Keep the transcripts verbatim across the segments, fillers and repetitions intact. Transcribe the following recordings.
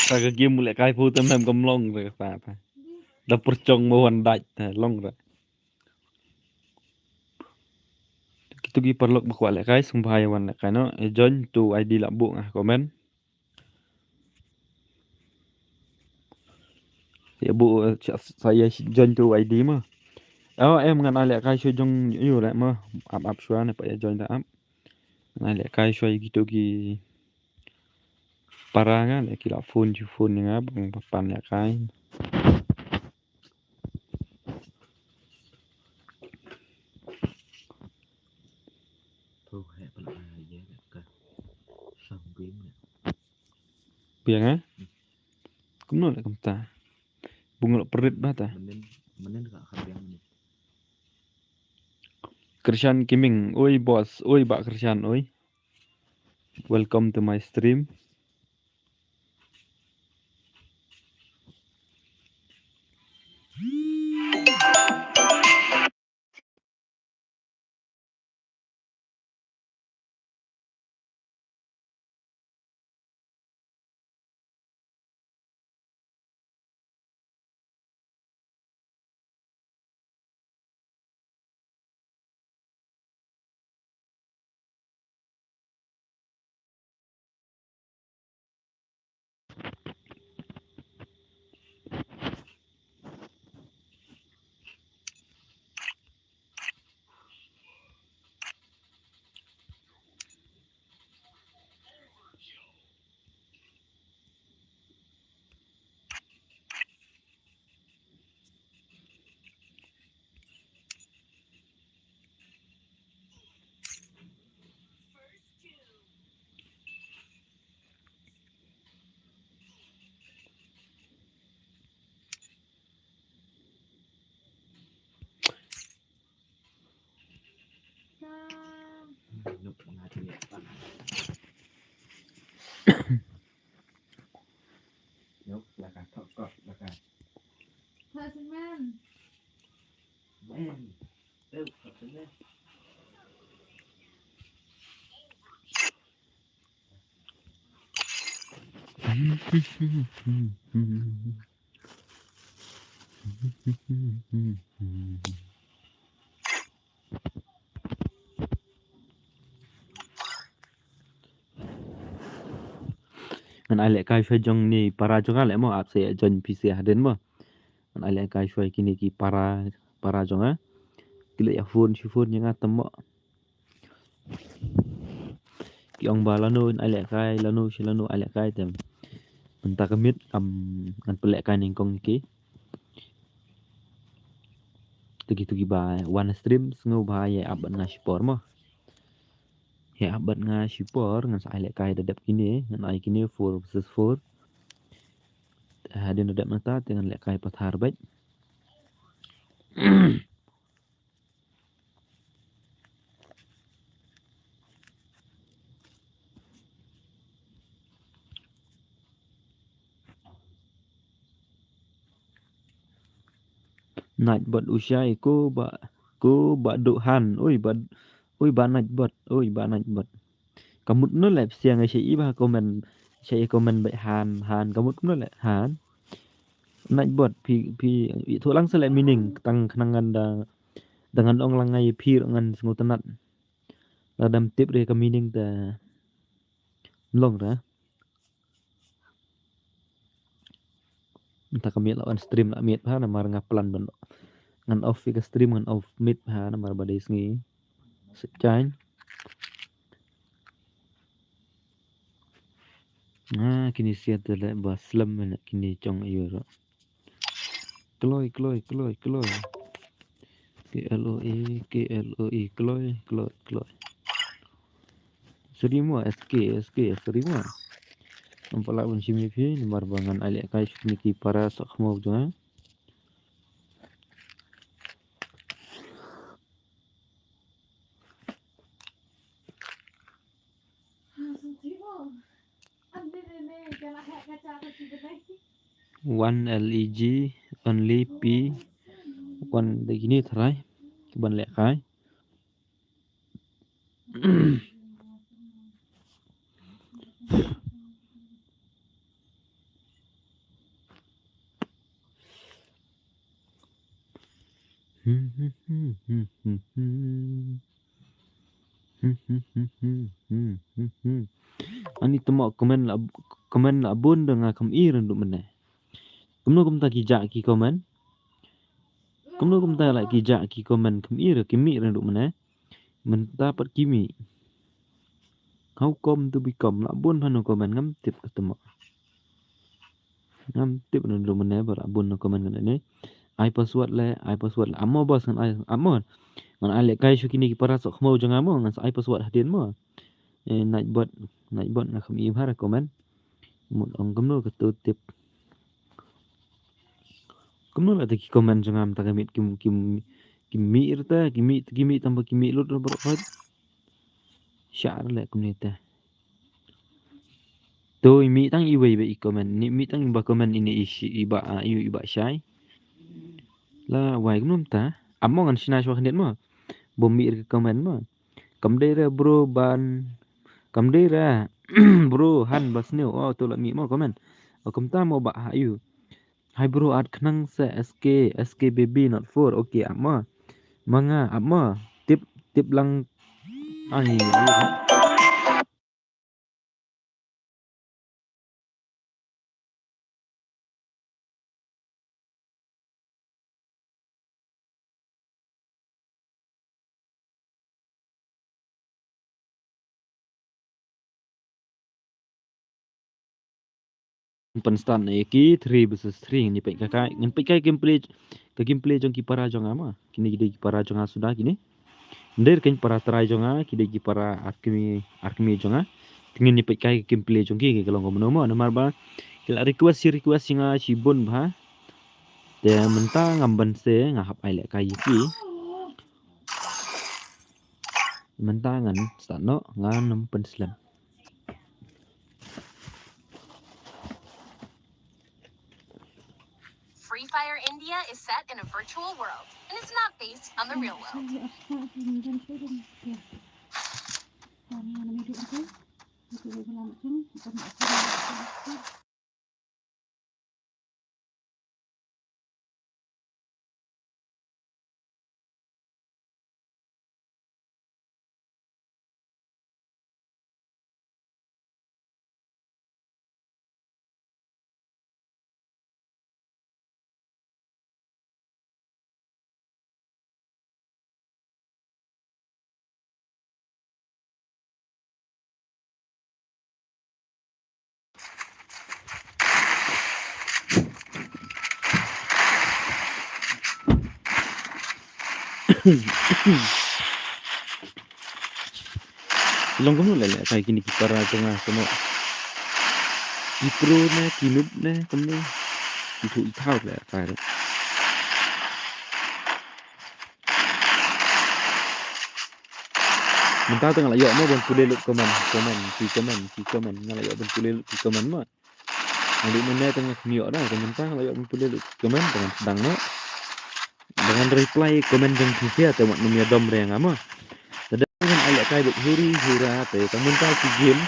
Sa ka game u lehkai phu te mem kam long re ka ta ta. Da pyrchong mo wan dait ta long re. Kitu ki paralok ba kwah lehkai sngewbha ïa wan lehkai noh. Ïa join tu I D lah buh nga comment. Ïa buh, eh, sa, sa ïa join tu I D mo. Oh, em ngan ai lehkai shuwa jong ïa u leh mo. Ap ap shuwa ne pat ïa join da ap. Ngan ai lehkai shuwa ïa kitu ki para nga ne ki la phone shu phone ïa nga ba ngan pan lehkai. Thu heh pala ïa ka sang game ne. Biang eh? Kumno leh kumta. Bung lo perit ba ta. Menen menen ka ka biang ne. Krishan Kiming, oi boss, oi ba Krishan, oi. Welcome to my stream. Ngan ai lehkai shuwa jong ni para jong nga leh mo, ap sa ïa join phi sa hadien mo. Ngan ai lehkai shuwa kine ki para, para jong nga. Ki leh ïa phone shi phone ïa nga tam mo. Ki ong ba lano in ai lehkai, lano shi lano ai lehkai te. Mynta ka miet kam ngan pynlehkai nyngkong ïa ki. Te kitu kiba wan stream sngewbha ïa ap bad nga shipor mo. Ïa ap bad nga shipor ngan sa ai lehkai da dep kine, ngan ai kine four versus four. Hadien da dep nangta te ngan lehkai pathar bad. Nightbot u shai ko ba, ko ba duh han. Oi ba, oi ba Nightbot, oi ba Nightbot. Ka mut no leh psiang ai sha i ba comment, sha i comment ba han, han ka mut no leh han. Nightbot phi, phi ithuh lang sa leh meaning tang khnang ngan da, da ngan ong lang ngai phi ruh ngan sngewtynnat. Lada ym tip re ka meaning te long re. Mynta ka miet la wan stream la miet bha namar nga plan ban ngan off ïa ka stream ngan off miet bha namar ba dei sngi. Sep jain. Ah, kine sia te leh ba slem ne kine jong ayu ruh. Kloi, kloi, kloi, kloi. K L O E, K L O E, kloi, kloi, kloi. Sorry mo, S K, S K, sorry mo. Nampak lah ban shim ïa phi, namar ba ngan ai lehkai sha kine ki para soh khmaw jong nga. One L E G, only P, one de kine tharai. Ki ban leh kai. Ani temo comment la, comment la bun da nga kam i ran du mane. Kumno kumta ki ja ki comment. Kumno kumta la ki ja ki comment kam i ra ki mi ran du mane. Mynta pat ki mi. How come to become la bun phano comment ngam tip ka temo. Ngam tip na dulu mane ba la bun na comment ngan ne. Ai password le, ai password le. Amo bas ngan ai, amo. Ngan ai le kai shu kini ki para sok mo jong amo ngan ai password hadien mo. Eh, Nightbot, Nightbot nga kham i bhar comment. Mut ong kumno ka tu tip. Kumno la ta ki comment jong am ta ka mit kim kim kim mi rta, kim mi kim mi tamba kim mi lut lut lut. Shar le kumne ta. To i mi tang i wei ba i comment. Ni mi tang ba comment ini i shi i ba a i i ba shai. La wai kumno ta. Amo ngan shna shwa khnit mo. Bom mi ka comment mo. Kam dei ra bro ban. Kam dei ra bro han ba sniew. Oh to la mi mo comment. Oh kumta mo ba ha yu. Hai bro at khnang sa S K S K baby not four. Okay amo. Manga amo. Tip tip lang. Ai. Pynstart na ïa ki three versus three ngan ïa peit ka kai, ngan peit kai gameplay, ka gameplay jong ki para jong nga ma. Kine ki dei ki para jong nga suda kine. Ndei ka para trai jong nga, ki dei ki para arkmi, arkmi jong nga. Te ngin ïa peit kai ka gameplay jong ki, ki ka long kumno mo, namar ba ki la request shi request shi nga shibun bha. Te mynta ngam ban se nga hap ai leh kai ïa ki. Mynta ngan start noh, ngan ym pynslem. Free Fire India is set in a virtual world, and it's not based on the real world. Long kumno leh leh kai kine ki para jong nga kumno. Ki pro ne ki noob ne kumno. Ki thu i thaw leh kai. Mynta tang la ïoh mo ban pule lut comment, comment, ki comment, ki comment, nga la ïoh ban pule lut ki comment mo. Nga dei mynne tang nga khmih ïoh da, tang mynta nga la ïoh ban pule lut comment, tang ngan sdang noh. Tang ngan reply comment jong phi sia te wat nym ïa dom re nga mo. Te da ngan ai leh kai bad huri hura te tang mynta ki game.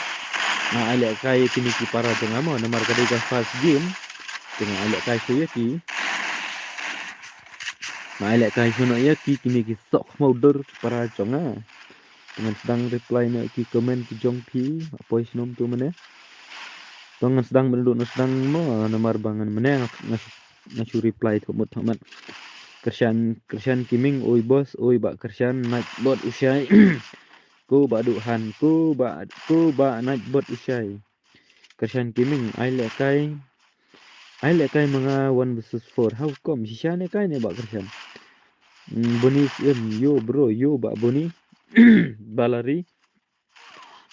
Nga ai leh kai kine ki para jong nga mo, namar ka dei ka first game. Te nga ai leh kai shu ïa ki. Nga ai leh kai shu noh ïa ki kine ki sok khmau dur ki para jong nga. Ngan sdang reply na ki comment ki jong phi, apoi snom tu mane. To ngan sdang myndu ngan sdang mo, namar ba ngan mane nga, nga, nga shu reply thok mut thok mat. Kyrshan, Kyrshan Kiming, oi boss, oi ba Kyrshan, Nightbot u shai. Ko ba du han, ko ba, ko ba Nightbot u shai. Kyrshan Kiming, ai leh kai. Ai leh kai ma nga one versus four. How come? Shisha ne kai ne ba Kyrshan. Mm, Boni S M, yo bro, yo ba Boni. Balari.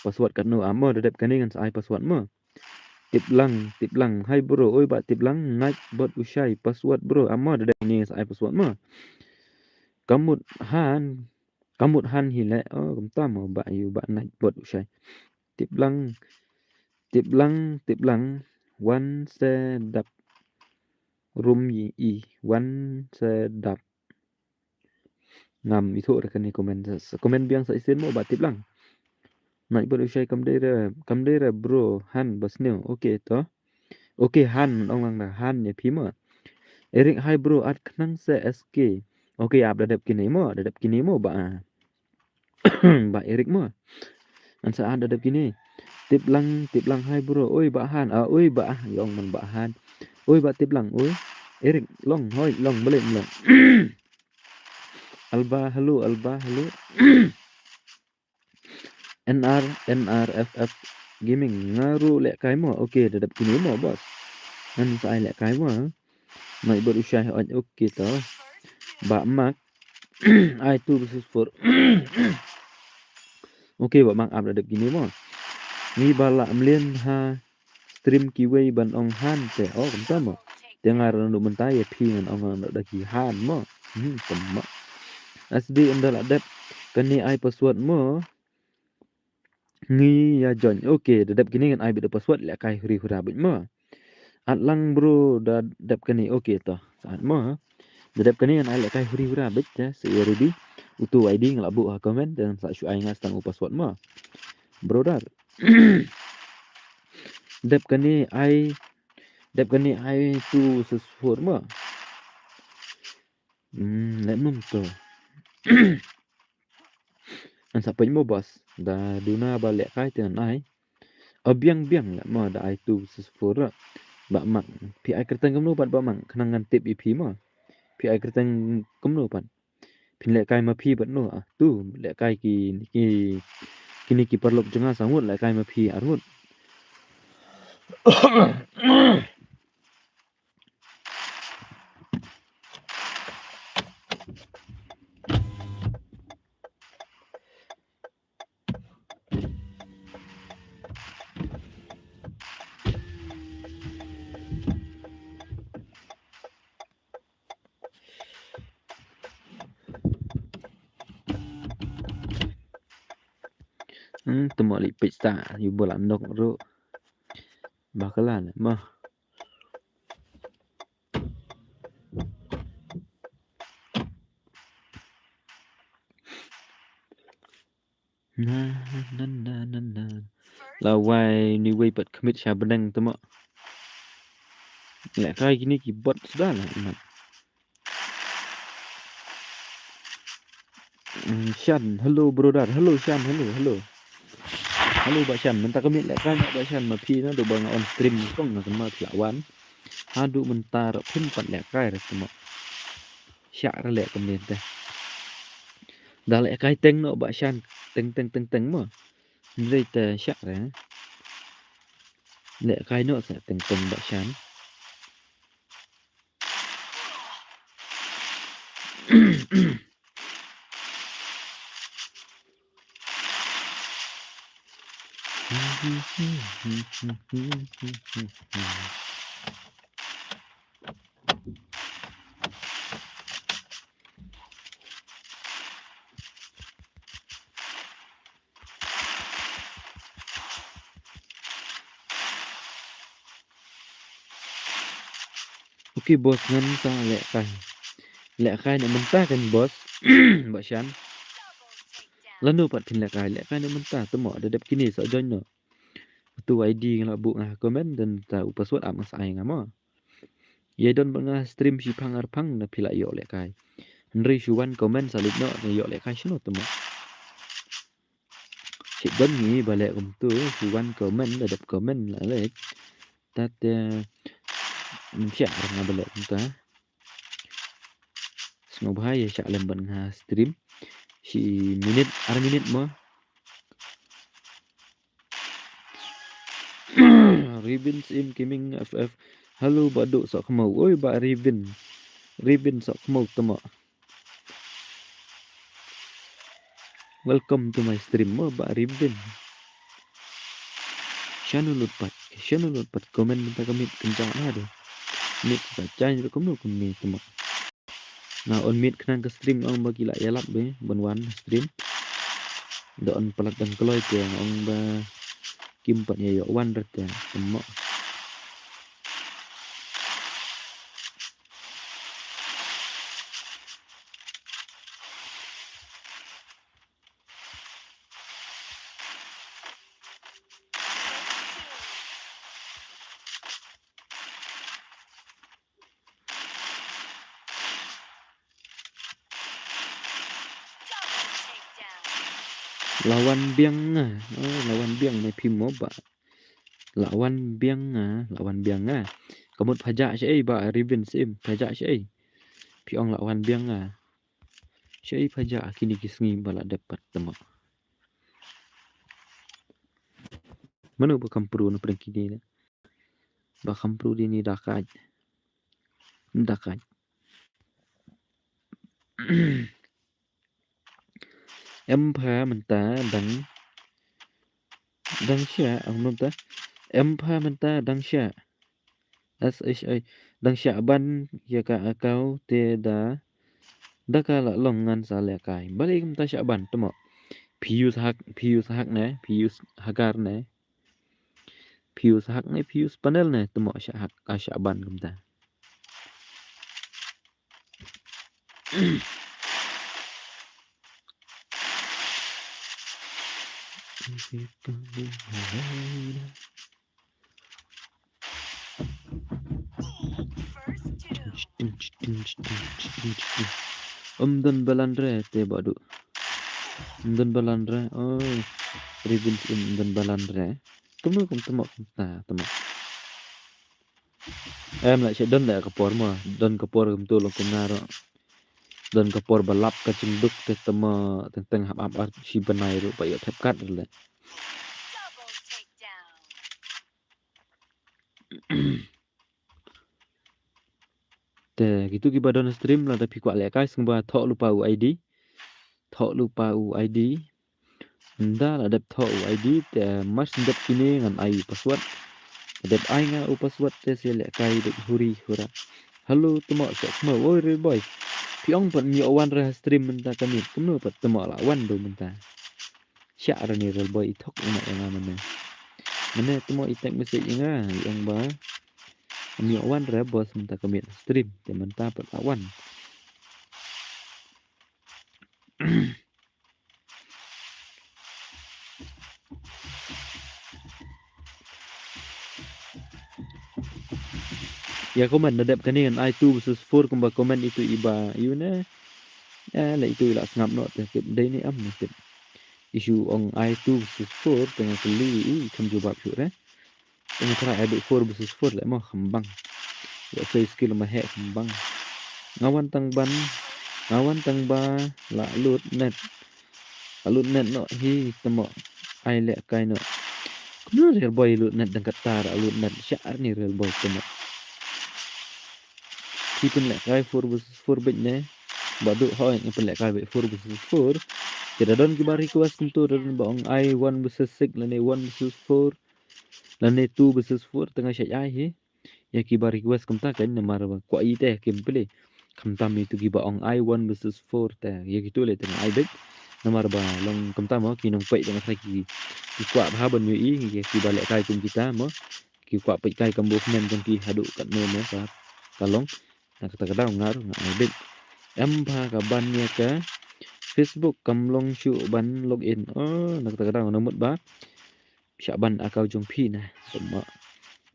Password katno amo, da dep kane ngan sa ai password mo. Tip lang, tip lang. Hai bro, oi ba tip lang, Nightbot u shai. Password bro, amo, da dep kane ngan sa ai password mo. Kamut han, kamut han hi leh, oh, kumta mo ba yu ba Nightbot u shai. Tip lang, tip lang, tip lang, wan se dap. Rum yi i, wan se dap. Ngam ithuh re kane comment, sa comment biang sa shisien mo ba tip lang. Nai bad u shai kam dei re, kam dei re bro, han ba sniew. Okay to. Okay, han, ong lang da han ïa phi mo. Eric, hi bro, at khnang sa S K. Okay, ap da dep kine mo, da dep kine mo ba. Ba Eric mo. An sa at da dep kine. Tip lang, tip lang, hi bro. Oi ba han, ah, oi ba ah, ïong man ba han. Oi ba tip lang, oi. Eric, long, hoi, long, balik long. Alba, hello, Alba, hello. N R, N R F F Gaming, nga ruh lehkai mo. Okay, da dep kine mo, boss. Ngan sa ai lehkai mo. Mai bad u shai hoi, okay to. Ba Mark. Ai two versus four. Okay, ba Mark ap da dep kine mo. Ngi ba la mlien ha stream kiwei ban ong han te. Oh, kumta mo. Te nga ruh mynta ïa phi ngan ong da ki han mo. Hmm, kumta mo. S D ynda la dep kane ai password mo. Ngi ïa join. Okay, da dep kine ngan ai beit da password, lehkai huri hura beit mo. At lang bro, da dep kane. Okay to. Sa at mo ha. Da dep kane ngan ai lehkai huri hura beit te. Sa ïa ready. Utu I D nga la buh ha comment, te sa shu ai nga tang u password mo. Brother. Dep kane ai, dep kane ai two versus four mo. Hmm, leh mum to. An sa pynmo, boss. Da duna ba lehkai te ngan ai. O biang biang leh mo, da ai two versus four. Ba Mark. Phi ai kyrteng kumno pat ba Mark, khnang ngan tip ïa phi mo. Phi ai kyrteng kumno pat. Phin lehkai ma phi bad no, ah, tu lehkai ki, ki, kine ki paralok jong nga sa ngut lehkai ma phi arngut. Hmm, te mo leh peit ta, ïa ba la nok ruh. Ba ka la ne, mo. Na, na, na, na, na. La wai ni wei pat khmih sha bneng te mo. Lehkai kine ki bot suda la, mat. Mm, Shan, hello brother, hello Shan, hello, hello. Hello Bah Shan, mynta ka miet lehkai noh Bah Shan, ma phi naduh ba nga on stream kong nga kynmaw phi la wan. Haduh mynta ruh phim pat lehkai ruh te mo. Shah ruh leh kumne te. Da lehkai teng noh Bah Shan, teng teng teng teng mo. Hynrei te shah ruh. Lehkai noh sa teng teng Bah Shan. Okay boss, ngan sa lehkai. Lehkai ne mynta kan boss. Bah Shan. Lano pat phin lehkai, lehkai ne mynta, te mo da dep kine sa join noh. Utu I D nga la buh nga comment, te u password ap nga sa ai nga mo. Ïa don bad nga stream shiphang arphang na phi la ïoh lehkai. Hynrei shu wan comment sa leit noh, na ïoh lehkai shano te mo. Shu don ngi ba leh kumtu, shu wan comment, la dep comment la leh. Tat, eh, ym shah nga ba leh kumta. Sngewbha ïa shah lem bad nga stream. Shi minit, ar minit mo. Ribin Sim Gaming F F. Hello Bah Duk Sohkhmaw. Oi Bah Ribin. Ribin Sohkhmaw te mo. Welcome to my stream mo Bah Ribin. Shano lut pat, shano lut pat comment mynta ka miet kynjah na de. Miet sa chai kumno kumne te mo. Nga on mute khnang ka stream, nga ong ba ki la ïalap be ban wan stream. Da on palat dang kloi te nga ong ba kim pat ïa ïoh wan rete te mo. La wan biang nga. Oh, la wan biang, me phi mo ba. La wan biang nga, la wan biang nga. Ka mut pha jah shaei ba Revin Sim, pha jah shaei. Phi ong la wan biang nga. Shaei pha jah kine ki sngi ba la dep pat tamo. Mano ba kham pru na pdeng kine ne? Ba kham pru dei ni da kait. Da kait. Em pha mynta dang, dang shah, ong mynta. Em pha mynta dang shah. S H I, dang shah ban ïa ka account te da, da ka la long ngan sa lehkai. Balei kumta shah ban tamo? Phi use hack, phi use hack ne, phi use hacker ne. Phi use hack ne, phi use panel ne, tamo shah hack, ah, shah ban kumta. Ym don balan re te ba du. Ym don balan re. Oh. Revin Sim, ym don balan re. Tamo, kum tamo, kumta, tamo. Em la sha don la ka por mo, don ka por kumto long kumno ruh. Don ka por ba lap ka jingduk te tamo teng teng hap hap ar shi bnai ruh ba ïoh thep kat ruh le. Te kitu kiba don stream lada phi kwah lehkai sngewbha thoh lypa u I D. Thoh lypa u I D. Ynda la dep thoh u I D te mar syn dep kine ngan ai u password. Dep ai nga u password te se lehkai dep huri hura. Hello tamo sok mo, oi Real Boy. Phi ong pat ym ïoh wan re ha stream mynta ka miet. Kumno pat tamo la wan do mynta. Shah re ni Real Boy i thok ina ina mane. Mane tamo i text message ina i ong ba ym ïoh wan re boss mynta ka miet stream te mynta pat la wan. Ïa comment na dep kane ngan ai two versus four kumba comment itu iba ïu ne. Eh, la itu i la sngap noh te tip dei ne em ne tip. Isu ong ai two versus four te nga kylli i kham jubab shuh re. Te nga try ai beit four versus four le mo kham bang. Ïa sei skill ma he kham bang. Nga wan tang ban, nga wan tang ba la lut net. La lut net noh hi tamo ai lehkai noh. Kumno Real Boy lut net dang kata la lut net shah ni Real Boy tamo. Ki pynlehkai four versus four beit ne. Ba du hoi ngi pynlehkai beit four versus four. Te da don kiba request kumto da don ba ong ai one versus six lane one versus four. Lane two versus four te nga shah ai hi. Ïa kiba request kumta kan namar ba kwah i te kim pyle. Khamtam itu kiba ong ai one versus four te ïa kitu le te nga ai beit. Namar ba long kumta mo ki nongpeit dang athrai ki, ki kwah bha ban ïohi ïa kiba lehkai kum kita mo. Ki kwah peit kai ka movement jong ki haduh katno mo sa ka long. Na kata ka daw nga ruh nga ai beit. Em pha ka ban ïa ka Facebook kam long shuh ban login. Oh, na kata ka daw na mut ba shah ban account jong phi na. Tama.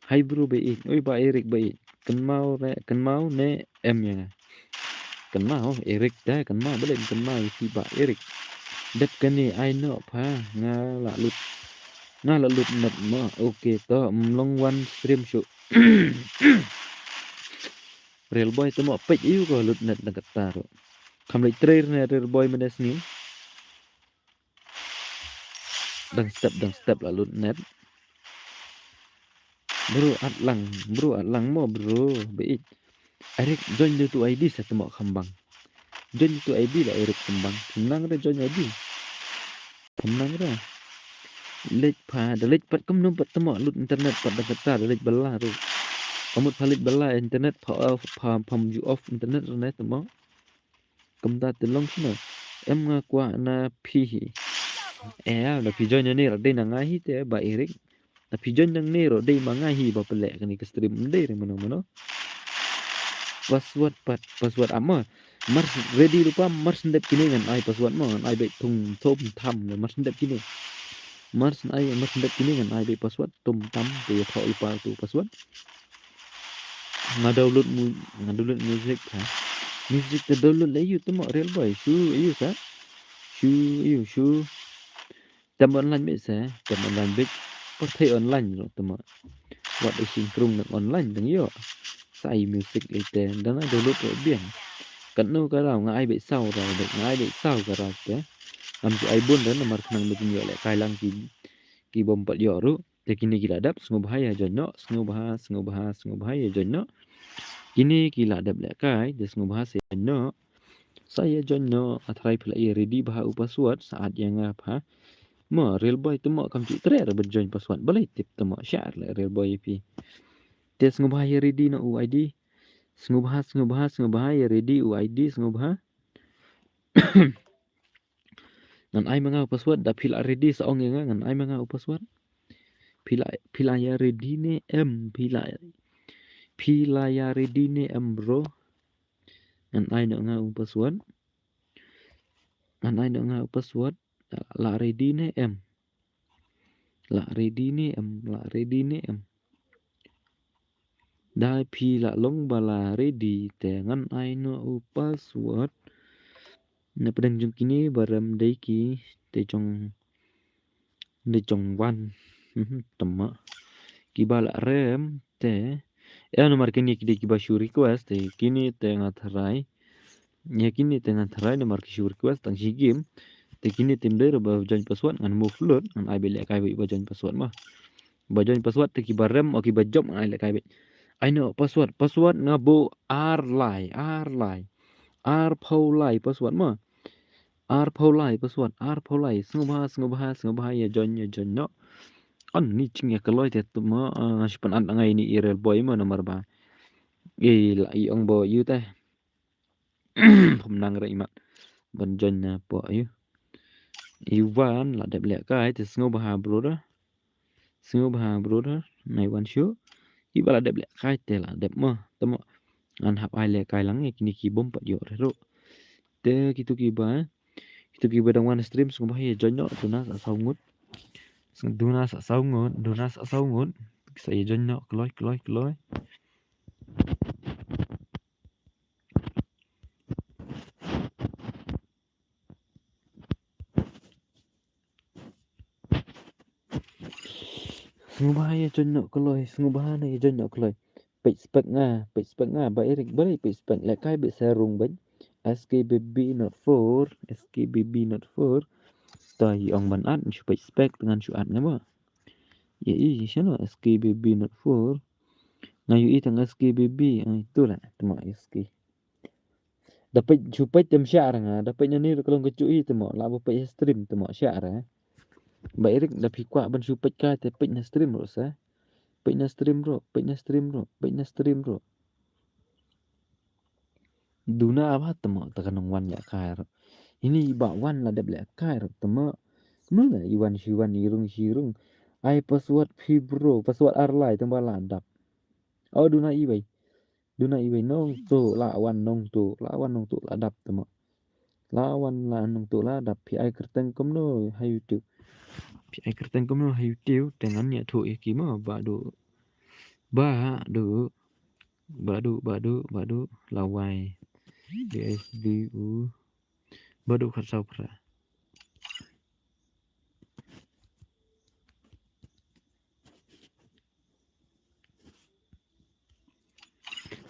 Hi bro ba ïeit. Oi ba Eric ba ïeit. Kynmaw re, kynmaw ne em ïa nga. Kynmaw Eric da, kynmaw balei kynmaw ïa phi ba Eric. Dep kane ai noh pha nga la lut. Nga la lut net mo. Okay to, ym long wan stream shuh. Real Boy tamo peit ïa u ko lut net dang kata ruh. Kham leit trei ne Real Boy mane sniew. Dang step, dang step la lut net. Bro, at lang, bro, at lang mo, bro. Beit. Eric, join dei tu I D sa tamo kham bang. Join dei tu I D la Eric kham bang. Kham nang re join I D. Kham nang re. Leit pha, da leit pat kumno pat tamo lut internet pat da kata da leit bala ru. Ka mut pha leit bala internet pha off, pha, pha ju off internet re ne tamo. Kumta te long shino. Em nga kwah na phi hi. Eh, da phi join ne ra dei na nga hi te ba Eric. Da phi join nangne ruh dei ma nga hi ba pynleh kane ka stream, ym dei re mano mano. Password pat, password ap ma. Mar ready lypa, mar syn dep kine ngan ai password ma, ngan ai beit thum thum tam le mar syn dep kine. Mar syn ai, mar syn dep kine ngan ai beit password thum tam te ïa thoh lypa tu password. Nga download mu, nga download music ha. Music te download le ïu tamo Real Boy, shu ïu sa. Shu ïu, shu. Tem online beit se, tem online beit. Pyrthei online ruh te mo. Wat i sing krung nang online dang ïoh. Sa i music lei te, dang ai download ruh biang. Katno ka raw nga ai beit saw raw beit, nga ai beit saw ka raw te. Ngam ju ai bun re namar khnang ba kin ïoh lehkai lang ki, ki bym pat ïoh ruh. Te kine ki la dep, sngewbha ïa join noh, sngewbha, sngewbha, sngewbha ïa join noh. Kine ki la dep lehkai, te sngewbha sa join noh. Sa ïa join noh, nga tharai phi la ïa ready bha u password, sa add ïa nga bha. Mo, Real Boy te mo kam ju treh re ban join password, balei tip te mo, share leh Real Boy ïa phi. Te sngewbha ïa ready noh u I D. Sngewbha, sngewbha, sngewbha ïa ready u I D, sngewbha. Ngan ai ma nga u password, da phi la ready sa ong ïa nga, ngan ai ma nga u password. Phi la, phi la ïa ready ne em, phi la, phi la ïa ready ne em bro. Ngan ai noh nga u password. Ngan ai noh nga u password. La ready ne em. La ready ne em, la ready ne em. Da phi la long ba la ready te ngan ai noh u password. Na pdeng jong kine ba rem dei ki te jong, dei jong wan. Mhm, te mo. Kiba la rem te. Eh, namar kine ki dei kiba shu request te kine te nga tharai. Ïa kine te ngan tharai namar ki shu request tang shi game. Te kine te ym dei re ba join password ngan move lut, ngan ai beit lehkai beit ba join password mo. Ba join password te kiba rem o kiba jop ngan ai lehkai beit. Ai noh password, password nga buh ar lai, ar lai. Arphew lai password mo. Arphew lai password, arphew lai. Sngewbha, sngewbha, sngewbha ïa join, ïa join noh. Ani jingïakloi te te mo, ah, shu pynat nga ïa ine i Real Boy mo namar ba i la i ong ba ïu te. Phim nang re imat ban join na pdeng ïu. Iwan la dep lehkai te sngewbha brother. Sngewbha brother, nai wan shuh. Kiba la dep lehkai te la dep mo, te mo. Ngan hap ai lehkai lang ïa kine ki bym pat ïoh re ruh. Te kito kiba, kito kiba dang wan stream sngewbha ïa join noh, duna sa saw ngut. Duna sa saw ngut, duna sa saw ngut. Sa ïa join noh, kloi, kloi, kloi. Sngewbha ïa join noh kloi, sngewbha na ïa join noh kloi. Peit spek nga, peit spek nga, ba Eric, balei peit spek, lehkai beit sa rung beit. S K B B not four, S K B B not four. To i ong ban add, shu peit spek, te ngan shu add nga mo. Ïa i, shano S K B B not four. Nga ïohi tang S K B B, ah, ito lah, te mo S K. Da peit, shu peit te ym shah re nga, da peit nangne ruh ka long ka juh i te mo, lah ba peit ha stream te mo, shah re. Ba Eric da phi kwah ban shu peit kai te peit na stream ruh sa. Peit na stream ruh, peit na stream ruh, peit na stream ruh. Duna ba te mo, te ka nang wan lehkai ruh. Ine i Bah Wan la dep lehkai ruh te mo. Kumno na i wan shi wan i rung shi rung. Ai password phi bro, password ar lai tang ba la dap. Oh, duna iwei. Duna iwei Nongtuh, la wan Nongtuh, la wan Nongtuh la dap te mo. La wan la Nongtuh la dap, phi ai kyrteng kumno ha YouTube. Phi ai kyrteng kumno ha YouTube, te ngan ïathuh ïa ki mo, Bah Duh. Bah Duh. Bah Duh, Bah Duh, Bah Duh, la wai. B S D U. Bah Duh khatsaw phra.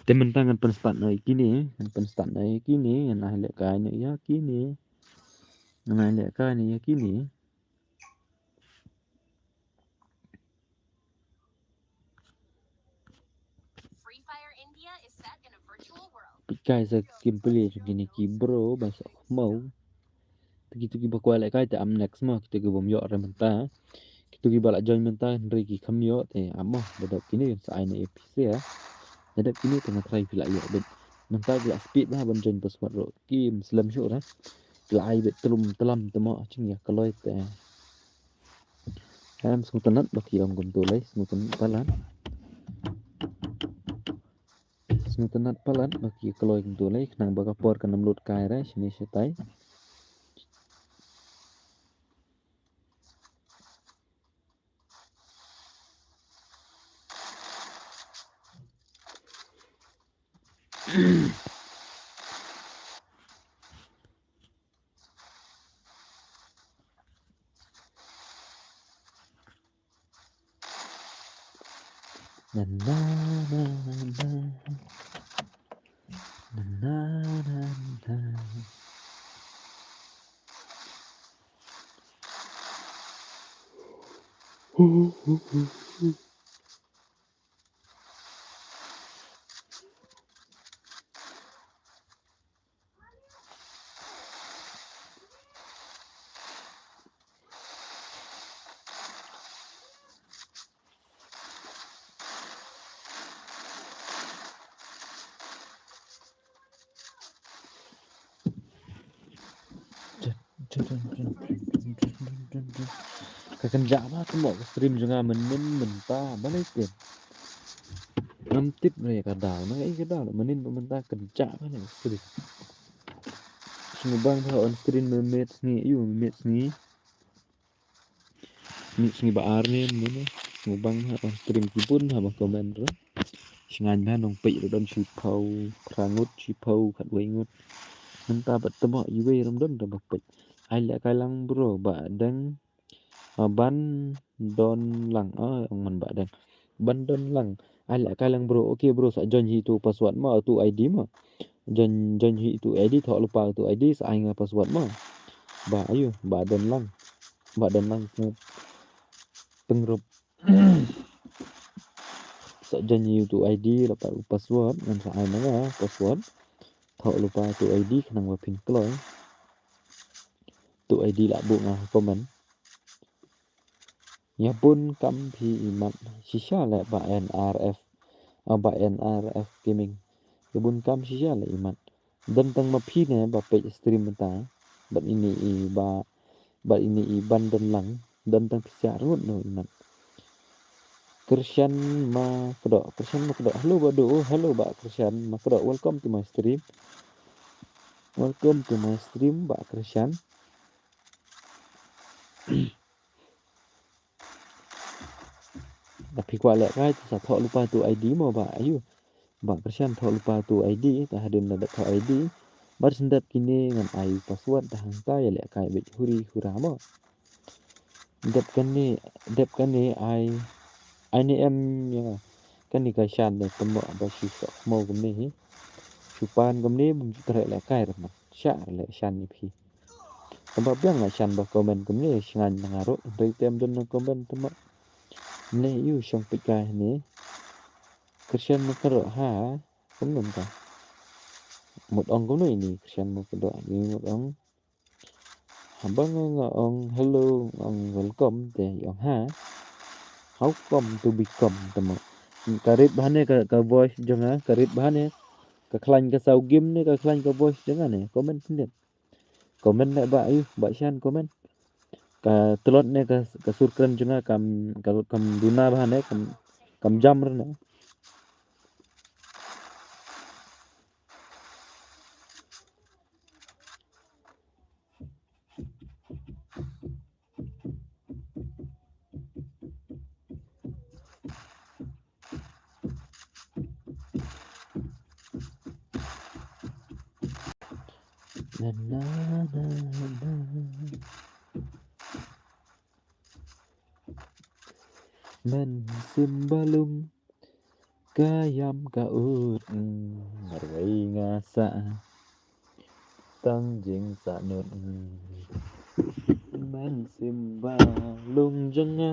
Te mynta ngan pynstart noh ïa kine, ngan pynstart noh ïa kine, ngan ai lehkai noh ïa kine. Ngan ai lehkai noh ïa kine. Peit kai sa ki game play jong kine ki bro ba sa khmaw. Te kito kiba kwah lehkai te ap next mo, kito ki bym ïoh re mynta. Kito kiba la join mynta hynrei ki kham ïoh te ap mo, da dep kine sa ai na A P C ïa. Da dep kine te nga try phi la ïoh beit. Mynta ki la speed bha ban join password ruh. Kim slem shuh re. Ki la ai beit tlum tlam te mo, jingïakloi te. Em, sngewtynnat ba ki ong kumto lei, sngewtynnat palat. Sngewtynnat palat ba ki kloi kumto lei, khnang ba ka por kan ym lut kai re shane shatai. Na, na, na, na. Na, na, na, na. Ka kynjah ba ka mo ka stream jong nga mynnin mynta ba lei tip. Ngam tip re ka daw na ka i ka daw mynnin mynta kynjah ba lei stream. Sngewbang ba on screen me met sngi yu me met sngi. Ni sngi ba ar ne ne ne. Sngewbang ha ba stream ki bun ha ba comment ro. Sngewbang ba nong peit ro don shiphew phra ngut shiphew khatwei ngut. Mynta ba temo iwei ram don da ba peit. Ai lehkai lang bro ba dang, ah, ban don lang. Ah, ong man ba dang ban don lang. Ai lehkai lang bro. Okay bro sa join hi tu password ma tu I D ma. Join join hi tu I D thoh lypa tu I D sa ai nga password ma. Ba ayu ba don lang. Ba don lang ku pengrup. Sa join hi tu I D lypa password ngan sa ai ma nga password. Thoh lypa tu I D khnang ba phin kloi. Tu I D la bu nga comment. Ïa bun kam phi imat shisha leh ba N R F. Ah, ba N R F gaming. Ïa bun kam shisha leh imat. Don tang ma phi ne ba peit stream mynta. Bad ini i ba, bad ini i ban don lang. Don tang pisa rngut no imat. Kyrshan ma kdo, Kyrshan ma kdo. Hello ba do, hello ba Kyrshan ma kdo. Welcome to my stream. Welcome to my stream ba Kyrshan. Da phi kwah lehkai te sa thoh lypa tu I D mo ba ayu. Ba Kyrshan thoh lypa tu I D ta hadien da thoh I D. Bar sendap kine ngan ai password ta hangta ïa lehkai bit huri hura mo. Dep kane, dep kane ai, ai ne em ïa kane ka shan da temo ba shi sok mo kumne hi. Shu pan kumne bum ju treh lehkai rama. Sha leh shan ni phi. Tang ba biang nga shan ba comment kumne shngain na nga ruh hynrei tem don na comment tama. Ne yu shong peit kai ne. Kyrshan ma kdo ha kumno ka. Mut ong kumno ini Kyrshan ma kdo ini mut ong. Haba nga nga ong hello ong welcome te ong ha. How come to become tama. Ka rit ba ne ka, ka voice jong nga ka rit ba ne. Ka khlaiñ ka saw game ne ka khlaiñ ka voice jong nga ne comment ne. Comment leh ba ayu ba shan comment. Ka tlot ne ka, ka sur kren jong nga kam, ka, kam duna ba ne kam, kam jam re ne. Na, na, na, na. Mynsiem ba lung ka ïam ka ut, mm, marwei nga sa tang jingsahnut, mm. Mynsiem ba lung jong nga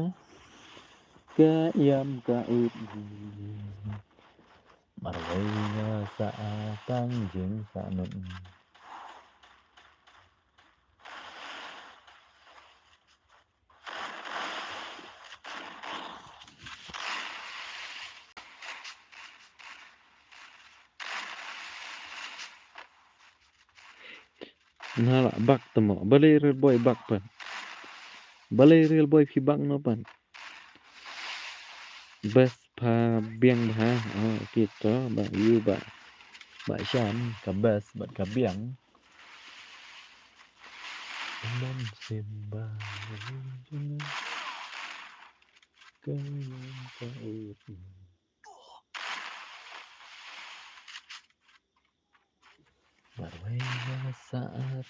ka ïam ka ut, mm. Marwei nga sa tang jingsahnut. Nga la bak tamo. Balei real boy bak pan. Balei real boy phi bak no pan. Best pha biang bha. Oh, kito ba yu ba. Ba shan ka best ba ka biang. Mynsiem ba ka ïam ka ut. Marwei nga sa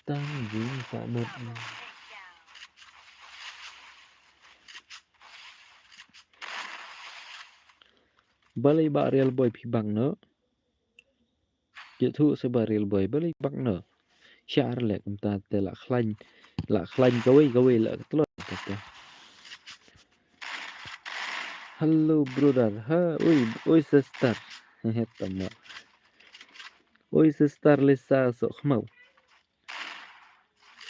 tang jingsahnut. Balei Bah Real Boy phi bang noh? Ïathuh sa Bah Real Boy, balei bang noh? Share leh kumta te la khlaiñ, la khlaiñ kawei kawei la ka tlot kata. Hello brother, ha, oi, oi sister. He, tama. Oi sister Lisa Sokhmau.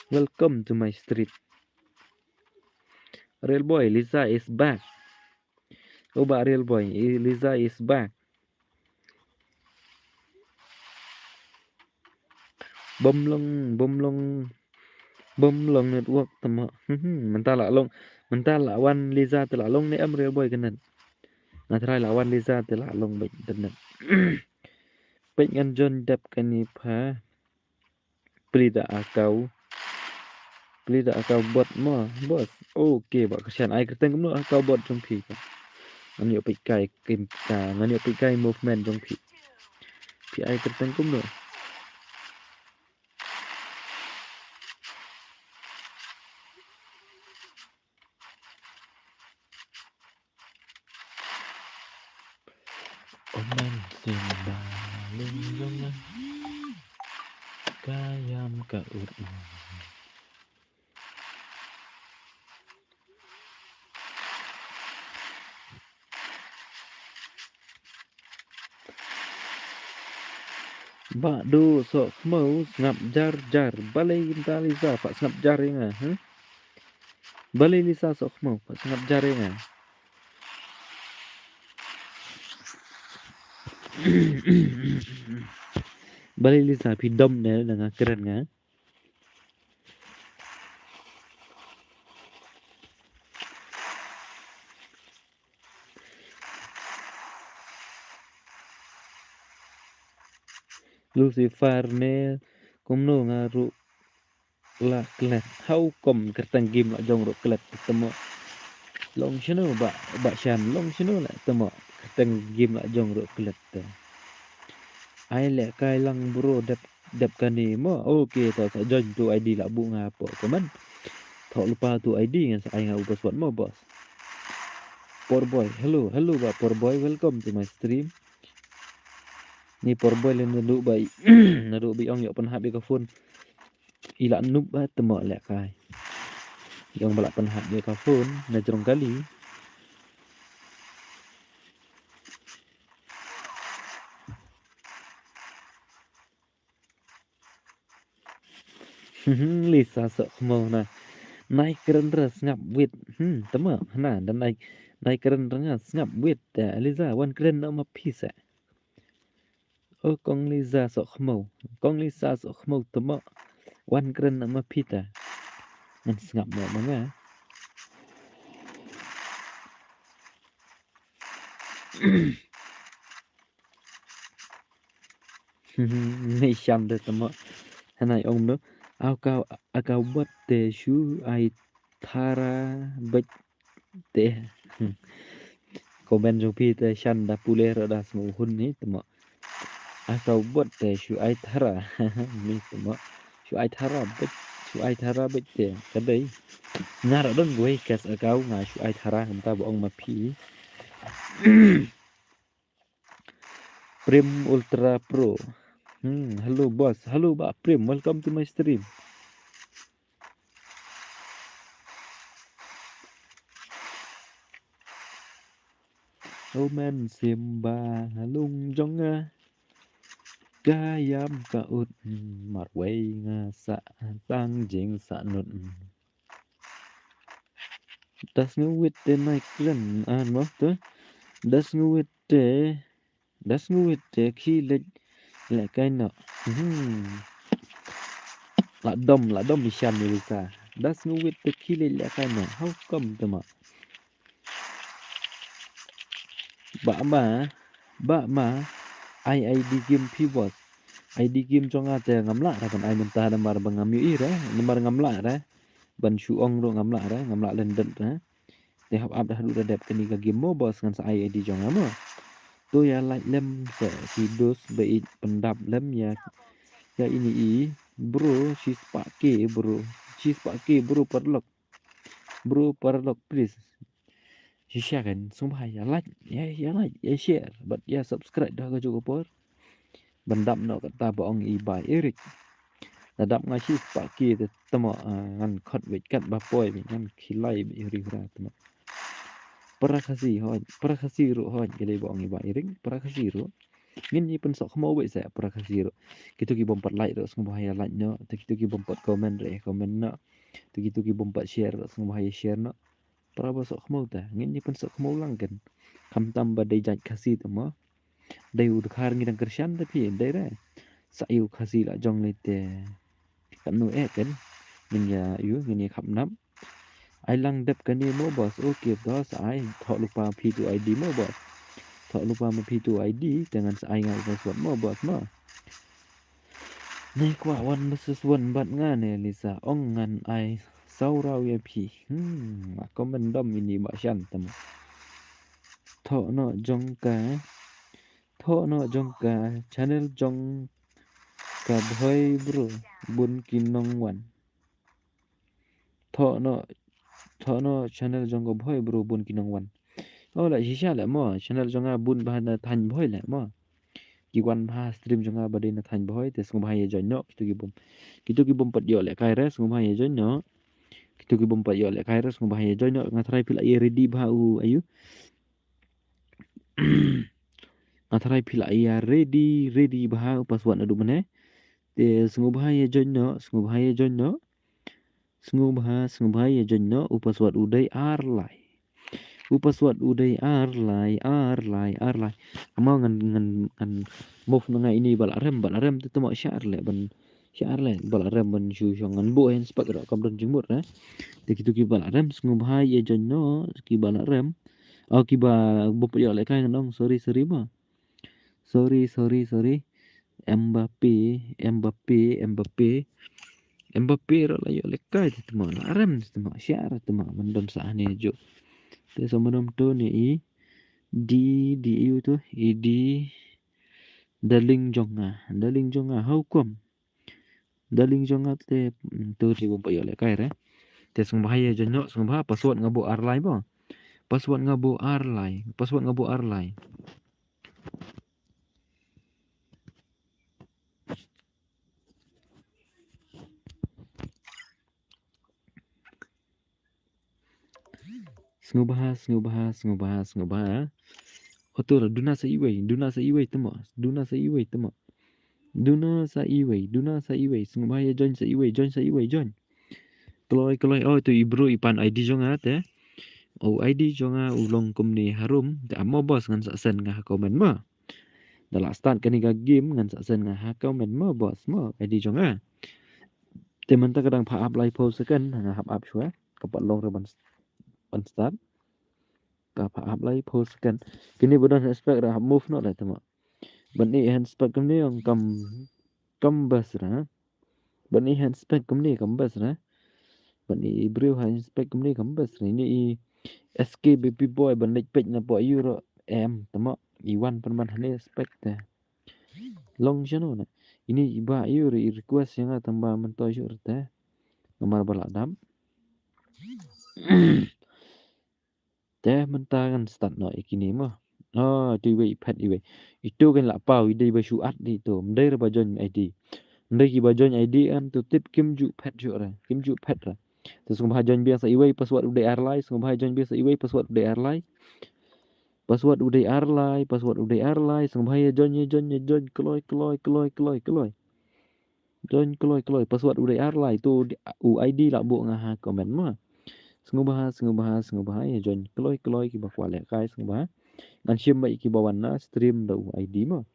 Welcome to my stream. Real Boy, Lisa is back. Oh, Bah Real Boy, Lisa is back. Bym long, bym long, bym long network tama. Mynta la long, mynta la wan Lisa te la long ne em Real Boy kane. Nga trai la wan Lisa te la long bad internet. Peit ngan join dep kane pha. Plie da account. Plie da account bot mo, boss. Okay, Bah Krishan, ai kyrteng kumno account bot jong phi? Ngan ïoh peit kai kim ka, ngan ïoh peit kai movement jong phi. Phi ai kyrteng kumno? Omen simba lung jong nga. Ka ïam ka ut. Bah Duh Sokhmau sngap jar jar. Balei mynta Lisa pat sngap jar ïa nga, ha? Balei Lisa Sokhmau pat sngap jar ïa nga? Balei Lisa phi dom ne na nga kren nga? Lucifer ne kumno nga ruh la klet. How come kyrteng game la jong ruh klet te mo? Long shano Bah, Bah Shan, long shano la te mo? Kyrteng game la jong ruh klet te. Ai leh kai lang bro dep dep kane mo. Okay, to sa join tu I D la buh nga hapoh comment. Thoh lypa tu I D ngan sa ai nga u password mo, boss. Poor boy, hello, hello Bah Poor boy, welcome to my stream. Ni Poor boy leh naduh ba i, naduh ba i ong ïoh pynhap ïa ka phone. I la noob ba te mo leh kai. I ong ba la pynhap ïa ka phone na jrong kali. Lisa Sokhmau na. Nai kren re sngap wit. Hmm, te mo na, da nai, nai kren re nga sngap wit. Te Lisa wan kren na ma phi sa. Oh, Kong Lisa Sokhmau. Kong Lisa Sokhmau te mo. Wan kren na ma phi ta. Ngan sngap mo ma nga. Ni shan de te mo. Hanai ong no. Au kau, au kau bot te shu ai thara bek te. Comment jong phi te shan da pule ra da sngewhun ni te mo. Au kau bot te shu ai thara. Ni te mo. Shu ai thara bek, shu ai thara bek te. Ka dei. Nga ra don wei kes au kau nga shu ai thara kumta ba ong ma phi. Prim Ultra Pro. Hmm, hello boss. Hello Bah Prim. Welcome to my stream. Omen simba lung jong nga. Ka ïam ka ut, hmm, marwei nga sa tang jing sa nut. Hmm. Da sngewit te nai kren, ah, mo te. Da sngewit te, da sngewit te khie leit lehkai noh. Hmm. La dom, la dom i shan ni Lisa. Da sngewit te khie leit lehkai noh. How come te mo? Bah ma, bah ma, ai I D game phi boss. I D game jong nga te ngam lah ra ban ai mynta namar ba ngam ïohi ra, namar ngam lah ra. Ban shu ong ruh ngam lah ra, ngam lah lyndet ra. Te hap ap da haduh da dep kane ka game mo boss ngan sa ai I D jong nga mo. To ïa like lem sa ki dos ba ïeit pyndap lem ïa, ïa ini i bro, shispah K bro. Shispah K bro paralok. Bro paralok please. shisha kan, sngewbha ïa like, ïa, ïa like, ïa share bad ïa subscribe da ka juh ka por. Ban dap noh kata ba ong i Bah Eric. Da dap nga shi spah ki te temo, ah, ngan khot weit kat ba poi, ngan khilai ba ri hura temo. Para Khasi hoi, para Khasi ruh hoi, ka dei ba ong i Bah Eric, para Khasi ruh. Ngin ïa pynsoh khmaw beit sa para Khasi ruh. Kito ki bym pat like ruh sngewbha ïa like noh, te kito ki bym pat comment ruh ïa comment noh. Te kito ki bym pat share ruh sngewbha ïa share noh. Para ba soh khmaw te, ngin ïa pynsoh khmaw lang kan. Khamtam ba dei jait Khasi te mo. Dei u dkhar ngi dang kyrshan te phi, dei re. Sa ïa u Khasi la jong lei te. Katno eh kan. Ngin ïa ïu, ngin ïa khap nap. Ai lang dep kane mo boss, okay boss, ai. Thoh lypa phi tu I D mo boss. Thoh lypa ma phi tu I D, te ngan sa ai nga u password mo boss mo. Ne kwah one versus one bad nga ne Lisa, ong ngan ai saw raw ïa phi. Hmm, ma comment dom ini ba shan temo. Thoh noh jong ka, thoh noh jong ka channel jong ka Bhoi bro, bun ki nongwan. Thoh noh, thoh noh channel jong ka Bhoi bro, bun ki nongwan. Oh, la shisha leh mo, channel jong nga bun bha na thaiñ Bhoi leh mo. Ki wan bha stream jong nga ba dei na thaiñ Bhoi, te sngewbha ïa join noh, kito ki bym. Kito ki bym pat ïoh lehkai re, sngewbha ïa join noh. Kito ki bym pat ïoh lehkai re, sngewbha ïa join noh. Nga tharai phi la ïa ready bha u ayu. Nga tharai phi la ïa ready, ready bha u password naduh mynne. Te sngewbha ïa join noh, sngewbha ïa join noh. Sngewbha, sngewbha ïa join noh, u password u dei ar lai. U password u dei ar lai, ar lai, ar lai. Amo ngan, ngan, ngan move na nga ini ba la rem, ba la rem te temo sha ar leh ban, sha ar leh ba la rem ban shu shong ngan buh hand spec ruh kam don jingmut re. Te kito ki ba la rem sngewbha ïa join noh, ki ba la rem. Oh, ki ba bym pat ïoh lehkai ngan ong, sorry, sorry ba. Sorry, sorry, sorry. Mbappe, Mbappe, Mbappe. Mbappe ruh la ïoh lehkai te temo, la rem te temo, sha ar temo, man don sah ne ju. Te sa manom to ne i, di, di ïu to, i di, darling jong nga, darling jong nga, how come? Darling jong nga te, mm, to te bym pat ïoh lehkai re. Te sngewbha ïa join noh, sngewbha, password nga buh ar lai ba. Password nga buh ar lai, password nga buh ar lai. Sngewbha, sngewbha, sngewbha, sngewbha. Oto la duna sa iwei, duna sa iwei temo, duna sa iwei temo. Duna sa iwei, duna sa iwei, sngewbha ïa join sa iwei, join sa iwei, join. Kloi, kloi, oh, tu i bro i pan I D jong nga te. Oh, I D jong nga u long kumne harum, te amo boss ngan sa send nga ha comment mo. Da la start kane ka game ngan sa send nga ha comment mo boss mo, I D jong nga. Te mynta ka dang pha hap laiphew second, nga hap ap shuwa, ka pat long re ban, ban start. Ka pha hap laiphew second. Kine ba don hand spec ra hap move noh leh temo. Ban i hand spec kumne ong kam, kam bas ra. Ban i hand spec kumne kam bas ra. Ban i briew hand spec kumne kam bas ra. Ini i S K baby boy ban leit peit na po ïu ruh em temo. I wan pynban hane spec te. Long shano na. Ini i ba ïu ruh i request ïa nga tang ba myntoi shuh ruh te. Namar ba la dap. Te mynta ngan start noh ïa kine mo. Oh, tu iwei i phet iwei. Itu kan la paw i dei ba shu add di tu. Ym dei re ba join I D. Ym dei ki ba join I D em tu tip kim ju phet shuh re. Kim ju phet re. Te sngewbha join biang sa iwei password u dei ar lai. Sngewbha join biang sa iwei password u dei ar lai. Password u dei ar lai, password u dei ar lai. Sngewbha ïa join, ïa join, ïa join. Kloi, kloi, kloi, kloi, kloi. Join kloi kloi, password u dei ar lai tu, u I D la buh nga ha comment mo. Sngewbha, sngewbha, sngewbha ïa join kloi kloi kiba kwah lehkai sngewbha. Ngan shim beit kiba wan na stream da u I D mo.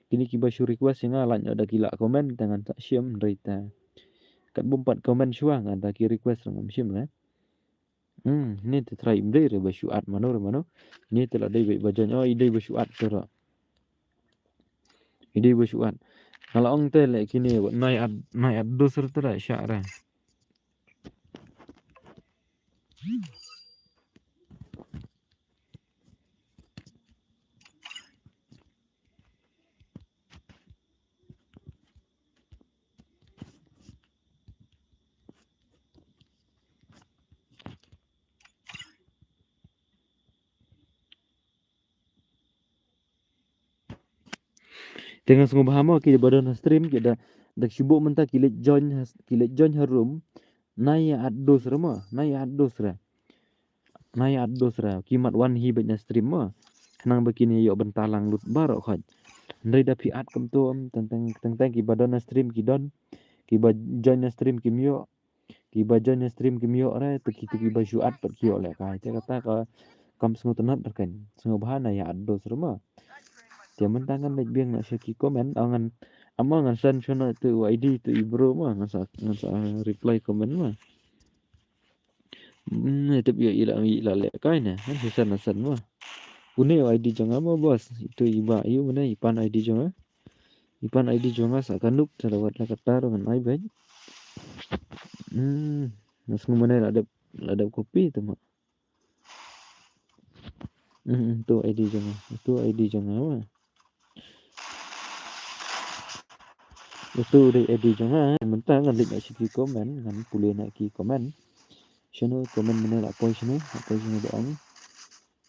Kine kiba shu request ïa nga lait noh da ki la comment te ngan sa shim hynrei te. Kat bym pat comment shuwa nga da ki request ngam shim re. Hmm, ini te trai ym dei re ba shu add mano re mano. Ini te la dei ba, ba join. Oh, i dei ba shu add te re. I dei ba shu add. Nga la ong te leh kine ba nai add, nai add dos re te da sha re. Te nga sngewbha mo ki ba don ha stream ki da, da ki shu buh mynta ki leit join ha, ki leit join ha room. Nai ïa add dos re mo, nai ïa add dos re. Nai ïa add dos re. Ki mat wan hi beit na stream mo. Khnang ba kin ïoh bynta lang lut baroh khoit. Hynrei da phi add kumto em, teng teng, teng teng ki ba don na stream ki don. Ki ba join na stream kim ïoh. Ki ba join na stream kim ïoh re, te ki, te ki ba shu add pat ki ïoh lehkai. Te kata ka kam sngewtynnat re kan. Sngewbha nai ïa add dos re mo. Te mynta ngan leit biang noh sha ki comment, o ngan, amo ngan send shuh noh tu u I D tu i bro mo, ngan sa, ngan sa reply comment mo. Hmm, tip ïa i la, i la lehkai ne, ngan sa send, send mo. Une u I D jong nga mo boss, itu i ba, ïa une i pan I D jong nga. I pan I D jong nga sa ka nuk, sa lawat la kata ruh ngan ai beit. Hmm, nga sngew mane la dep, la dep copy tu mo. Hmm, tu I D jong nga, tu I D jong nga mo. Utu dei I D jong nga, mynta ngan leit na ki comment, ngan pule na ki comment. Shano comment mynne la poi shano, la poi shano ba ong.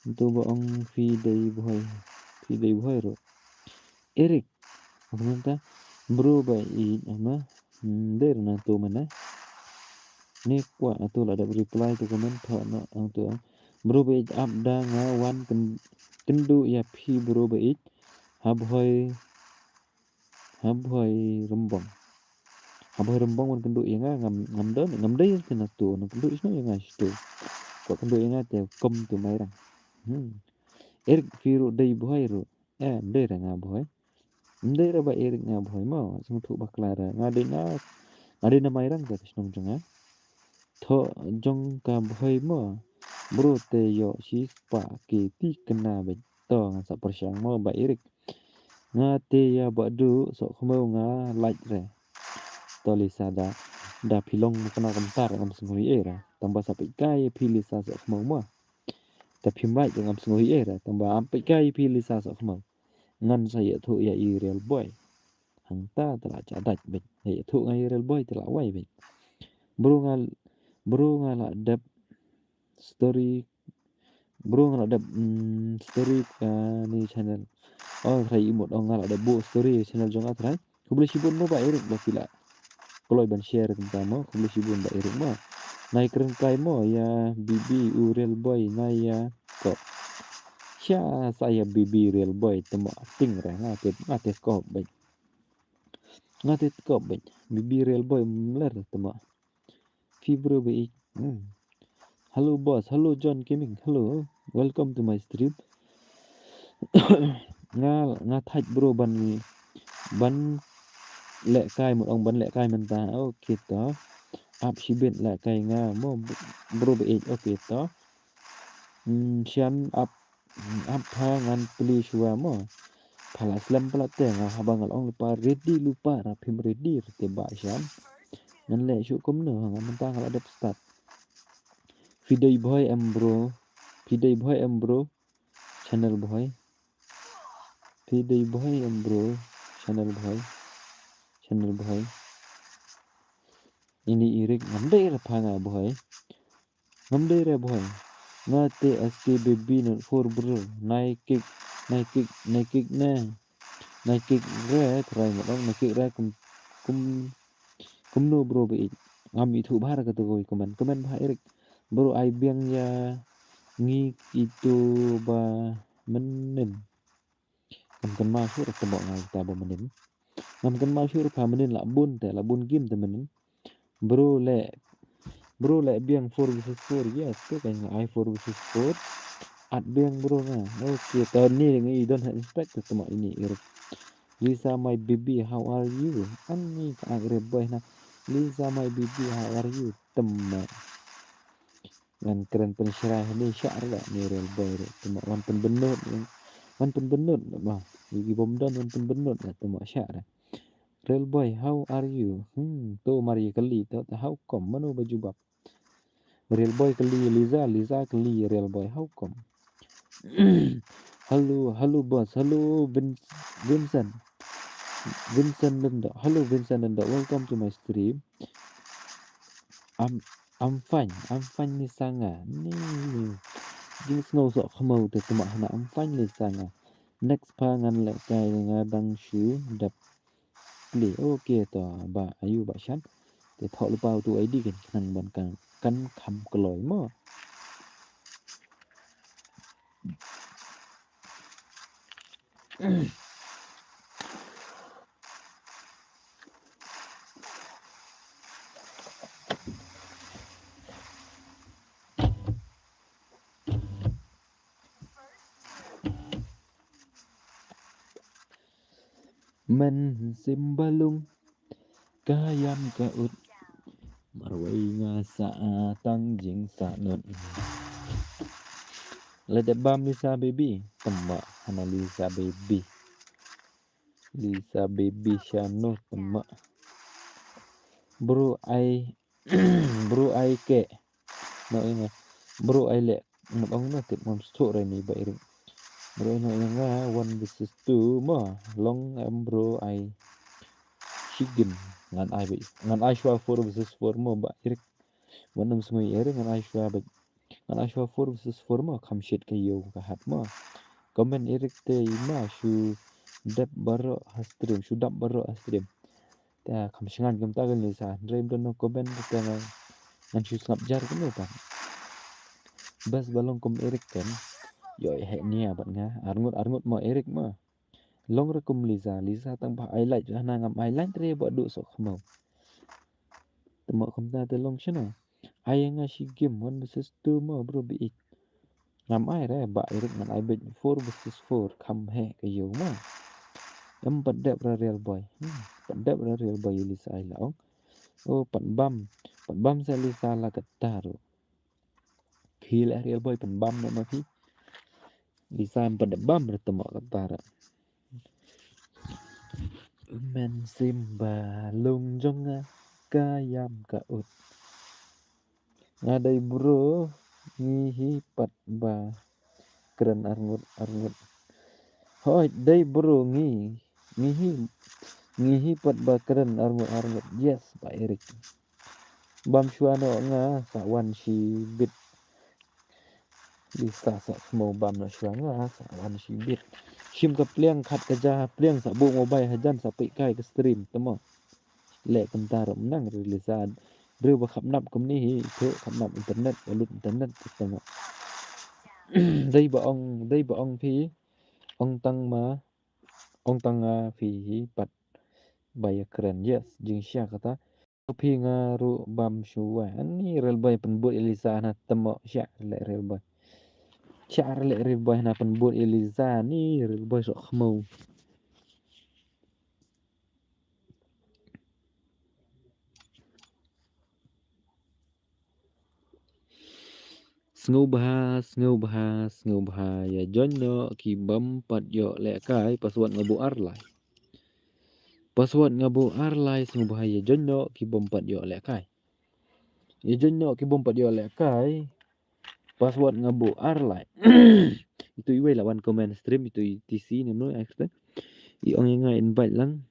Utu ba ong phi dei Bhoi, phi dei Bhoi ruh. Eric, mynta bro ba ïeit ma, hmm, dei na tu mynne. Ni kwah utu la dep reply tu comment tho na utu. Bro ba ïeit ap da nga wan kyn-, kynduh ïa phi bro ba ïeit. Ha Bhoi, ha Bhoi Rymbong. Ha Bhoi Rymbong wan kynduh ïa nga, ngam, ngam don, ngam dei phi na tu, na kynduh ïa nga shatu. Kwah kynduh ïa nga te kum tu Mairang. Hmm. Eric phi ruh dei Bhoi ruh. Eh, ym dei re nga Bhoi. Ym dei re ba Eric nga Bhoi mo, sngewthuh bakla re. Nga dei na, nga dei na Mairang te ka shnong jong nga. Thoh jong ka Bhoi mo. Bro te ïoh shi spah ki ti kena beit. To ngan sa pyrshang mo ba Eric. Nga te ïa ba du soh khmew nga lait re. To Lisa da, da phi long mo kena kumta re ngam sngew ei re. Tang ba sa peit kai phi Lisa soh khmew mo. Te phim lait re ngam sngew ei re. Tang ba am peit kai phi Lisa soh khmew. Ngan sa ïathuh ïa i Real Boy. Hangta te la cha dait beit. Ïathuh nga i Real Boy te la wai beit. Bro nga, bro nga la dep story. Bro nga la dep, mm, story ka ni channel. Oh, trai imut ong nga la dep buh story channel jong nga trai. Khublei shibun mo ba Eric ba phi la kloi ban share kumta mo. Khublei shibun ba Eric mo. Nai kren kai mo ïa Bibi u Real Boy nai ïa ko. Sha sa ïa Bibi Real Boy te mo acting re nga te, nga te kop beit. Nga te kop beit. Bibi Real Boy mler te mo. Phi bro ba ïeit. Hmm. Hello boss, hello John Gaming, hello. Welcome to my stream. Nga, nga thait bro ban, ban lehkai mut ong ban lehkai mynta. Okay to. Ap shibit lehkai nga mo bro ba ïeit. Okay to. Hmm, shan ap, ap pha ngan plie shuwa mo. Pha la slem pala te nga haba nga la ong lypa ready lypa ra phim ready te ba shan. Ngan leh shuh kumno nga mynta nga la dep start. Phi dei Bhoi em bro. Phi dei Bhoi em bro. Channel Bhoi. Phi dei Bhoi em bro. Channel Bhoi. Channel Bhoi. Ini Eric ngam dei re pha nga Bhoi. Ngam dei re Bhoi. Nga te S K baby not for bro. Nai kick, nai kick, nai kick ne. Nai kick re trai mo dong nai kick re kum, kum, kumno bro ba ïeit. Ngam ithuh bha re kata kawei comment. Comment bha Eric. Bro ai biang ïa ngi itu ba mynnin. Ngam kynmaw shuh re tymok nga kita ba mynnin. Ngam kynmaw shuh re pha mynnin la bun te, la bun game te mynnin. Bro leh, bro leh biang four versus four, yes, tu kan ai four versus four. At biang bro nga. Okay, to ni ngi don't have respect tu tymok ini Eric. Lisa my baby, how are you? Ani ka ang re boy na. Lisa my baby, how are you? Tymok. Ngan kren pynshrai hani shah re ni Real Boy re. Tymok wan pynbynnud. Wan pynbynnud ba. Igi bom don wan pynbynnud na tymok shah re. Real Boy, how are you? Hmm, to mar ïa kylli to, to how come? Mano ba jubab? Real Boy kylli Liza, Liza kylli Real Boy, how come? Hello, hello boss, hello Vin-, Vincent. Vincent Lendo, hello Vincent Lendo, welcome to my stream. I'm, I'm fine, I'm fine Lisa nga. Ni jingsngew soh khmew te tymok hana, I'm fine Lisa nga. Next pa ngan leh kai nga dang shu dep play. Okay to ba ayu ba shan. Te thoh lypa utu ID kan khnang ban kan kan kham kloi mo. Mynsiem Balung ka ïam ka ut. Marwei nga sa tang jingsahnut. Lada bam Lisa Baby, tama hana Lisa Baby. Lisa Baby shano tama. Bro ai, bro ai ke. No inga. Bro ai le. Ngat ong no tip ngam stuk re ni ba iring. Bro ai no inga one versus two mo. Long em bro ai. Shigim. Ngan ai ba. Ngan ai shwa four versus four mo ba iring. Wan em sngui iring ngan ai shwa ba. Ngan ai shwa four versus four mo, kham shit ka ïew ka hat mo. Comment irik te ima shu dap baroh ha stream, shu dap baroh ha stream. Ta kham shngan kumta ka Lisa. Hynrei don no comment te ngan, ngan shu sngap jar kumno pat. Bas ba long kum irik kan. Yo he nia bad nga. Arngut arngut mo irik mo. Long re kum Lisa, Lisa tang ba ai like hana ngam ai like re ba du sok khmo. Tama kumta te long shano. Ai nga shi game one versus two mo bro bi ik. Ngam ai re ba irik ngan ai bet four versus four kham he ka yo mo. Em pat dep ra real boy. Hmm, pat dep ra real boy Lisa ai la ong. Oh pat bam. Pat bam sa Lisa la kata ru. Khi leh real boy pynbam noh ma phi. Lisa em pat da bam re tama kata re. Mynsiem Balung jong nga ka ïam ka ut. Nga dei bro ngi hi pat ba kren arngut arngut. Hoi dei bro ngi ngi hi ngi hi pat ba kren arngut arngut. Yes ba Eric. Bam shwa noh nga sa wan shi bit. Lisa sa khmo bam noh shwa nga sa wan shi bit. Shim ka pliang khat ka ja pliang sa bu mobile hajan sa pei kai ka stream tama. Leh kumta ruh mynta re Lisa. Briew ba khap nap kumne hi tu khap nap internet ka lut internet tama. Dei ba ong dei ba ong phi ong tang ma ong tang nga phi hi pat ba ïa kren yes jingshisha kata. Phi nga ruh bam shuwa ani real boy pynbut ïa Lisa na tama sha re real boy. Sha re real boy na pynbut ïa Lisa ni real boy sok khmo. Sngewbha sngewbha sngewbha ïa join noh ki bym pat ïoh lehkai password nga buh ar lai. Password nga buh ar lai sngewbha ïa join noh ki bym pat ïoh lehkai. Ïa join noh ki bym pat ïoh lehkai. Password nga buh ar lai. Itu iwei la wan comment stream itu I T C ne mno ai kyrteng. I ong ïa nga invite lang.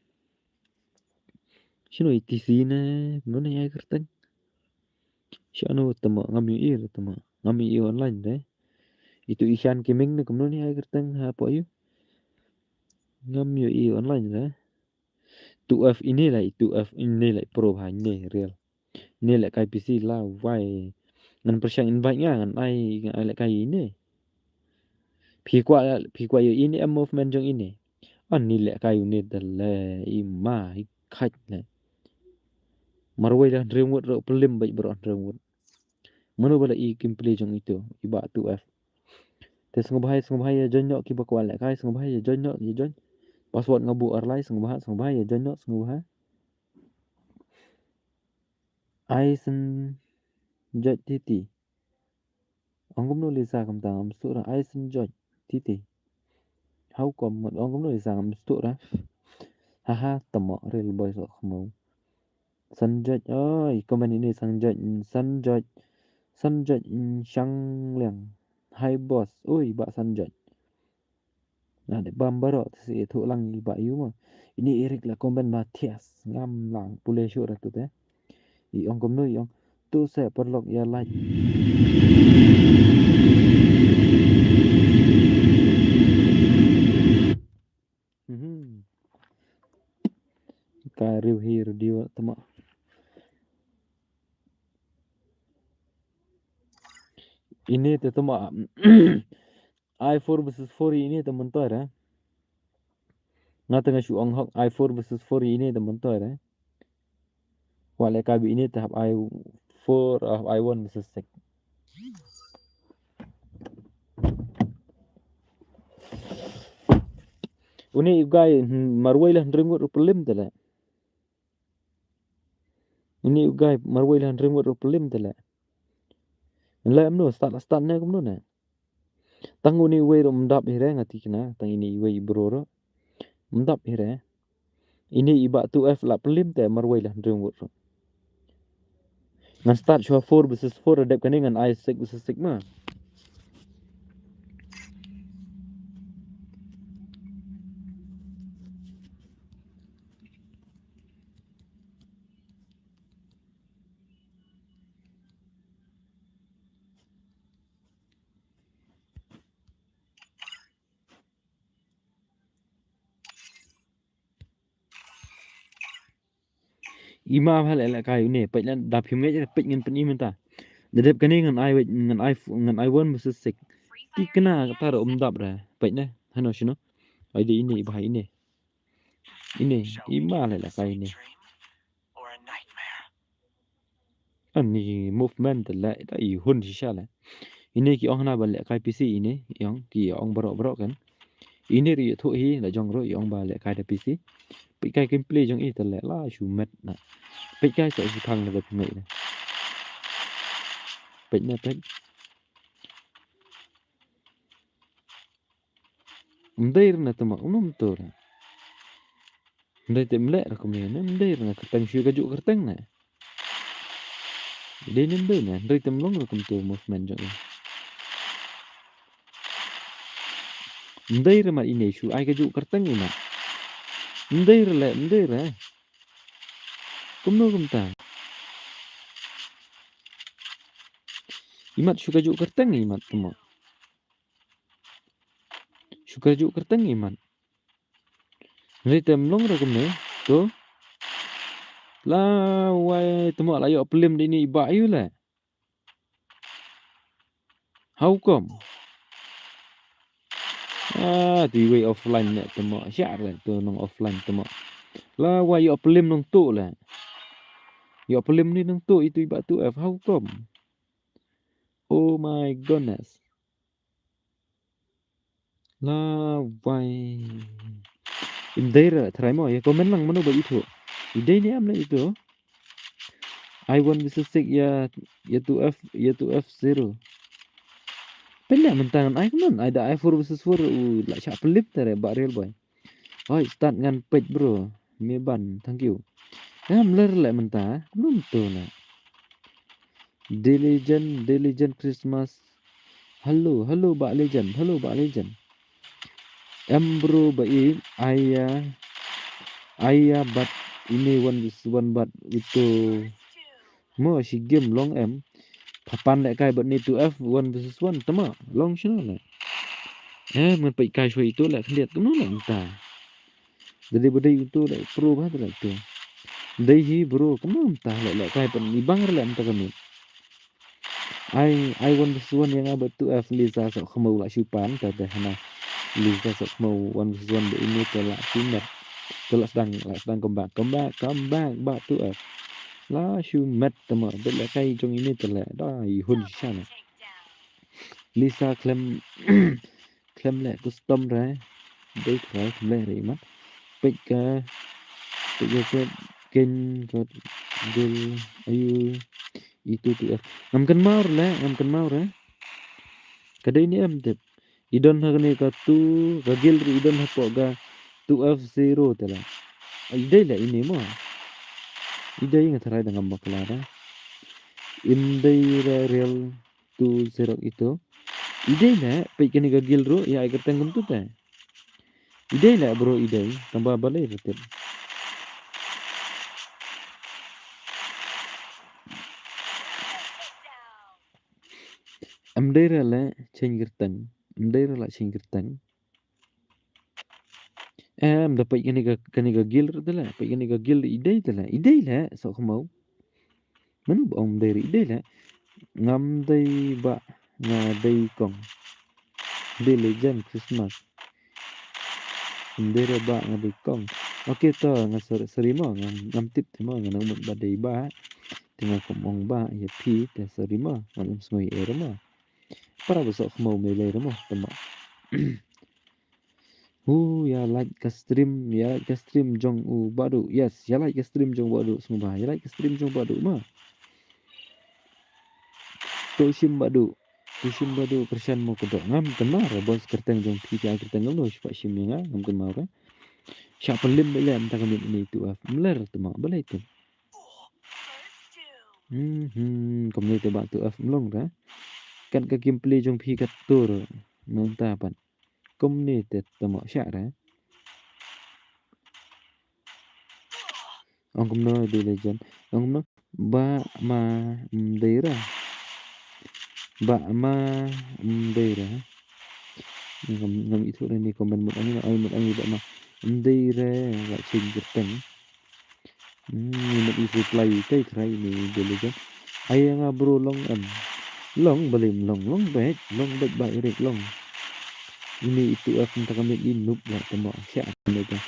Shino I T C ne mno ai kyrteng. Shano tama ngam ïohi re tama ngam ïohi online re. Itu Ishan Gaming ne kumno ne ai kyrteng ha po yu. Ngam ïohi online re. Two F ine la itu F ine la pro ha ine real. Ine la kai P C la wai. Ngan pyrshang invite nga ngan ai ngan ai la kai ine. Phi kwah phi kwah ïohi ine em movement jong ine. Ani leh kai une da le i ma i khait le. Marwei da hynriew ngut ro pelim bai bro hynriew ngut. Mano ba la i gameplay jong itu i ba two F. Te sngewbha sngewbha ïa join noh ki ba kwah leh kai sngewbha ïa join noh ïa join. Password nga buh ar lai sngewbha sngewbha ïa join noh sngewbha. Ai sen jot titi. Ong kumno Lisa kumta ngam suk ra ai sen jot titi. How come ong kumno Lisa ngam suk ra. Haha tama real boy sok khmo. San jot oi comment ini san jot san jot san jot shang liang. Hi boss oi ba san jot. Nga dei bam baroh te si ithuh lang i ba yu mo. Ini Eric la comment ba thias ngam lang pule shuh ra tu te. I ong kumno i ong tu se paralok ïa like. Ine te tama. I four versus four ine te mynta re. Nga te nga shu ong hok I four versus four ine te mynta re. Wa le ka bi ine te hap I four, hap I one versus six. Uni u guy, hmm, marwei lah hynriew ngut ruh pynliem te le. Uni u guy marwei lah hynriew ngut ruh pynliem te le. Le mno start, start ne kumno ne. Tang uni uwei ruh mdap hi re nga tikna, tang ini uwei bro ruh. Mdap hi re. Ini i Bah two F la pynliem te marwei lah hynriew ngut ruh. Ngan start shuwa four versus four, dep kane ngan ai six versus six ma. Ima bha leh leh kai une, peit na da phim ngeit re, peit ngan pyni mynta. Da dep kane ngan ai wei, ngan ai f-, ngan ai one versus six. Tikna kata ruh um dap re, peit na, hano shino. Ai de ine, i bha ine. Ine, ima leh leh kai ine. Ani movement te leh, da i hun shisha leh. Ine ki ong hana ba leh kai P C ine, i ong, ki ong baroh baroh kan. Ine ri thu hi, la jong ruh, i ong ba leh kai da P C. Peit kai gameplay jong i te leh, la shu met na. Peit kai sa shu thang na ba pyngai na. Peit na peit. Mdei re na tama, um to re. Mdei te mleh re kumne, ne mdei re na kyrteng shu kajuh kyrteng ne. Dei ne mdei ne, mdei te mlong re kumto movement jong i. Mdei re mat ine shu ai kajuh kyrteng i mat. Mdei re leh, mdei re. Kumno kumta. I mat shu kajuh kyrteng i mat tama. Shu kajuh kyrteng i mat. Hynrei te mlong re kumne, to. La wai, tama la ïoh pynliem da ine i Bah ïu leh. How come? Ah, tu iwei offline ne tama, sha re to nong offline tama. La wai ïoh pynliem nong to leh. Ïoh pynliem ni nong to itu i Bah two F, how come? Oh my goodness. La wai. Im dei re, try mo, ïa comment lang mano ba ithuh. I dei ne em leh itu. I one versus six ïa, ïa two F, ïa two F zero. Pynleh mynta ngan ai kumno, ai da I four versus four, u la shah pynlip te re Bah Real Boy. Oi, start ngan peit bro. Me ban, thank you. Em ler leh mynta, kumno to leh. Diligent, Diligent Christmas. Hello, hello Bah Legend, hello Bah Legend. Em bro ba i, aya, aya bat ini one versus one bat itu. Mo shi game long em. Phapan leh kai bat ni two F one versus one tama long shino leh. Em ngan peit kai shwa itu leh khyndiat kumno leh mynta. Dei ba dei uto leh pro ba leh uto. Dei hi bro, kumno mynta leh leh kai pan i bang leh mynta kane. Ai, ai one versus one ïa nga ba two F Lisa Sohkhmaw la shu pan ta te hana. Lisa Sohkhmaw one versus one ba ine te la shu met. Te la sdang, la sdang comeback, comeback, comeback ba two F. La shu met tama, dei leh kai jong ine te leh, da i hun shisha na. Lisa khlem, khlem leh custom re. Dei trai khlem leh re mat. Peit ka, peit ka kot ken kot gol ayu itu two F. Ngam kynmaw re leh, ngam kynmaw re. Ka dei ne em tip. I don ha kane ka two, ka guild re i don hapoh ka two F zero te leh. I dei leh ine mo. I dei nga tharai da ngam bakla re. Im dei re real. Tu serok itu. I dei leh, peit kane ka guild ruh, ïa ai kyrteng kumtu te. I dei leh bro i dei, tang ba balei ruh tip. Em dei re leh, change kyrteng. Em dei re leh, change kyrteng. Em, da peit kane ka, kane ka guild ruh te leh, peit kane ka guild i dei te leh, i dei leh, Sohkhmaw. Mano ba ong dei re i dei leh. Ngam dei ba Nga dei kong. Dei legend Christmas. Ym dei re ba nga dei kong. Okay to, nga sorry, sorry mo, ngam, ngam tip te mo, nga nang mut ba dei ba. Te nga kum ong ba ïa phi te sorry mo, ngam sngew ei re mo. Para ba soh khmaw me lei re mo, te mo. Hu, ïa like ka stream, ïa like ka stream jong u Badu. Yes, ïa like ka stream jong Badu, sngewbha. Ïa like ka stream jong Badu ma. To shim Badu. To shim Badu, kyrshan mo ka doh. Ngam kynmaw re boss, kyrteng jong phi, phi ai kyrteng ngam lo, shipah shim ïa nga, ngam kynmaw re. Shah pynlem bad lem ta ka miet ini tu af. Mler te ma, balei te. Hmm, hmm, kumne te ba tu af mlong re. Kan ka gameplay jong phi ka tur. Mynta pat. Kumne te te mo shah re. Ong kumno dei legend. Ong kumno ba ma, mm, dei re. Ba ma, mm, dei re. Ngam, ngam ithuh re ni comment mut ani, ai mut ani ba ma. Mm, dei re, ba chim kyrteng. Hmm, mut i reply kai trai ni dei legend. Ai nga bro long em. Long balei long, long bad, long bad ba i rek long. Ini itu af mynta ka miet i noob la te mo. Shah ni te.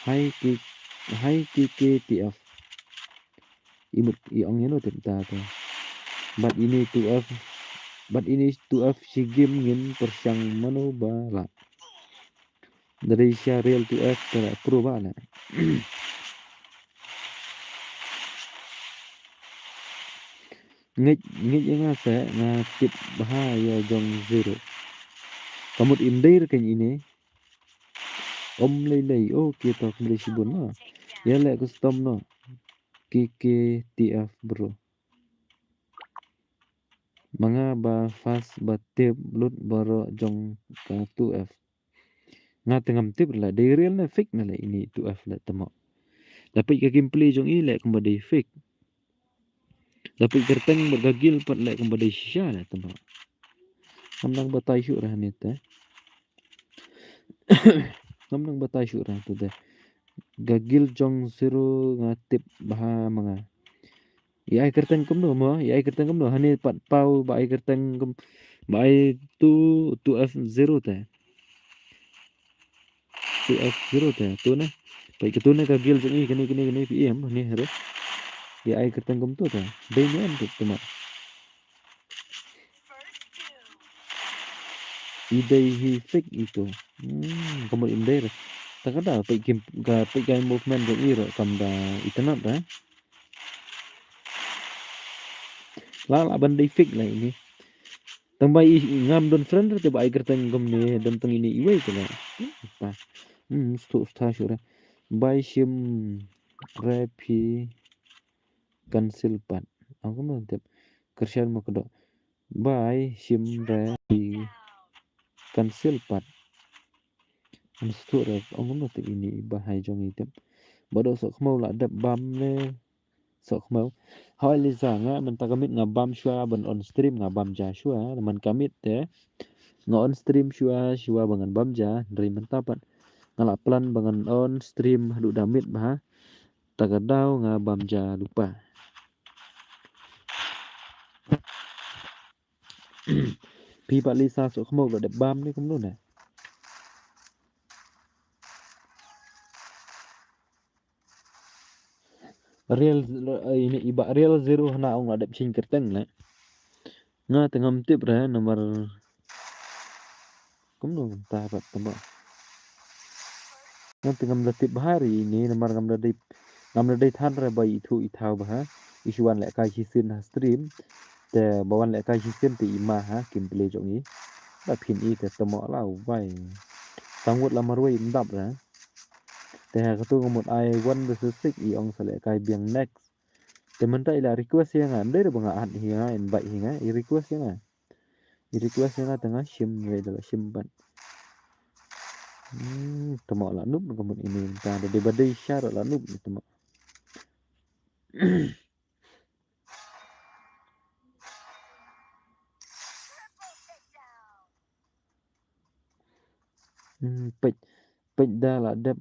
Hai ki, hai ki K T F. I mut i ong ïa no te mynta te. Bad ini itu af. Bad ini itu af shi game ngin pyrshang mano ba la. Da dei sha real tu F te la pro ba la. Ngeit, ngeit ïa nga se nga tip bha ïa jong zero. Ka mut im dei re kane ine. Ym lei lei. Okay to, khublei shibun ma. Ïa leh custom noh. K K T F bro. Ma nga ba fast ba tip lut baroh jong ka tu F. Nga te ngam tip re la dei real ne fake ne la ini tu F la te mo. Da peit ka gameplay jong i leh kumba dei fake. Da peit kyrteng bad ka guild pat leh kumba dei shisha la te mo. Ngam nang batai shuh re hangne te. Ngam nang batai shuh re tu te. Ka guild jong zero nga tip bha ma nga. Ïa ai kyrteng kumno mo, ïa ai kyrteng kumno, hangne pat paw ba ai kyrteng kum, ba ai tu, tu F zero te. Tu F zero te, tu ne. Peit ka tu ne ka guild jong i, kane, kane, kane, P M, hangne, hero. Ïa ai kyrteng kumto te. Dei ne em tu, tu ma. I dei hi fake itu. Hmm, ka mut im dei re. Ta ka da peit game, ka peit game movement jong i re kam da internet re. La la ban dei fake la ini. Tang ba i ngam don friend re te ba ai kyrteng kumne don tang ini iwei te la. Hmm, ta. Hmm, stu sta shu re. Bai shim re phi cancel pat. Aku no tep. Kyrshan mo ka doh. Bai shim re phi cancel pat. Ym sdang re ong kumno te ini ba hai jong i tep. Ba doh soh khmaw la dep bam ne soh khmaw. Hoi Lisa nga mynta ka miet nga bam shuwa ban on stream nga bam ja shuwa. Mynta ka miet te nga on stream shuwa shuwa ba ngan bam ja. Hynrei mynta pat nga la plan ba ngan on stream haduh da miet bha. Ta ka daw nga bam ja lypa. Phi pat Lisa soh khmaw la dep bam ne kumno ne. Real, eh, ini i ba real zero hana ong la dep ching kyrteng le. Nga te ngam tip re namar kumno mynta pat te mo. Nga te ngam da tip bha re ini namar ngam da dei, ngam da dei than re ba ithuh ithaw bha. I shu wan lehkai shisien ha stream. Te ba wan lehkai shisien te i ma ha gameplay jong i. Ba phin i te te mo la u bai. Sangwut la marwei im dap re. Te ha katu nga mut ai one versus six i ong sa lehkai biang next. Te mynta i la request ïa nga, ym dei re ba nga add hi nga, invite hi nga, i request ïa nga. I request ïa nga te nga shim, ïa da la shim pat. Hmm, te mo la noob ka mut ini mynta, da dei ba dei sha ruh la noob te mo. Hmm, peit, peit da la dep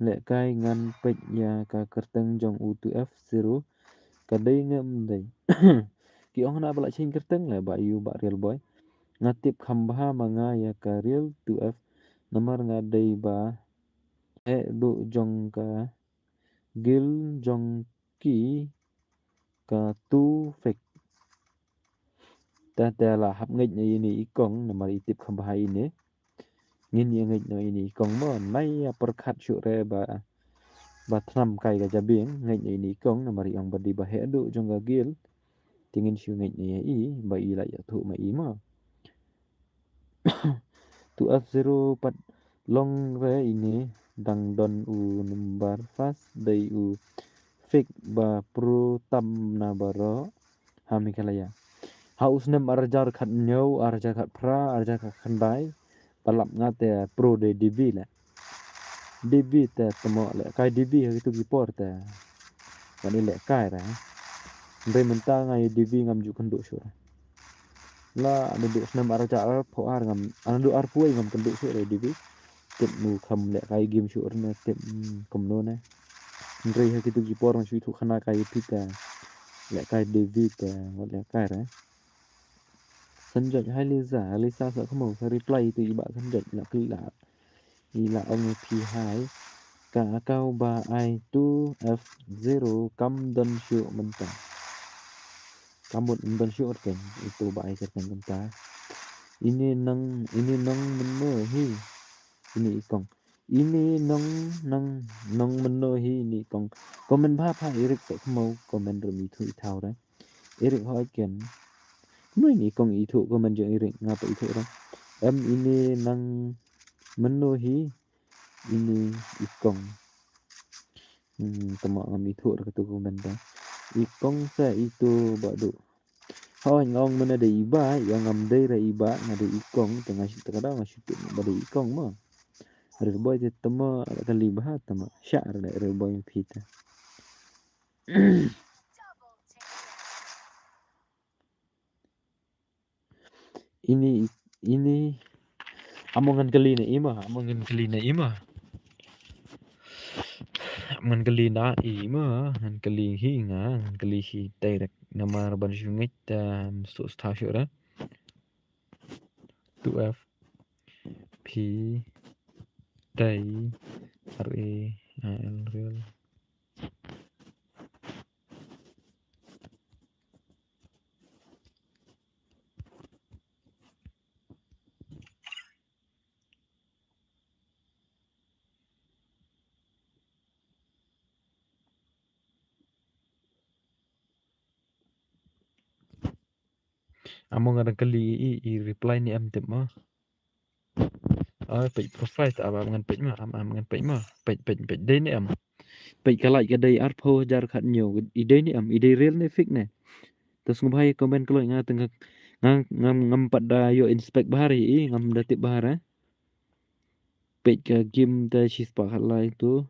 lehkai ngan peit ïa ka kyrteng jong u tu F zero. Ka dei ne ym dei. Ki ong hana ba la ching kyrteng le ba ïu ba real boy. Nga tip kham bha ma nga ïa ka real two F. Namar nga dei ba heh duh jong ka guild jong ki ka two fake. Te te la hap ngeit na ine i kong namar i tip kham bha ine. Ngin ïa ngeit na ine i kong mo, nai ïa pyrkhat shuh re ba, ba thnam kai ka jabieng, ngeit na ine i kong namar i ong ba dei ba heh duh jong ka guild. Te ngin shu ngeit na ïa i ba i la ïathuh ma i mo. Two F zero pat long re ine, dang don u number first dei u fake ba pro tam na baroh ha Meghalaya. Ha u snem ar hajar khathynñiew, ar hajar khatphra, ar hajar khatkhyndai, ba lap nga te pro dei D V leh. D V te te mo lehkai D V ha kitu ki por te. Ban ïalehkai re. Hynrei mynta nga ïa D V ngam ju kynduh shuh re. La naduh snem ar hajar arphew ar ngam, naduh arphew wei ngam kynduh shuh re D V. Tip nu kham lehkai game shuh re ne tip, hmm, kumno ne. Hynrei ha kitu ki por nga shu ïathuh khana kai ïa phi te. Lehkai D V te ngot lehkai re. Sanjot, hi Lisa, Lisa Sohkhmaw, sa reply ïa tu i bah Sanjot, la kli la. I la ong ïa phi hi. Ka account ba ai two F zero kam don shuh mynta. Ka mut ym don shuh kyrteng, itu ba ai kyrteng mynta. Ine nong, ine nong mynno hi. Ine i kong. Ine nong, nong, nong mynno hi ine i kong. Comment bha bha i Rick Sohkhmaw, comment ruh ym ithuh i thaw re. I Rick Hoi Ken. Kumno ine i kong ithuh comment jong i Rick, nga pat ithuh re. Em ine nong mynno hi. Ine i kong. Hmm, tama ngam ithuh re katu comment ta. I kong sa itu ba duh. Hoi nga ong mynne dei i bah, i ong ngam dei re i bah, nga dei i kong, te nga shu, te ka daw nga shu tip ba dei i kong mo. Re boy te tama, re kali bha tama. Sha re, re boy phi te. Ine, ine, amo ngan kali na i ma, amo ngan kali na i ma. Amo ngan kali na i ma, ngan kali hi nga, ngan kali hi direct. Namar ban shu ngeit, um, suk stha shu ra. Two F P dei R A I L real. Amo nga dang kali i, i reply ne em tip mo. Ai, peit profile ta, am, am ngan peit ma, am, am ngan peit ma. Peit, peit, peit, dei ne em. Peit ka like ka dei arphew hajar khathynñiew, i dei ne em, i dei real ne fake ne. Te sngewbha ïa comment kloi nga te nga, nga, ngam, ngam pat da ïoh inspect bha re i, ngam da tip bha re. Peit ka game te shispah khatlai tu.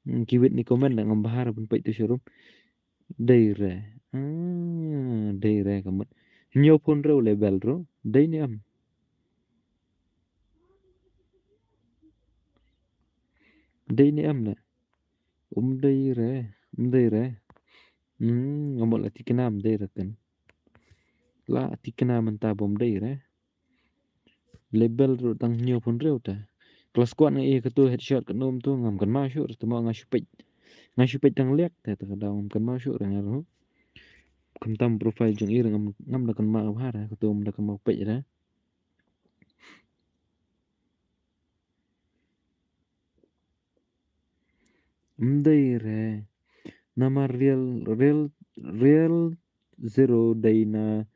Hmm, ki wit ni comment da ngam bha re ban peit tu showroom. Dei re. Ah, dei re ka mut. Hynñiew phew hynriew level ruh. Dei ne em. Dei ne em ne. Um dei re. Um dei re. Hmm, nga mut la tikna um dei re kan. La tikna mynta ba um dei re. Level ruh tang hynñiew phew hynriew te. Ka la squad nga ïa katu headshot ka num tu ngam kynmaw shuh re te mo nga shu peit. Nga shu peit tang liak te te ka daw ngam kynmaw shuh re nga ruh. Khamtam profile jong i re ngam, ngam da kynmaw bha re katu ngam da kynmaw peit re. Ym dei re. Namar real, real, real zero dei na,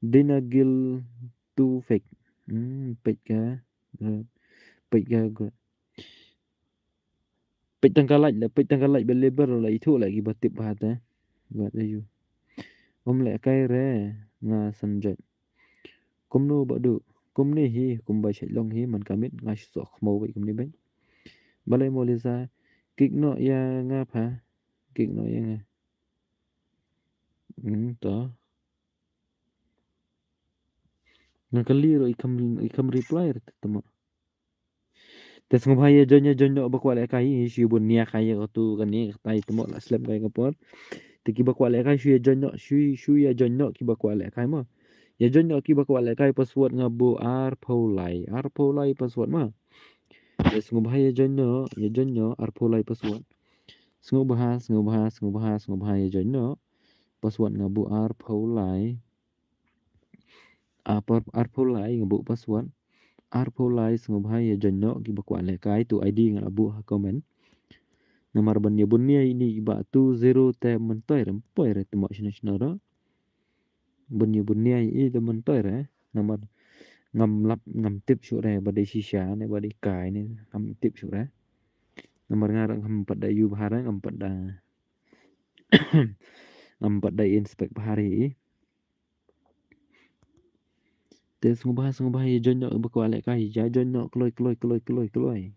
dei na guild two fake. Hmm, peit ka, eh, peit ka, ka. Peit tang ka like la, peit tang ka like ba level la ithuh la kiba tip bha te. Ba te yu. Um lehkai re, nga Sanjot. Kumno ba duh, kumne hi, kumba shait long hi, man ka miet, nga shu Sohkhmaw beit kumne beit. Balei mo Lisa, kick noh ïa nga pha, kick noh ïa nga. Hmm, to. Nga kali ruh i kham, i kham reply ruh te mo. Te sngewbha ïa join, ïa join noh ba kwah lehkai, shu bun nia kai ïa katu kane katai te mo la slem kai ka por. Te kiba kwah lehkai shu ïa join noh, shu, shu ïa join noh kiba kwah lehkai mo. Ïa join noh kiba kwah lehkai, password nga buh arphew lai. Arphew lai password mo. Ïa sngewbha ïa join noh, ïa join noh arphew lai password. Sngewbha, sngewbha, sngewbha, sngewbha ïa join noh. Password nga buh arphew lai. Arphew, arphew lai nga buh password. Arphew lai, sngewbha ïa join noh kiba kwah lehkai, tu ID nga la buh ha comment. Namar ban ïa bun nia ine i ba two zero te myntoi re, myntoi re, te mo shano shano ruh. Ban ïa bun nia i te myntoi re. Namar ngam lap, ngam tip shuh re ba dei shisha ne ba dei kai ne, ngam tip shuh re. Namar nga ruh ngam pat da ïoh bha re, ngam pat da, ngam pat da inspect bha re. Te sngewbha, sngewbha ïa join noh ba kwah lehkai, ïa join noh kloi, kloi, kloi, kloi, kloi.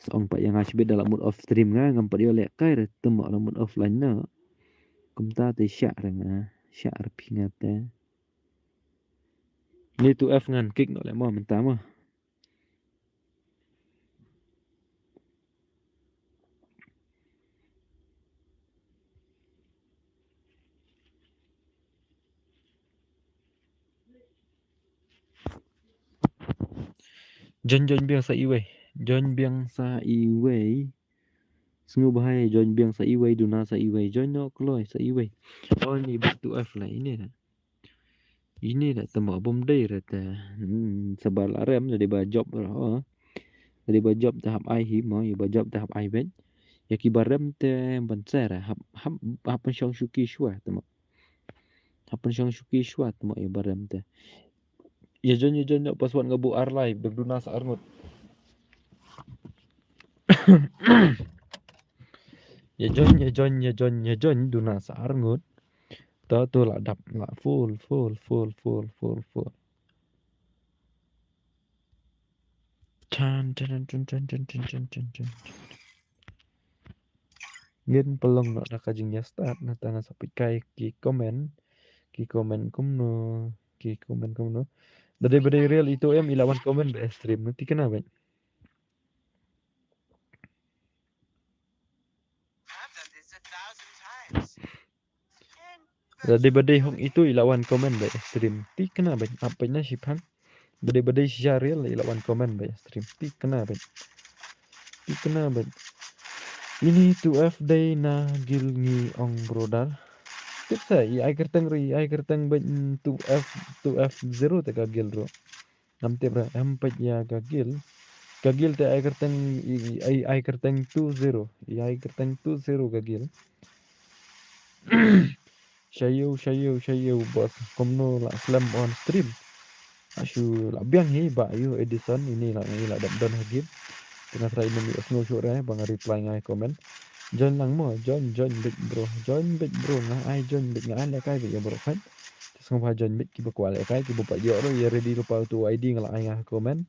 Sa ong pat ïa nga shibit da la mut off stream nga, ngam pat ïoh lehkai re, te mo la mut offline noh. Kumta te shah re nga, shah re phi nga te. Ni tu F ngan kick noh leh mo mynta mo. Join, join biang sa iwei. Join biang sa iwei. Sngewbha ïa join biang sa iwei, duna sa iwei. Join noh kloi sa iwei. Oh, ni ba tu F la ine na. Ine da te mo bym dei re te. Hmm, sa ba la rem da dei ba job re, oh. Da dei ba job te hap ai hi mo, ïa ba job te hap ai beit. Ïa kiba rem te ban share re, hap, hap, hap pynshong shuki shuwa te mo. Hap pynshong shuki shuwa te mo ïa ba rem te. Ïa join, ïa join noh, password nga buh ar lai, dang duna sa ar ngut. Ïa join, ïa join, ïa join, ïa join, duna sa ar ngut. To, to la dap, la full, full, full, full, full, full. Chan, chan, chan. Ngin pynlong noh da ka jingïa start, nangta ngan sa peit kai ki comment, ki comment kumno, ki comment kumno. Da dei ba dei real itu em, i la wan comment ba stream, na tikna beit. Da dei ba dei hok itu i la wan comment ba stream. Tikna beit, ap beit na shiphang. Ba dei ba dei shisha real i la wan comment ba stream. Tikna beit. Tikna beit. Ini tu F dei na guild ngi ong brother. Tip sa i ai kyrteng ri, i ai kyrteng beit, mm, tu F, tu F zero te ka guild ro. Ngam tip re, em peit ïa ka guild. Ka guild te ai kyrteng, i, i, ai, ai kyrteng two zero. I ai kyrteng two zero ka guild. Shayo, shayo, shayo, boss. Kumno la slem on stream. Ashu la biang hi ba yu Edison ini la, ini la dap don ha game. Tengah try ini mi osno sure ba nga reply ngai comment. Join lang mo, join, join beit bro, join beit bro, nga ai join beit, nga ai lehkai beit ïa bro kan. Te sngewbha join beit kiba kwah lehkai, kiba pat ïoh ruh ïa ready ruh pa tu ID nga la ai nga comment.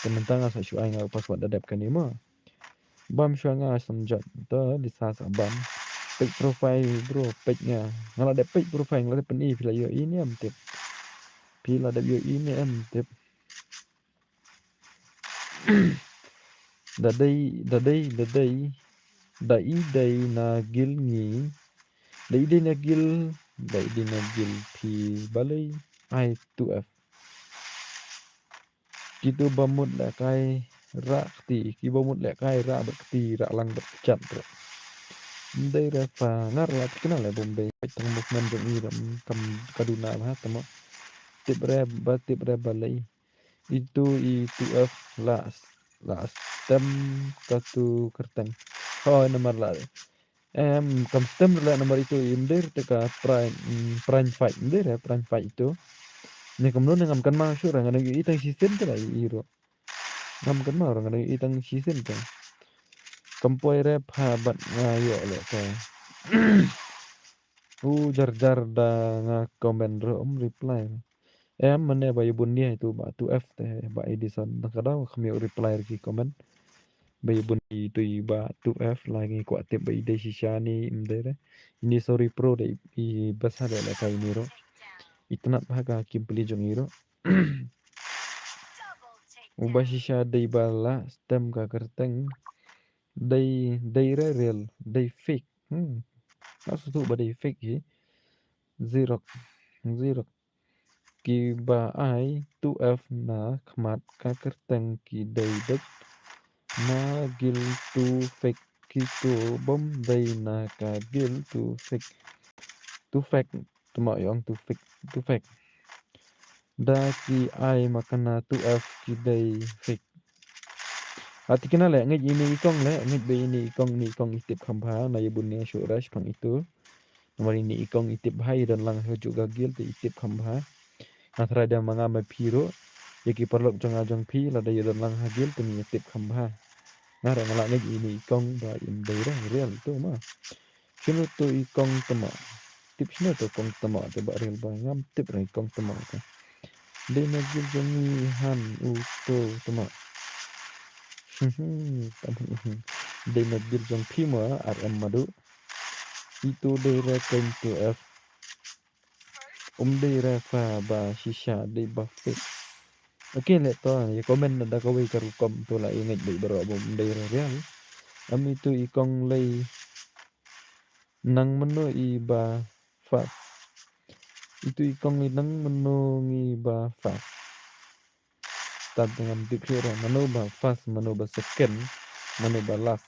Te mynta nga sa shu ai nga password da dep kane mo. Bam shuwa nga sam join. To Lisa sa bam. Page profile bro, page nga. Nga la dep page profile, nga la dep pyni, phi la ïohi ne em tip. Phi la dep ïohi ne em tip. Da dei, da dei, da dei, da i dei na guild ngi. Da i dei na guild, da i dei na guild phi balei ai tu F. Kitu ba mut lehkai rah kti, kiba mut lehkai rah bad kti, rah lang bad kjat ruh. Ym dei re pa ngar la tikna le bym dei, tang movement jong i ruh kam ka duna bha te mo. Tip re ba, tip re balei. Itu i tu F la, la stem katu kyrteng. Hooid namar la, em, kam stem re la namar itu i ym dei re te ka prime, mm, prime fight, ym dei re prime fight itu. Ne kumno ne ngam kynmaw shuh re, nga dang ïohi tang shisien te la i ruh. Ngam kynmaw re, nga dang ïohi tang shisien te. Kam poi re pha bad nga ïoh lehkai. U jar jar da nga comment ruh ym reply. Em, mane ba ïa bun nia itu ba tu F te ba Edison. Nang ka daw kham ïoh reply ki comment. Ba ïa bun itu i ba tu F la ngi kwah tip ba i dei shisha ne ym dei re. Ini sorry pro da i, i basa da lehkai ini ruh. I tnat bha ka kim pli jong i ruh. U ba shisha dei ba la stem ka kyrteng. Dei, dei re real, dei fake. Hmm. Nga sngewthuh ba dei fake hi. Xerox. Xerox. kiba ai two F na khmat ka kyrteng ki dei beit na guild two fake, kito bym dei na ka guild two fake. Two fake, tymmen ïa ong two fake, two fake. Da ki ai ma kane two F ki dei fake. Ati kane leh, ngeit ïa ine i kong leh, ngeit ba ine i kong, ine i kong i tip kham bha, na ïa bun ne shu rush pang itu. Namar ine i kong i tip bha, i don lang ha ju ka guild te i tip kham bha. Nga trai da ma nga ma phi ruh, ïa ki paralok jong nga jong phi, lada ïa don lang ha guild te ïa tip kham bha. Nga ruh nga la ngeit ine i kong ba im dei ruh, real itu ma. Shano to i kong tymmen? Tip shano to kong tymmen te ba real ba ngam tip re i kong tymmen te. Dei na guild jong ngi han u to tymmen. Dei na guild jong phi ma R M Madu. Itu dei re kong two F. Um dei re fa ba shisha dei ba fake. Okay, leh to ïa comment na da kawei ka rukom to la i ngeit ba i baroh ba um dei re real. Am itu i kong lei nang mano i ba first. Itu i kong lei nang mano ngi ba first. Tad ngam tip shuh re mano ba first, mano ba second, mano ba last.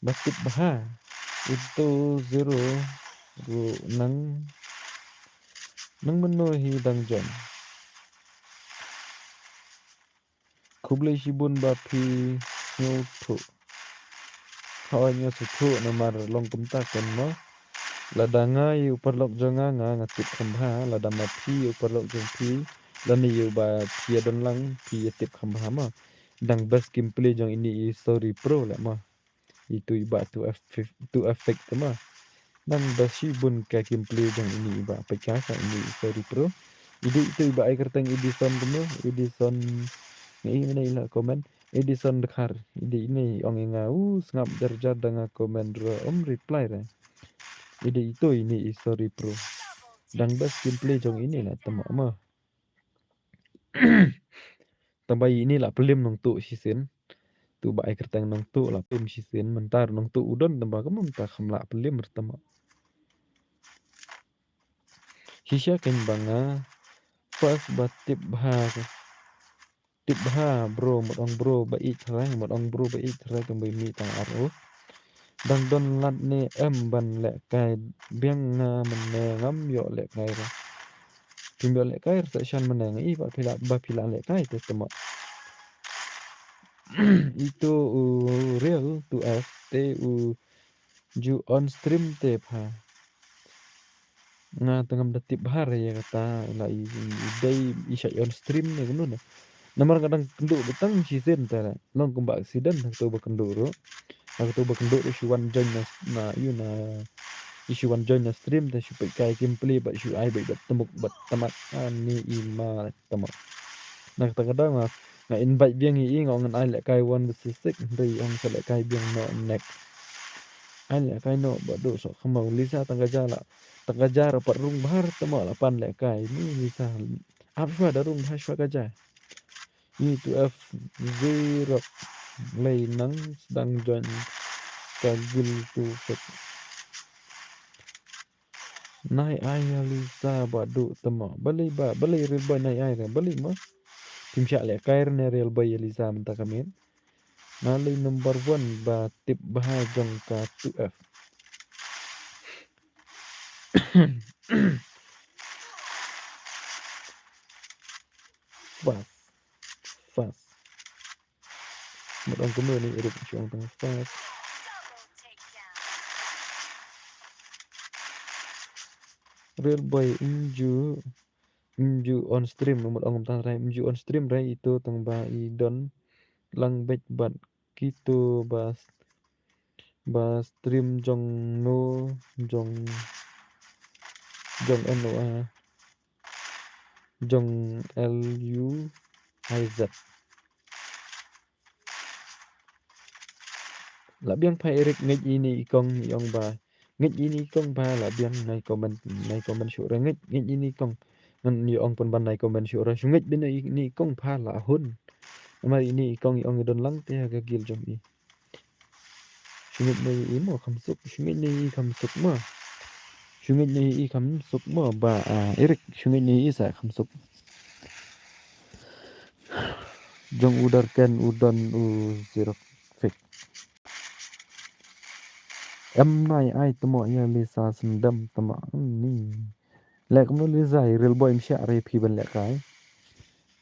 Ba tip bha. Itu zero ruh nang, nang mano hi dang join. Khublei shibun ba phi sngewthuh. Hooid nga sngewthuh namar long kumta kan mo. Lada nga ïa u paralok jong nga, nga nga tip kham bha, lada ma phi ïa u paralok jong phi, lane ïa uba phi ïa don lang phi ïa tip kham bha mo. Dang best gameplay jong ine i Sorry Pro leh mo. Itu i ba two F, two F fake te mo. Dang best shibun ka gameplay jong ine i ba peit ka sa ine i Sorry Pro. I dei itu i ba ai kyrteng Edison te mo, Edison. Ngi ine i la comment Edison Dkhar. I dei ine i ong ïa nga u sngap jar jar da nga comment ruh um reply re. I dei itu ine i Sorry Pro. Dang best gameplay jong ine la tymmen mo. Tang ba ine la plim nongtuh shisien. Tu ba ai kyrteng nongtuh la plim shisien, mynta nongtuh u don tang ba ka mynta kham la plim re tymmen. Shisha kein ba nga first ba tip bha. Tip bha bro, mut ong bro ba ïeit tharai, mut ong bro ba ïeit tharai tang ba mih tang ar u. Dang don lad ne em ban lehkai biang nga mynne ngam ïoh lehkai re. Phim ïoh lehkai re sa shan mynne nga i ba phi la, ba phi la lehkai te tymmen. Itu u real two F te u ju on stream te pha. Nga te ngam da tip bha re ïa kata la i, i dei i shah on stream ne kumno ne. Namar nga dang kynduh ba tang shisien te la long kumba accident ha kato ba kynduh ruh. Ha kato ba kynduh ruh shu wan join na, na ïu na i shu wan join na stream te shu peit kai gameplay bad shu ai bad tymuk bad tymmen ani i ma tymmen. Na kata ka daw nga, nga invite biang ïa i, nga ong ngan ai lehkai one versus six, hynrei i ong sa lehkai biang noh next. Ai lehkai noh ba duh soh khmaw, Lisa tang ka ja la, tang ka ja ra pat rung bha re tymmen la pan lehkai ni Lisa. Ap shuwa da rung bha shuwa ka ja. Ni two F zero lei nang sdang join ka guild two fake. Nai ai ïa Lisa ba duh tymmen. Balei ba, balei real boy nai ai re, balei mo? Phim shah lehkai re ne real boy ïa Lisa mynta ka miet. Nga lei number one ba tip bha jong ka two F. Fast. Fast. Mut ong kumno ni Eric shu ong tang fast. Real boy ym ju, ym ju on stream, mut ong tang re, ym ju on stream re itu tang ba i don lang beit bad kito ba, ba stream jong no, jong, jong N O A, jong L U I Z. La biang pha Eric ngeit ine i kong i ong ba. Ngeit ine i kong pha la biang nai comment, nai comment shuh re ngeit, ngeit ine i kong. Ngan ïa ong pynban nai comment shuh re shu ngeit bine ine i kong pha la hun. Namar ine i kong i ong i don lang te ha ka guild jong i. Shu ngeit ne i mo kham suk, shu ngeit ne i kham suk mo. Shu ngeit ne i kham suk mo ba, ah, Eric, shu ngeit ne i sa kham suk. Jong u Darken u don u zero fake. Em nai ai temo ïa Lisa Sendam temo ni. Leh kumno Lisa, Real Boy msha re phi ban leh kai.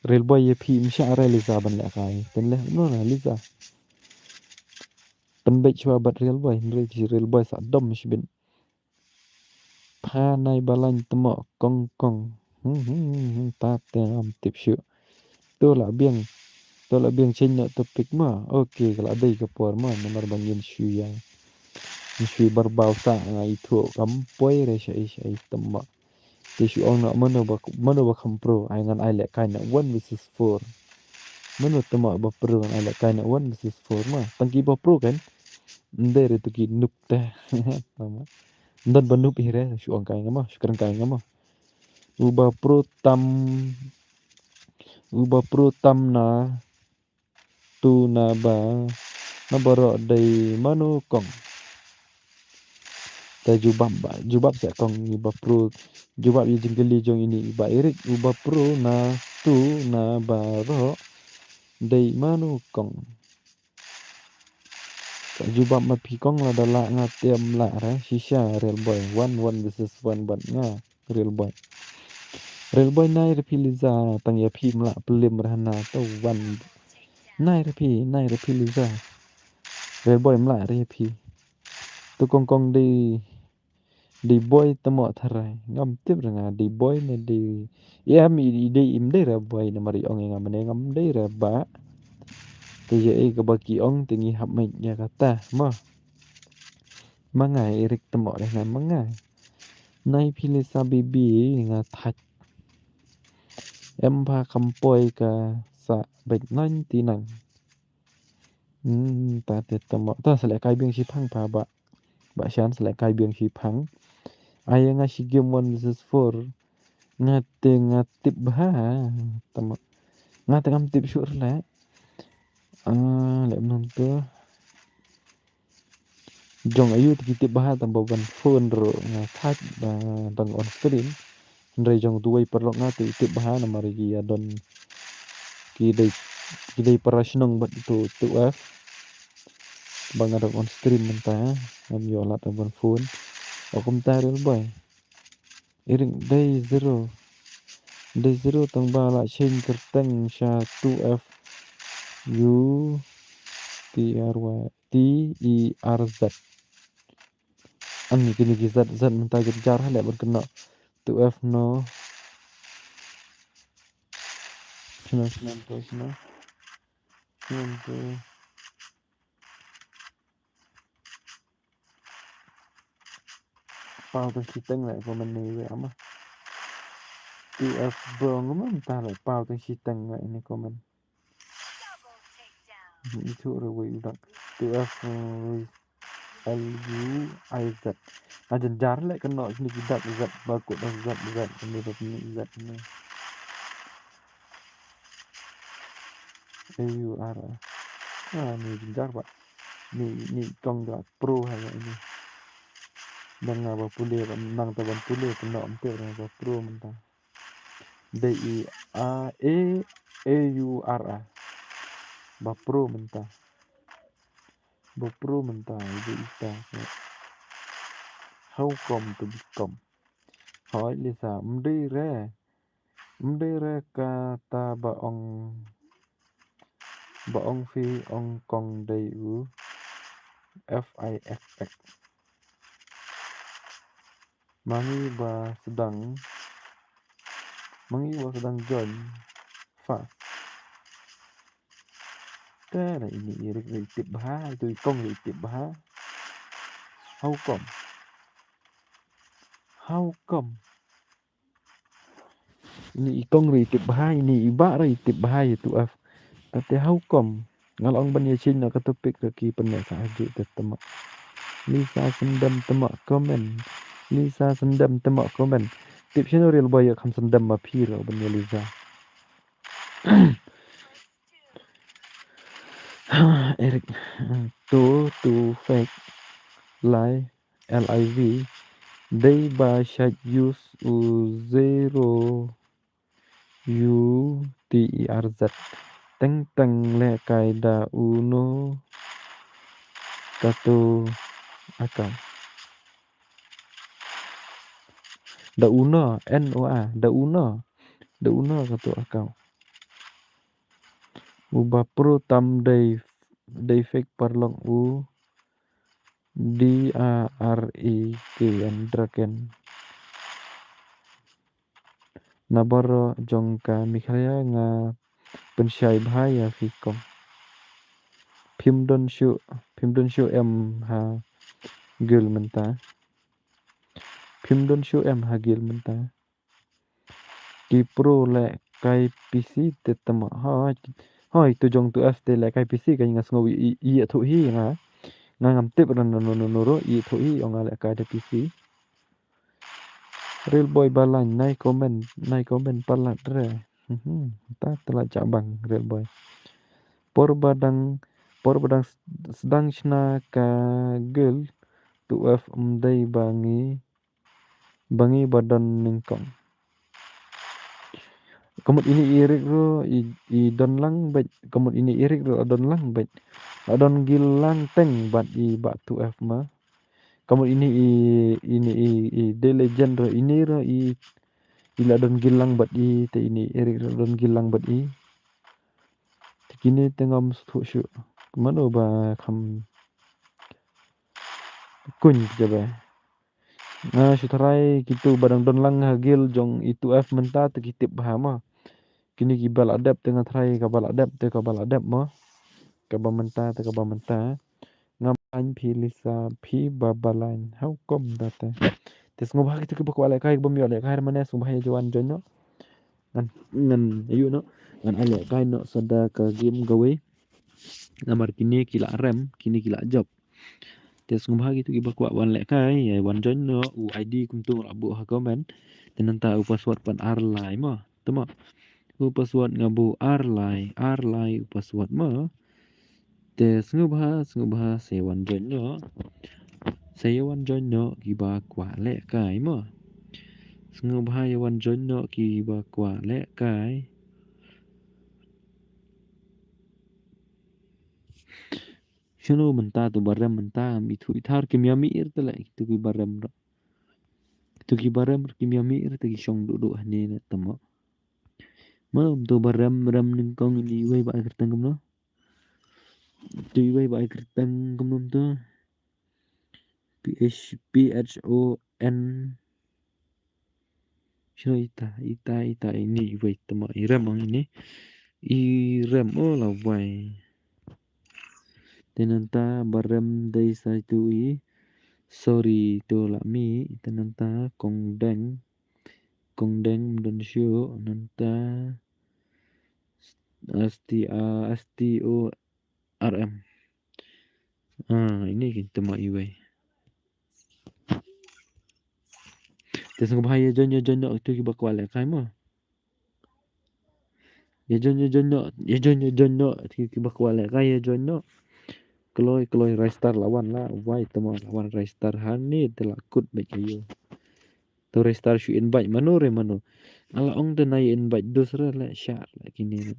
Real Boy ïa phi msha re Lisa ban leh kai. Ten leh kumno na Lisa. Pynbeit shuwa bad Real Boy, hynrei Real Boy sa dom shibit. Pha nai ba lain temo kong kong. Hmm, hmm, hmm, hmm, ta te ngam tip shuh. To la biang, to la biang change noh topic ma. Okay, ka la dei ka por ma, namar ba ngin shu ïa. Ngin shu bar baw sa nga ithuh kam poi re sha i sha i temo. Te shu ong noh mano ba, mano ba kham pro, ai ngan ai leh kai na one versus four. Mano temo ba pro ngan ai leh kai na one versus four ma. Tang ki ba pro kan. Ndei re tu ki noob te. Tama. Ndon ba noob ih re, shu ong kai nga ma, shu kren kai nga ma. U ba pro tam, u ba pro tam na, tu na ba, na baroh dei mano kong. Te jubab ba, jubab sa kong i ba pro, jubab ïa jingkylli jong ini i ba Eric, u ba pro na, tu na baroh dei mano kong. Sa jubab ma phi kong, lada lah nga te ym lah re, shisha Real Boy, one, one versus one bad nga, Real Boy. Real Boy nai re phi Lisa, tang ïa phi ym lah plim re hana to one. Nai re phi, nai re phi Lisa. Real Boy ym lah re phi. To kong kong dei, dei boy temo tharai. Ngam tip re nga dei boy ne dei. Ïa mi i dei im dei re boy namar i ong ïa nga mane ngam dei re ba. Te ïa ei kaba ki ong te ngi hap mait ïa kata ma. Ma nga Eric temo re nga ma nga. Nai phi Lisa baby nga thait. Em ba kham poi ka sa beit nine ti nang. Hmm, ta te temo. Ta sa leh kai biang shi phang pha ba. Ba shan sa leh kai biang shi phang. Ai nga shi game one versus four. Nga te nga tip bha. Temo. Nga te ngam tip shuh re leh. Ah, leh non tu. Jong ayu te ki tip bha tang ba ban phone ruh nga thait ba dang on stream. Hynrei jong duwai paralok nga te i tip bha namar ki ïa don ki dei, ki dei para shnong bad tu tu F. Ba nga dang on stream mynta ngam ïoh lad ban phone. O kumta Real Boy. Iring dei zero. Dei zero tang ba la change kyrteng sha two F U T R Y. T E R Z. Ani kini ki Z Z mynta jynjar ha leh ban kynnoh. Two F no. Shano, shano, shano, shano. Shano. Paw tang shiteng leh comment ne we ama. Two F bong ma mynta leh paw tang shiteng leh ini comment. Itu re wei udak. Two F, uh, L U I Z. Ajan jar leh kano sini ki dak Z ba kut dak Z Z kani ba pini Z ni. A U R. Ah, ni jar ba. Ni, ni kong da pro ha ini. Nang ba pule, nang ta ban pule kano ante ba pro mynta. D E A A U R A. Ba pro mynta. Ba pro mynta, ibu ita. How come to become? Hoi Lisa, mdei re. Mdei re kata ba ong, ba ong phi ong kong dei u F I X X. Mangi ba sdang, mangi ba sdang join fast. Te na ini Eric ri tip bha, itu i kong ri tip bha. How come? How come? Ini i kong ri tip bha, ini i ba ri tip bha itu F. Tate how come? Nga la ong ban ïa change na ka topic ka ki pynne sa haju te temo. Lisa Sendam temo comment. Lisa Sendam temo comment. Tip shano Real Boy ïa kham sendam ma phi ruh ban ïa Lisa. Eric. Two, two fake. Live. L I V. Dei ba shait use u zero U T E R Z. T teng teng lehkai da uno katu account. Da uno, N O A, da uno. Da uno katu account. Uba pro tam dei, dei fake paralok u D A R E K N, Draken. Na baroh jong ka Meghalaya nga pynshai bha ïa phi kong. Phim don shuh, phim don shuh em ha guild mynta. Phim don shuh em ha guild mynta. Ki pro lehkai P C te tama. Hoi, hoi, tu jong tu F te lehkai P C ka nga sngew i, i, i, tu hi nga. Nga ngam tip ran no, no, no, no, ro, i, tu hi, ong nga lehkai da P C. Real boy Balang, nai comment, nai comment palat re. Mhm, ta telat jak bang, real boy. Por ba dang, por ba dang s-, sdang shna ka guild, tu F em dei ba ngi, ba ngi ba don nyngkong. Ka mut ine i Rick ruh i, i don lang beit, ka mut ine i Rick ruh don lang beit. La don guild lang teng bad i Bah tu F ma. Ka mut ine i, ine i, i The Legend ruh, ine ruh i, i la don guild lang bad i, te ine i Rick ruh don guild lang bad i. Te kine te ngam sngewthuh shuh. Mano ba kham kuñ te ba. Nga shu tharai kitu ba dang don lang ha guild jong i tu F mynta te ki tip bha ma. Kine kiba la dep te nga tharai kaba la dep te kaba la dep ma. Kaba mynta te kaba mynta. Nga ban phi Lisa phi ba Balang. How come da te? Te sngewbha kitu kiba kwah lehkai bym ïoh lehkai mane sngewbha ïa wan join noh. Ngan, ngan, ayu noh. Ngan ai lehkai noh sa da ka game kawei. Namar kine ki la rem, kine ki la jop. Te sngewbha kitu kiba kwah wan lehkai, ïa wan join noh, u I D kumtu la buh ha comment. Te nangta u password pat ar lai mo. Te mo. U password nga buh ar lai, ar lai u password mo. Te sngewbha, sngewbha, sa ïa wan join noh. Sa ïa wan join noh kiba kwah lehkai mo. Sngewbha ïa wan join noh kiba kwah lehkai. Shano mynta tu ba rem mynta, mi thu ithar kim ïa mih ir te leh, tu ki ba rem ro. Tu ki ba rem kim ïa mih ir te ki shong duh duh hangne ne te mo. Mo tu ba rem, rem nyngkong ini iwei ba ai kyrteng kumno. Tu iwei ba ai kyrteng kumno tu. P H, P H O N. Shano ita, ita, ita ini iwei te mo i rem ang ini. I rem o la wai. Te nangta ba rem dei sa itu i. Sorry tu la mih. Te nangta kong deng. Kong deng mdon shu nangta. S T A, S T O R M. Ah, ini kita ma iwei. Te sngewbha ïa join, ïa join noh tu kiba kwah lehkai mo. Ïa join, ïa join noh, ïa join, ïa join noh tu kiba kwah lehkai ïa join noh. Kloi, kloi Ristar la wan la, wai te mo la wan Ristar hangne te la kut bad ayo. To Ristar shu invite mano re mano. Ala ong te na ïa invite dos re leh shah leh kine.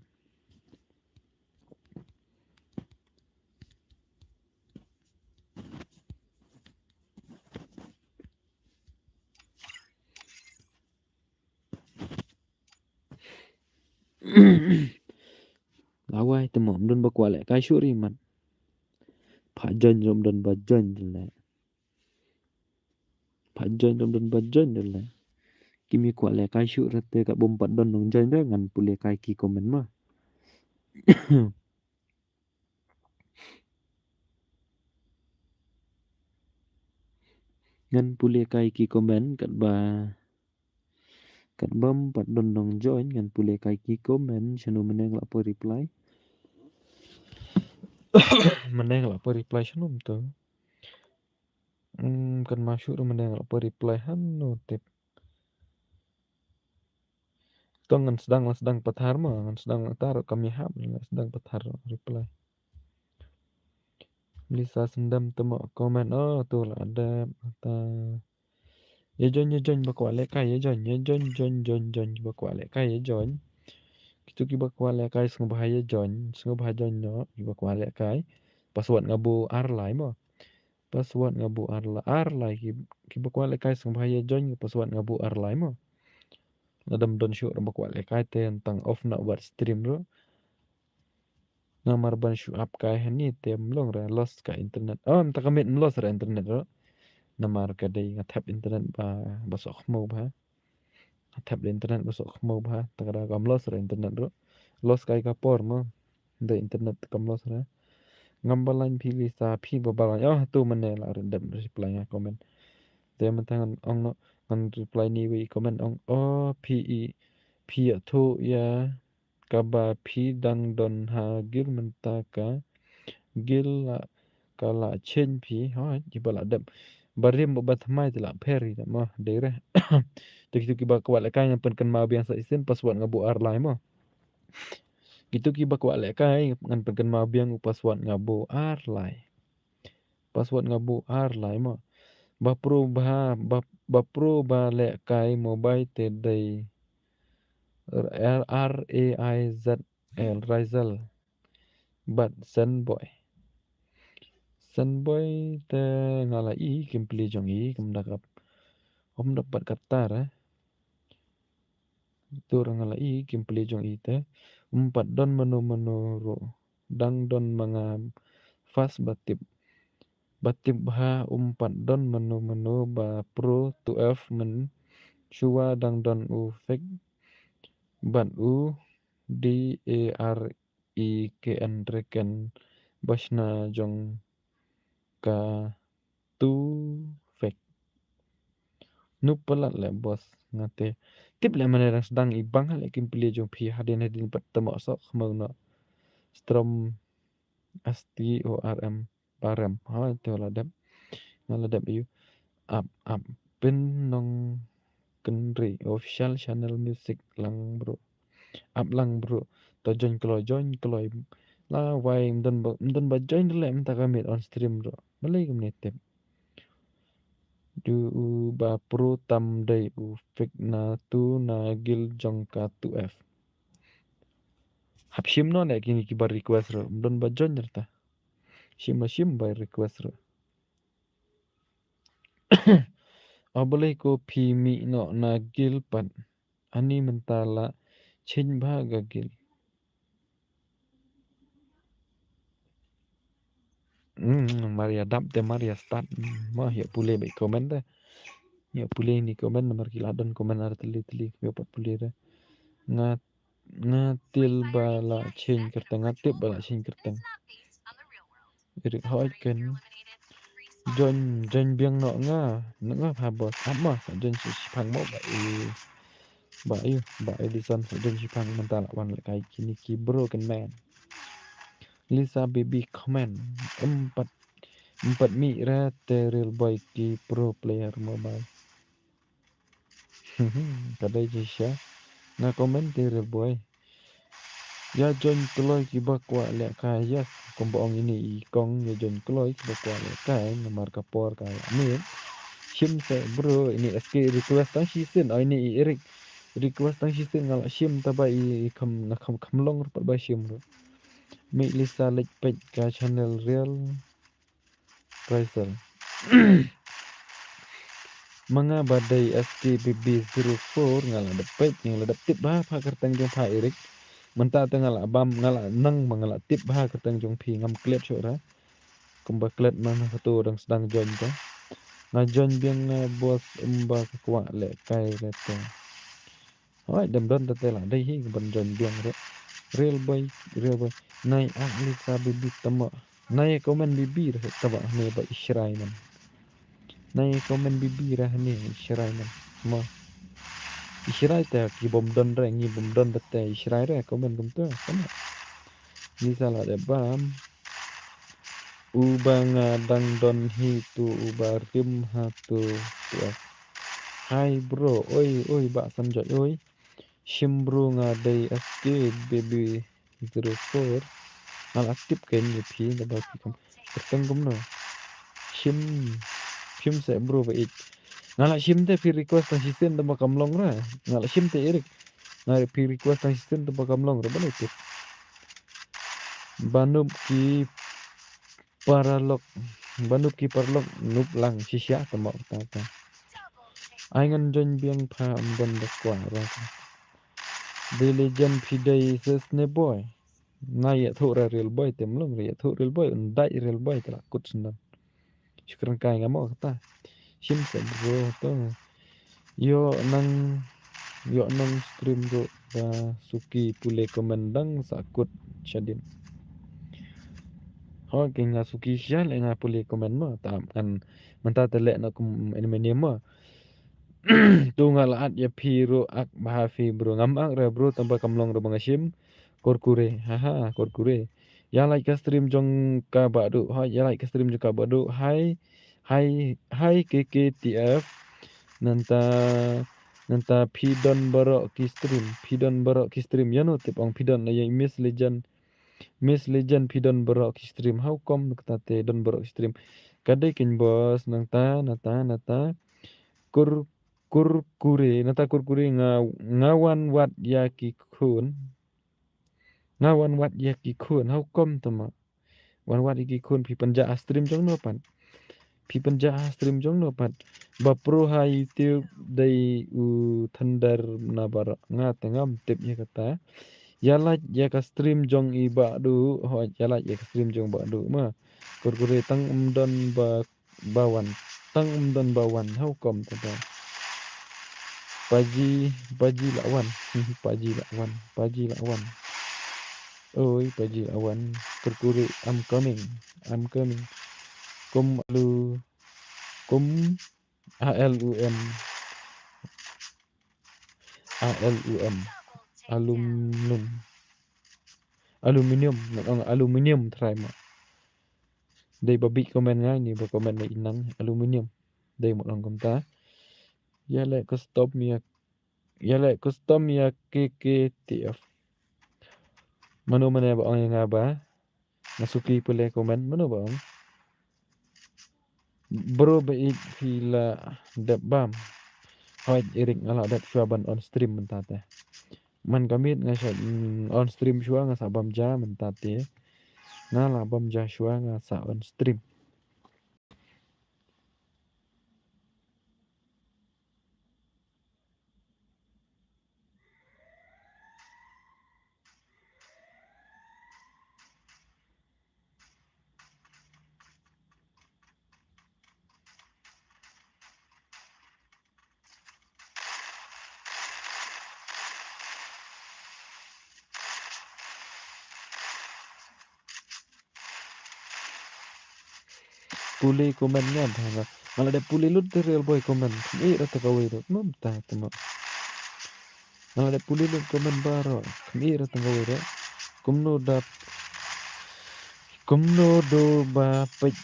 Lawai te mo mdon ba kwah lehkai shuh ri mat. Pha join rom don ba join leh. Pha join rom don ba join leh. Ki mi kwah lehkai shuh rete ka bom pat don nong join re ngan pule kai ki comment ma. Ngan pule kai ki comment katba, katba ym pat don nong join ngan pule kai ki comment shano mynne nga la poi reply. Mynne nga la poi reply shano mynta. Hmm, kan ma shuh mynne nga la poi reply hano tip. To ngan sdang la sdang pathar ma, ngan sdang la tar kam ïahap la sdang pathar reply. Lisa Sendam te mo comment, oh tu la dep ta. Ïa join, ïa join ba kwah lehkai, ïa join, ïa join, join, join, join ba kwah lehkai, ïa join. Kitu kiba kwah lehkai sngewbha ïa join, sngewbha join noh, kiba kwah lehkai. Password nga buh ar lai mo. Password nga buh ar lai, ar lai ki, kiba kwah lehkai sngewbha ïa join, password nga buh ar lai mo. Lada ym don shuh ruh ba kwah lehkai te tang off noh bad stream ruh. Namar ban shu ap kai hangne te ym long re, lost ka internet. Oh, mynta ka miet ym lost re internet ruh. Namar ka dei nga thep internet ba, ba soh khmew bha. Nga thep da internet ba soh khmew bha, te ka da kam lost re internet ruh. Lost kai ka por mo. Da internet kam lost re. Ngam balang phi Lisa, phi ba balang. Oh, tu mane la ri dep reply nga comment. Te mynta ngan ong noh, ngan reply ïa iwei i comment ong, oh, phi i, phi ïathuh ïa kaba phi dang don ha guild mynta ka guild la ka la change phi, hooid, kiba la dep barim bad ba thymmai te la pher ïa mo, dei re. Te kitu kiba kwah lehkai ngan pynkynmaw biang sa shisien, password nga buh ar lai mo. Kitu kiba kwah lehkai ngan pynkynmaw biang u password nga buh ar lai. Password nga buh ar lai mo. Ba pro ba, ba, ba pro ba lehkai mobile te dei R, R A I Z L, Raizal. Bad Senboy. Senboy te nga la i gameplay jong i, kum da kap. Kum da pat katta re. Tur nga la i gameplay jong i te. Ym pat don mano mano ruh. Dang don ma nga fast ba tip. Ba tip bha, ym pat don mano mano ba pro two F, mynshuwa dang don u fake. Bad u D A R E K N Draken ba shna jong ka tu fake. Nu palat leh boss, nga te tip leh mane dang sdang i bang leh gameplay jong phi, hadien hadien pat te mo soh khmew noh. Strom, S T O R M, Parem. Ha, te la dep. Nga la dep ïa u. Ap, ap. Pynlong Kynri official channel music lang bro. Ap lang bro. To join kloi, join kloi. La wai ym don ba, ym don ba join leh mynta ka miet on stream bro. Balei kumne tip. Du u ba pro tam dei u fake na tu na guild jong ka tu F. Hap shim noh leh kine kiba request ruh. Ym don ba join ruh ta. Shim la shim ba request ruh. O balei ko phi mih noh na guild pat. Ani mynta la change bha ka guild. Hmm, mar ïa dap te mar ïa start. Hmm, mo ïa pule bad comment te. Ïa pule ïa ni comment namar ki la don comment ar tylli tylli, ïa pat pule te. Nga, nga tip ba la change kyrteng, nga tip ba la change kyrteng. Eric Hoy ken. Join, join biang noh nga. Noh nga ha boss. Ap mo, sa join shi, shiphang mo ba i. Ba i, ba i Edison, sa join shiphang mynta la wan lehkai kine ki bro ken man. Lisa Baby comment. Ym pat, ym pat mih re te Real Boy ki pro player mobile. Ka dei jingshisha. Nga comment te Real Boy. Ïa join kloi kiba kwah lehkai, yes. Kumba ong ine i kong, ïa join kloi kiba kwah lehkai, namar ka por ka la miet. Shim seh bro, ine S K request tang shisien, oh ine i Eric. Request tang shisien nga la shim, taba i kham, nga kham, kham long ruh pat ba shim ruh. Mih Lisa leit peit ka channel Real Raizal. Ma nga ba dei S K B B zero four nga la dep peit, nga la dep tip bha, bha kyrteng jong pha Eric. Mynta te nga la bam, nga la nang ma nga la tip bha kyrteng jong phi, ngam klet shuh re. Kumba klet ma nga kato dang sdang join te. Nga join biang nga boss, ym ba ka kwah lehkai re te. Hoi, dem don te la dei hi ban join biang re. Real Boy, Real Boy. Nai ak Lisa Baby tamo. Nai comment Baby re tamo ne ba i shrai man. Nai comment Baby re ne i shrai man. Mo. I shrai te ki bym don re, ngi bym don te i shrai re comment kumta. Tamo. Lisa la dep bam. Uba nga dang don hi tu uba rim ha tu tu. Hi bro, oi, oi, ba Sanjoy, oi. Shim bro nga dei S K baby zero four. Nga la tip kein ïa phi, nga ba phi kam kyrteng kumno. Shim, shim seh bro ba ik. Nga la shim te phi request tang shisien te ba kam long re. Nga la shim te Eric. Nga re phi request tang shisien te ba kam long re ba ne tip. Ba nup ki paralok, ba nup ki paralok nup lang shisha te mo ta ta. Ai ngan join biang pha am don da kwah ra. The legend phi dei shisha ne boy. Nga ïathuh re real boy te mlong re ïathuh real boy un dai real boy te la kut sendon. Shukran kai nga mo kata. Shim se bro to. Ïoh nang ïoh nang stream ruh ba suki pule comment dang sa kut shadien. Ho ke nga suki sha le nga pule comment mo ta kan mynta te le na kum enemy name mo. Tu nga la at ïa phi ruh ak ba ha phi bro ngam ak re bro tang ba kam long re ba nga shim. Kurkure, haha, kurkure. Ïa like ka stream jong ka Bah Du. Hai, ïa like ka stream jong ka Bah Du. Hai, hai, hai K K T F. Nanta, nanta phi don baroh ki stream. Phi don baroh ki stream. Ïa no tip ong phi don na ïa Miss Legend. Miss Legend phi don baroh ki stream. How come kata te don baroh ki stream? Ka dei ken boss nanta, nanta, nanta. Kur, kurkure, nanta kurkure nga, nga wan wad ïa ki khun. Nga wan wad ïa ki khun, how come te mo? Wan wad ïa ki khun, phi pynjah ha stream jong no pat? Phi pynjah ha stream jong no pat? Ba pro ha YouTube dei u Thunder na baroh, nga te ngam tip ïa kata. Ïa like ïa ka stream jong i Bah Du, ho ïa like ïa ka stream jong Bah Du ma. Kurkure tang ym don ba ba wan. Tang ym don ba wan. How come te ba. Paji, paji la wan. Paji la wan. Paji la wan. Oi, paji la wan. Kurkure, I'm coming. I'm coming. Kum alu. Kum A L U M. A L U M. Aluminium. Aluminium. Ngan ong aluminium try mo. Dei ba bit comment nga ini ba comment na inang aluminium. Dei mo ong kumta. Ïa le custom ïa, ïa le custom ïa K K T F. Mano mano ba ong ïa nga ba. Nga suki pule comment mano ba ong. Bro ba ïeit phi la dep bam. Hoi Eric nga la dep shuwa ban on stream mynta te. Man ka miet nga sa mm, on stream shuwa nga sa bam ja mynta te. Nga la bam ja shuwa nga sa on stream. Pule comment nga ba nga la dep pule lut te real boy comment. Kham ïeit ra te kawei ruh. Mum ta te mo. Nga la dep pule lut comment baroh. Kham ïeit ra te kawei ruh. Kumno dap. Kumno do ba peit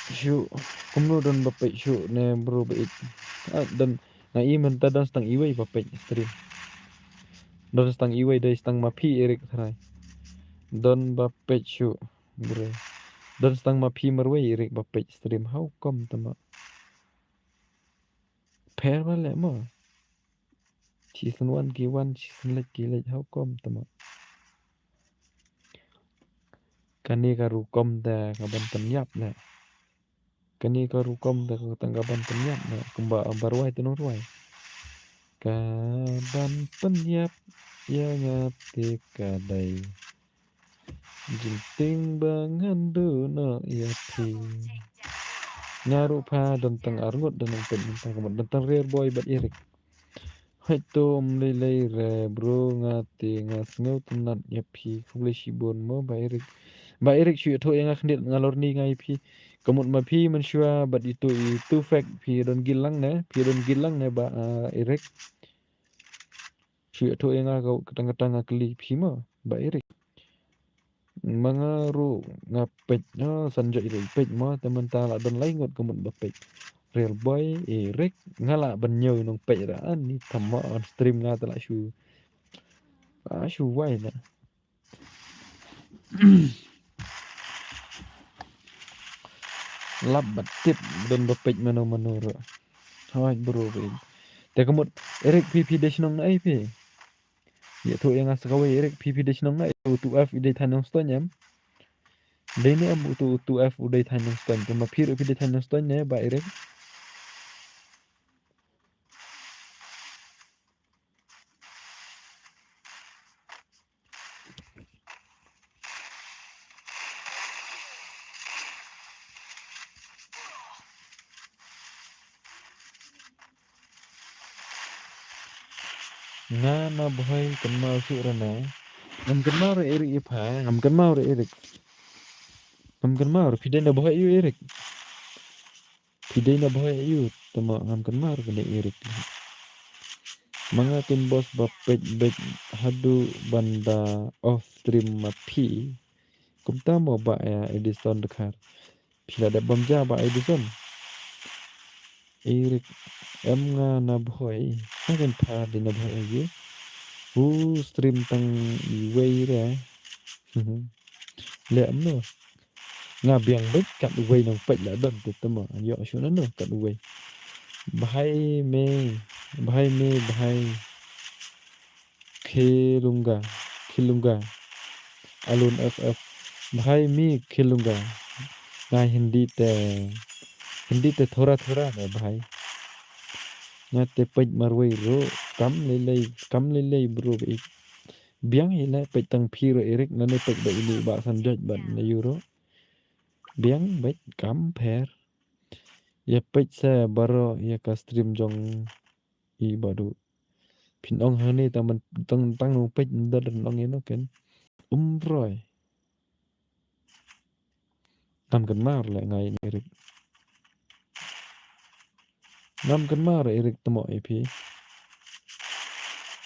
shuh. Kumno don ba peit shuh ne bro ba ïeit. Ah, don nga i mynta don stang iwei ba peit stream. Don stang iwei dei stang ma phi Eric trai. Don ba peit shuh. Bro. Don stang ma phi marwei Eric ba peit stream. How come te mo? Pher ba leh mo. Season one ki wan, season leit ki leit, how come te mo? Kane ka rukom te ka ban pynïap ne. Kane ka rukom te ka tang ka ban pynïap ne. Kumba bar wai te nong rwai. Ka ban pynïap ïa nga te ka dei. Jingtieng ba ngan duh noh ïa phi. Nga ruh pha don tang arngut don nang peit mynta ka mut don tang Rare Boy bad Eric. Hoi to ym lei lei re bro nga te nga sngew tynnat ïa phi khublei shibun mo Bah Eric. Bah Eric shu ïathuh ïa nga khyndiat nga lor ni nga ïa phi. Ka mut ma phi mynshuwa bad itu itu fake phi don gil lang ne phi don gil lang ne Bah ah, Eric. Shu ïathuh ïa nga ka katang katang nga kylli phi mo Bah Eric. Ma nga ruh nga peit no san jot ïa peit mo te mynta la don lai ngut ka mut ba peit. Rare Boy Eric nga la ban ñiew nong peit ra ani tama on stream nga te la shu. Ah shu wai na. Lap ba tip don ba peit mano mano ruh. Hoi bro peit. Te ka mut Eric phi phi dei shnong na ai phi. Ïathuh ïa nga sa kawei Eric, phi phi dei shnong na, utu F i dei thaiñ Nongstoiñ em? Dei ne em utu, utu F u dei thaiñ Nongstoiñ? Te ma phi ruh phi dei thaiñ Nongstoiñ ne Bah Eric? Nga na Bhoi kynmaw shuh re na. Ngam kynmaw re Eric ïa pha, ngam kynmaw re Eric. Ngam kynmaw re, phi dei na Bhoi ïa u Eric. Phi dei na Bhoi ïa u, te mo ngam kynmaw re kane Eric. Ma nga kin bos ba peit beit haduh ban da off stream ma phi. Kumta mo Bah, ïa Edison Dkhar. Phi la dep bam ja Bah Edison. Eric, em nga na Bhoi. Nga kin pha dei na Bhoi ïa u. U stream tang iwei re. Leh em no. Nga biang beit kat uwei nang peit la don te te mo. Ïoh shu na no kat uwei. Bhai me, bhai me, bhai. Khilunga, Khilunga. Alun F F. Bhai me Khilunga. Nga Hindi te, Hindi te thora thora ne bhai. Nga te peit marwei ruh kam lei lei, kam lei lei bro ba ik. Biang hi leh peit tang phi ruh Eric, nane peit ba ini ba san jot ban na euro. Biang beit kam pher. Ïa peit sa baroh ïa ka stream jong i Bah Duh. Phin ong hangne tang man, tang, tang nong peit ndar nong ïa no ken. Umroi. Ngam kynmaw re leh nga ïa Eric. Ngam kynmaw re Eric te mo ïa phi.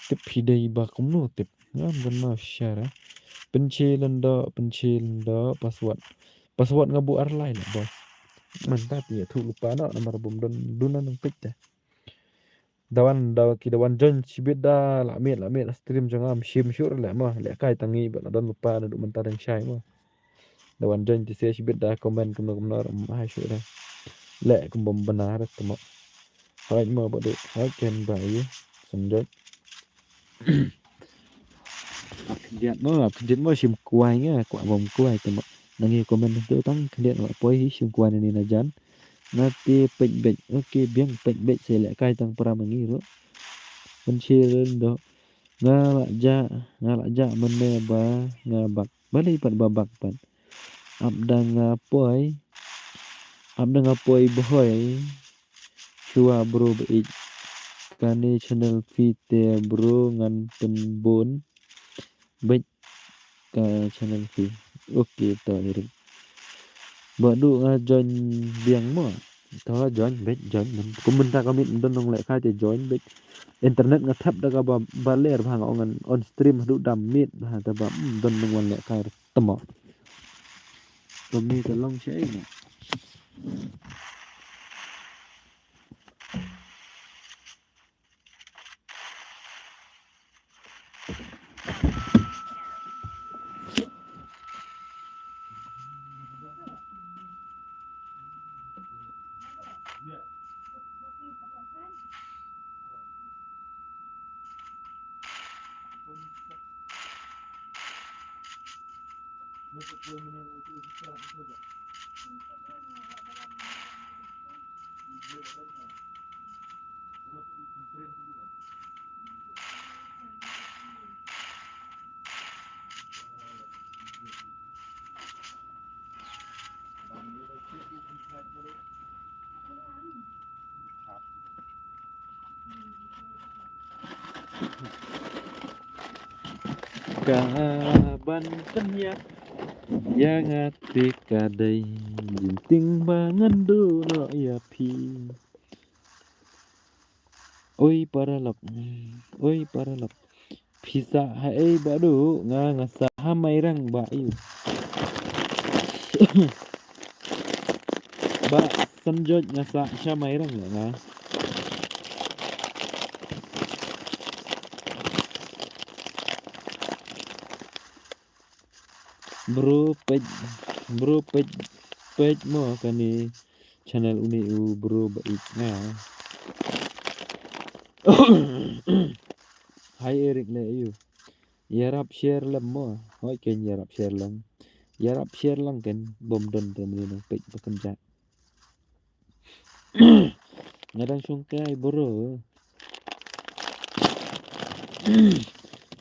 Tip phi dei ba kumno tip. Ngam kynmaw share. Pynche lyndoh, pynche lyndoh, password. Password nga buh ar lai leh boss. Mynta te ïathuh lypa noh namar bym don, duna nang peit te. Da wan, da ki da wan join shibit da la miet, la miet stream jong nga, ym shim shuh re leh mo, leh kai tang ngi ba la don lypa naduh mynta dang shai mo. Da wan join te shibit da comment kumno kumno re, ym ai shuh re. Leh kum bym bna re te mo. Hooid mo Bah Duh, hooid ken ba ïa. San jot. Ap khyndiat mo, ap khyndiat mo, shim kwai nga, kwah bym kwai te mo. Nang ïa comment tu tang khyndiat mo, poi hi shim kwai nani na jan. Nga te peit beit, okay, biang peit beit, sa leh kai tang para ma ngi ruh. Pynshare lyndoh. Nga la jah, nga la jah mynne ba nga bak. Balei pat ba bak pat. Ap da nga poi. Ap da nga poi Bhoi. Shuwa bro ba ïeit. Kane channel phi te bro ngan pynbun beit ka channel phi. Okay to Eric. Bah Duh nga join biang mo. To join beit, join man. Kum mynta ka miet don nong leh kai te join beit. Internet nga thep da kaba ba ler ba nga ong ngan on stream haduh da miet ba te ba, mm, don nong wan leh kai te mo. Kumne te long shaei mo. Ka ban pynïap ïa nga te ka dei jingtieng ba ngan duh noh ïa phi. Oi paralok, oi paralok. Phi sah ha ei Bah Duh, nga nga sah ha Mairang Bah ïa. Bah Sanjoit nga sah sha Mairang ïa nga. Bro peit, bro peit, peit mo kane channel une u bro ba ïeit nga. Hi Eric le ïa u. Ïarap share lem mo. Hoi ken ïarap share lang. Ïarap share lang ken bym don te mane nang peit ba kynjat. Nga dang shongkai bro.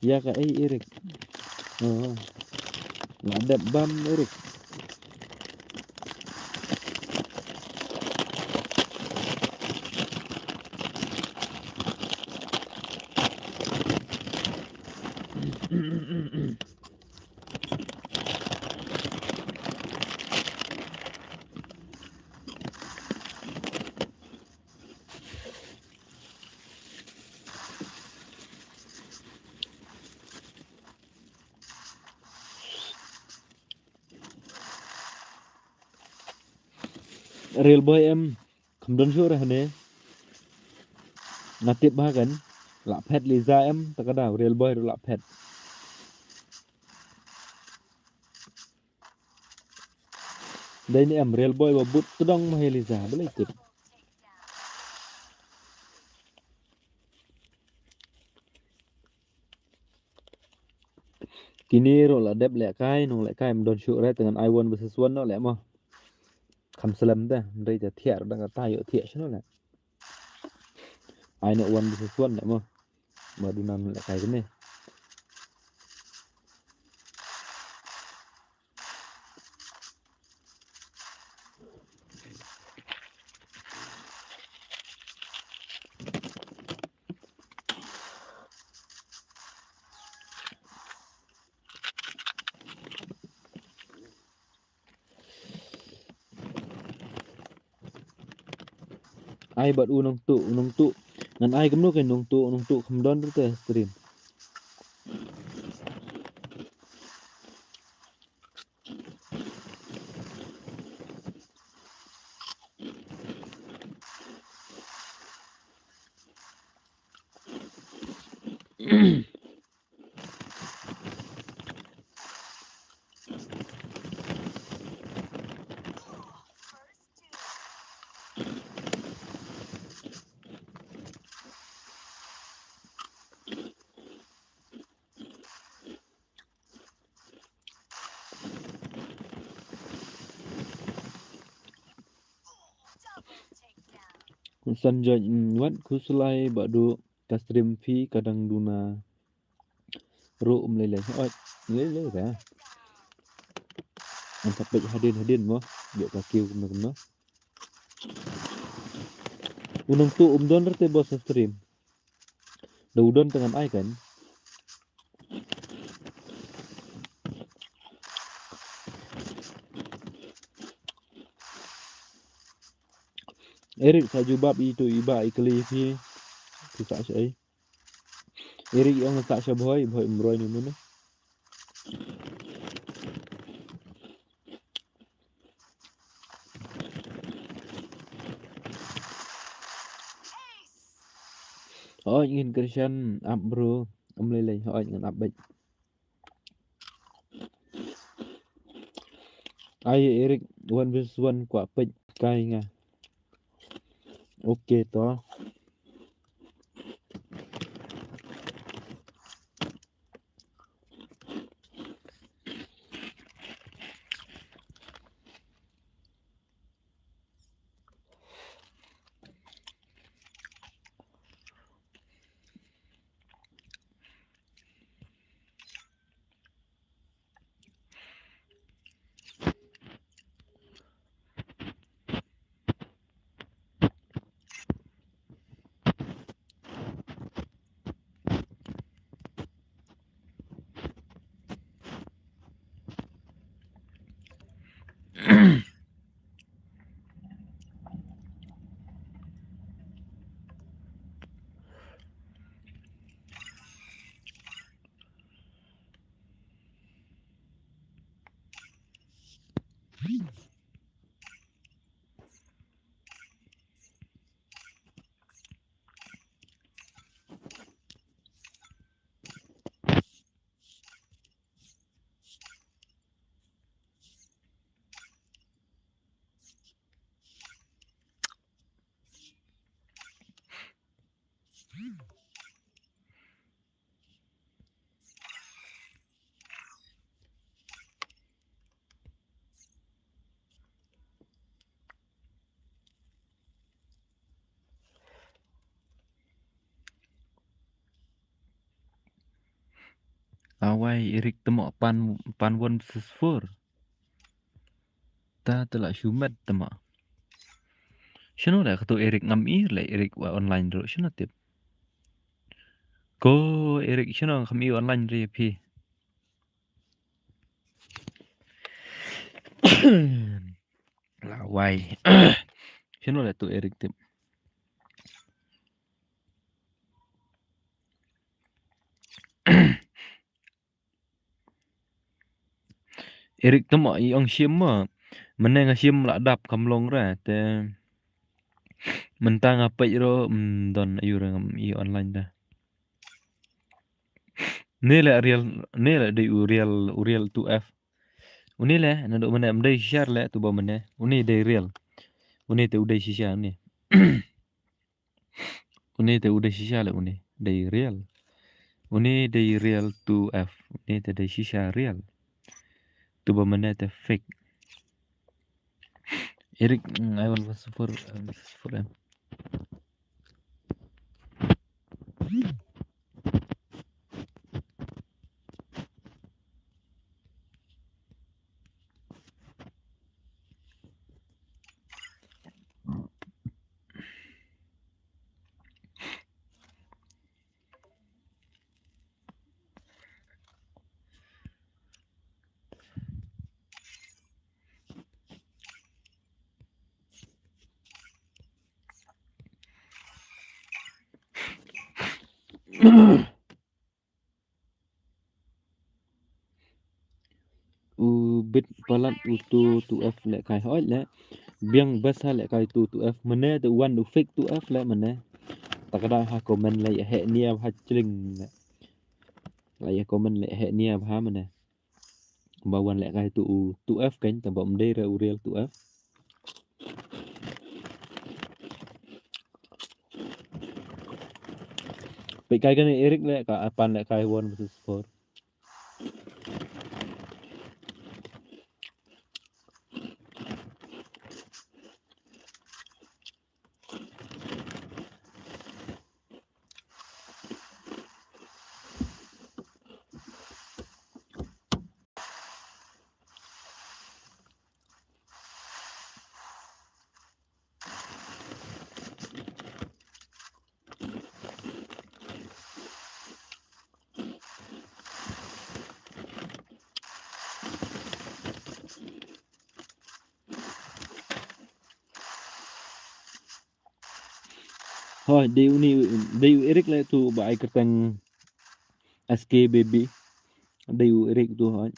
Ïa ka ei Eric. Oh. La dep bam Eric. Real boy em, kham don shuh re hane. Nga tip ba kan la phet Liza em, ta ka da real boy ruh la phet. Dei ne em real boy ba but tdong ma hi Liza, balei tip. Kine ruh la dep lehkai, nong lehkai em don shuh re, te ngan ai one versus one noh leh mo. Kham slem te, hynrei te thiah ruh dang kata ïoh thiah shano leh. Ai noh one versus one leh mo. Ba duna nong lehkai kine. Ai bad u nongtuh, u nongtuh. Ngan ai kumno kein nongtuh, u nongtuh kham don ruh te stream. San jot, mm, wat khuslai ba duk ka stream phi ka dang duna. Ruh um lei lei. Oi, lei lei ra. An sa peit hadien hadien mo. Ïoh ka kiew kumno kumno. U nongtuh um don rete bos stream. Da u don te ngan ai kan. Eric sa jubab itu iba i kali phi. Phi sa sha ei. Eric ong sa sha Bhoi, Bhoi um roi ni mano. Hooid ngin kyrshan ap bro, um lei lei, hooid ngin ap beit. Ai Eric, one versus one kwah peit kai nga. Ok to. Awai, Eric te mo pan, pan one versus four. Ta te la shu met te mo. Shano le katu Eric, ngam i le Eric wa online ro, shano tip. Ko Eric, shano ngam i online ri phi. Lawai. Shano le tu Eric tip. Eric te mo i ong shim mo. Mene nga shim la dap kam long ra te. Mynta nga peit ro, mm, don ayu ra ngam i online da. Ne le real, ne le dei u real, u real two F. Une le, naduh mynne ym dei shisha le tu ba mynne. Une dei real. Une te u dei shisha une. Une te u dei shisha le une. Dei real. Une dei real two F. Une te dei shisha real. Tu ba mynne te fake. Eric, mm, I want four, uh, four M. U bit palat u tu tu F le kai hoi le. Biang bas ha le kai tu tu F mane tu wan tu fake tu F le mane. Ta ka dang ha comment le ya he nia ha chling le. La ya comment le he nia ha mane. Ba wan le kai tu u tu F kan ta ba mdei re u real tu F. Peit kai kane Eric le ka apan le kai one versus four. Hoi, dei uni, dei u Eric le tu ba ai kyrteng S K baby. Dei u Eric tu hoi.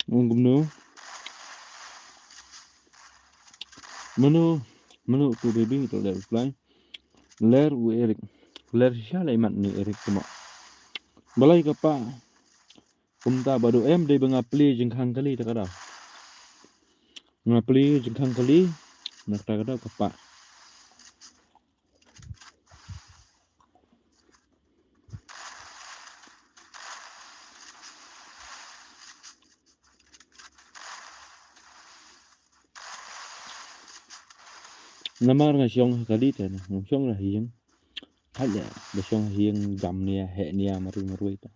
Ong kumno? Mano, mano tu baby tu le reply. Ler u Eric. Ler sha le mat ni Eric tu ma. Balai ka pa. Kumta ba du em dei ba nga plie jingkhang kali ta ka dau. Nga plie jingkhang kali na ta ka dau ka pa. Namar nga shong ha kali te na, nga shong ha ïing. Haj leh ba shong ha ïing, jam nia, heh nia, marwei marwei te.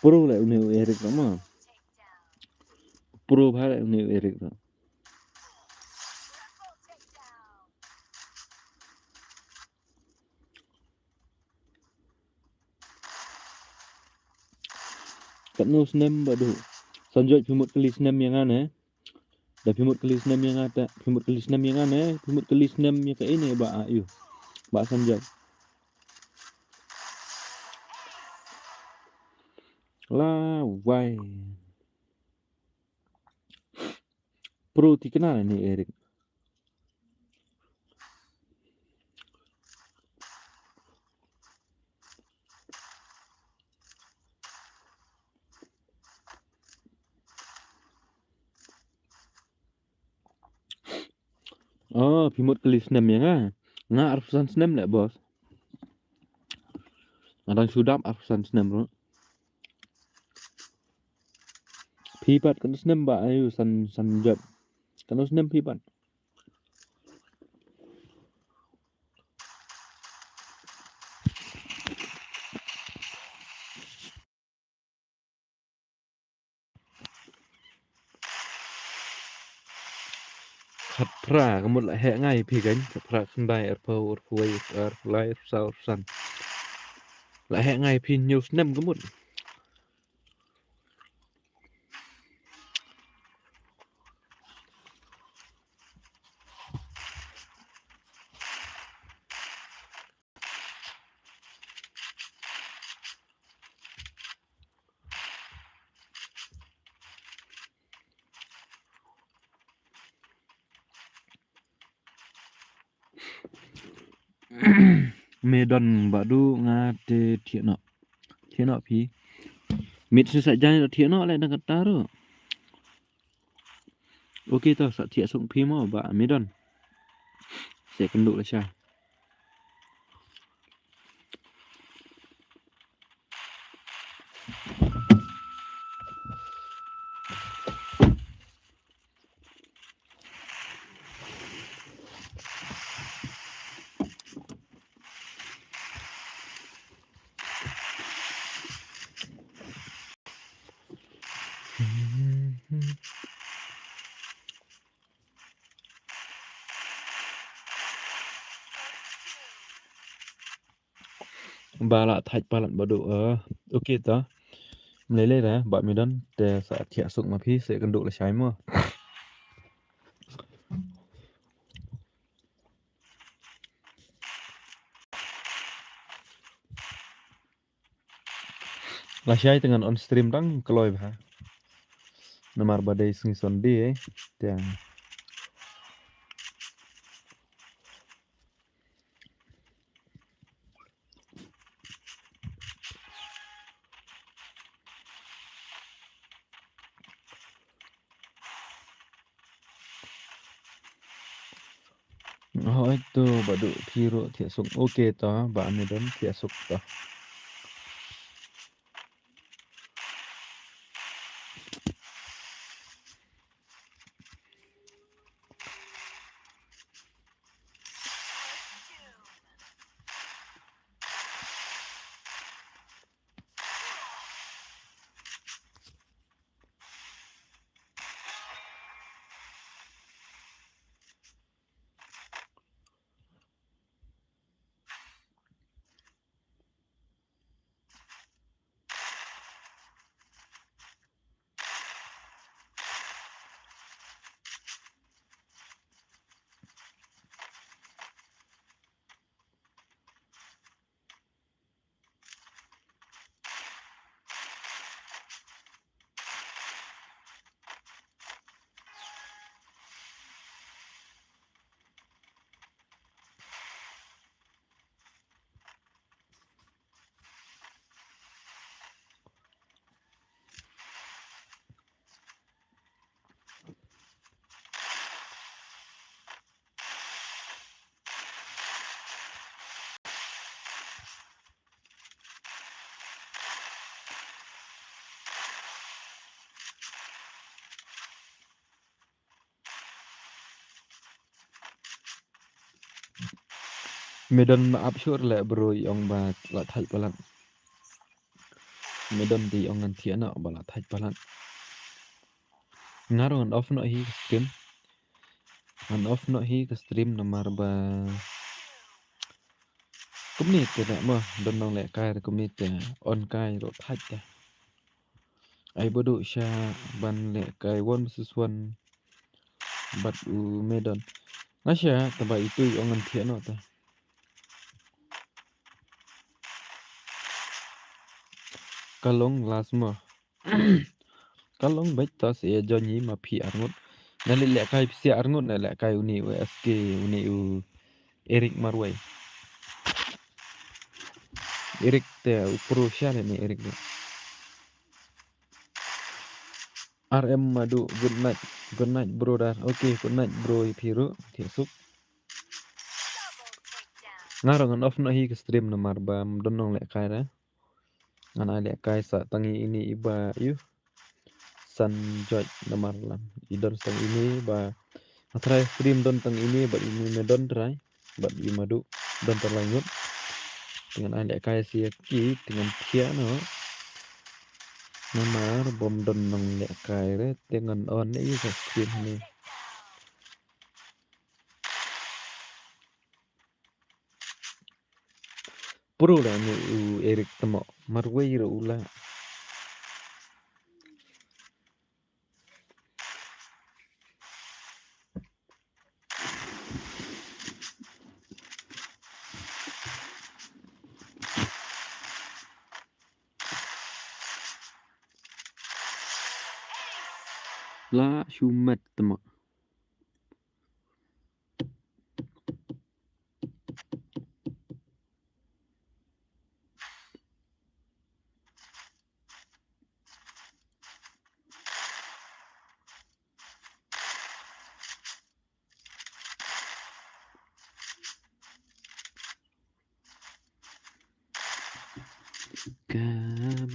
Pro leh une u Eric ruh ma. Pro bha leh une u Eric ruh. Katno snem Bah Duh? Sanjoy, phi mut kylli snem ïa nga ne? Da phi mut kylli snem ïa nga te, phi mut kylli snem ïa nga ne? Phi mut kylli snem ïa kaei ne Bah, ah, ïu. Bah Sanjoy. La wai. Pro thikna ne Eric. Oh, phi mut kylli snem ïa nga. Nga arphew san snem leh, boss. Nga dang shu dap arphew san snem ruh. Phi pat katno snem Bah, ïu, San, Sanjoy? Katno snem phi pat? Khatphra ka mut la heh nga ïa phi kan. Khatphra, khyndai, arphew, arphew wei, arphew lai, arphew saw, arphew san. La heh nga ïa phi hynñiew snem ka mut. Me don Bah Duh, nga te thiah noh. Thiah noh phi. Mit shisha jan noh, thiah noh leh dang kata ruh. Ok to, sa thiah suk phi mo Bah, me don. Sa kynduh lashai. Ba la thait palat Bah Duh, eh. Ok to. Mlei lei re, Bah, me don, te sa thiah suk ma phi, sa kynduh lashai mo. Lashai te ngan on stream tang kloi bha. Namar ba dei sngi Sunday, eh. Te Hooid to, Bah Duh, phi ruh thiah suk. Ok to, Bah, me don, thiah suk to. Me don ma ap shuh leh bro, i ong ba la thait palat. Me don te i ong ngan thiah noh ba la thait palat. Nga ruh ngan off noh hi ka stream. Ngan off noh hi ka stream namar ba kumne te da mo, don nong lehkai re kumne te on kai ruh thait te. Ai ba duh sha ban lehkai one versus one bad u Medon. Nga sha taba itu i ong ngan thiah noh te. Ka long last mo. Ka long bad ta se ïa join hi ma phi arngut. Na leh lehkai phi sia arngut na lehkai uni u S K uni u Eric Marwei. Eric te u pro sha leh ni Eric ni. R M Madu, good night. Good night, brother. Okay, good night, bro, ïa phi ruh. Thiah suk. Nga ruh ngan off noh hi ka stream namar ba don nong lehkai re. Ngan ai lehkai sa tang ïa ine i ba ïa u San George namar lam i don sa tang ine ba nga try stream don tang ine bad ine Medon try bad i Madu don tang lai ngut. Te ngan ai lehkai sa ïa ki te ngan thiah noh. Namar bym don nong lehkai re te ngan on ne ïa ka stream ne. Pro da ne u Eric te mo. Marwei ruh u la. La shu met te mo. Ka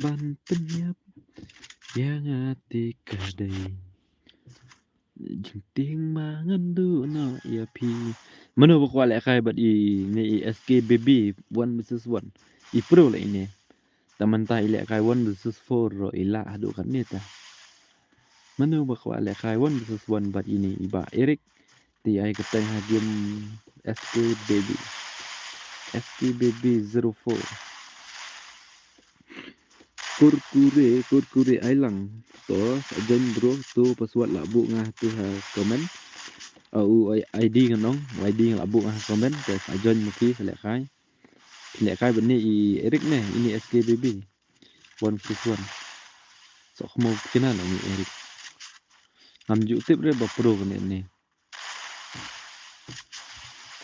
ban pynïap ïa nga te ka dei jingtieng ma ngan duh noh ïa phi. Mano ba kwah lehkai bad i ne i S K Baby one versus one. I pro leh ine. Ta mynta i lehkai one versus four ruh i lah haduh katne ta. Mano ba kwah lehkai one versus one bad ine i Bah Eric. Te ai kyrteng ha game S K Baby. S K Baby zero four. Kurkure, kurkure ai lang. To, sa join bro, to password lah buh nga tu ha comment. Ah, u I D ngan ong, u I D ngan lah buh nga ha comment, te sa join ma phi sa lehkai. Phi lehkai bad ne i Eric ne, ine S K Baby. One versus one. Sok mo kena na ni Eric. Ngam ju tip re ba pro ne ni.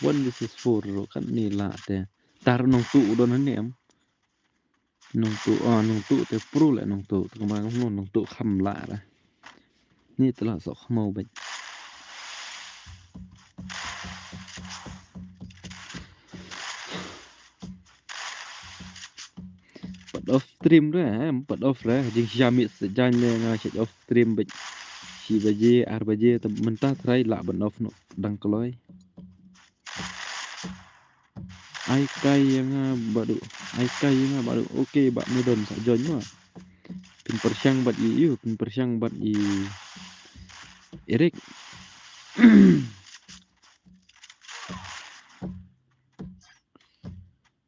One versus four ruh kan ni la te. Tar nong tu u don ne em. Nong tu, ah, nong tu te pro le nong tu. Tu kama nong, nong tu kham la ra. Ni te la sok mo bek. Pat off stream re, em, pat off re. Jing sha mit se jan le nga sha off stream bek. Shi baje, ar baje, te mynta try lah ban off no. Dang kloi. Ai kai ïa nga badu. Ai kai ïa nga badu. Okay, bad Medon sa join ma. Pynpyrshang bad i, ïu, pynpyrshang bad i Eric.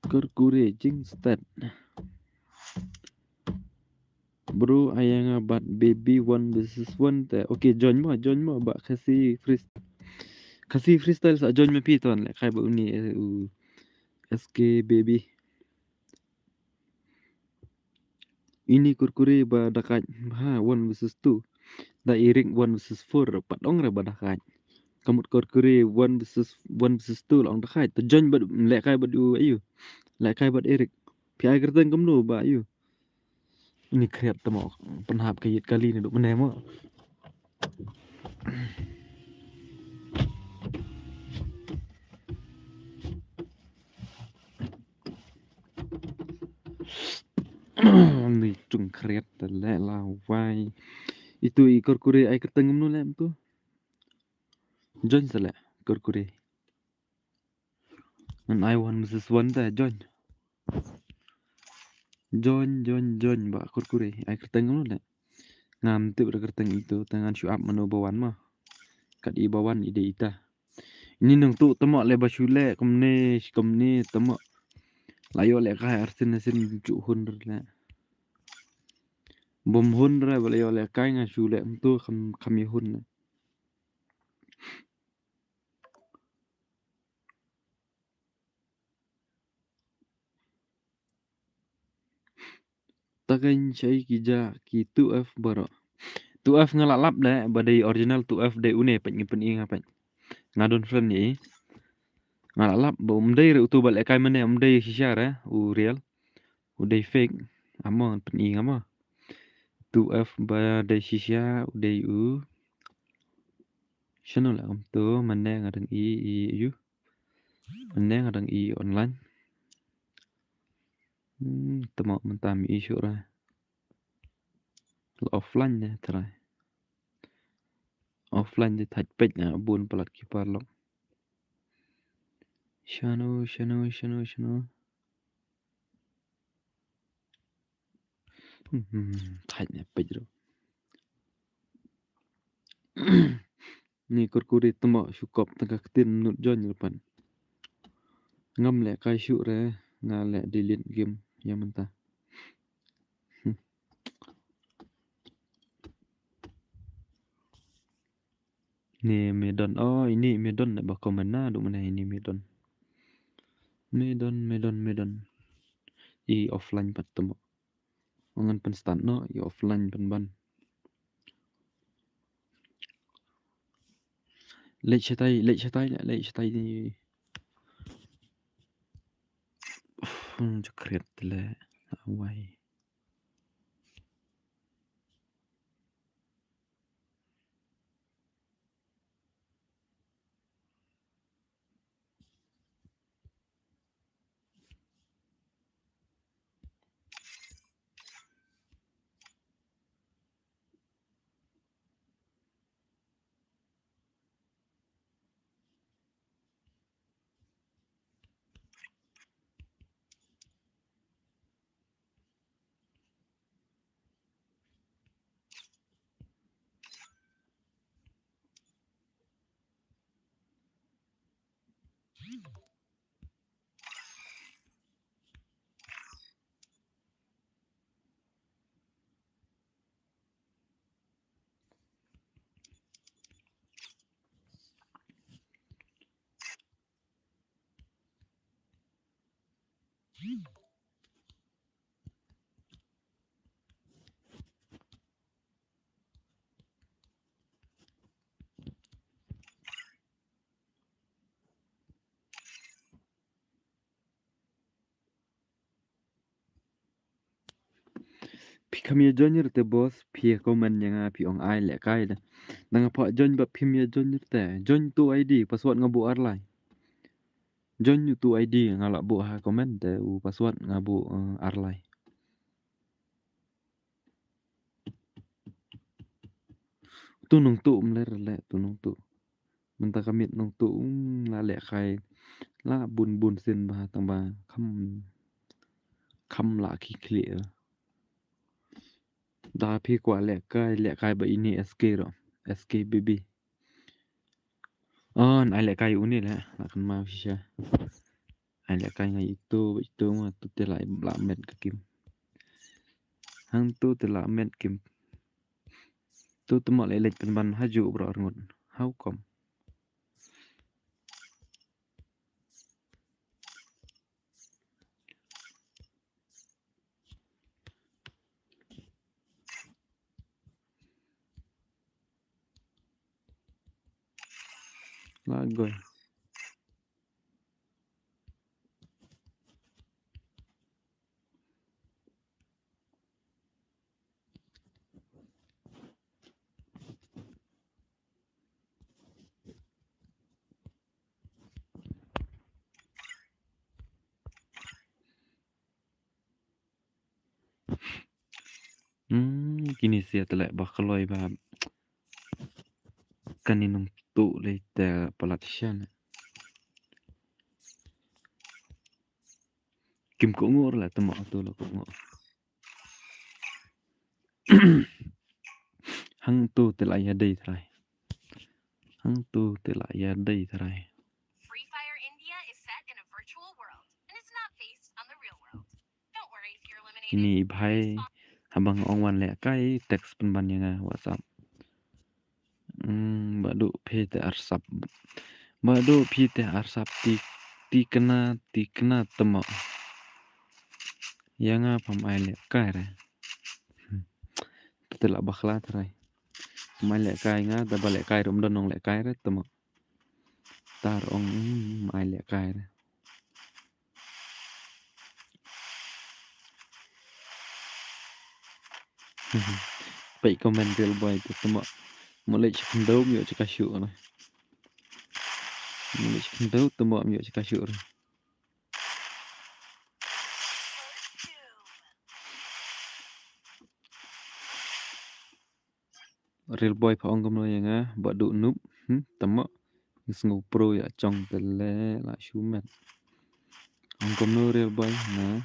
Kurkure jingstat. Bro, ai ïa nga bad Baby one versus one te. Okay, join mo, join mo, bad Khasi Freestyle. Khasi Freestyle sa join ma phi ton, lehkai bad uni, eh, u S K Baby. Ini Kurkure ba dakait, ha, one versus two. Da Eric one versus four, pat ong re ba dakait. Kamut Kurkure one versus, one versus two la ong dakait. Te join bad, lehkai bad u, ayu. Lehkai bad Eric. Phi ai kyrteng kumno ba, ayu. Ini kriat te mo, pynhap ka ïit kali ne duk mene mo. Ni tung kriat te le la wai. Itu i Kurkure ai kyrteng kumno le tu. Join sa le Kurkure. Ngan ai one versus one te, join. Join, join, join, Bah Kurkure. Ai kyrteng kumno leh? Ngam tip da kyrteng ito, te ngan shu ap mano ba wan ma. Kat i ba wan i dei ita. Ini nangtu tymok leh ba shu leh kumne, kumne tymok. La ïoh lehkai arsien arsien, ju hun leh. Bym hun re, ba la ïoh lehkai nga shu leh kumtu, kham, kham ïa hun leh. Ta kein shai ki ja ki two F baroh. Two F nga la lap leh, ba dei original two F dei une, peit ngi pyni nga peit. Nga don friend ïa i. Nga la lap ba um dei re utu ba lehkai mynne, um dei shisha re u real. U dei fake. Amo ngan pyni nga mo. Two F ba dei shisha u dei u. Shano leh kumtu mynne nga dang i, i, ïu. Mynne nga dang i online. Hmm, tymok mynta mi i shuh re. La offline ne trai. Offline de thait peit na bun palat ki paralok. Shano, shano, shano, shano. Hmm, thait ne peit ruh. Ni Kurkure tymok shu kop tang ka ktien minot join ruh pat. Ngam lehkai shuh re, nga leh delete game ïa mynta. Hmm. Ni Medon, oh ini Medon ba comment naduh mynne ini Medon. Medon, Medon, Medon. I offline pat tymok. Ngan pynstart noh, i offline pynban. Leit shatai, leit shatai, leit shatai ni. Uf, jakriat te leh. Awai. Phi kham ïa join rte boss, phi ïa comment ïa nga, phi ong ai lehkai da. Nang pha join ba phim ïa join rte. Join tu I D, password nga buh ar lai. Join tu I D nga la buh ha comment te, u password nga buh, eh, ar lai. Tu nongtuh mler leh, tu nongtuh. Mynta ka miet nongtuh, um, la lehkai. La bun bun sien ba tang ba kham, kham la ki khlieh. Da phi kwah lehkai, lehkai ba ini S K ruh. S K baby. Oh, ai lehkai uni leh, la kynmaw shisha. Ai lehkai nga itu, itu nga tu te la, la met ka kim. Hang tu te la met kim. Tu te ma leh leh pynban ha ju bro arngut. How come? Lagoi. Hmm, kine sia te leh ba kloi ba kane nongtuh lei te palat shisha ne. Kim kohnguh la tymmen, to la kohnguh. Hangto te la ïadei trai. Hangto te la ïadei trai. Free Fire India is set in a virtual world and is not based on the real world. Don't worry if you're eliminated. Ini bhai, habang ong wan lehkai, text pynban ïa nga WhatsApp. Hmm, ba duh phi te arsap. Ba duh phi te arsap ti, ti kena, ti kena tymmen. Ïa nga pham ai lehkai re. Hmm. Te la bakla trai. Pham ai lehkai nga, te ba lehkai re, um don nong lehkai re tymmen. Tar ong, hmm, ai lehkai re. Peit comment Real Boy te tymmen. Mo leit sha khyndew ym ïoh sha ka shuh re. Mo leit sha khyndew tymmen ym ïoh sha ka shuh re. Real Boy pha ong kumno ïa nga, ba duh noob, hmm, tymmen. Sngew pro ïa chong te le la shu met. Ong kumno Real Boy, na.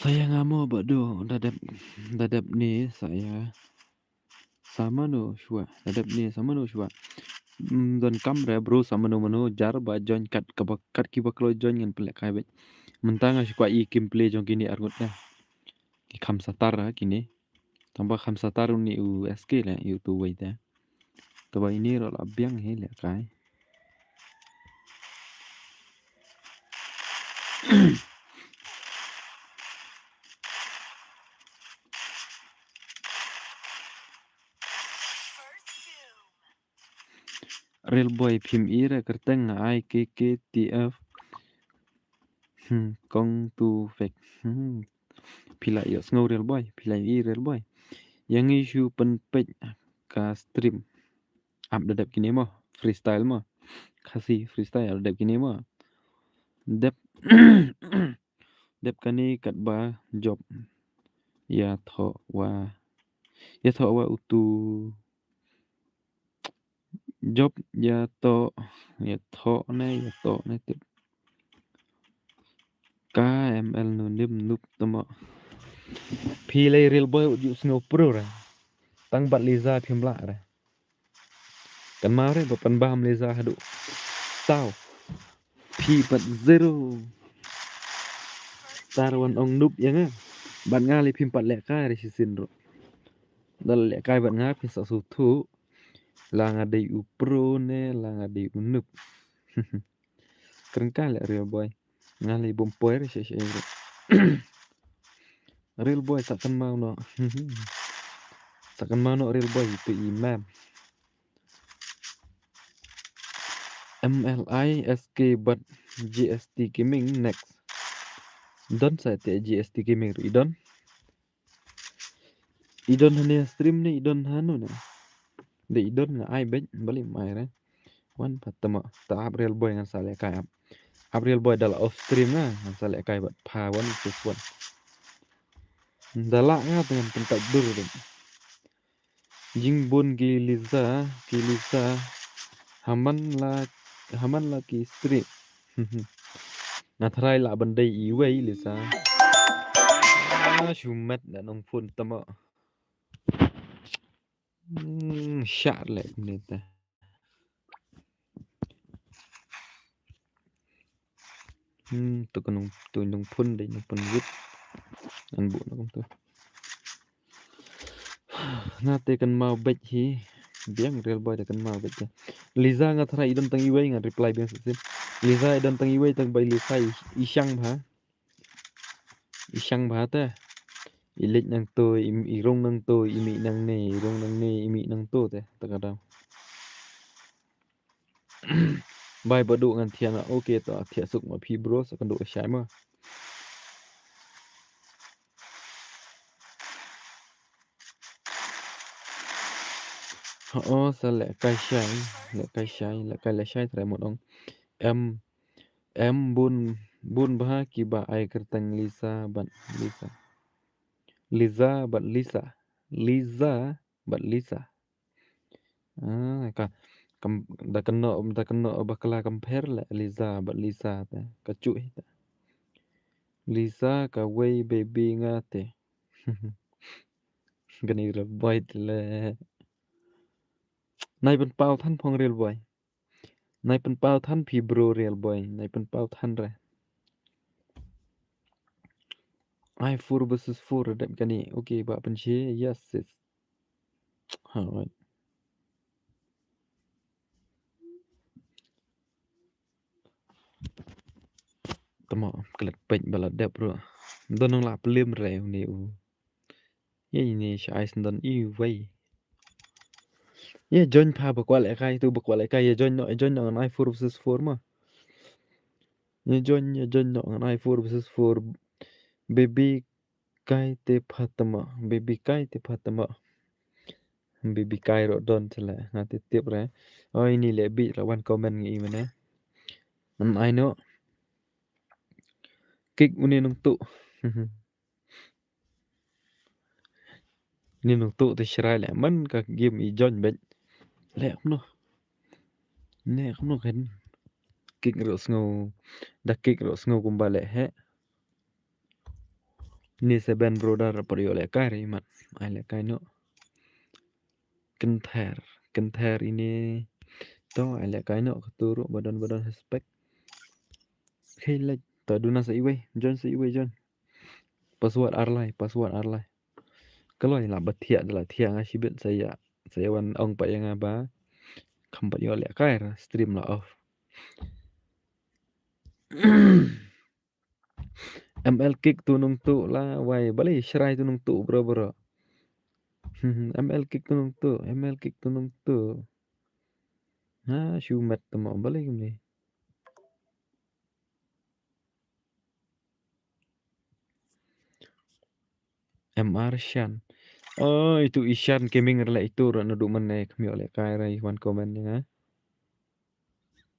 Sa ïa nga mo ba duh, da dep, da dep ne sa ïa. Sa mano shuwa, da dep ne sa mano shuwa. Mm, don kam re bro, sa mano mano jar ba join kat kaba, kat kiba kloi join ngan pynlehkai beit. Mynta nga shu kwah i kim play jong kine arngut ne. Ki kham satar ha kine. Tang ba kham satar une u S K le, u tu wei te. Te ba ine ruh la biang hi lehkai. Real Boy phim i re kyrteng nga ai K K T F. Hmm, kong tu fake. Hmm. Phi la ïohsngew Real Boy, phi la i Real Boy. Ïa ngi shu pynpeit ka stream. Ap da dep kine mo, freestyle mo. Khasi freestyle da dep kine mo. Dep, dep kane katba jop. Ïathoh wa, ïathoh wa utu. Jop ïathoh, ïathoh ne, ïathoh ne tip. Ka M L nu nim nup tamo. Phi lei Real Boy u ju sngew pro re. Tang bad Liza phim lah re. Kan ma re ba pan bam Liza haduh. Saw. Phi pat zero. Tar wan ong nup ïa nga. Bad nga lei phim pat lehkai re shisien ruh. Dal lehkai bad nga phin sa sngewthuh. La nga dei u pro ne la nga dei u nup. Kren ka leh Real Boy. Nga lei bom poi re shisien ruh. Real Boy sa kynmaw noh. Sa kynmaw noh Real Boy itu i mem. M L I S K bad G S T Gaming next. Don sa te G S T Gaming ruh i don. I don hane stream ne i don hanu ne. De i don nga ai beit bali mai re. Wan pat tamo ta ap Real Boy ngan sa lehkai ap. Ap Real Boy dala off stream na ngan sa lehkai bad pha wan sus wan. Dala nga te ngan pyntat dur de. Jingbun ki Liza, ki Liza. Haman la, haman la ki stream. Nga tharai lah ban dei iwei Liza. Ah, shumet da nong phone tamo. Hmm, shah leh ni ta. Hmm, tu ka nong, tu nong phone dei nong phone wit. An bu na kum tu. Nga te kan mau beit hi. Biang Real Boy da kan mau beit hi. Liza nga tharai i don tang iwei ngan reply biang shisien. Liza i don tang iwei tang bai Liza i, i shang bha. I shang bha te. I leit nangto, i, i rung nangto, i mih nangne, i rung nangne, i mih nangto te. Ta ka daw. Bai ba duh ngan thiah nga. Okay to, thiah suk ma phi bro, sa kan duh shai ma. Ho, sa lehkai shai, lehkai shai, lehkai lehshai trai mut ong. Em, em bun, bun bha kiba ai kyrteng Lisa bad Lisa. Liza bad Lisa. Liza bad Lisa. Ah, ka. Kam, da kynnoh, da kynnoh bakla compare le Lisa bad Lisa te. Ka chuh hi te. Lisa kawei baby nga te. Kane Real Boy te le. Nai pynpaw than phong Real Boy. Nai pynpaw than phi bro Real Boy. Nai pynpaw than re. I four versus four dep kane. Okay, ba pynche. Yes, sis. Alright. Tama klet pek bala dep bro. Don nang la pelim re uni u. Ye ini sha ais don i wei. Ye join pha ba kwal ekai tu ba kwal ekai ye join no, ye join no ngan I four versus four ma. Ye join, ye join no ngan I four versus four. Baby kai te pha tama, baby kai te pha tama. Baby kai ro don chale nga te tip re. Oi ni le bi ra wan comment ngi mane. Nan ai no. Kick uni nung tu. Ni nung tu te shrai le man ka game i join bet. Le kumno. Ne kumno kan. Kick ro sngew. Da kick ro sngew kumba le he. Ni seven brother por yo le kai re mat. Ai le kai no. Kenther. Kenther ini. To ai le kai no keturu badan-badan suspek. Hey le. To duna sa iwei. Join sa iwei join. Password arlai, password arlai. Kaloi la ba thiah da la thiah nga shibit sa ya. Sa ya wan ong pa ya nga ba. Kham pat yo le kai ra stream la off. M L kick tu nung tu la wai bali shrai tu nung tu bro bro. M L kick tu nung tu, M L kick tu nung tu. Ha shu met tu mo bali kumne. M R Shan. Oh, itu Ishan Gaming rela itu ra nadu mane kami oleh kai rai wan komen ni ha.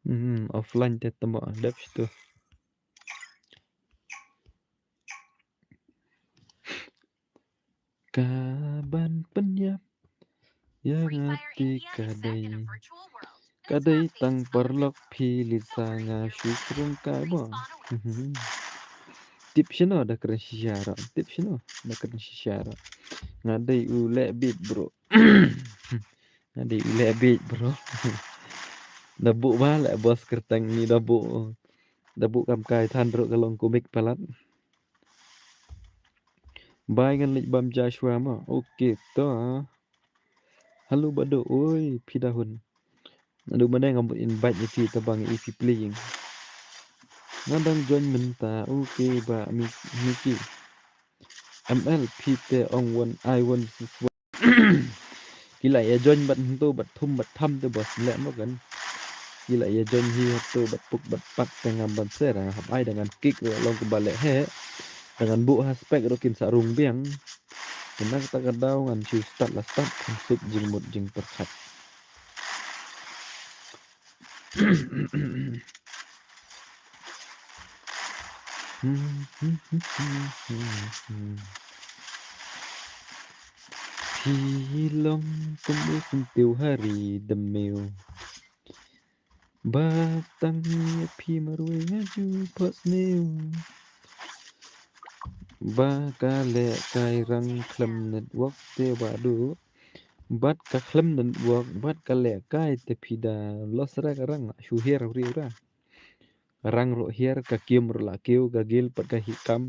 Hmm, offline te temo dep situ. Kaban penyap ya ngati kadai. Kadai tang parlok phi Lisa nga shukrung kai bo. Tip shino da kren shisha ro. Tip shino da kren shisha ro. Nga dei u le bit bro. Nga dei u le bit bro. Da bu ba le bos kerteng ni da bu. Da bu kam kai than ro ka long kumik palat. Bai ngan leit bam Joshua ma. Okay to. Hello bado oi phi da hun. Nadu mane ngam invite iti tabang iti playing. Nga dang join mynta. Okay ba Miki. M L phi te ong one I one versus one. Kila ya join bat hynto bat thum bat tham te bos le mo kan. Kila ya join hi hynto bat puk bat pak te ngam ban ser hap ai dengan kick ro long kumba le he. Dengan bu ha spek ro kin sa rung biang. Kena kata ka daw ngan shu start la start kan suk jingmut jingpyrkhat. Phi long kum u syntiew hari demiu. Ba tang ïa phi marwei ha ju pot sniew. Ba ka leh kai rang khlem network te ba du. Bad ka khlem network bad ka leh kai te phi da los ra ka rang shu hiar uri ura. Rang ruh hiar ka kim ruh la kiew ka gil pat ka hi kam.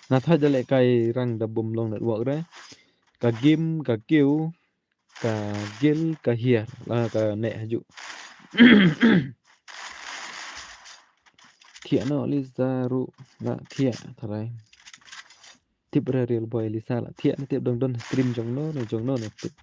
Nga thait da leh kai rang da bum long network re. Ka gim ka kiew ka gil ka hiar la ka neh haju. Thiah noh Lisa ruh la thiah tharai. Tip re Real Boy Lisa la thiah ne tip dang don stream jong no ne jong no ne tip.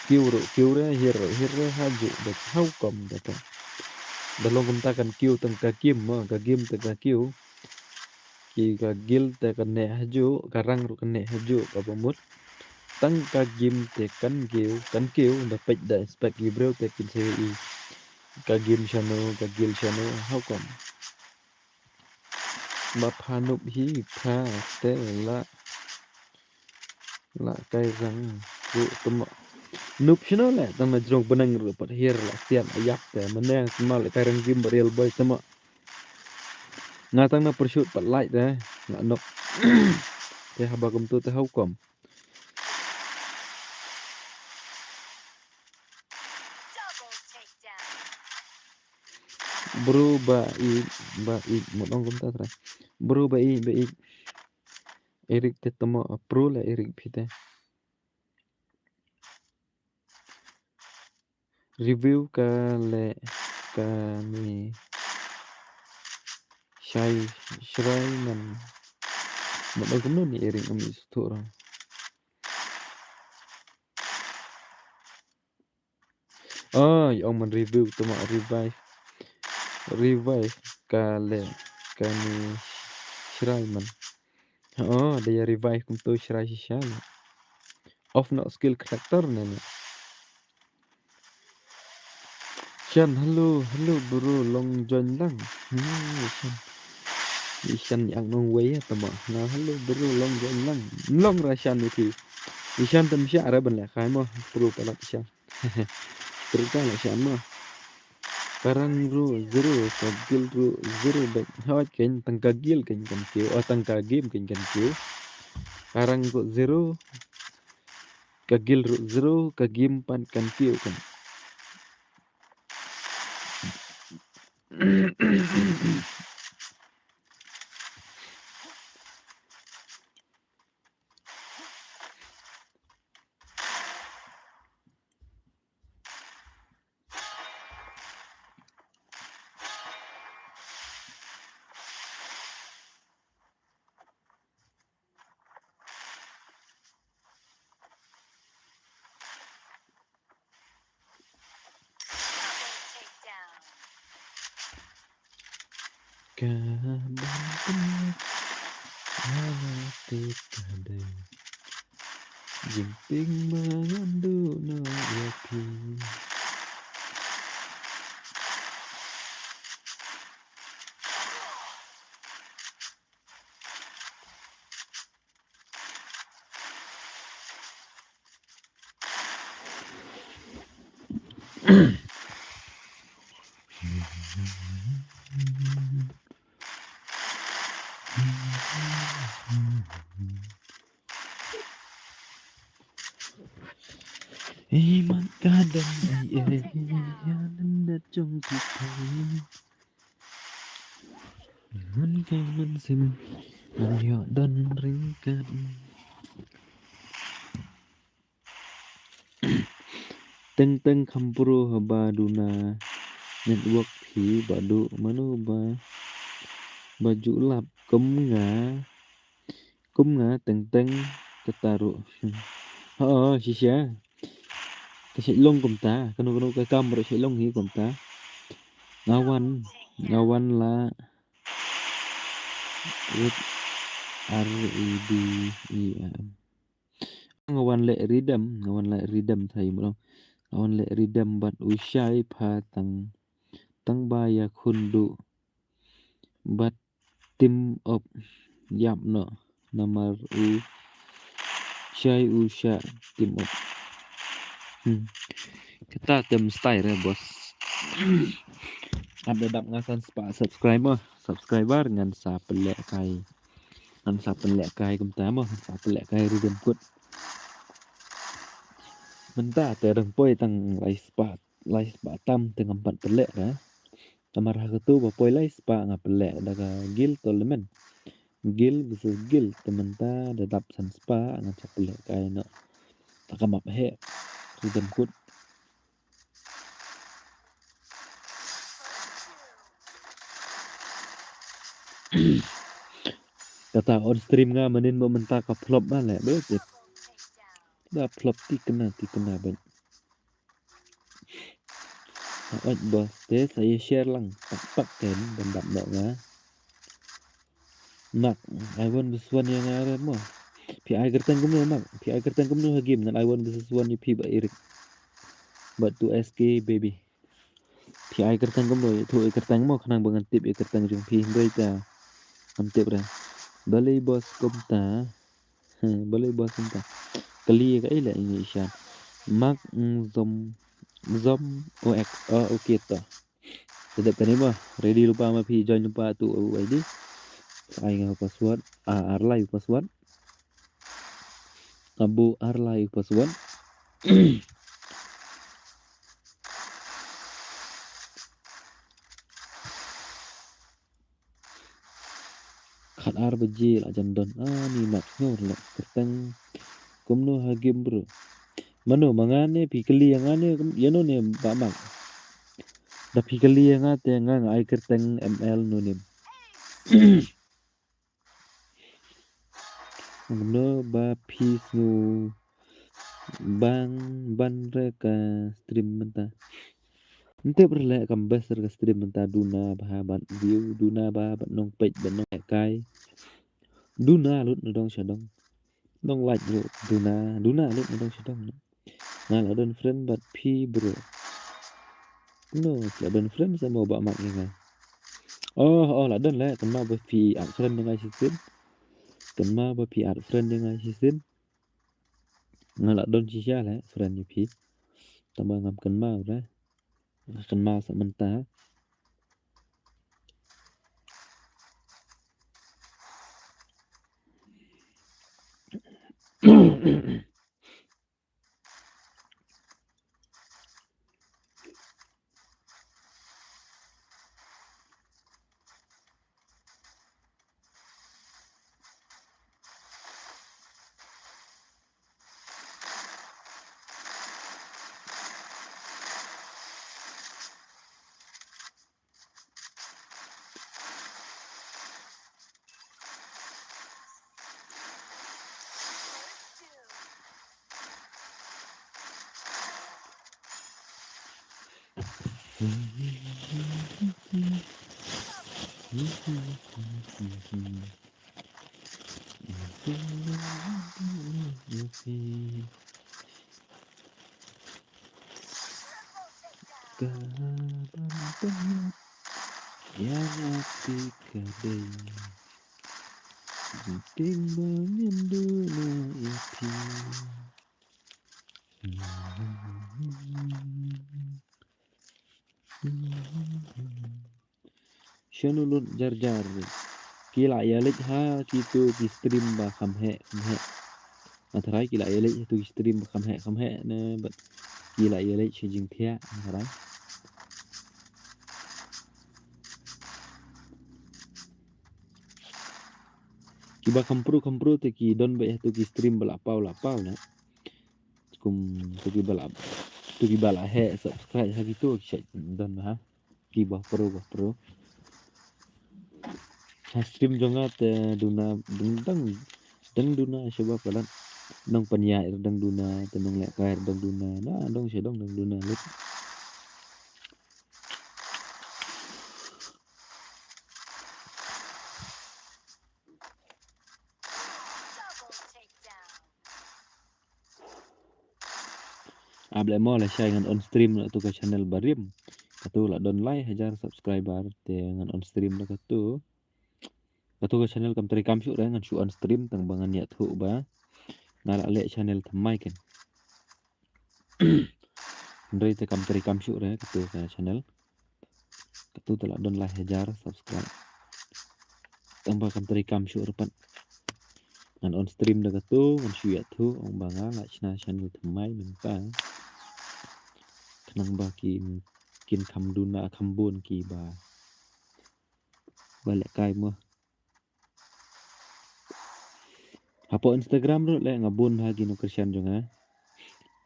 Kiew ruh kiew re, hiar ruh hiar re, ha ju da hau kom da ka. Da long kumta kan kiew tang ka game mo, ka game te ka kiew. Ki ka guild te ka neh ha ju, ka rang ruh ka neh ha ju, ka ba mut. Tang ka game te kan kiew, kan kiew, da peit da inspect ki briew te kin sa i. Ka game shano, ka guild shano, hau kom. Ba pha nup hi pha te la, la kai rang ruh te mo. Nup shano le, tang na jrong beneng ruh pat hiar la sian ayap te, meneng te mo le kai rang game ba real boy te mo. Nga tang na pyrshut pat like te, nga nok. Te haba kumtu te hau kom. Bro ba i, ba i, mo dong kumta tra. Bro ba i, ba i. Eric te te mo, pro la Eric phi te. Review ka le ka ni shai shrai man. Mo dong kumno ni Eric am i suthu ra. Oh, i ong man review te mo revive. Revive ka le ka ni shrai man. Oh, da ya revive kumtu shrai shisha. Off no skill character ne ne. Shan, hello, hello bro, long join lang. Hmm, Shan. I Shan yang nong wei ya te mo. Na hello bro, long join lang. Long ra Shan ni thi. I Shan tem sha ra ban le khai mo. Pro palat Shan. Terus kan lah Shan mo. Ka rang ruh zero, ka guild ruh zero bek. Hawat kan tang ka guild kan kan kiew, oh tang ka game kan kan kiew. Ka rang ruh zero, ka guild ruh zero, ka game pat kan kiew kan. Ka ban pynlong hala te ka dei jingping ba ngan duh noh ïa phi. Imat ka dang ai ai ïa nanda jong ki thei. Ngan ka ngan sim ngan ïoh don ryngkat. Teng teng kham bro haba duna network phi ba duh mano ba ba ju lap kum nga. Kum nga teng teng kata ruh. Ha shisha. Ka shait long kumta, kano kano ka kam ruh shait long hi kumta. Nga wan, nga wan la with R E D E M. Nga wan leh ridem, nga wan leh ridem thai mo. Nga wan leh ridem bad u shai pha tang tang ba ïa khun duh bad team up ïap noh namar u shai u sha team up. Hmm. Kata tem style re boss. Ap da dap nga san spah subscriber, subscriber ngan sa pynleh kai. Ngan sa pynleh kai kumta mo, ngan sa pynleh kai ridem kut. Mynta te dang poi tang lai spah, lai spah tam te ngam pat pynleh re. Namar ha katu ba poi lai spah nga pynleh da ka guild tournament. Guild versus guild te mynta da dap san spah nga sa pynleh kai noh. Ta ka map heh. Ridem kut. Kata on stream nga manin mo mynta ka flop ba leh ba tip. Da flop tikna tikna ban. Oi boss, te sa ïa share lang. Pak pak ten ban dap noh nga. Mak, ai wan bisuan ïa nga re mo. Phi ai kyrteng kumno mak? Phi ai kyrteng kumno ha game ngan ai wan bisuan ïa phi ba Eric. But to S K baby. Phi ai kyrteng kumno, ïathuh ïa kyrteng mo, khnang ba ngan tip ïa kyrteng jong phi hynrei ta ngam tip re. Balei boss kumta? He, balei boss kumta? Kali ka ila ini ishan. Mak, mm, zom zom O X. Oh, okay to. Te dep kane mo, ready lypa ma phi join lypa tu U I D. Ai nga password. Ah, ar lai password. Abu ar lai password. Khat ar baje la jan don. Ah, ni mak snor la kyrteng. Kumno ha game bro? Mano ma nga ne phi kylli ïa nga ne kum ïano ne ba mak? Da phi kylli ïa nga te nga nga ai kyrteng M L no nim. Kumno ba phi sngew bang ban re ka stream mynta? Ntip re leh kam best re ka stream mynta duna ba ha ban view duna ba ha ban nong peit ban nong kai. Duna lut na dong sha dong. Nong like bro duna duna lut na dong sha dong. Nga la don friend bad phi bro. No, la don friend sa mo ba mak ïa nga. Oh, oh la don leh kynmaw ba phi add friend ïa nga shisien. Kynmaw ba phi add friend ïa nga shisien. Nga la don shisha leh friend ïa phi. Tangba ngam kynmaw re. Nga kynmaw sa mynta. Ka ban pynïap ïa nga phi ka dei. Jingtieng ba ngan duh na ïa phi. Shano lut jar jar. Ki la ïa leit ha kito ki stream ba kham heh kham heh. Nga tharai ki la ïa leit ha kito ki stream ba kham heh kham heh ne bad ki la ïa leit sha jingthiah nga tharai. Kiba kham pru kham pru te ki don beit ha kito ki stream ba la paw la paw ne. Kum tu ki ba la tu ki ba la heh subscribe ha kito ki sha don ha ki ba pro ba pro. Ha stream jong nga te duna dang dang dang duna sha ba palat nong pynïaid dang duna te nong lehkai dang duna na dong sha dong dang duna lut. Ap leh mo lashai ngan on stream na tu ka channel barim. Katu la don lai hajar subscriber te ngan on stream na katu. Katu ka channel kam trei kam shuh re ngan shu on stream tang ba ngan ïathuh ba nga la leh channel thymmai ken. Hynrei te kam trei kam shuh re katu ka channel. Katu te la don lai hajar subscribe. Tang ba kam trei kam shuh re pat. Ngan on stream da katu ngan shu ïathuh ong ba nga la shna channel thymmai mynta. Khnang ba kin kin kham duna kham bun ki ba ba lehkai mo. Hapoh Instagram ruh leh nga bun ha ki nongkyrshan jong nga.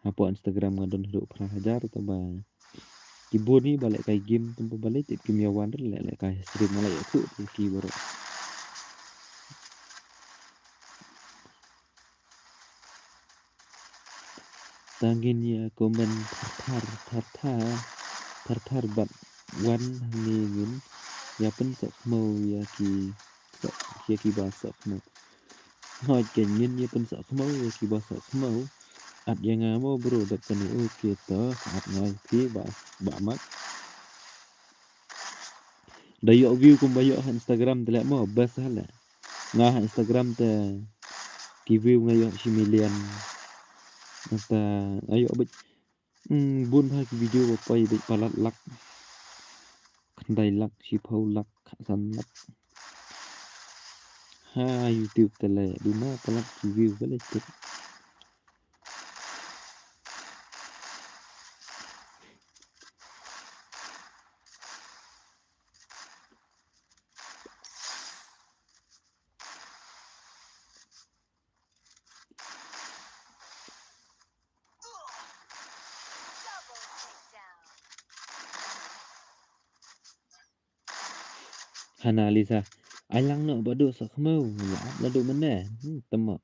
Hapoh Instagram nga don haduh phra hajar te ba ki bun hi ba lehkai game te ba leh tip kim ïa wan ruh leh lehkai stream nga leh ïathuh te ki baroh. Tang ngin ïa comment thar thar thar thar. Thar thar bad wan hangne ngin ïa pynsohkhmat ïa ki, ïa ki ba sohkhmat. Hooid, ngin ïa pynsohkhmat ïa ki ba sohkhmat. Add ïa nga mo bro, dep kane. Okay to, add nga ïa phi Bah, Bah Mak. Da ïoh view kumba ïoh ha Instagram te leh mo, best ha leh. Nga ha Instagram te ki view nga ïoh shi million. Nangta nga ïoh beit, hmm, bun ha ki video ba poi beit palat lak. Khyndai lak, shiphew lak, khatsan lak. Ha YouTube te leh duna palat ki view ba leh tip. Hana Lisa. Ai lang noh ba duk sohkhmat, la ap la duk mynne. Hmm, temo.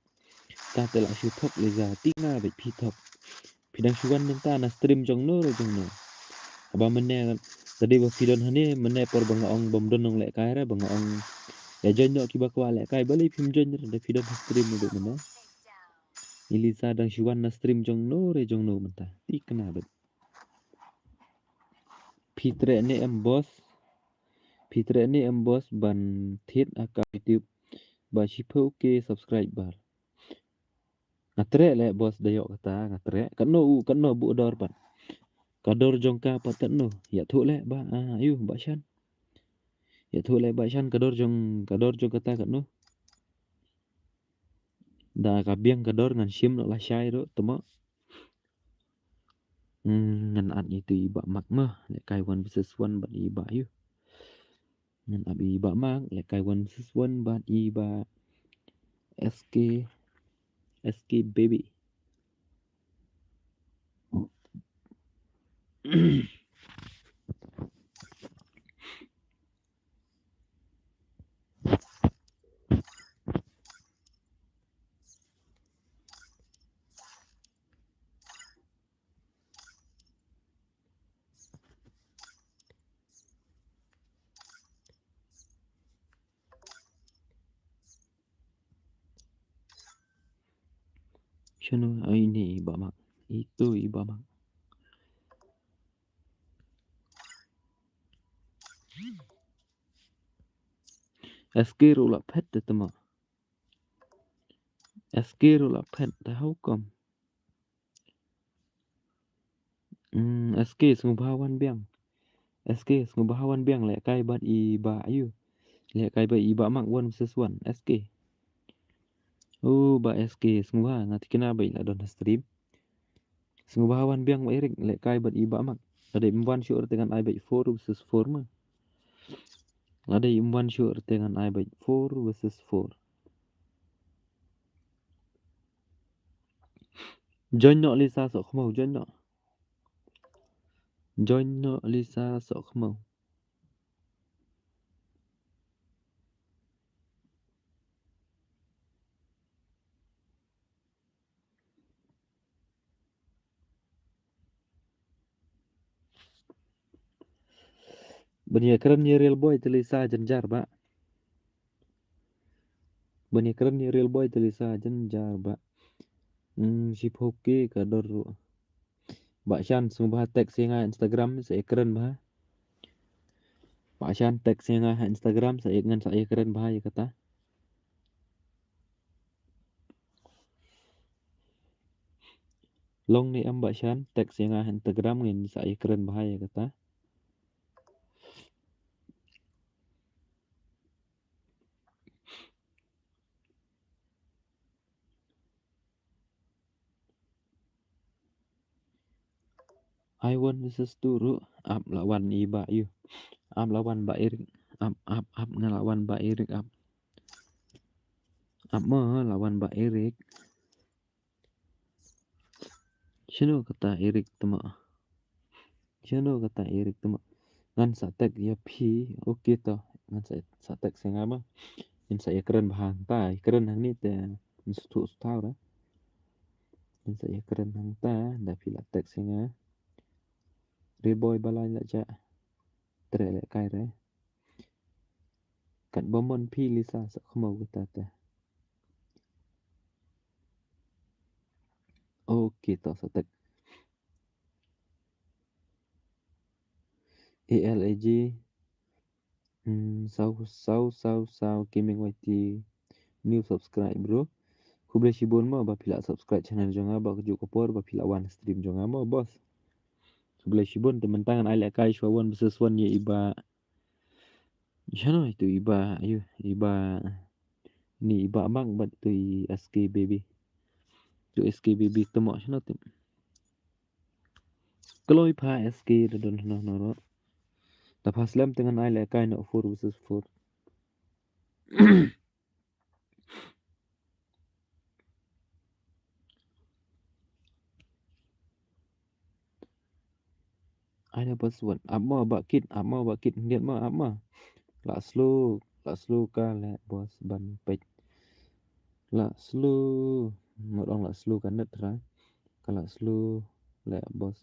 Ka te la shu thok Lisa, thikna beit phi thok. Phi dang shu wan mynta na stream jong no re jong no. Haba mynne, ka dei ba phi don hangne, mynne por ba nga ong bym don nonglehkai re, ba nga ong ïa join noh kiba kwah lehkai, balei phim join re, da phi don ha stream naduh mynne. I Lisa dang shu wan na stream jong no re jong no mynta. Thikna beit. Phi treh ne em boss? Phi treh ne em boss ban thied account YouTube ba shiphew K subscriber? Nga treh leh boss, da ïoh kata nga treh. Katno u, katno bu dor pat? Ka dor jong ka pat katno? Ïathuh leh Bah, ah, ayu Bah Shan. Ïathuh leh Bah Shan, ka dor jong, ka dor jong kata katno? Da ka biang ka dor ngan shim noh lashai ruh, temo. Hmm, ngan add ïa itu i Bah Mak mo, lehkai one versus one bad i Bah yu. Ngan add i Bah Mak, lehkai one versus one bad i Bah S K, S K baby. Shano, ah, ini i Bah Mak. Itu i Bah Mak. S K ruh la phet te temo. S K ruh la phet te, how come? Hmm, S K sngewbha wan biang. S K sngewbha wan biang, lehkai bad i Bah yu. Lehkai bad i Bah Mak one versus one, S K. Oh, Bah S K sngewbha, nga thikna ba i la don ha stream. Sngewbha wan biang Bah Eric, lehkai bad i Bah Mak. Lada im wan shuh te ngan ai beit four versus four mo. Lada im wan shuh te ngan ai beit four versus four. Join noh Lisa Sohkhmaw, join noh. Join noh Lisa Sohkhmaw. Ban ïakren ïa Real Boy te Lisa jynjar bah. Ban ïakren ïa Real Boy te Lisa jynjar bah. Hmm, shiphew K ka dor ruh. Bah Shan sngewbha text ïa nga Instagram sa ïakren bha. Bah Shan text ïa nga ha Instagram sa ïa, ngan sa ïakren bha ïa kata. Long ne em Bah Shan, text ïa nga ha Instagram ngin sa ïakren bha ïa kata. I one versus two ruh, ap la wan i Bah yu. Ap la wan Bah Eric, ap, ap, ap nga la wan Bah Eric, ap. Ap mo la wan Bah Eric. Shano kata Eric tma? Shano kata Eric tma? Ngan sa text ïa phi, okay to. Ngan sa, sa text ïa nga ma. Ngan sa ïakren bha hangta, ïakren hangne te ngan sngewthuh sngewthaw da. Ngan sa ïakren hangta, da phi la text ïa nga. Re boy ba lai la ja. Tre le kai re. Kat ba mon phi Lisa sa khmo kita te. Okay, to sa tek. A L A G. Hmm, sau sau sau sau Gaming Y T. New subscribe bro. Khublei shibun mo ba phi la subscribe channel jong nga ba ka juk ka por ba phi la wan stream jong nga mo boss. Khublei shibun te mynta ngan ai lehkai shuwa one versus one ïa i ba. Shano itu i ba ayu i ba ni i ba mang bad tu i S K baby. Tu S K baby temo shano tu. Kloi pha S K da don hno hno ro. Ta pha slem te ngan ai lehkai no four versus four. Ai na password. Ap mo ba kit, ap mo ba kit, ngiat mo ap mo. La slow, la slow ka le boss ban peit. La slow, mo ong la slow ka net ra. Ka la slow le boss.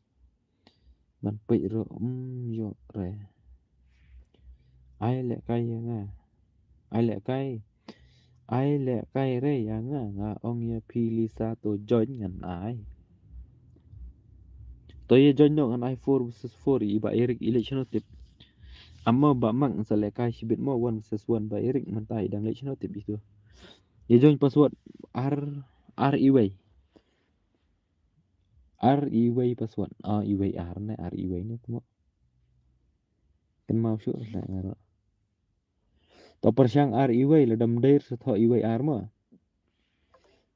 Ban peit ro, mm, yo re. Ai lehkai ïa nga. Ai lehkai. Ai lehkai re ïa nga, nga ong ïa phi Lisa to join ngan ai. To ïa join no ngan ai four versus four i ba Eric i leh shano tip. Amo ba mang sa lehkai shibit mo one versus one ba Eric mynta i dang leh shano tip itu. Ïa join password R R E Y. R E Y password. Ah, E Y R ne R E Y ne temo. Kynmaw shuh la nga ro. To pyrshang ar iwei la dam der sa thoh iwei ar ma.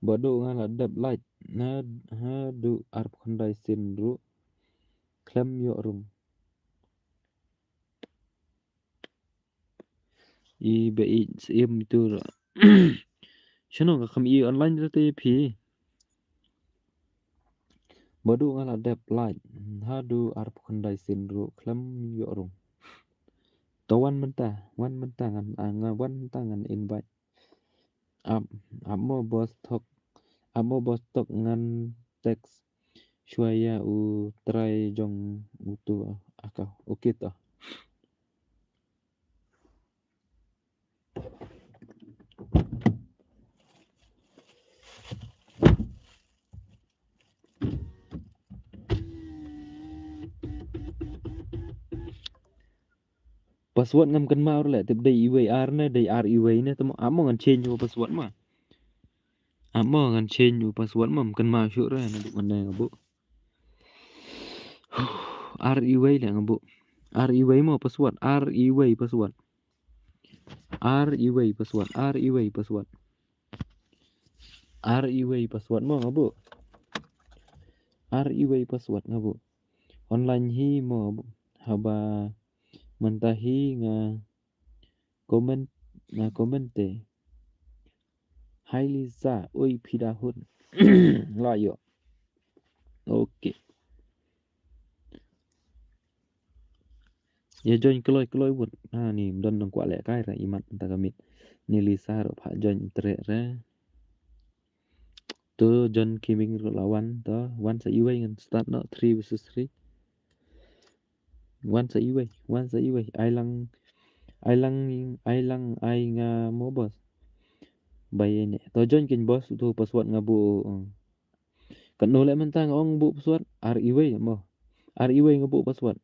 Ba duk nga la dep light na ha duk ar phew khyndai sien ruh khlem ïoh rung. I ba i siem itu ruh. Shano ka kham i online ruh te phi. Ba duk nga la dep light ha duk ar phew khyndai sien ruh khlem ïoh rung. To wan mynta, wan mynta ngan, ah, nga wan mynta ngan invite. Ap, ap mo boss tok, ap mo boss tok ngan text shuwa ïa u trai jong utu, ah, aka, okay to. Password ngam kynmaw ruh leh, tip dei iwei ar ne dei ar iwei ne, temo amo ngan change u password ma. Amo ngan change u password ma, ngam kynmaw shuh re, naduh mynne nga buh. Ar iwei leh nga buh. Ar iwei mo password, ar iwei password. Ar iwei password, ar iwei password. Ar iwei password mo nga buh. Ar iwei password nga buh. Online hi mo haba mynta hi nga comment, nga comment te. Hi Lisa, oi phi da hun. La ïoh. Okay. Ïa join kloi kloi wut. Ha ni don nang kwah leh kai ra imat mynta ka miet. Ni Lisa ruh pha join treh re. To John Kiming ruh la wan to. Wan sa iwei ngan start noh three versus three. Wan sa iwei, wan sa iwei. Ai lang, ai lang, ai lang, ai nga mo boss. Bai ne. To join kin boss tu password nga buh. Kan no leh mynta nga ong buh password. Ar iwei mo. Ar iwei nga buh password.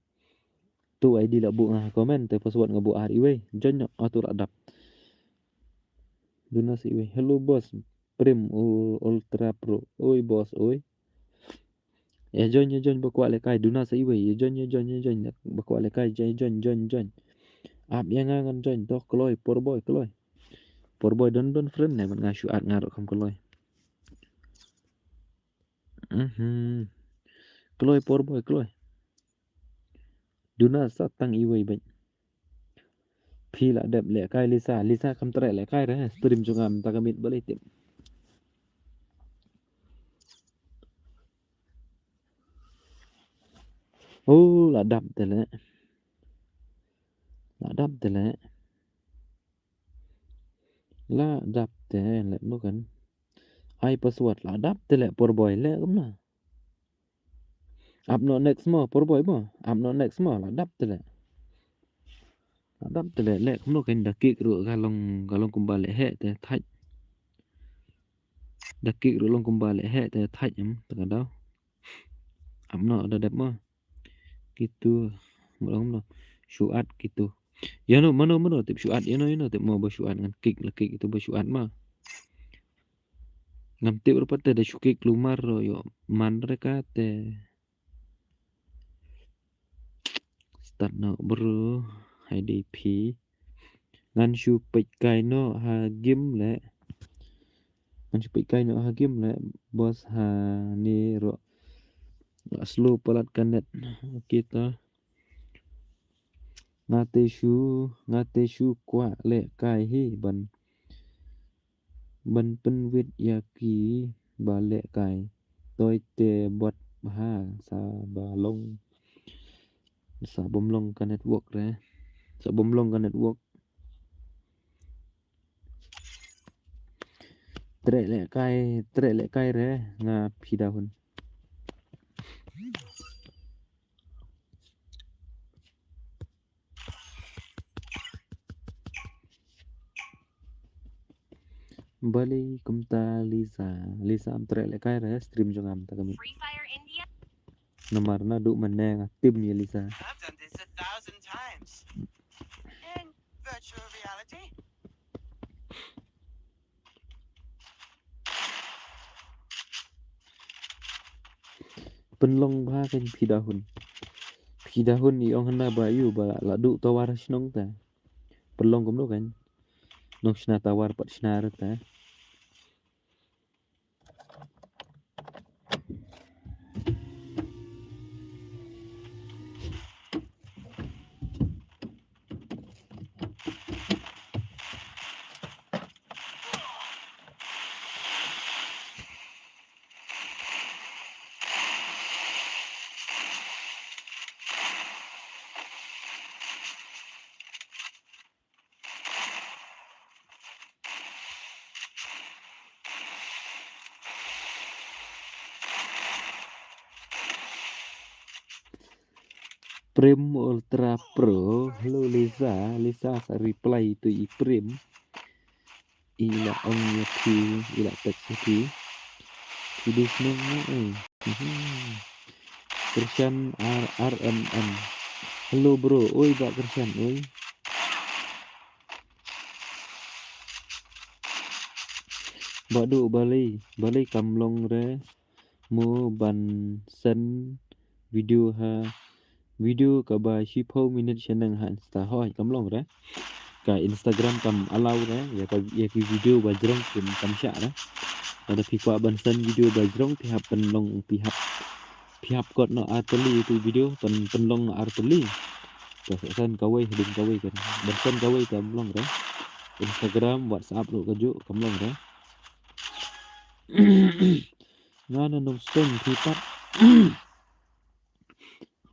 Tu I D la buh nga comment te password nga buh ar iwei. Join noh atu la dap. Duna sa iwei. Hello boss. Prim u Ultra Pro. Oi boss oi. Ïa join, ïa join ba kwah leh kai, duna sa iwei. Ïa join, ïa join, ïa join ba kwah leh kai, join, join, join, join. Ap ïa nga ngan join, to kloi, por boy, kloi. Por boy don don friend ne, man nga shu add nga ruh kham kloi. Mhm. Kloi por boy, kloi. Duna sa tang iwei bad. Phi la dep leh kai Lisa, Lisa kam treh leh kai re, stream jong nga mynta ka miet balei tip. Oh, la dap te leh. La dap te leh. La dap te leh bukan. Ai password la dap te leh por boy leh kumno. Ap noh next mo, por boy mo. Ap noh next mo, la dap te leh. La dap te leh, leh kumno kein da kick ruh ka long, ka long kumba leh heh te thait. Da kick ruh long kumba leh heh te thait em, te ka daw. Ap noh da dep mo. Kitu, mo long mo. Shu at kitu. Ïa no, mano, mano, tip shu at, ïa no, ïa no, tip mo ba shu at ngan kick, la kick itu ba shu at mo. Ngam tip ruh pat te da shu kick lumar ruh ïoh man re ka te. Start noh bro, hai dei phi. Ngan shu peit kai noh ha game leh. Ngan shu peit kai noh ha game leh. Boss ha ni ruh. Slow palat ka net. Okay ta. Nga te shu, nga te shu kwah leh kai hi ban, ban pynwit ïa ki ba leh kai. Toi te bot bha sa ba long. Sa bym long ka network re. Sa bym long ka network. Treh leh kai, treh leh kai re, nga phi da hun. Balei kumta Lisa? Lisa, am treh leh kai re stream jong nga mynta ka miet. Free Fire India. Namar naduh mynne nga tim ïa Lisa. I've done this a thousand times. In virtual reality. Pynlong bha kein phi da hun. Phi da hun i ong hana ba ïu ba la duh tawar shnong ta. Pynlong kumno kein. Nong shna tawar pat shna re ta. Prem Ultra Pro. Hello Lisa. Lisa sa reply to i Prem. I la ong ïa phi, i la text ïa phi. Phi dei shnong mo ei. Mhm. Krishan R R M M. Hello bro. Oi ba Krishan oi. Ba duh balei, balei kam long re mo ban send video ha, video kaba shiphew minit shaneng ha Insta. Hooid kam long re. Ka Instagram kam allow re ïa ka, ïa ki video ba jrong kim kam shah re. Lada phi kwah ban send video ba jrong phi hap pynlong, phi hap, phi hap kot noh artylli tu video, pyn, pynlong artylli. Ka sa send kawei hadien kawei kan. Ban send kawei kam long re. Instagram, WhatsApp ruh kajuh kam long re. Nga na Nongstoiñ phi pat.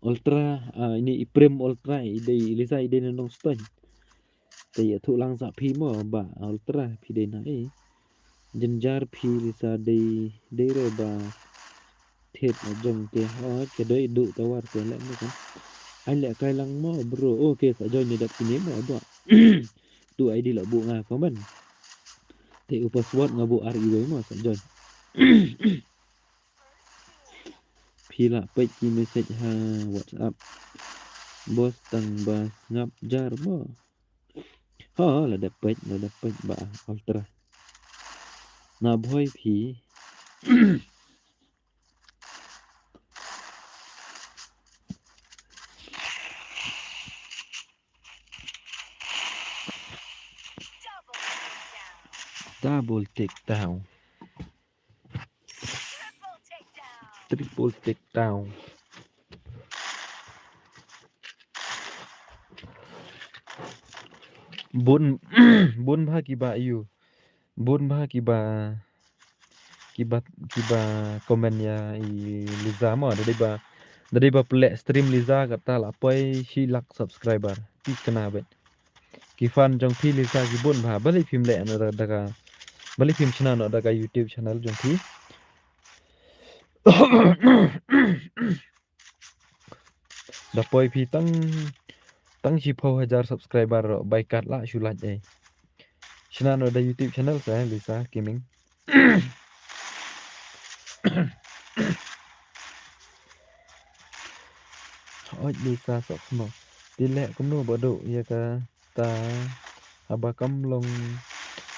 Ultra, ah, ini i Prem Ultra, i dei i Lisa, i dei na Nongstoiñ. Te ïathuh lang sa phi mo ba Ultra phi dei na ei. Jynjar phi Lisa dei, dei re ba thied la jong te. Hooid ka dei duh tawar te leh mo kan. Ai leh kai lang mo bro. Okay, sa join ne dap kine mo ba. Tu I D la buh nga comment. Te u password nga buh ar iwei mo sa join. Phi lah peit ki message ha WhatsApp. Boss tang ba sngap jar mo. Ha, la dep peit, la dep peit ba Ultra. Na bhoi phi. Double take down. Triple take down. Bun, bun bha kiba ïu. Bun bha kiba, kiba, kiba comment ïa i Liza mo, da dei ba, da dei ba pynleh stream Liza kata la poi shi lak subscriber. Ki kena beit. Ki fan jong phi Liza ki bun bha, balei phim leh noh da, da ka, balei phim shna noh da ka YouTube channel jong phi. Da poi phi tang, tang shiphew hajar subscriber ruh, bai kat lah shu lait ei. Shna noh da YouTube channel sa, Lisa Gaming. Oi, Lisa Sokhno. Te leh kumno ba duh ïa kata haba kam long,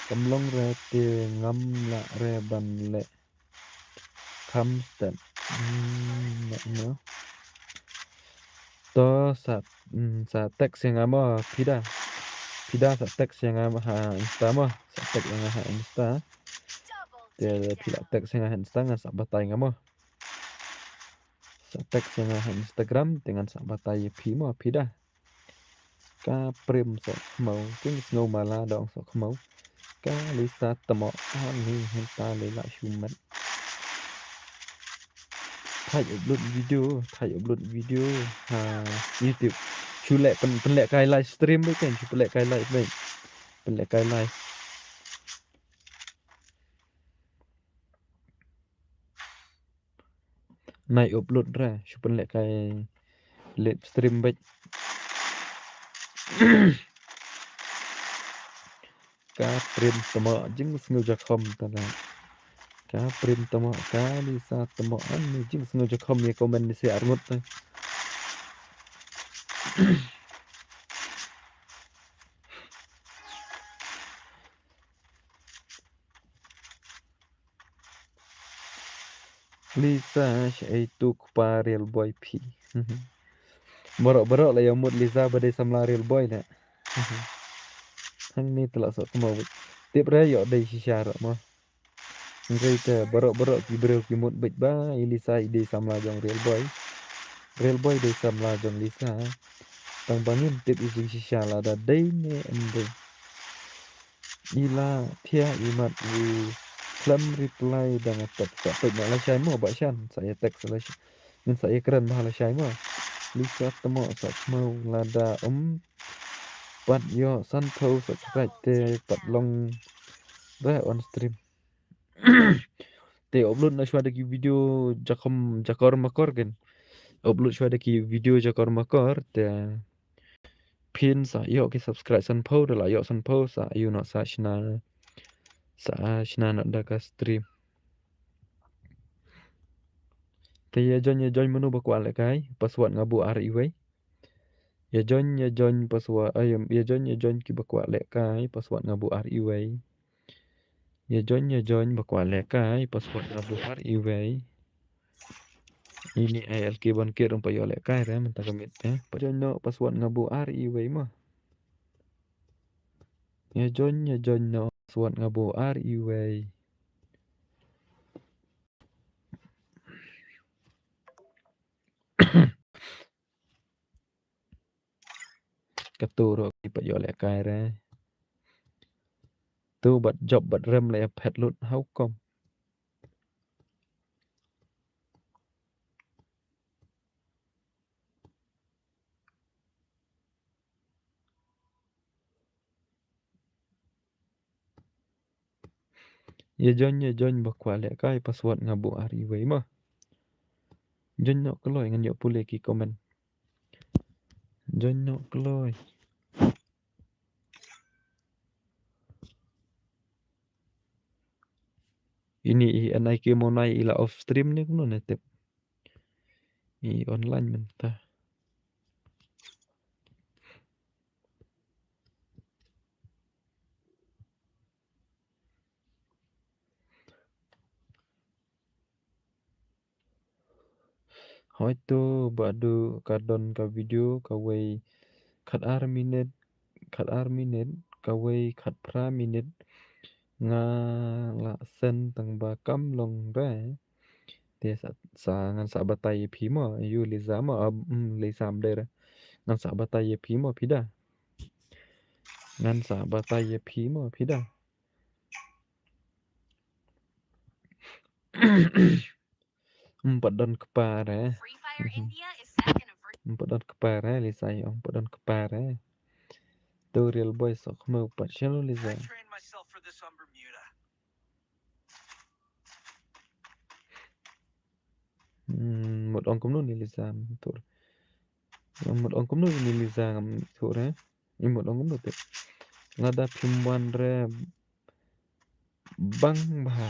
kam long re te ngam lah re ban leh. Kham stet. Hmm, no, no. To sa, hmm, sa text ïa nga mo, phi da. Phi da sa text ïa nga ha Insta mo, sa text ïa nga ha Insta. Te phi la text ïa nga ha Insta, ngan sa batai nga mo. Sa text ïa nga ha Instagram, te ngan sa batai ïa phi mo, phi da. Ka Prim Sohkhmaw, jingsngew mala dong Sohkhmaw. Ka Lisa Tmoh, ani hynta lei lah shu met. Thait upload video, thait upload video ha YouTube. Shu leh pyn, pynleh kai live stream beit kan, shu pynleh kai live beit. Pynleh kai live. Nai upload ra, shu pynleh kai live stream beit. Ka Prim Tmoh, jingsngew jakhom tala. Ka Prim Tmoh, ka Lisa Tmoh, ani jingsngew jakhom ïa comment ni se arngut te. Lisa, shaei tu kpa Real Boy phi. Baroh baroh la ïa mut Lisa ba dei samla Real Boy na. Hangne te la Sohkhmaw beit. Tip re ïoh dei shisha ruh mo. Hynrei te baroh baroh ki briew ki mut beit ba i Lisa i dei samla jong Real Boy. Real Boy dei samla jong Lisa. Tang ba ngim tip i jingshisha lada dei ne em dei. I la thiah i mat u khlem reply da nga text. Sa peit noh lashai mo Bah Shan, sa ïa text lashai. Ngin sa ïa kren bha lashai mo. Lisa Tmoh Sohkhmaw, lada ym pat ïoh sanphew subscribe te pat long re on stream. Te upload noh shuwa da ki video jakhom jakor makor kan. Upload shuwa da ki video jakor makor te phin sa ïoh ki subscribe sanphew, da la ïoh sanphew sa ïoh noh sa shna, sa shna noh da ka stream. Te ïa join, ïa join mano ba kwah lehkai, password nga buh ar iwei. Ïa join, ïa join password, ai, ïa join, ïa join kiba kwah lehkai, password nga buh ar iwei. Ïa join, ïa join ba kwah lehkai, password nga buh ar iwei. Ini ai L K ban kit ruh pa ïoh lehkai re mynta ka miet te. Pa join noh, password nga buh ar iwei mo. Ïa join, ïa join noh, password nga buh ar iwei. Katu ruh ki pat ïoh lehkai re. Tu bad job bad rem la ïa phet lut, how come? Ïa join, ïa join ba kwah lehkai, password nga buh ar iwei mo. Join noh kloi, ngan ïoh pule ki comment. Join noh kloi. Ini i N I K Monai i la off stream ne kumno ne tip. I online mynta. Hooid to, ba dei ka don ka video kawei khat ar minit, khat ar minit, kawei khat phra minit. Nga la send tang ba kam long re. Te sa, sa ngan sa batai ïa phi mo, ïa u Liza mo, ah, mm, Liza ym dei re. Ngan sa batai ïa phi mo, phi da. Ngan sa batai ïa phi mo, phi da. Ym pat don kpa re. Mhm. Ym pat don kpa re, Liza ïa ong ym pat don kpa re. To Real Boy Sohkhmaw pat shalom Liza. Hmm, mut ong kumno ni Liza, mut. Nga mut ong kumno ine Lisa ngam ïohi re. I mut ong kumno te. Lada phim wan re bang bha,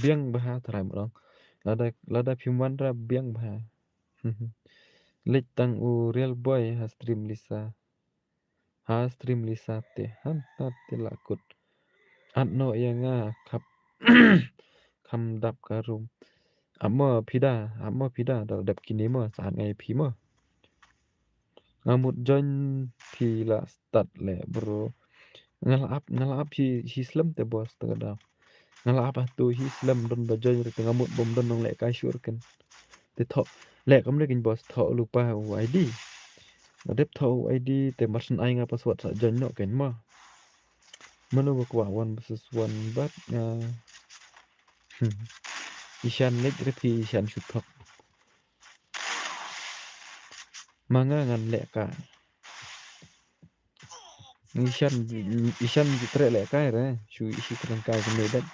biang bha trai mut ong. Lada, lada phim wan re biang bha. Leit tang u real boy ha stream Lisa. Ha stream Lisa te, hangta te la kut. At noh ïa nga khap, kham dap ka room. Ap mo phi da, ap mo phi da, da dep kine mo, sa at nga ïa phi mo. Nga mut join phi la start leh bro. Nga la ap, nga la ap hi, hi slem te boss te ka daw. Nga la ap hato hi slem don ba join re te nga mut bym don nongleh kai shuh re ken. Te thoh, leh kumne ken boss thoh lypa u I D. Nga dep thoh u I D te mar shen ai nga password sa join noh ken mo. Mano ba kwah one versus one bad nga. Hmm. Ishan leh re phi ishan shu thok. Ma nga ngan leh kai. Ishan, ishan ji treh leh kai re. Shu ishi treh kai kumne dat.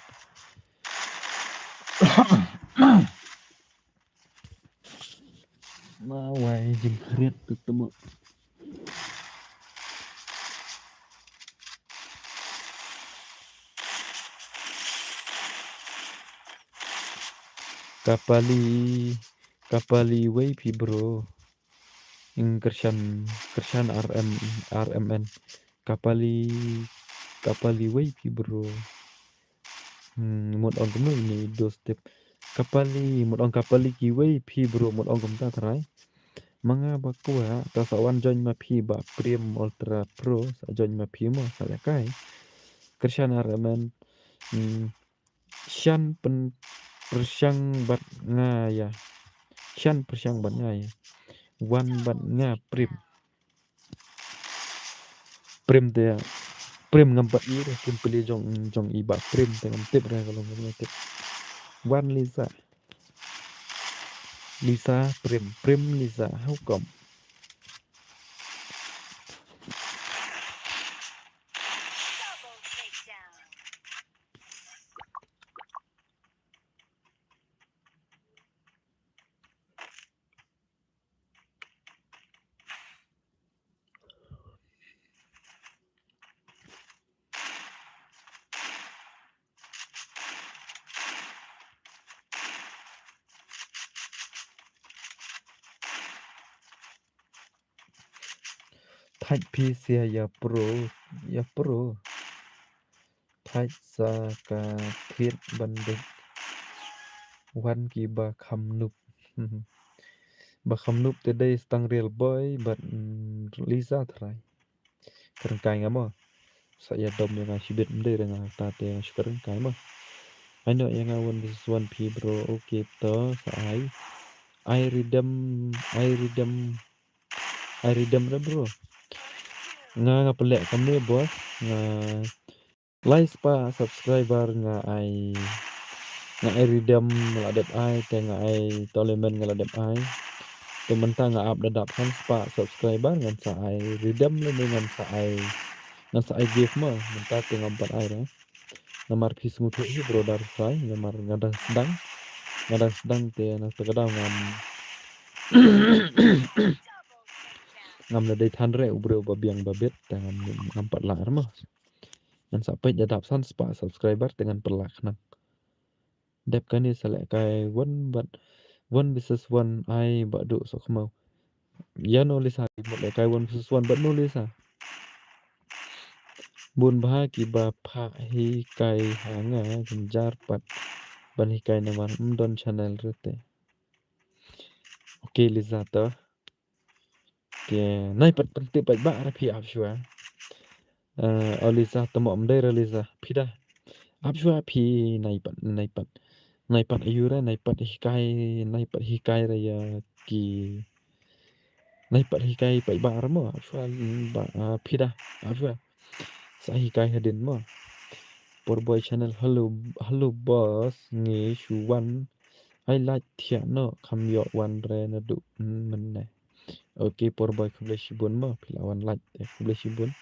Ma wai jingkhriat tu temo. Kapali, kapali wei phi bro. Ing Krishan, Krishan R M, R M N. Kapali, kapali wei phi bro. Hmm, mut ong kumno ine dos tip. Kapali, mut ong kapali kiwei phi bro, mut ong kumta trai. Ma nga ba kwah, ta sa wan join ma phi ba Prim Ultra Pro, sa join ma phi mo, sa leh kai. Krishan R M N, hmm, shan pen pyrshang bad nga ïa. Shan pyrshang bad nga ïa. Wan bad nga Prim. Prim te, Prim ngam pat ïohi re, Prim peli jong, jong i ba Prim te ngam tip re ka long ngam tip. Wan Lisa. Lisa, Prim, Prim, Lisa, how come? Thait phi sia ïa pro, ïa pro. Thait sa ka thied ban dei. Wan ki ba kham nup. Ba kham nup te dei stang real boy bad, mm, Lisa trai. Kren kai nga mo. Sa ïa dom ïa nga shibit mdei re nga ta te nga shu kren kai mo. Ai no ïa nga one versus one phi bro. Okay to sa ai. Ai ridem, ai ridem. Ai ridem re bro. Nga nga pelek kamne boss. Nga lai spah subscriber nga ai, nga ai ridem nga la dep ai, te nga ai tournament nga la dep ai. Te mynta nga ap da dap san spah subscriber ngan sa ai ridem lane ngan sa ai, ngan sa ai gift mo, mynta te ngam pat ai re. Namar phi sngewthuh hi bro dar sai, namar nga dang sdang, nga dang sdang te na te ka daw ngam, ngam la dei than re u briew ba biang ba bit, te ngam, ngam pat lah re mo. Ngan sa peit da dap san spah subscriber te ngan pynlah khnang. Dep kane sa leh kai one bad, one versus one ai ba duh sok khmau. Ïa no Lisa, mut leh kai one versus one bad no Lisa. Bun bha ki ba phah hikai ha nga jynjar pat ban hikai namar ym don channel rete. Okay Lisa to. Ke nai pat pyntip pat ba ra phi ap shwa. Eh, o Lisa tamo mdei ra Lisa phi da. Ap shwa phi nai pat, nai pat. Nai pat ayu ra, nai pat hikai, nai pat hikai ra ïa ki. Nai pat hikai pat ba ra mo, ap shwa, mm, ba, ah, phi da, ap shwa. Sa hikai hadien mo. Por Boy Channel, hello, hello boss, ngi shu wan. Ai lait thiah noh, kham ïoh wan re naduh, mm, mynne. Okay, Por Boy khublei shibun mo, phi la wan lait, eh, khublei shibun.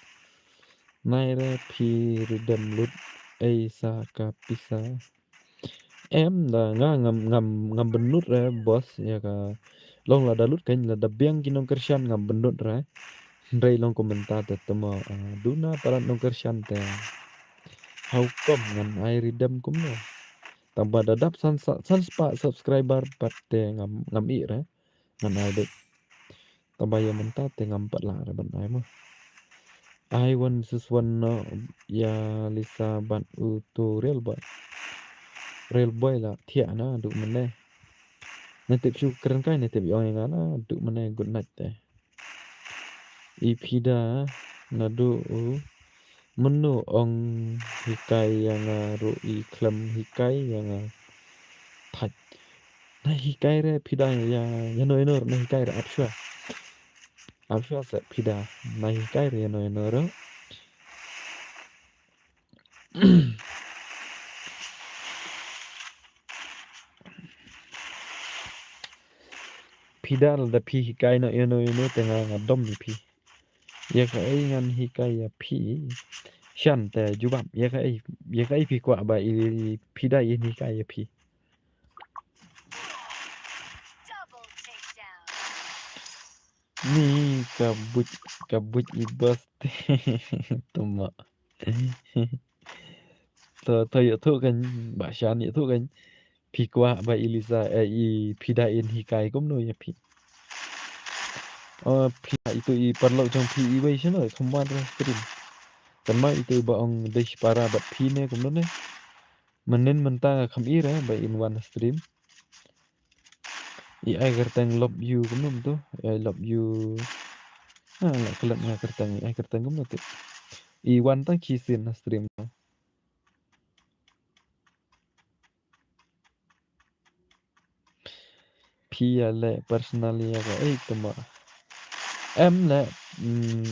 Nai re phi ridem lut, ei sa ka pisa. Em da nga ngam, ngam, ngam bynnud re boss, ïa ka Long lada lut kein, lada biang ki nongkyrshan ngam bynnud re. Hynrei long kumta te te mo, ah, duna palat nongkyrshan te. How come ngan ai redeem kumno? Tangba da dap san sa-, san spah subscriber pat te ngam, ngam ïeh re. Ngan ai dei. Tangba ïa mynta te ngam pat lah re ban ai mo. Ai one versus one noh ïa Lisa bad uto Real Boy. Real Boy la thiah na, duh mynne. Nai tip shu kren kai, nai tip ïong ïa nga na, duh mynne good night te. I Pida naduh u, mynno ong hikai ïa nga ruh, i khlem hikai ïa nga. Thait. Nai hikai re Pida ïa, ïano ïano re, nai hikai re, ap shuwa. Ap shuwa se Pida. Nai hikai re ïano ïano re. Pida lada phi hikai noh ïano ïano te nga, nga dom ïa phi. Ïa kaei ngan hikai ïa phi? Shan te jubab. Ïa kaei, ïa kaei phi kwah ba i, i Pida in hikai ïa phi? Ni ka buit, ka buit i boss te. Tuma. To, to ïathuh kan, Bah Shan ïathuh kan. Phi kwah ba i Lisa, eh, i Pida in hikai kumno ïa phi? Oh, phi, itu i paralok jong phi iwei shano, kham wan re stream. Kan ma itu ba ong dei shipara bad phi ne kumno ne? Mynnin mynta nga kham i re ba in wan stream. I ai kyrteng love you kumno tu? I love you. Ha, la klet nga kyrteng, i ai kyrteng kumno tu? I wan tang ki sien na stream. Phi ïa leh personal ïa kaei te ma? Em leh, mm,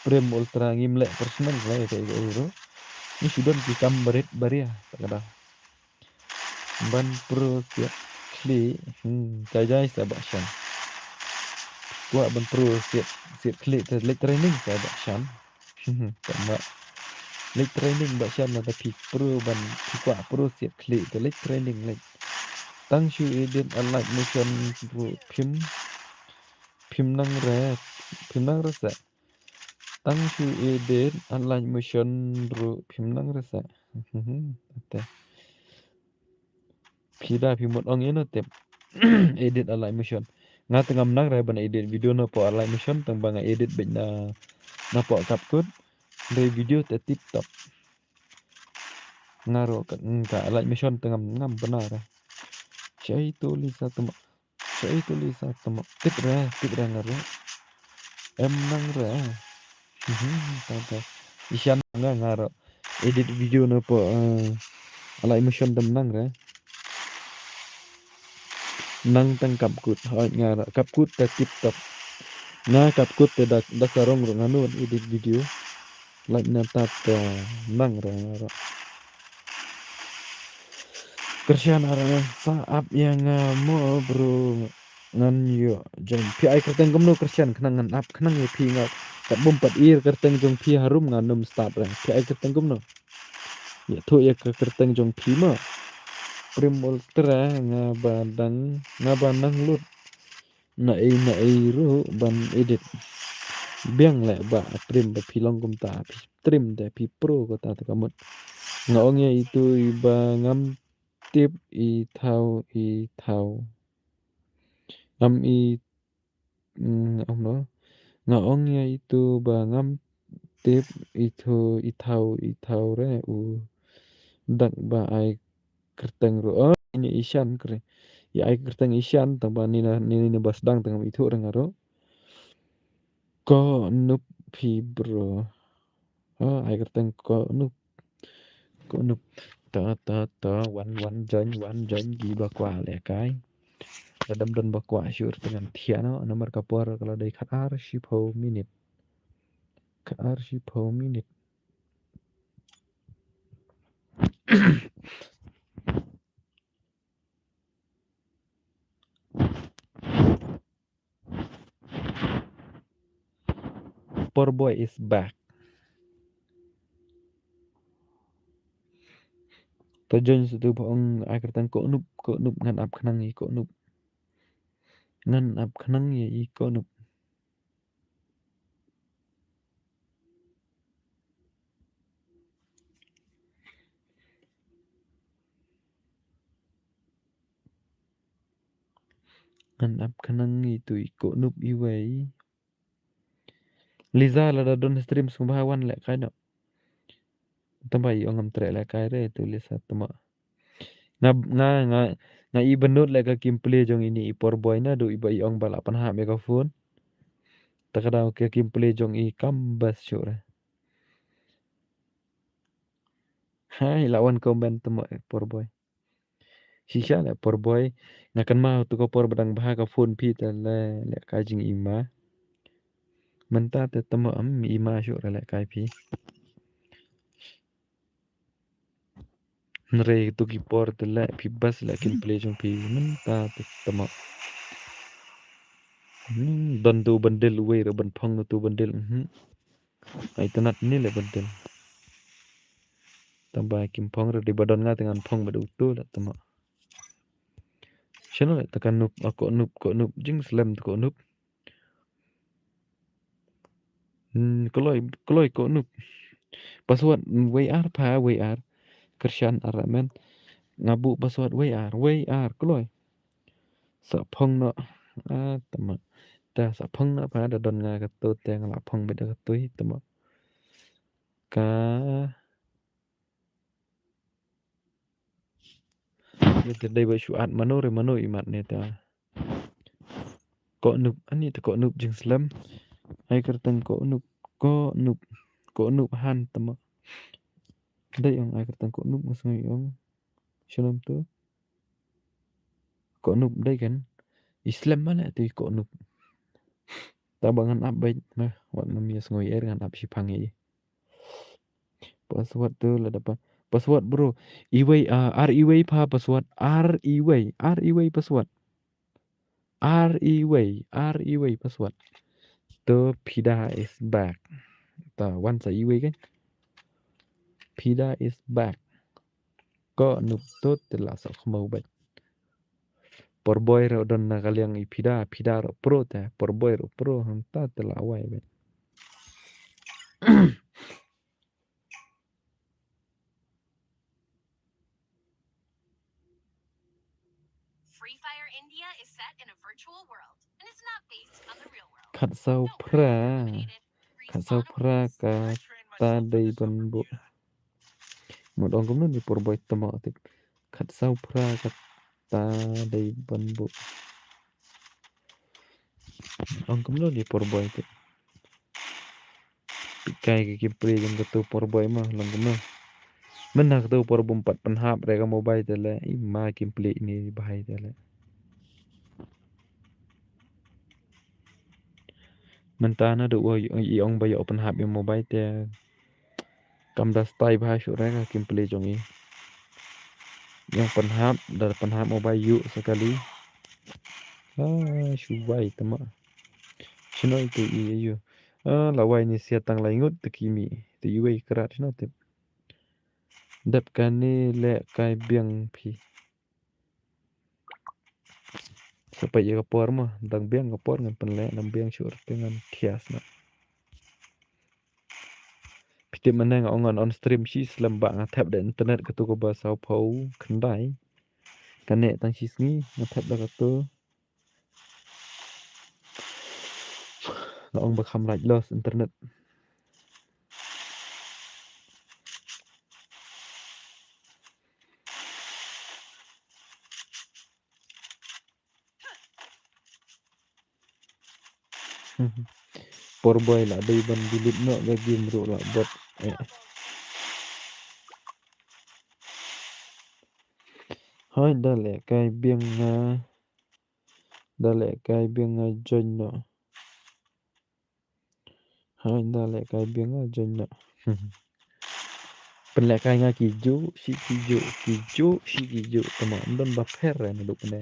Prim Ultra ngim leh personal leh kaei kaei ruh. Ngi shu don ki kam barit baria ta ka dang. Ban pro siat khlieh, hmm, jai jai sa Bah Shan. Kwah ban pro siat, siat khlieh te leit training sa Bah Shan. Tama. Leit training Bah Shan, lada phi pro ban, phi kwah pro siat khlieh te leit training leit. Tang shu edit a light motion ruh phim, phim nang re, phim nang re sa. Tang shu edit a light motion ruh phim nang re sa. Te. Phi da phi mut ong ïa no tip. Edit a light motion. Nga te ngam nang re ban edit video na poh a light motion, tang ba nga edit beit na, na poh CapCut. Dei video te tip top. Nga ruh ka, ka a light motion te ngam, ngam bna re. Shai tu Lisa te mo. Shai tu Lisa te mo. Tip re, tip re nga ruh. Em nang re. Mhm, ta ta. Ishan nga nga ruh. Edit video na poh, eh, a light motion te nang re. Nang tang CapCut, hoi nga ruh. CapCut te tip top. Nga CapCut te da, da sarong ruh nga nun edit video. Like na ta te nang re nga ruh. Kyrshan ar sa ap ïa nga mo bro. Ngan ïoh join. Phi ai kyrteng kumno Kyrshan, khnang ngan ap khnang ïa phi nga. Kat bym pat ir kyrteng jong phi harum ngan ym start re. Phi ai kyrteng kumno? Ïathuh ïa ka kyrteng jong phi mo. Prim Ultra nga ba dang, nga ba nang lut. Na ei na ei ruh ban edit. Biang leh Bah Prim ba phi long kumta, phi trim te phi pro kata te ka mut. Nga ong ïa itu i ba ngam tip i thaw i thaw. Ngam i, mm, ong no. Nga ong ïa itu ba ngam tip i thaw i thaw i thaw re u dak ba ai kyrteng ruh. Oh, ini Ishan kre. Ïa ai kyrteng Ishan tang ba ni na, ni, ni ba sdang tang ithuh re nga ruh. Ko nup phi bro. Oh, ai kyrteng ko nup. Ko nup. Ta ta ta wan wan join wan join ki ba kwah leh kai. Lada ym don ba kwah shuh te ngan thiah noh namar ka por ka la dei khatar shiphew minit. Khatar shiphew minit. Poor boy is back. To join satu ba ong ai kyrteng ko nup, ko nup ngan ap khnang i ko nup. Ngan ap khnang ïa i Kohnup. Ngan ap khnang ïa itu i Kohnup iwei. Liza, lada don stream sngewbha wan lehkai noh. Tang ba i ong ngam treh lehkai re tu Liza, tang ba nga, nga, nga, nga i bynnud leh ka gameplay jong ine i Porboy naduh i ba i ong ba lah pynhap ïa ka phone. Ta ka daw ka gameplay jong i kam best shuh re. Hai, lah wan comment tang ba i Porboy. Shisha leh Porboy, nga kynmaw tu ka por ba dang bha ka phone phi te leh, lehkai jingima. Mynta te tang ba, hmm, ima shuh re lehkai phi. Hynrei tu ki por te leh phi best leh gameplay jong phi mynta te tang ba. Hmm, don tu bundle uwei re ban phong tu bundle. Hmm. Ai, tang nat ni leh bundle. Tang ba kim phong re, dei ba don nga te ngan phong ba da uto leh tang ba. Shano leh ta ka Nup, ah, Kohnup, Kohnup, jingslem ta Kohnup. Hmm, kloi, kloi Kohnup. Password, hmm, wei ar pha, wei ar. Kyrshan ar men. Nga buh password wei ar, wei ar, kloi. Sa phong noh. Ah, tang ba. Ta sa phong noh pha, da don nga kato te nga lah phong beit da kato hi, tang ba. Ka Ïa te dei ba shu at mano re mano i mat ne ta. Kohnup, ani ta Kohnup jingslem. Ai kyrteng Kohnup, Kohnup, Kohnup han tama. Dei ong ai kyrteng Kohnup nga sngew ong. Shalom tu. Kohnup dei kan. I slem ma leh tu i Kohnup. Ta ba ngan ap beit, ma wat ngam ïa sngew er ngan ap shiphang i. Password tu lada pa. Password bro. Iwei, ah, ar iwei pa password. Ar iwei. Ar iwei password. Ar iwei. Ar iwei password. Tu Pida is back. Ta wan sa iwei kan. Pida is back. Kohnup tu te la sa khmau beit. Por boi ro don na ka liang i Pida, Pida ro pro te, por boi ro pro, hangta te la wai beit. Free Fire India is set in a virtual world, and it's not based on the real world. Khatsaw phra. Khatsaw phra ka ta dei ban buh. Mut ong kumno ni por boi tama tip. Khatsaw phra ka ta dei ban buh. Ong kumno ni por boi tip. Pikai ka kim pli jong katu por boi ma long kumno. Mynta katu por bum pat pynhap re ka mobile te le. I ma kim pli ni bahai te le. Mynta na da u i ong ba ïa u pynhap ïa mobile te. Kam da stai bha shuh re ka kim pli jong i. Ïa u pynhap da pynhap mobile ïu sa kali. Ah, shu wai tama. Shino itu i ïu. Ah, la wai ni sia tang lai ngut te kimi. Te iwei krat shino tip. Dep kane leh kai biang phi. Sa peit ïa ka por mo, dang biang ka por ngan pynleh, dang biang shuh te ngan thiah sna. Phi tip mynne nga ong ngan on stream shi slem ba nga thep da internet katu kaba saw phew khyndai. Kane tang shi sngi nga thep da katu. Nga ong ba kham lait loss internet. Por boi la dei ban delete noh ka game ruh la bot. Eh. Hoi da leh kai biang nga. Da leh kai biang nga join noh. Hai da leh kai biang nga join noh. Pynleh kai nga ki ju shi ki ju ki ju shi ki ju tama don ba pher na duk ne.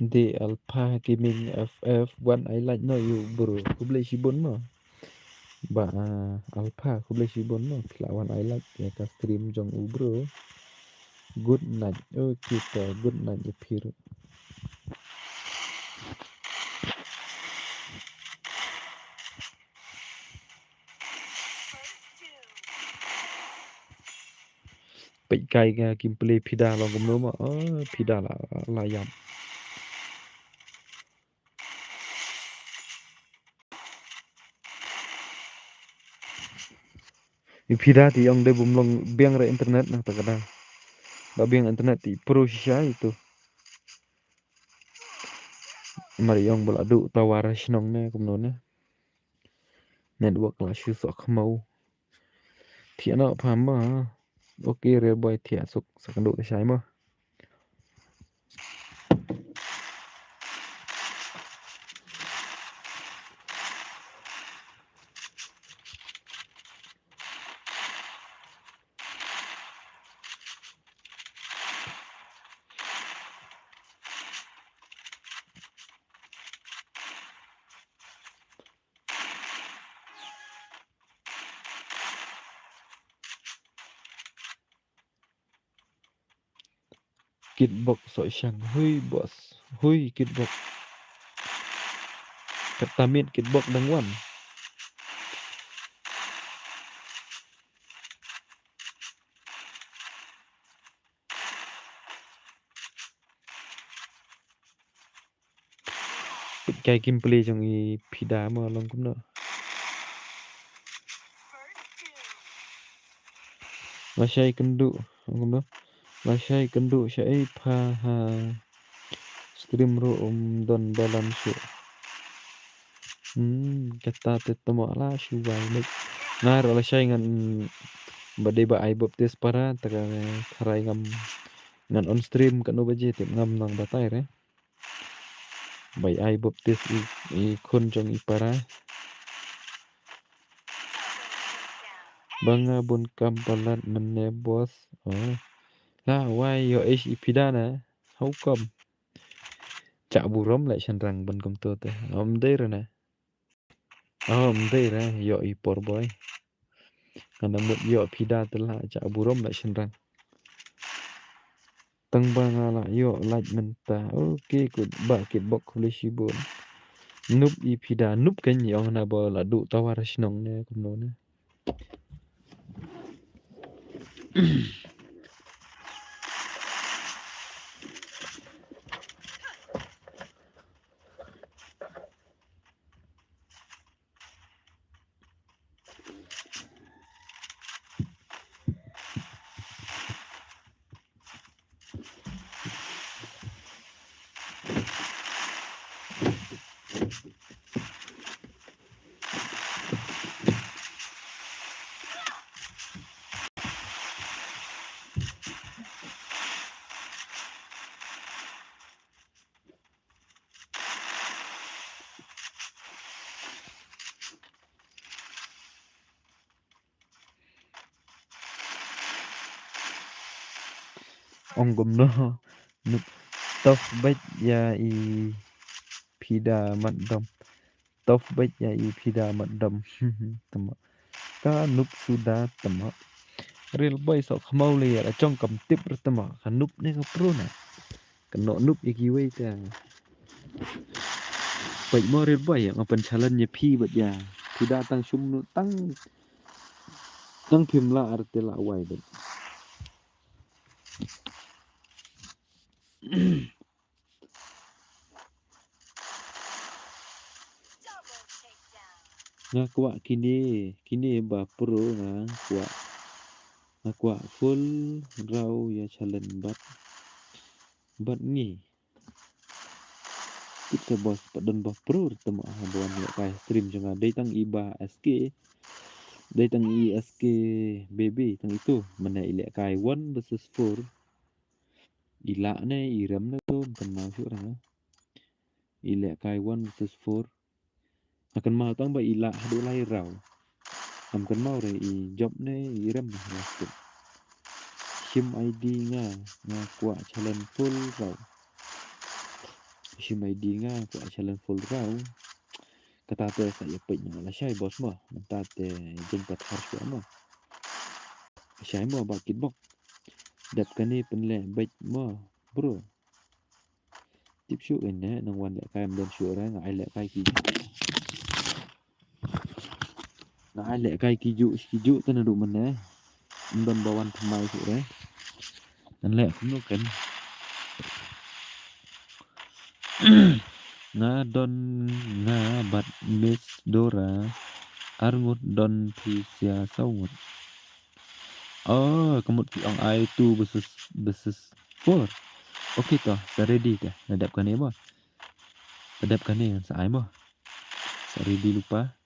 De Alpha Gaming F F wan ai like noh ïa u bro. Khublei shibun mo. Bah, ah, Alpha, khublei shibun mo. Phi la wan ai like ïa ka stream jong u bro. Good night. Okay, to, good night ïa phi ruh. Peit kai nga kim plie Pida long kumno mo. Oh, Pida la, la ïap. I Pida te ong de bym long biang re internet na ta ka da. Ba biang internet te pro shisha itu. Mar ïong ba la duh tower shnong ne kumno ne. Network la shu sok khmau. Thiah noh pha ma. Ok, Railboy thiah suk sa kynduh lashai ma. Kitbok Sohshang, hui boss, hui Kitbok. Kata miet Kitbok dang wan. Peit kai gameplay jong i Pida mo long kumno. Lashai kynduh, long kumno. Lashai kynduh sha ei pha ha stream ruh um don balance shuh. Hmm, kata te tamo la shu wai lek. Nga ruh lashai ngan ba dei ba ai baptis para, ta ka tharai ngam ngan on stream kano baje tip ngam nang batai re. Bai ai baptis i, i khun jong i para. Ba nga bun kam palat mynne boss. Oh. La wai ïoh ish i Pida na. How come? Chah burom leh shynrang ban kumto te. Ym dei re na. Ym dei re ïoh i por boi. Nga dang mut ïoh Pida te la chah burom leh shynrang. Tang ba nga la ïoh like mynta. Ok, kut ba Kitbok khublei shibun. Nup i Pida, nup kan ïong na ba la duh tower shnong ne kumno ne. Ong kumno. Nup tough bad ïa i Pida mat dom. Tough bad ïa i Pida mat dom. Tama. Ka nup suda tama. Real boy sok khmau le ïa la chong kam tip re tama. Ka nup ne ka pro na. Ka noh nup ïa kiwei ta. Peit mo real boy ïa nga pynchallenge ïa phi bad ïa. Phi da tang shum nu tang. Tang phim la ar te la wai bad. Nga kwah kine, kine ba pro nga kwah. Nga kwah full raw ïa challenge bad. Bad ngi. Kit sa boss pat don ba pro te ma ha ba wan lehkai stream jong nga dei tang i ba S K. Dei tang i S K baby tang itu. Mynne i lehkai one versus four. I lah ne i rem ne to kan mau shu rang. I lehkai one versus four. Nga kynmaw tang ba i lah haduh lai raw. Ngam kynmaw re i jop ne i rem ne last game. Shim I D nga, nga kwah challenge full raw. Shi mai di nga ko a challenge full round. Kata te sa ïa peit nga lashai boss mo. Mynta te jin pat har shuwa mo. Lashai mo ba kitbok. Dep kane pynleh beit mo bro. Tip shuh ine nang wan lehkai ym don shuh re nga ai lehkai ki. Nga ai lehkai ki ju ki ju te naduh mynne. Ym don ba wan thymmai shuh re. Ngan leh kumno ken. Nga don nga bad Miss Dora. Ar ngut don phi sia saw ngut. Oh, ka mut ki ong ai two versus versus four. Okay to, sa ready te. Na dep kane mo. Sa dep kane ngan sa ai mo. Sa ready lypa.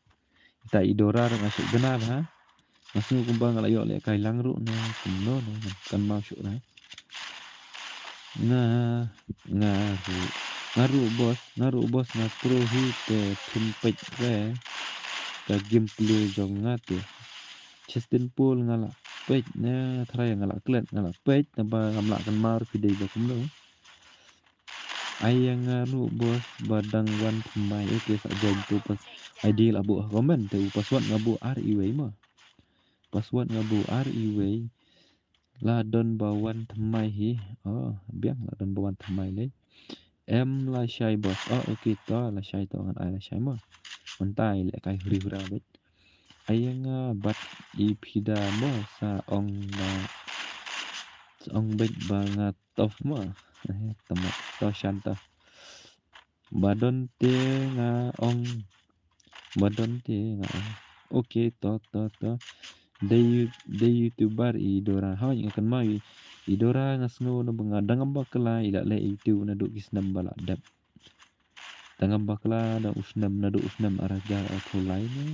Ita i Dora nga shu gana ha. Nga sngew kumba nga la ïoh lehkai lang ruh ne kumno ne kan mau shuh ne. Nga nga ruh nga ruh boss nga ruh boss nga pro hi te phim peit re ka gameplay jong nga te. Justin Paul nga la peit ne trai nga la klet nga la peit naba ngam lah kan mau ruh phi dei ba kumno. Ai ïa nga ruh boss ba dang wan thymmai. Okay sa join tu pas I D la buh ha comment te u password nga buh ar iwei mo. Password nga buh ar iwei. La don ba wan thymmai hi. Oh biang la don ba wan thymmai lei. Em lashai boss. Oh okay to lashai to ngan ai lashai mo. Mynta i lehkai huri hura beit. Ai ïa nga bad i phi da mo sa ong ba sa ong beit ba nga tough mo. Eh, tama to shan to. Ba don te nga ong ba don te nga ong. Okay to to to. Dei you- dei YouTuber i Dora. Hoi nga kynmaw i Dora nga sngew naba nga dang ym bakla i la leh YouTube naduh ki snem ba la dep. Tang ym bakla da u snem naduh u snem ar hajar arphew lai ne.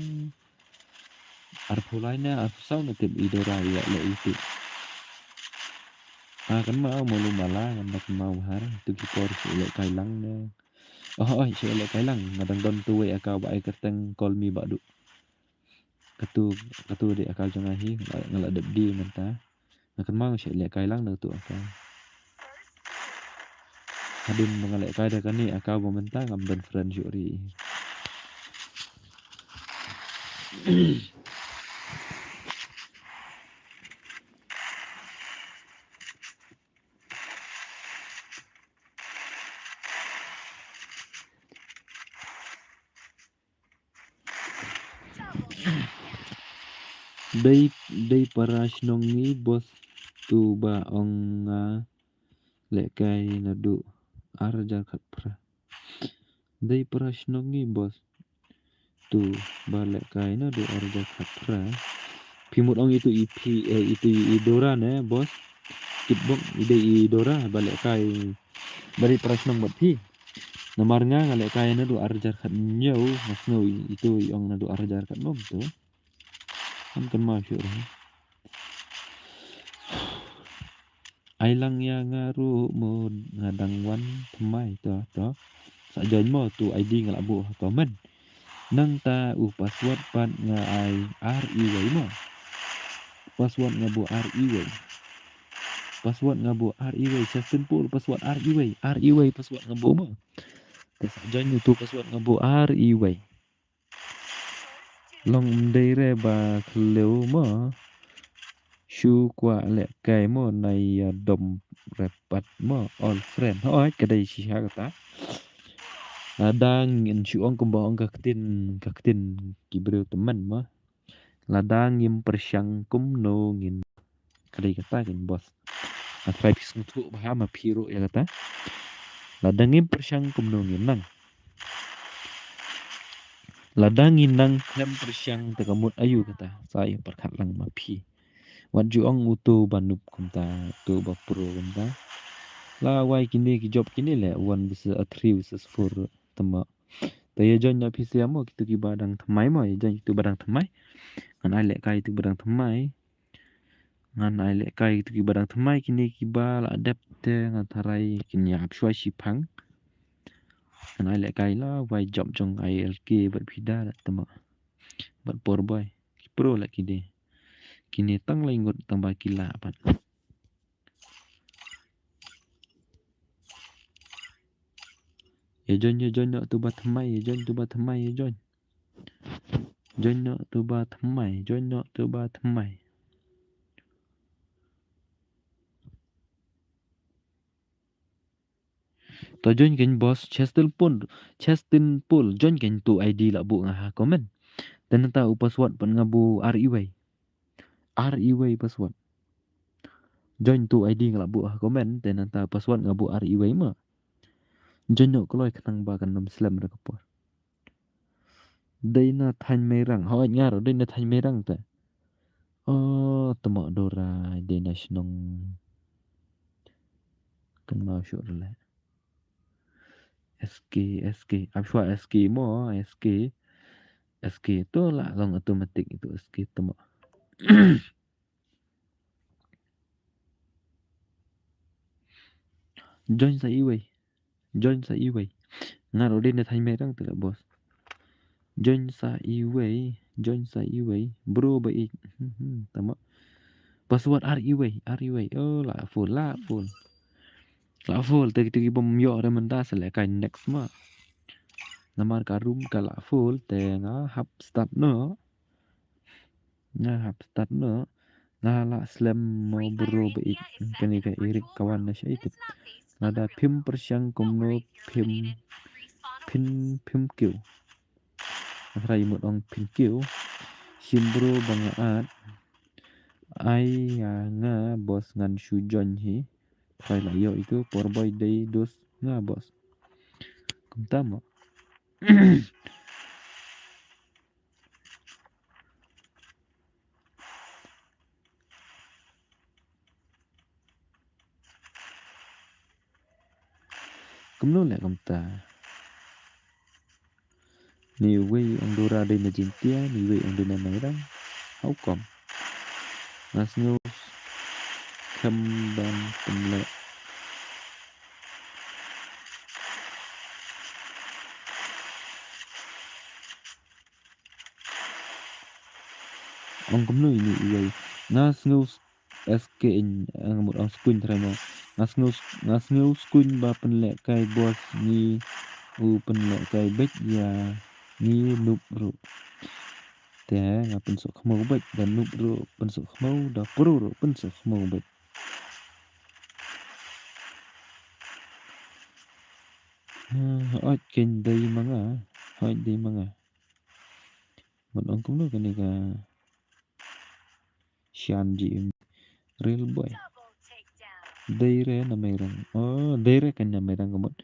Arphew lai ne arphew saw ne tip i Dora ïa leh ïa tip. Ah kan ma au malu mala kan dak ma bahar tu ki por shu lehkai lang ne. Oh oh shu lehkai lang nga dang don tu wei aka ba ai kyrteng call me ba du. Katu katu de aka jong nga hi nga la dep di mynta. Nga kynmaw nga shu lehkai lang da tu aka. Hadien ba nga lehkai da kane aka ba mynta ngam don friend shuh ri. Dei dei para shnong ngi boss tu ba ong nga lehkai naduh ar hajar khatphra. Dei para shnong ngi boss tu ba lehkai naduh ar hajar khatphra. Phi mut ong itu i phi eh, itu i Dora ne boss. Kitbok i dei i Dora ba lehkai ba dei para shnong bad phi. Namar nga nga lehkai naduh ar hajar khathynñiew nga sngew itu i ong naduh ar hajar khatnom tu. Kan kan ma shu. Ai lang ïa nga ruh mo nga dang wan thymmai to to. Sa join mo tu I D nga la buh ha comment. Nangta u password pat nga ai ar iwei mo. Password nga buh ar iwei. Password nga buh ar iwei. Justin Paul password ar iwei. Ar iwei password nga buh mo. Te sa join tu password nga buh ar iwei. Long ym dei re ba khlem mo. Shu kwah lehkai mo na ïa dom re pat mo all friend. Hooid ka dei shisha kata. Lada ngin shu ong kumba ong ka ktien ka ktien ki briew tymmen mo. Lada ngim pyrshang kumno ngin. Ka dei kata kin boss. Nga trai phi sngewthuh bha ma phi ruh ïa kata. Lada ngim pyrshang kumno ngin nang. Lada ngin nang khlem pyrshang te ka mut aïu kata. Sa ïa pyrkhat lang ma phi. Wat ju ong uto ba noob kumta, uto ba pro kumta. La wai kine ki jop kine le one versus a three versus four tama. Te ïa join na phi sia mo kitu ki ba dang thymmai mo, ïa join kitu ba dang thymmai. Ngan ai lehkai kitu ba dang thymmai. Ngan ai lehkai kitu ki ba dang thymmai kine ki ba la dep te ngan tharai kin ïa ap shuwa shiphang. Ngan ai lehkai la wai jop jong ai L K bad phi da tama. Bad por boy. Ki pro la ki de. Kine tang lai ngut tang ba ki la pat. Ïa join, ïa join noh tu ba thymmai, ïa join tu ba thymmai, ïa join. Join noh tu ba thymmai, join noh tu ba thymmai. To join kein boss, Chestin Paul, Chestin Paul, join kein tu I D la buh nga ha comment. Te nangta u password pat nga buh ar iwei. Ar iwei password. Join tu I D nga la buh ha comment, te nangta password nga buh ar iwei ma. Join noh kloi khnang ba kan ym slem da ka por. Dei na thaiñ Mairang, hooid nga ruh dei na thaiñ Mairang te. Oh, tymok Dora, dei na shnong. Kynmaw shuh ruh leh. S K, S K, ap shuwa S K mo, S K. S K to la long automatic itu S K tymok. Join sa iwei. Join sa iwei. Nga ruh dei na thaiñ Mairang te la boss. Join sa iwei. Join sa iwei. Bro ba ik. Hmm, hmm, tama. Password ar iwei. Ar iwei. Oh, la full. La full. La full. Te kitu ki bym ïoh re mynta sa leh kai next ma. Namar ka room ka la full. Te nga hap start noh. Nga hap start noh. Nga la slem mo bro ba ik. Kane ka Eric ka wan na sha itip. Lada phim pyrshang kumno phim, phin, phim kiew. Nga trai mut ong phin kiew. Shim bro ba nga at. Ai ïa nga boss ngan shu join hi. Trai la ïoh itu por boi dei dos nga boss. Kumta mo. Kumno leh kumta. Ni wei ong Dora dei na Jaiñtia, ni wei ong dei na Mairang. How come? Nga sngew khlem ban pynleh. Ong kumno ini iwei. Nga sngew S K in, eh, nga mut ong skuin trai mo. Nga sngew, nga sngew skuin ba pynleh kai boss ngi u pynleh kai beit ïa ngi noob ruh. Te nga pynsuk khmew beit da noob ruh pynsuk khmew da pro ruh pynsuk khmew beit. Hmm, hooid kein dei ma nga, hooid dei ma nga. Mut ong kumno kane ka Shan G M Real Boy. Dei re na Mairang. Oh, dei re kan na Mairang ka mut.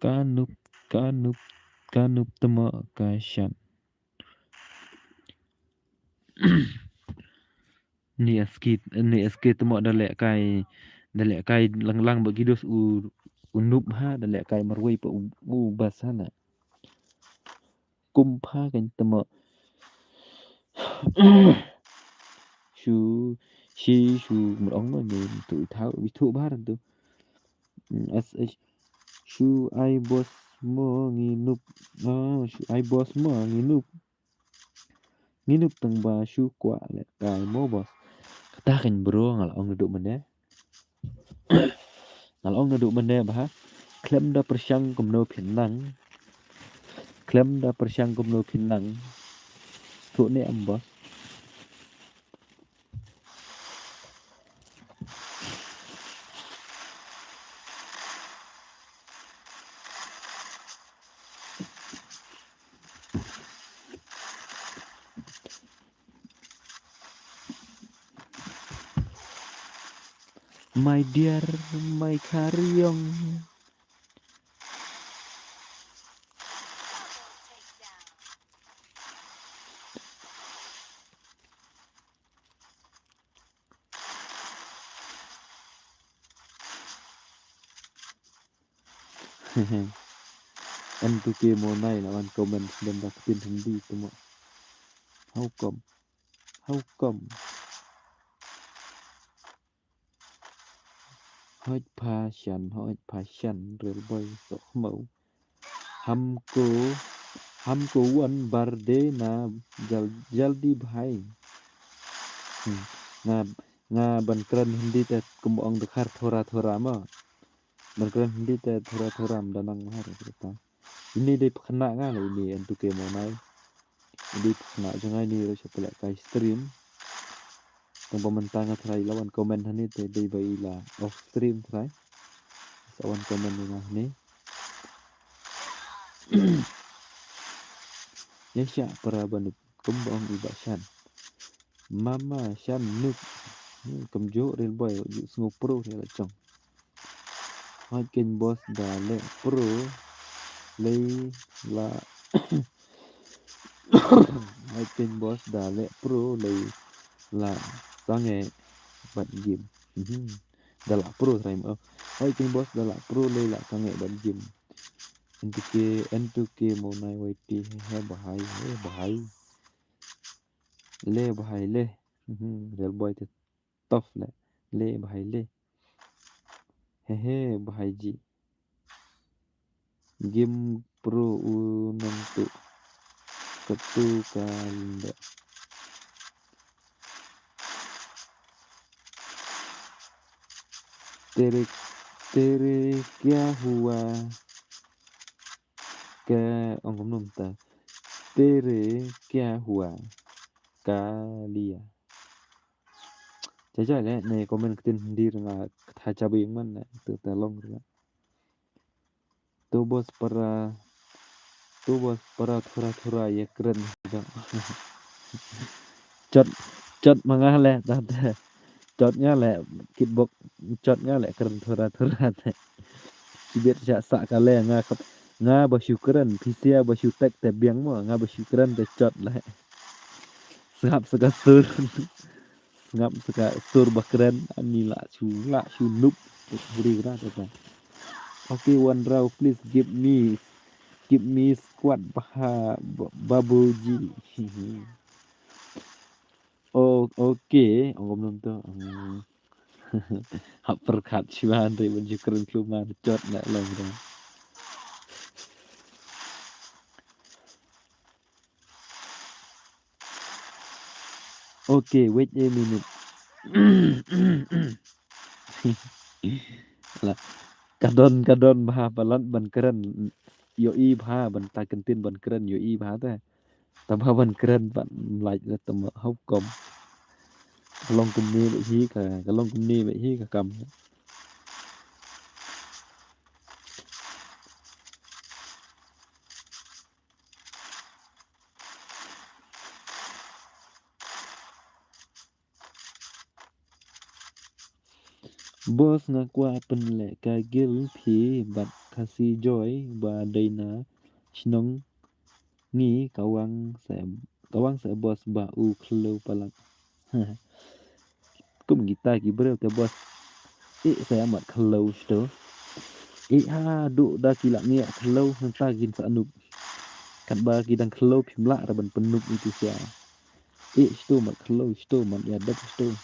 Ka noob, ka noob, ka noob tymok ka Shan. Ni S K, ni S K tymok da leh kai, da leh kai lang lang ba ki dos u, u noob ha, da leh kai marwei pa u, u bas ha na. Kum pha kan tymok. Shu, shi, shu, mut ong mo ni, tu i thau, i thu bha tu. Mm, S H. Shu ai boss mo ngi noob. Oh, shu ai boss mo ngi noob. Ngi noob tang ba shu kwah leh kai mo boss. Kata kan bro nga la ong naduh mynne. Nga la ong naduh mynne ba ha. Khlem da pyrshang kumno phin nang. Khlem da pyrshang kumno phin nang. Sngewthuh ne em boss. My dear, my kharyong. Em tu ke mo nai la wan comment sdang da ktien Hindi tu mo. How come? How come? Hoi pha shan, hoi pha shan, Real Boy sok mo. Hamko, hamko wan bar de na jal-, jaldi bhai. Hmm. Nga, nga ban kren Hindi te kum ong dkhar thora thora mo. Ban kren Hindi te thora thora mo da nang har kita. Ini dei pyrkhat nga la ini N two K Monai. Ini pyrkhat jong nga ini ruh sha pynleh kai stream. Tang ba mynta nga try la wan comment hangne te dei ba i la off stream try. Sa wan comment ïa nga hangne. Ïa sha para ba nuk kumba ong i Bah Shan. Mama Shan nuk. Hmm, kumjuh Real Boy ju sngew pro re la chong. Hoi ken boss da leh pro lei la. Hoi ken boss da leh pro lei la sangeh bad game. Mhm. Da la pro try mo. Hoi ken boss da la pro lei la sangeh bad game. N two K, N two K Monai Y T he he bahai, he bahai. Le bahai le. Mhm, Real Boy te tough le. Le bahai le. He he bahai ji. Game pro u nang tu. Katu ka lenda. Tere, tere kya hua? Ka ong kumno mynta. Tere kya hua? Ka liya. Cha cha le ne comment ktien Hindi nga kata cha bing man ne tu ta long re. Tu boss para, tu boss para thura thura ïa kren. Chot, chot ma nga le ta ta. Chot nga le kitbok, chot nga le kren thura thura te. Kibit sha sa ka le nga khap, nga ba shu kren, pisia ba shu tek te biang mo, nga ba shu kren te chot le. Sngap sa ka sur. Sngap sa ka sur ba kren, ani la shu, la shu nup. Bri kra ta ta. Okay, one round, please give me, give me squad bha, ba-, babuji. Oh, okay, ong kumno to. Hmm. Hap pyrkhat shuwa hynrei ban ju kren klumar chot na long da. Okay, wait a minute. La, ka don, ka don bha palat ban kren. Ïohi bha ban ta kyntien ban kren, ïohi bha te. Tang ba ban kren pat mlait la tang ba hau kom. Ka long kumne bad hi ka, ka long kumne bad hi ka kam. Boss, nga kwah pynlehkai guild phi bad Khasi Joy ba dei na shnong ngi, Kawang Seh, Kawang Seh boss ba u khloo palat. Kum kita ki briew te boss. Eh, sa ïa mat khloo shto. Eh, haduh da ki la ngiah khloo hangta kin sa nup. Katba ki dang khloo phim lah ra ban pynnup ïa ki sia. Eh, shto mat khloo, shto mat ïa dep shto.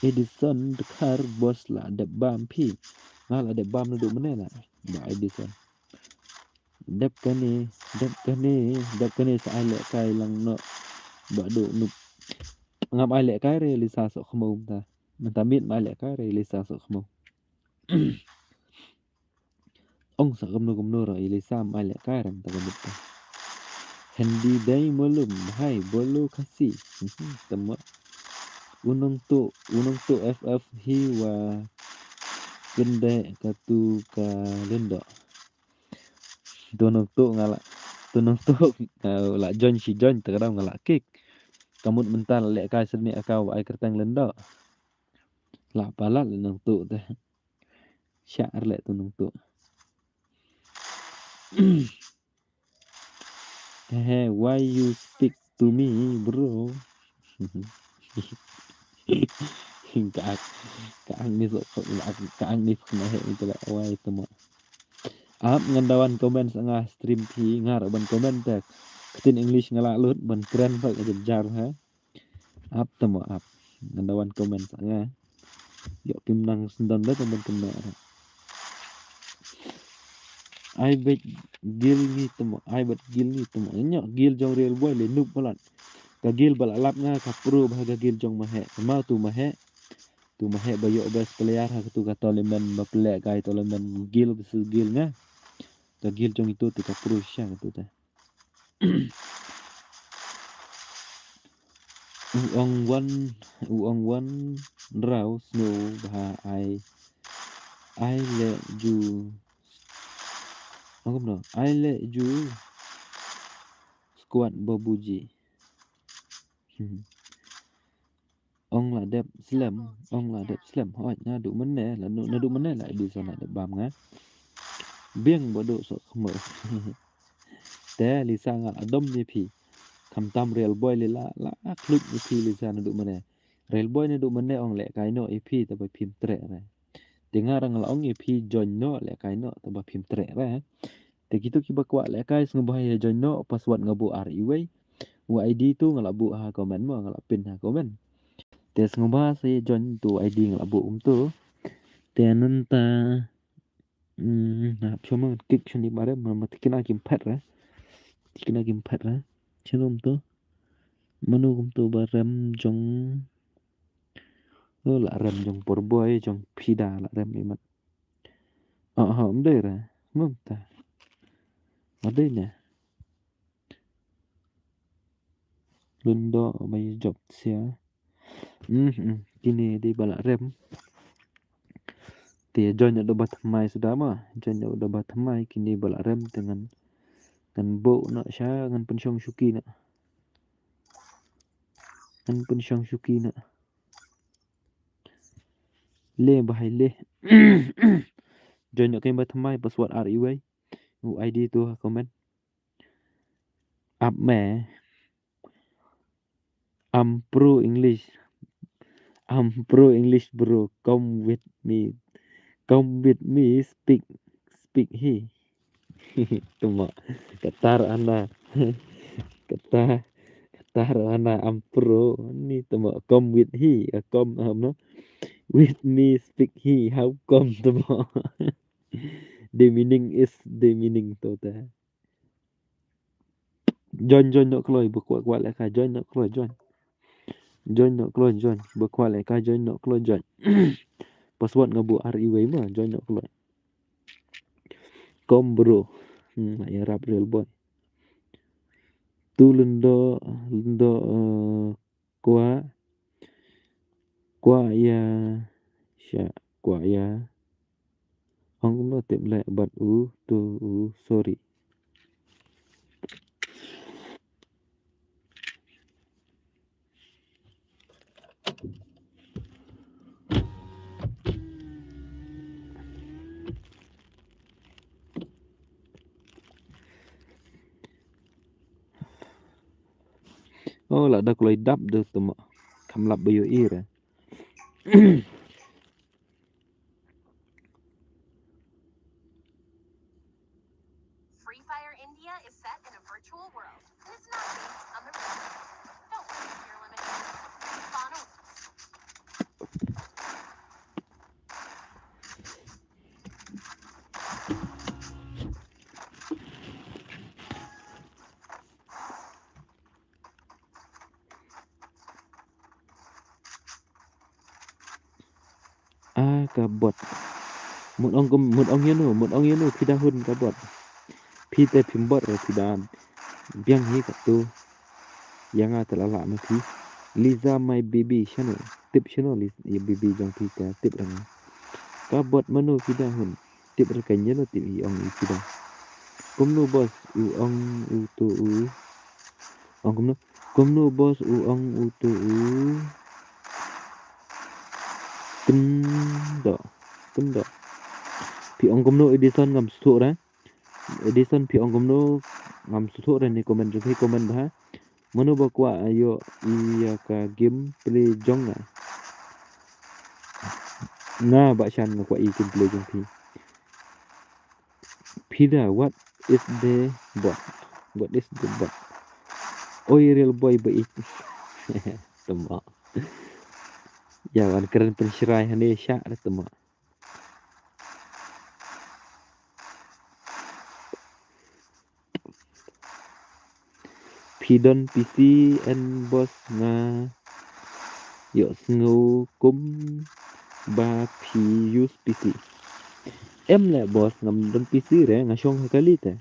Edison Dkhar, boss, la dep bam phi. Nga la dep bam naduh mynne la. Ba Edison. Dep kane, dep kane, dep kane sa ai lehkai lang noh. Ba duh nup. Ngam ai lehkai re Lisa Sohkhmaw mynta. Mynta miet ma ai lehkai re Lisa Sohkhmaw. Ong sa kumno kumno ruh i Lisa ma ai lehkai re mynta ka miet ta. Hindi dei malum, hai bolo Khasi. Te mo. U nongtuh, u nongtuh F F hi wa kyndeh katu ka lyngdoh. Tu nongtuh nga la, tu nongtuh, eh, la join shi join, te ka daw nga la kick. Ka mut mynta la lehkai syrni aka wa ai kyrteng lyngdoh. La palat le nongtuh te. Shah re le tu nongtuh. He, why you speak to me, bro? Ka ang, ka ang ni so, ka ang, ka ang ni pkna he, ito la, why to mo. Ap ngan da wan comment sa nga stream phi, nga ruh ban comment te. Ktien English nga la lut ban kren pat ka jynjar ha. Ap te mo ap. Ngan da wan comment sa nga. Ïoh kim nang sendon da te ban kynnoh ruh. Ai bet guild ngi te mo, ai bet guild ngi te mo. Ïoh guild jong Real Boy le nup palat. Ka guild ba la lap nga ka pro bha ka guild jong Maheh. Te mo tu Maheh. Tu Maheh ba ïoh best player ha katu ka tournament ba pynlehkai tournament guild versus guild nga. Ta guild jong itu te ka pro shisha itu te. U ong wan, u ong wan raw snow bha ai, ai le ju. Ong kumno, ai le ju squad babuji. Hmm. Ong la dep slem, ong la dep slem. Hoi, naduh mynne, la nu-, naduh mynne la Edison la dep bam nga. Biang ba duh sok khmer. Te Lisa nga la dom ïa phi. Khamtam Real Boy li la, la khluit ïa phi Lisa naduh mynne. Real Boy naduh mynne ong lehkai noh ïa phi te ba phim treh re. Te nga rang la ong ïa phi join noh lehkai noh te ba phim treh re. Te kitu kiba kwah lehkai sngewbha ïa join noh, password nga buh ar iwei. U I D tu nga la buh ha comment mo, nga la pin ha comment. Te sngewbha sa ïa join tu I D nga la buh kumtu. Te nangta, mm, hap shwa ma kik shwa ni ba rem, ma, ma tikna kim phet re. Tikna kim phet re. Shano kumtu. Mano kumtu ba rem jong. Oh, la rem jong por boy, jong phi da la rem imat. Ah, ha, um dei re. Mum ta. Ma dei ne. Lundo mai job sia. Hmm, hmm. Kine dei ba la rem. Te join da ba thymmai suda ma. Join da ba thymmai kine ba la rem te ngan. Ngan buh noh sha ngan pynshong shuki noh. Ngan pynshong shuki noh. Le ba hai le. Join noh kane ba thymmai password ar iwei. U I D tu ha comment. Ap me. I'm pro English. I'm pro English, bro. Come with me. Come with me. Speak. Speak he. Tuma. Qatar ana. Qatar. Qatar ana. I'm pro. Ni tuma. Come with he. Ah, come, ah, no. With me. Speak he. How come tuma. The meaning is the meaning to ta. Join, join noh kloi, ba kwah, kwah lehkai, join noh kloi, join. Join noh kloi, join. Ba kwah lehkai, join noh kloi, join. Password nga buh ar iwei ma, join noh kloi. Kom bro. Hmm, la ïarap Real Boy. Tu Lundo, Lundo, eh, kwah, kwah ïa, sha, kwah ïa. Ong kumno tip leh bad u, tu u, sorry. Oh, la da kloi dap de tuma. Kam lap ba ïohi re. Free Fire India is set in a virtual world. And it's not based on the real world. Don't worry if you're limited. Spawn owns. Ah, ka bot. Mut ong kum, mut ong ïano, mut ong ïano, phi da hun ka bot. Phi te phim bot re phi da. Biang hi katu. Ïa nga te la lah ma phi. Lisa my baby shano. Tip shano Lis-, ïa baby jong phi te tip re nga. Ka bot mano phi da hun. Tip re ka ïano tip hi ong i phi da. Kumno boss u ong u tu u. Ong kumno. Kumno boss u ong u tu u. Kumno. Kumno. Phi ong kumno Edison ngam sngewthuh re. Edison phi ong kumno ngam sngewthuh re ne comment jong phi comment bha. Mano ba kwah ïoh ïa ka game play jong nga. Nga ba shan nga kwah ïa game play jong phi. Phi da, what is the bot? What is the bot? Oi, Real Boy ba it. Tama. Ïa wan kren pynshrai hane sha re tama. Phi don P C and boss nga ïohsngew kum ba phi use P C. Em leh boss, ngam don P C re, nga shong ha kali te.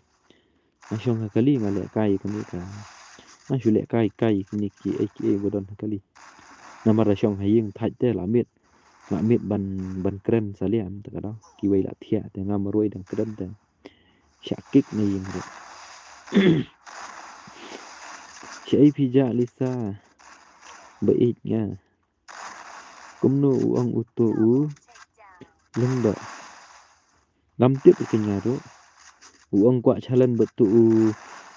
Nga shong ha kali, nga lehkai kane ka. Nga shu lehkai kai kine ki A K A ba don ha kali. Namar la shong ha ïing thait te la miet. La miet ban, ban kren sa lian te ka dang. Kiwei la thiah te nga marwei dang kren te. Shah kick na ïing ruh. Shah ei phi jah Lisa. Ba ïeit nga. Kumno u ong uto u Lyngdoh. Ngam tip ïa kane ruh. U ong kwah challenge bad to u,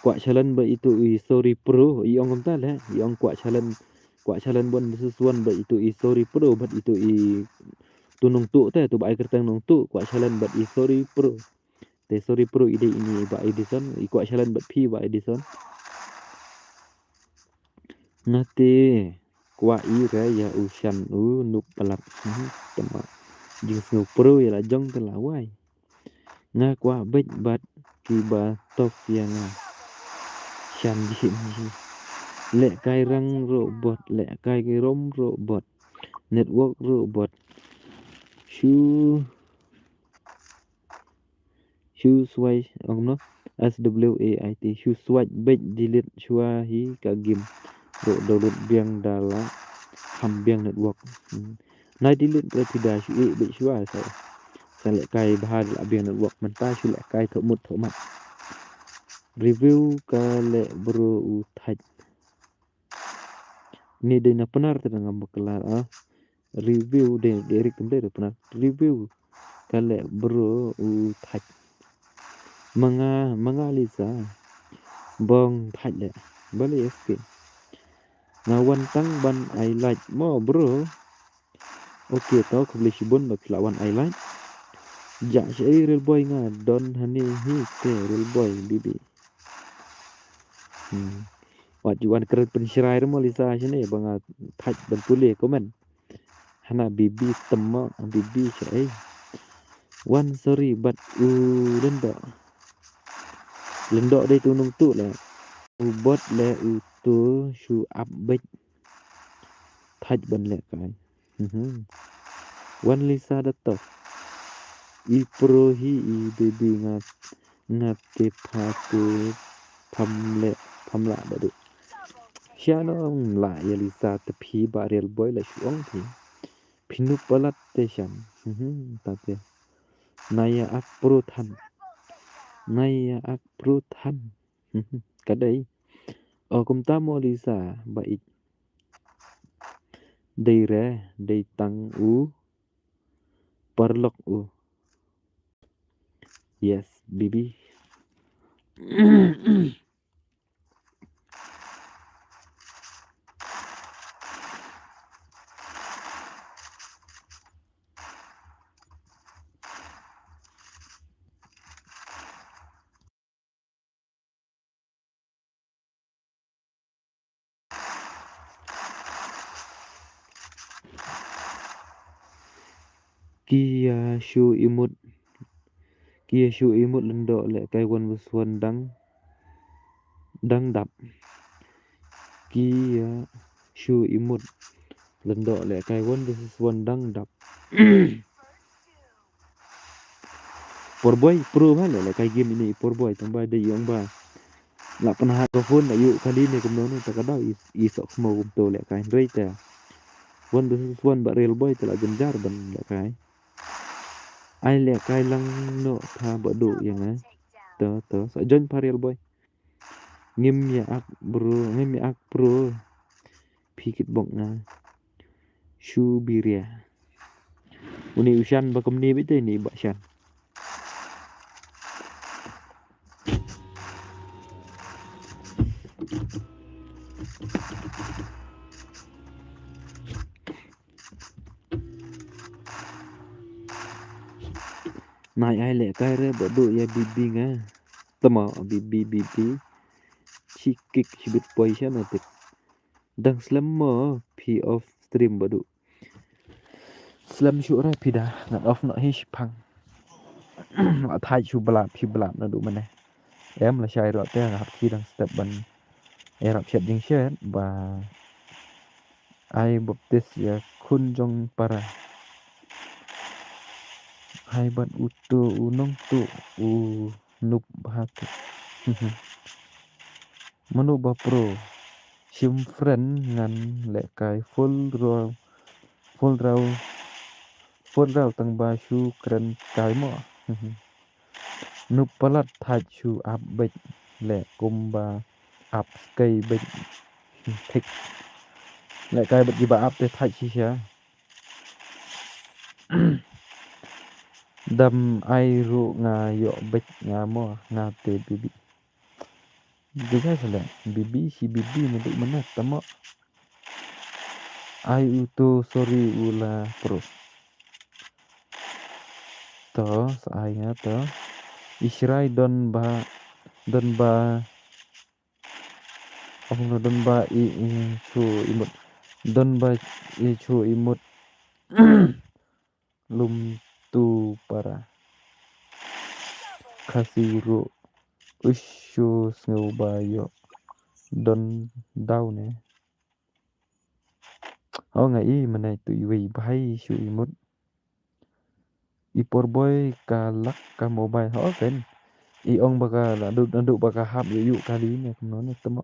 kwah challenge bad ito i Sorry Pro. I ong kumta leh. I ong kwah challenge, kwah challenge one versus one bad ito i Sorry Pro bad ito i to Nongtuh te, to ba ai kyrteng Nongtuh, kwah challenge bad i Sorry Pro. Te Sorry Pro i dei ini Bah Edison, i kwah challenge bad phi Bah Edison. Nga te kwah i re ïa u Shan u Nup palat. Hmm, tama. Jingsngew Pro ïa la jong te la wai. Nga kwah beit bad kiba tough ïa nga. Shan jin ji. Lehkai rang robot, lehkai ki rom robot. Network robot. Shu Shu swai, ong no, S W A I T, shu swai beit delete shuwa hi ka game. Ruh download biang da la kham biang network. Hmm. Nai delete re phi da shu ïeh beit shuwa sa. Sa lehkai bha da la biang network mynta shu lehkai thoh mut thoh mat. Review ka leh bro u thait. Ni dei na Pnar te da ngam bakla ah. Review dei, dei rik kum dei da Pnar. Review ka leh bro u thait. Ma nga, ma nga Lisa. Bong thait leh. Balei S K. Nga wan tang ban ai like mo bro. Ok to khublei shibun ba phi la wan ai like. Jah shaei Real Boy nga don hangne hi te Real Boy bibi. Hmm. Wat ju wan kren pynshrai re mo Lisa shane ba nga thait ban pule comment. Hana bibi temo bibi shaei. Wan Sorry bad u Lyngdoh. Lyngdoh dei to Nongtuh leh. U bot leh uto shu ap beit. Thait ban lehkai. Mhm. Wan Lisa da tough. I pro hi i baby nga, nga te pha te pham leh, pham lah ba dei. Sha no ong lah ïa Lisa te phi Bah Real Boy la shu ong phi. Phi Nup palat te Shan. Mhm, ta te. Nai ïa ak pro than. Nai ïa ak pro than. Mhm, ka dei. O kumta mo Lisa ba ïeit. Dei re, dei tang u paralok u. Yes, bibi. Ki ïa shu imut, ki ïa shu imut Lyngdoh lehkai one versus one dang, dang dap. Ki ïa shu imut Lyngdoh lehkai one versus one dang dap. Poor boy pro ma leh lehkai game ini poor boy tang ba dei ïong ba la pynhap ka phone la ïuh kali ne kumno ne ta ka dei i sok mo kumto lehkai hynrei te one versus one Bah Real Boy te la jynjar ban lehkai. Ai lehkai lang noh tha ba duh ïa nga. To to sa join pha Real Boy. Ngim ïa ak bro, ngim ïa ak bro. Phi kit bok nga. Shu biria. Uni u Shan ba kumne beit te ni Bah Shan. Nai ai lehkai re ba duh ïa bibi nga. Tama bibi bibi. Shi kick shi bit poi sha na tip. Dang slem mo phi off stream ba duh. Slem shu re phi da ngan off noh hi shi phang. Thait shu blap shi blap na duh mane. Em la shai ruh te nga hap ki dang step ban. Ïarap shet jingshet ba ai baptis ïa khun jong para. Hai bad uto u nongtuh u nup bha te. Mano ba pro? Shim friend ngan lehkai full raw, full raw, full raw tang ba shu kren kai mo. Nup palat thait shu ap beit leh kumba ap skei beit. Thik. Lehkai bad kiba ap te thait shisha. Dam ai ruh nga ïoh beit nga mo nga te bibi. Dei ka sele bibi shi bibi ne duk manet tamo. Ai uto sorry u la pro. To sa ai nga to. Ishrai don ba don ba Ong no don ba i, i chu imut. Don ba i chu imut. Lum tu para. Khasi ru. Ush shu sngew ba ïoh don daw ne. Ho nga i mynne tu iwei bhai shu imut. I por boi ka lak ka mobile ho ken. I ong ba ka naduh naduh ba ka hap ïoh ïoh kali ne kumno ne temo.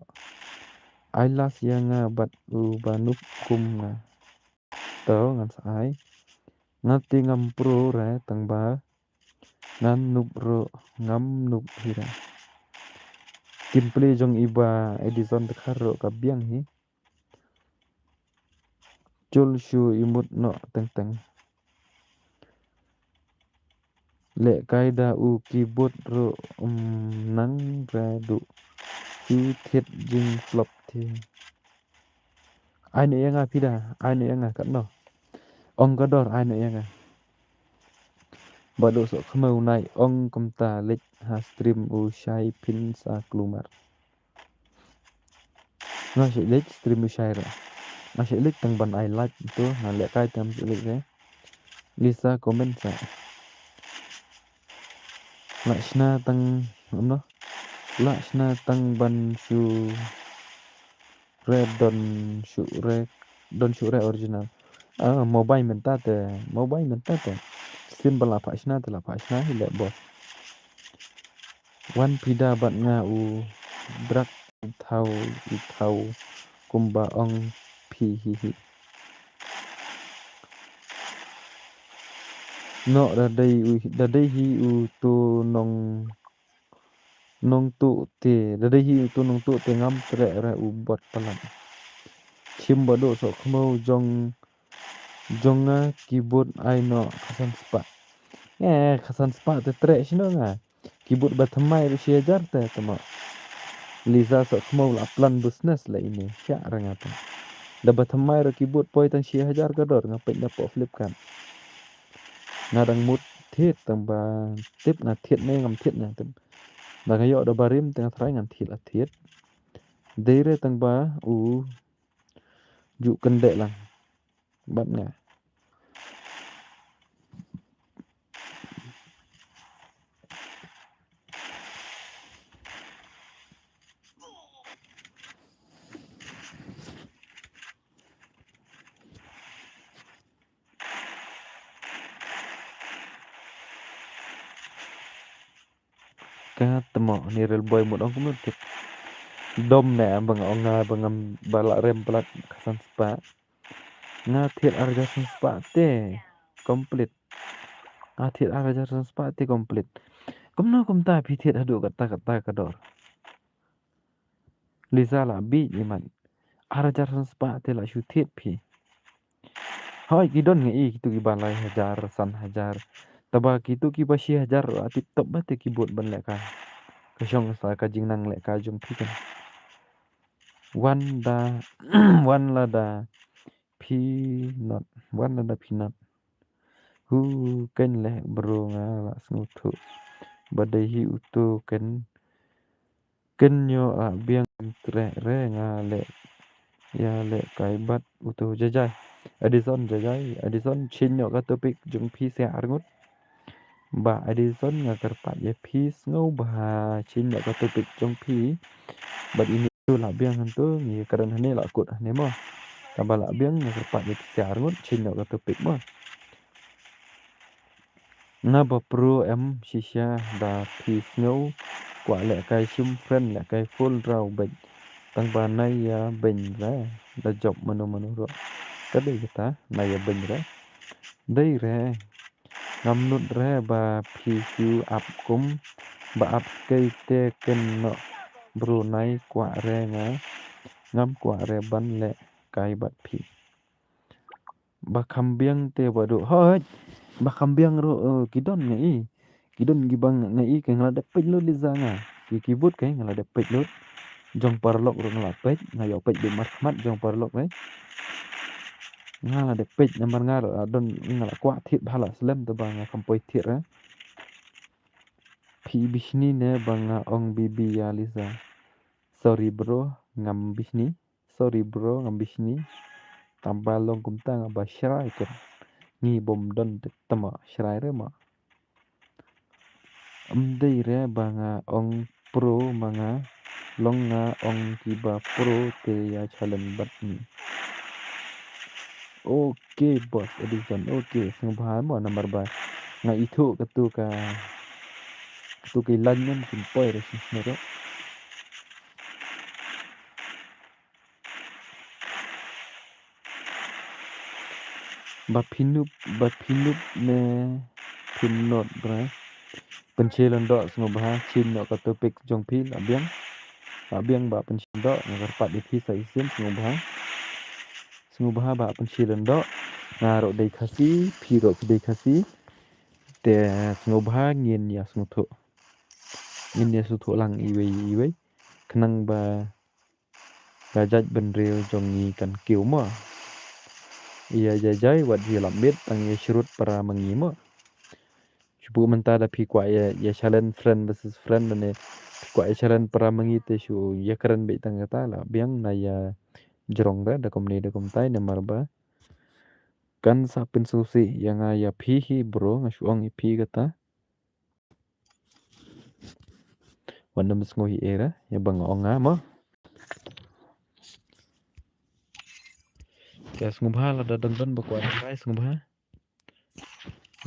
Ai las ïa nga bad u ba nup kum nga. To ngan sa ai. Nga te ngam pro re tang ba ngan nup ro ngam nup hi re. Kim pli jong i ba Edison te khar ro ka biang hi. Chul shu imut noh teng teng. Leh kai da u keyboard ro um nang ra du. Shu thied jing flop thi. Ai no ïa nga phi da, ai no ïa nga kat no. Ong ka dor ai no ïa nga. Ba do sok khmeu nai ong kumta leh ha stream u shai phin sa klumar. Nga shu leh stream u shai ra. Nga shu leh tang ban ai like tu nga leh kai tam shu leh re. Lisa comment sa. Lah shna tang no. Lah shna tang ban shu re don shu re don shu re original. Ah mobile mynta te mobile mynta te. Sin ba la pha shna te la pha shna hi leh boss. Wan phi da bad nga u brak i thaw i thaw kumba ong phi hi hi. No da dei u da dei hi u tu nong nong tu te da dei hi u tu nong tu te ngam treh re u bot palat. Chim ba do sok khmeu jong Jong nga keyboard ai no khasan spah. Eh khasan spah te treh shino nga. Keyboard ba thymmai ruh shi hajar te tama. Liza sok khmau la plan business la ini sha ranga te. Da ba thymmai ruh keyboard poi tang shi hajar ka dor nga peit da po Flipkart. Nga dang mut thied tang ba tip nga thied ne ngam thied ne tip. Da nga ïoh da ba rim te nga try ngan thied la thied. Dei re tang ba u ju kyndeh lang. Bad nga. Ka temo ni rel boy mut ong kumut tip. Dom ne ba nga ong nga ba ngam ba la rem plat khasan spah. Nga thied arja san spah te complete. Nga thied arja san spah te complete. Kumno kumta phi thied haduh kata kata ka dor. Liza la bi iman. Arja san spah te la shu thied phi. Hoi ki don ngi i kitu ki ba lai hajar san hajar. Taba kitu ki ba shi hajar la tip top ba te ki bot ban leka. Ka shong sa ka jingnang leka jong phi kan. Wan da wan la da phi not wan la da phi not. Hu ken leh bro nga la sngewthuh. Ba dei hi uto ken ken nyo a biang treh re nga leh. Ya leh kai bat uto jajai. Edison jajai Edison chin nyo ka topic jong phi sia arngut. Ba Edison nga kyrpad ïa phi sngewbha chin ïa ka topic jong phi. Bad ini tu la biang hantu ngi kren hane la kut hane mo. Kaba la biang nga kyrpad ïa phi sia arngut chin ïa ka topic mo. Nga ba pro em shisha da phi sngew kwah lehkai shim friend lehkai full raw beit. Tang ba na ïa beiñ re da jop mano mano ruh. Ka dei kata na ïa beiñ re. Dei re. Ngam nud re ba phi shu ap kum ba ap skei te ken noh bro nai kwah re nga. Ngam kwah re ban lehkai bad phi. Ba kham biang te ba duh. Hooid. Ba kham biang ruh, eh, ki don nga i. Ki don ki bang nga i ka nga la dep peit lut Liza nga. Ki keyboard ka nga la dep peit lut. Jong paralok ruh nga la peit, nga ïoh peit bad markhmat jong paralok re. Nga la dep peit namar nga ruh, ah, don nga la kwah thied bha la slem te ba nga kham poi thied re. Phi bishni ne ba nga ong bibi ïa Liza. Sorry bro, ngam bishni. Sorry bro, ngam bishni. Tang ba long kumta nga ba shrai ken. Ngi bym don te tama shrai re ma. Em dei re ba nga ong pro ma nga long nga ong kiba pro te ïa challenge bad ngi. Okay boss Edison, okay sngewbha mo namar ba nga ithuh katu ka katu ka line nym kin poi re sngewbha. Ba phi nup, ba phi nup ne phim not bra. Pynshai lyndoh sngewbha, shin noh ka topic jong phi la biang. La biang ba pynshai lyndoh, nga kyrpad ïa phi sa shisien sngewbha. Sngewbha ba pynshai lyndoh, nga ruh dei Khasi, phi ruh phi dei Khasi. Te sngewbha ngin ïa sngewthuh. Ngin ïa sngewthuh lang iwei iwei. Khnang ba ka jaitbynriew jong ngi kan kiew mo. Ïa jai jai wat ïa lap miet tang ïa shrut para ma ngi mo. Shu buh mynta da phi kwah ïa, ïa challenge friend versus friend ne phi kwah ïa challenge para ma ngi te shu ïa kren beit tang kata la biang na ïa jrong re da kumne da kumtai namar ba kan sa pynsngewsih ïa nga ïa phi hi bro nga shu ong ïa phi kata. Wan nym sngew hi era ïa ba nga ong nga mo. Te sngewbha lada dang don ba kwah lehkai sngewbha.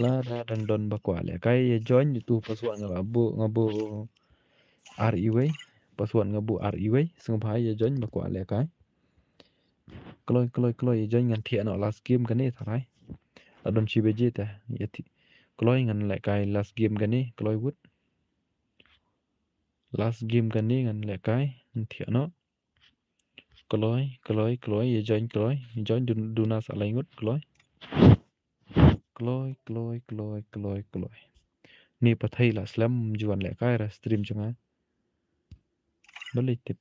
Lada dang don ba kwah lehkai ïa join ïa tu password nga ba buh nga buh ar iwei. Password nga buh ar iwei sngewbha ïa join ba kwah lehkai. Kloi kloi kloi ïa join ngan thiah noh last game kane tharai. La don shi baje te ïa thi. Kloi ngan lehkai last game kane kloi wut. Last game kane ngan lehkai ngan thiah noh. Kloi kloi kloi ïa join kloi ïa join dun- duna sa lai ngut kloi. Kloi kloi kloi kloi kloi. Ni pathai la slem juan lehkai ra stream jong nga. Balei tip.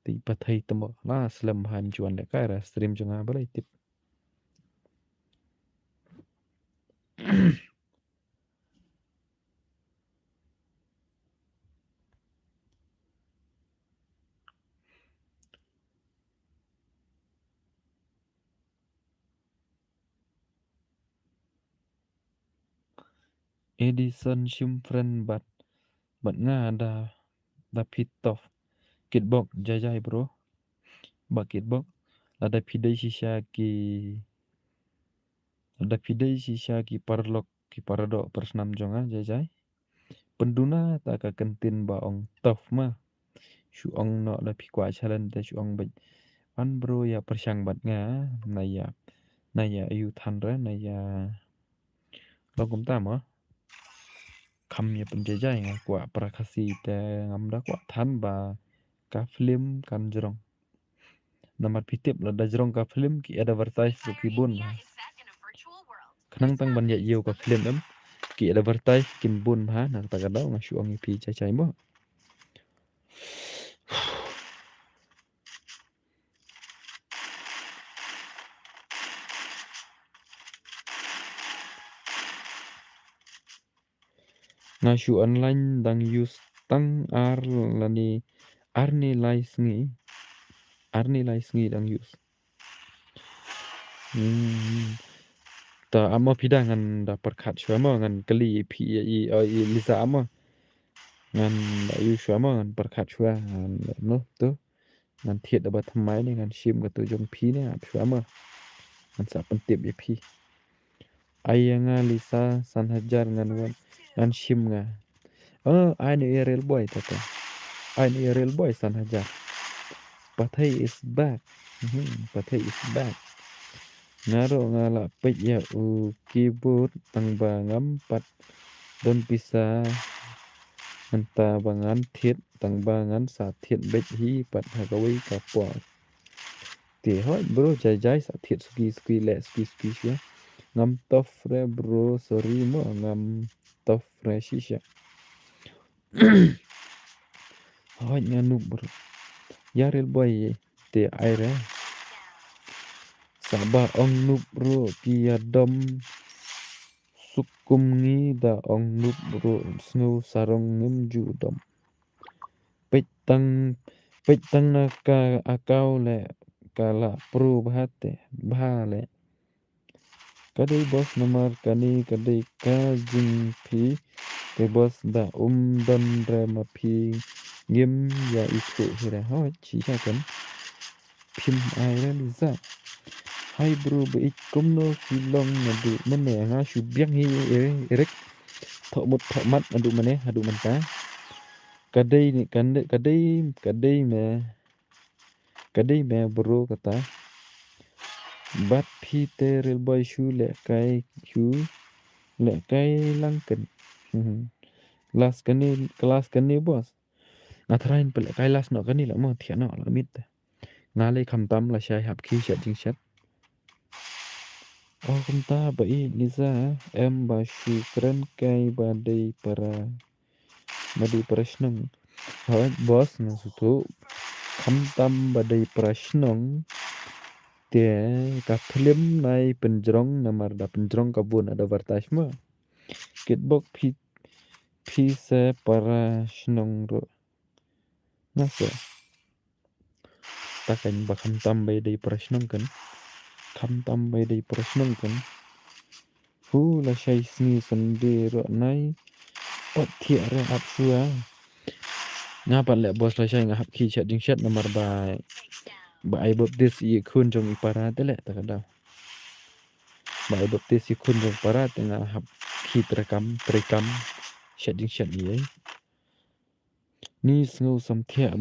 Ti pathai tamo la slem bha em juan lehkai ra stream jong nga balei tip. Edison shim friend bad bad nga da da phi tough. Kitbok jai jai bro. Ba kitbok lada phi dei shisha ki lada phi dei shisha ki paralok ki paradoh parsnam jong nga jai jai. Pynduna ta ka ktien ba ong tough ma. Shu ong noh da phi kwah challenge te shu ong beit. Wan bro ïa pyrshang bad nga na ïa na ïa ayu than re na ïa. Long kumta mo. Kham ïa pynjajai nga kwah para Khasi te ngam da kwah than ba ka film kan jrong. Namar phi tip lada jrong ka film ki advertise ruh ki bun bha. Khnang tang ban ïa ïew ka film em ki advertise kin bun bha na kata ka daw nga shu ong ïa phi jajai mo. Nga shu online dang use tang ar lane ar ne lai sngi. Ar ne lai sngi dang use. Hmm. Ta amo phi da ngan da pyrkhat shuwa mo ngan kylli phi i i Lisa amo. Ngan da use shuwa mo ngan pyrkhat shuwa ngan no tu. Ngan thied da ba thymmai ne ngan shim katu jong phi ne ap shuwa mo. Ngan sa pyntip ïa phi. Ai ïa nga Lisa san hajar ngan wan, ngan shim nga. Oh, ai noh ïa Real Boy tata. Ai noh ïa Real Boy san hajar. Pathei is back. Mhm, Pathei is back. Nga ruh nga la peit ïa u keyboard tang ba ngam pat don pisa. Mynta ba ngan thied tang ba ngan sa thied beit hi pat ha kawei ka por. Te hooid bro, jai jai sa thied suki suki leh suki suki sha. Ngam tough re bro, sorry mo, ngam tough re shisha. Hooid nga noob bro. Ïa Real Boy te ai re. Sa ba ong noob ruh ki ïa dom suk kum ngi, da ong noob ruh sngew sarong ngim ju dom. Peit tang, peit tang na ka account leh ka la pro bha te, bha leh. Ka dei boss namar kane ka dei ka jingphi. Te boss da um don re ma phi ngim ïa ithuh hi re. Hooid shisha kan. Phim ai re Lisa. Hi bro, ba ïeit kumno phi long naduh mynne? Nga shu biang hi Eric. Thoh mut thoh mat naduh mynne haduh mynta. Ka dei ni, ka dei, ka dei, ka dei me. Ka dei me bro kata. Bad phi te Real Boy shu lehkai, shu lehkai lang kan. Mhm. Last kane, last kane boss. Nga tharai phi lehkai last noh kane la mo, thiah noh la miet. Nga lei khamtam lashai hap khie shet jingshet. Oh kumta ba ïeit Lisa, em ba shu kren kai ba dei para, ba dei para shnong. Hooid boss, nga sngewthuh. Khamtam ba dei para shnong. Te ka film nai pynjrong namar da pynjrong ka bun advertise mo. Kitbok phi, phi se para shnong ruh. Nga se. Ta kan ba khamtam ba dei para shnong kan. Khamtam ba dei para shnong kan. Hu lashai sngi Sunday ruh nai. Pat thiah re ap shuwa. Nga pat leh boss lashai nga hap khie shet jingshet namar ba, ba ai baptis ïa i khun jong i para te leh ta ka daw. Ba ai baptis ïa i khun jong i para te nga hap khie treikam, treikam shet jingshet ïa i. Ni sngew samthiah,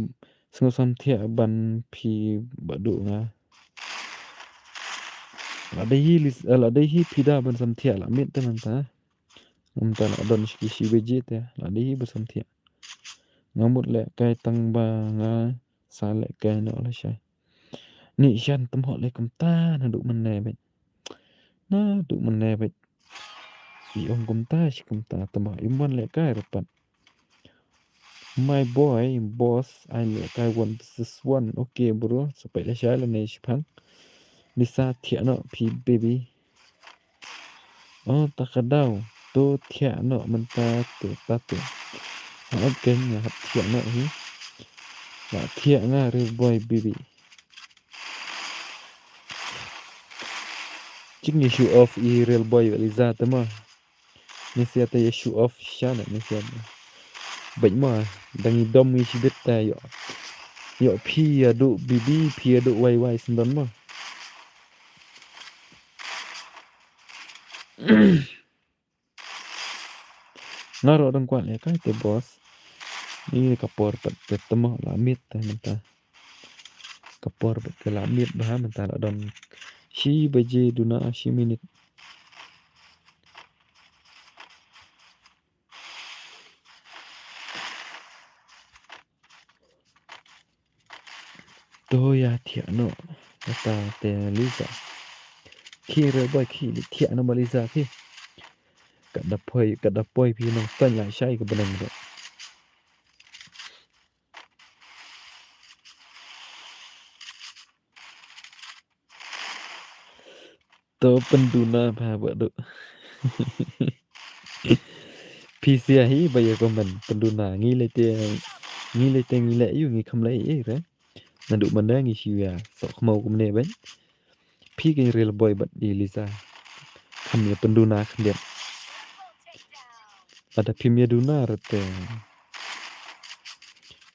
sngew samthiah ban phi ba duh nga. La dei hi Lis-, eh, la dei hi phi da ban samthiah la miet te mynta. Mynta la don shi ki shi baje te la dei hi ba samthiah. Nga mut lehkai tang ba nga sa lehkai noh lashai. Ni shan tymhoh leh kumta naduh mynne beit. Naduh mynne beit. I ong kumta shi kumta tymhoh im wan lehkai ruh pat. My boy, boss, ai lehkai one versus one. Okay bro, sa peit lashai lane shipang. Lisa thiah noh phi baby. Oh, ta ka daw. To thiah noh mynta te ta te. Hooid kan nga hap thiah noh hi. Nga thiah nga Real Boy baby. Jingïa show off i Real Boy Lisa te mo. Ni sia te ïa show off sha na ni sia. Bad mo dang i dom i shibit te ïoh. Ïoh phi ïa duh bibi, phi ïa duh wai wai sendon mo. Nga ruh dang kwah lehkai te boss. Ni ka por pat te tymhoh la miet te mynta. Ka por pat te la miet bha mynta la don shi baje duna shi minit. To ïa thiah noh kata te Lisa. Khie re boy khie thiah noh ba Lisa khie. Ka da poi, ka da poi phi nongstad lashai ka bneng ruh. To pynduna bha ba duh. Phi sia hi ba ïa comment pynduna ngi lei te, ngi lei te ngi leh ïa u ngi kham leh ïa re. Naduh mynne ngi shu ïa sohkhmaw kumne bad phi ka Real Boy bad i Lisa. Kham ïa pynduna khyndiat. Lada phim ïa duna re te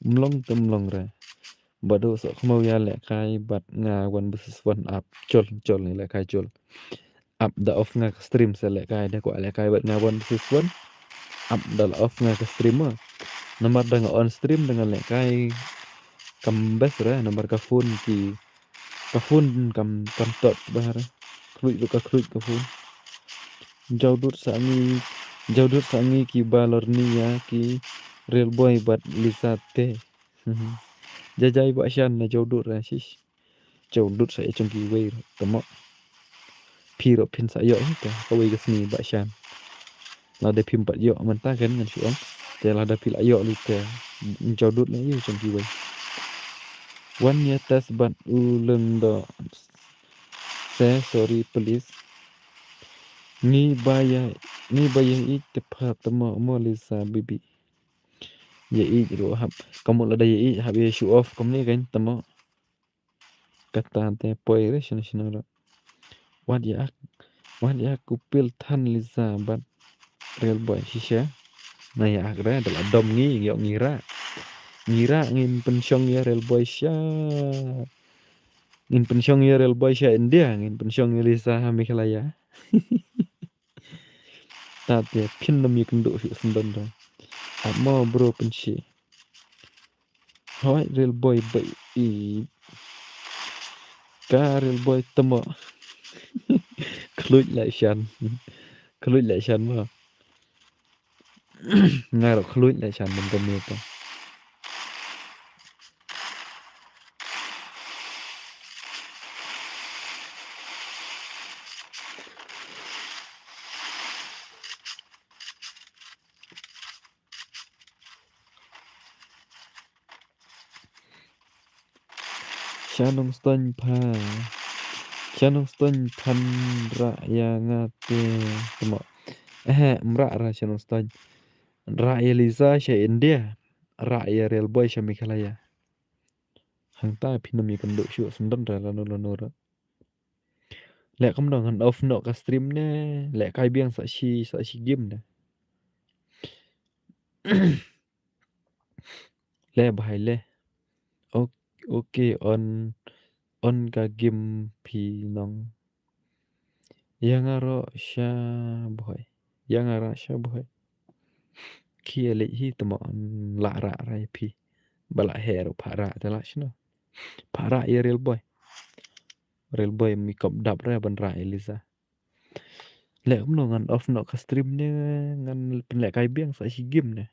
ym long te ym long re. Ba duh sohkhmaw ïa lehkai bad nga one versus one ap jol jol ngi lehkai jol. Ap da off nga ka stream sa lehkai, da kwah lehkai bad nga one versus one. Ap da la off nga ka stream mo. Namar da nga on stream da nga lehkai kam best re, namar ka phone ki, ka phone kam, kam tot bha re. Khluit ruh ka khluit ka phone. Jaw dud sa ngi, jaw dud sa ngi ki ba lor ni ïa ki Real Boy bad Lisa te. Jajai Bah Shan na jaw dud re shish. Jaw dud sa ïa jong kiwei ruh tamo. Phi ruh phin sa ïoh hi te kawei ka sngi Bah Shan. Lada phim pat ïoh mynta kan ngan shu ong. Te lada phi la ïoh lut te jaw dud na ïa jong kiwei. Wan ïa test bad u Lyngdoh. Say sorry please. Ngi ba ïa, ngi ba ïa ïeit te pha tamo mo Lisa baby. Ïa ïeit ruh hap. Ka mut lada ïa ïeit hap ïa show off kumne kan tamo. Kata te poi re shano shano ruh. Wat ïa ak, wat ïa ak u pil than Lisa bad Real Boy shisha. Na ïa ak re da la dom ngi, ïoh ngi rah. Ngi rah ngin pynshong ïa Real Boy sha. Ngin pynshong ïa Real Boy sha India, ngin pynshong ïa Lisa ha Meghalaya. Ta te phin nym ïakynduh shuh syndon re. Ap mo bro pynshi. Hoi Real Boy ba i. Ka Real Boy tamo. Khluit la shan. Khluit la shan mo. Nga ruh khluit la shan ban tamo to. Shanong Stone pha. Shanong Stone phan rah ïa nga te tamo. Eh, em rah ra Shanong Stone. Rah ïa Lisa sha India. Rah ïa Real Boy sha Meghalaya. Hangta phin nym ïakynduh shuh syndon re lano lano re. Leh kumno ngan off noh ka stream ne, lehkai biang sa shi, sa shi game ne. Leh bhai leh. Ok, ok, on, on ka game phi nong. Ïa nga ruh sha bhoi. Ïa nga ruh sha bhoi. Ki leh hi tamo lah rah ra ïa phi. Ba lah heh ruh phah rah te lah shano. Phah rah ïa Real Boy. Real Boy mi kop dap re ban rah ïa Lisa. Leh kumno ngan off noh ka stream ne ngan pynlehkai biang sa shi game ne.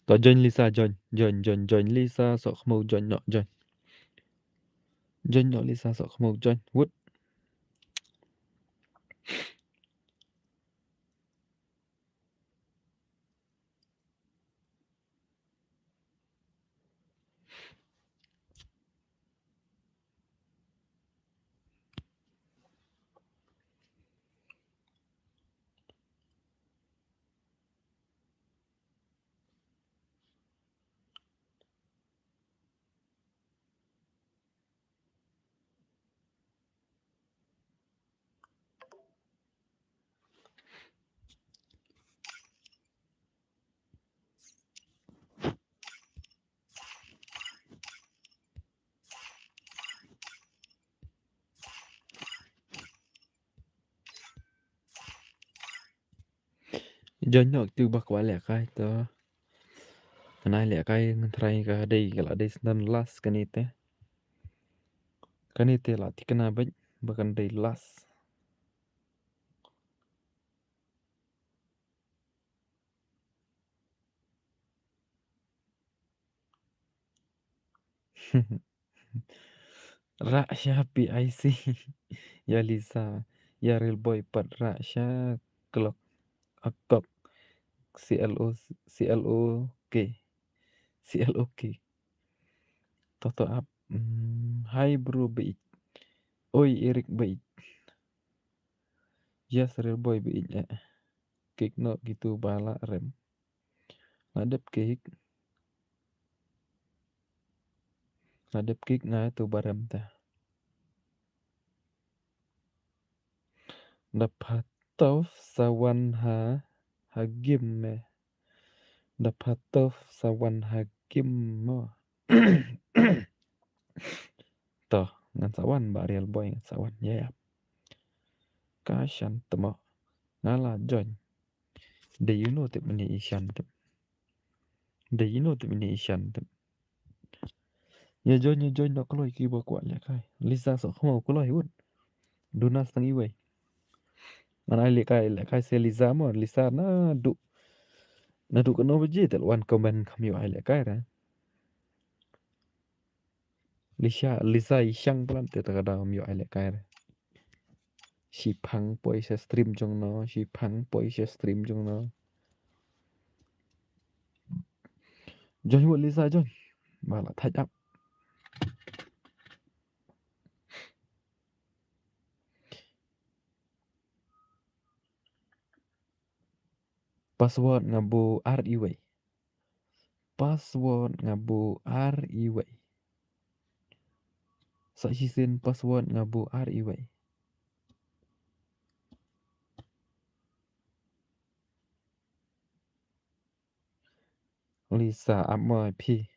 To join Lisa, join, join, join, join Lisa, sok khmiew join noh, join. Join noh Lisa, sok khmiew join. Wut. Join noh kito ba kwah lehkai to. Kane lehkai ngan try ka dei ka la dei sdang last kane te. Kane te la thikna bad ba kan dei last. Rah sha P I C. Ïa Lisa. Ïa Real Boy pat rah sha Clock. A kok. C L O, C L O K. C L O K. Toto ap. Hmm, hai bro bait. Oi Eric bait. Yes, Real Boy bait eh. Kik no gitu bala rem. Nga dep kik. Nga dep kik nga tu barem ta. Da pha tof sa wan ha ha game me. Da pha tough sa wan ha game mo. To, ngan sa wan Bah Real Boy, ngan sa wan, ïa ïa. Ka shan te mo. Nga la join. Dei ïa uno tip mynne i shan tip. Dei ïa uno tip mynne i shan tip. Ïa join, ïa join noh kloi kiba kwah lehkai. Lisa Sohkhmaw kloi wut. Duna stang iwei. Ngan ai lehkai, lehkai se Lisa mo, Lisa naduh. Naduh katno baje te la wan comment kham ïoh ai lehkai re. Lisa, Lisa i shang plan te ta ka daw ym ïoh ai lehkai re. Shi phang poi sha stream jong no, shi phang poi sha stream jong no. Join wut Lisa, join. Ba la thait ap. Password nga buh ar iwei. Password nga buh ar iwei. Sa shisien password nga buh ar iwei. Lisa ap mo phi.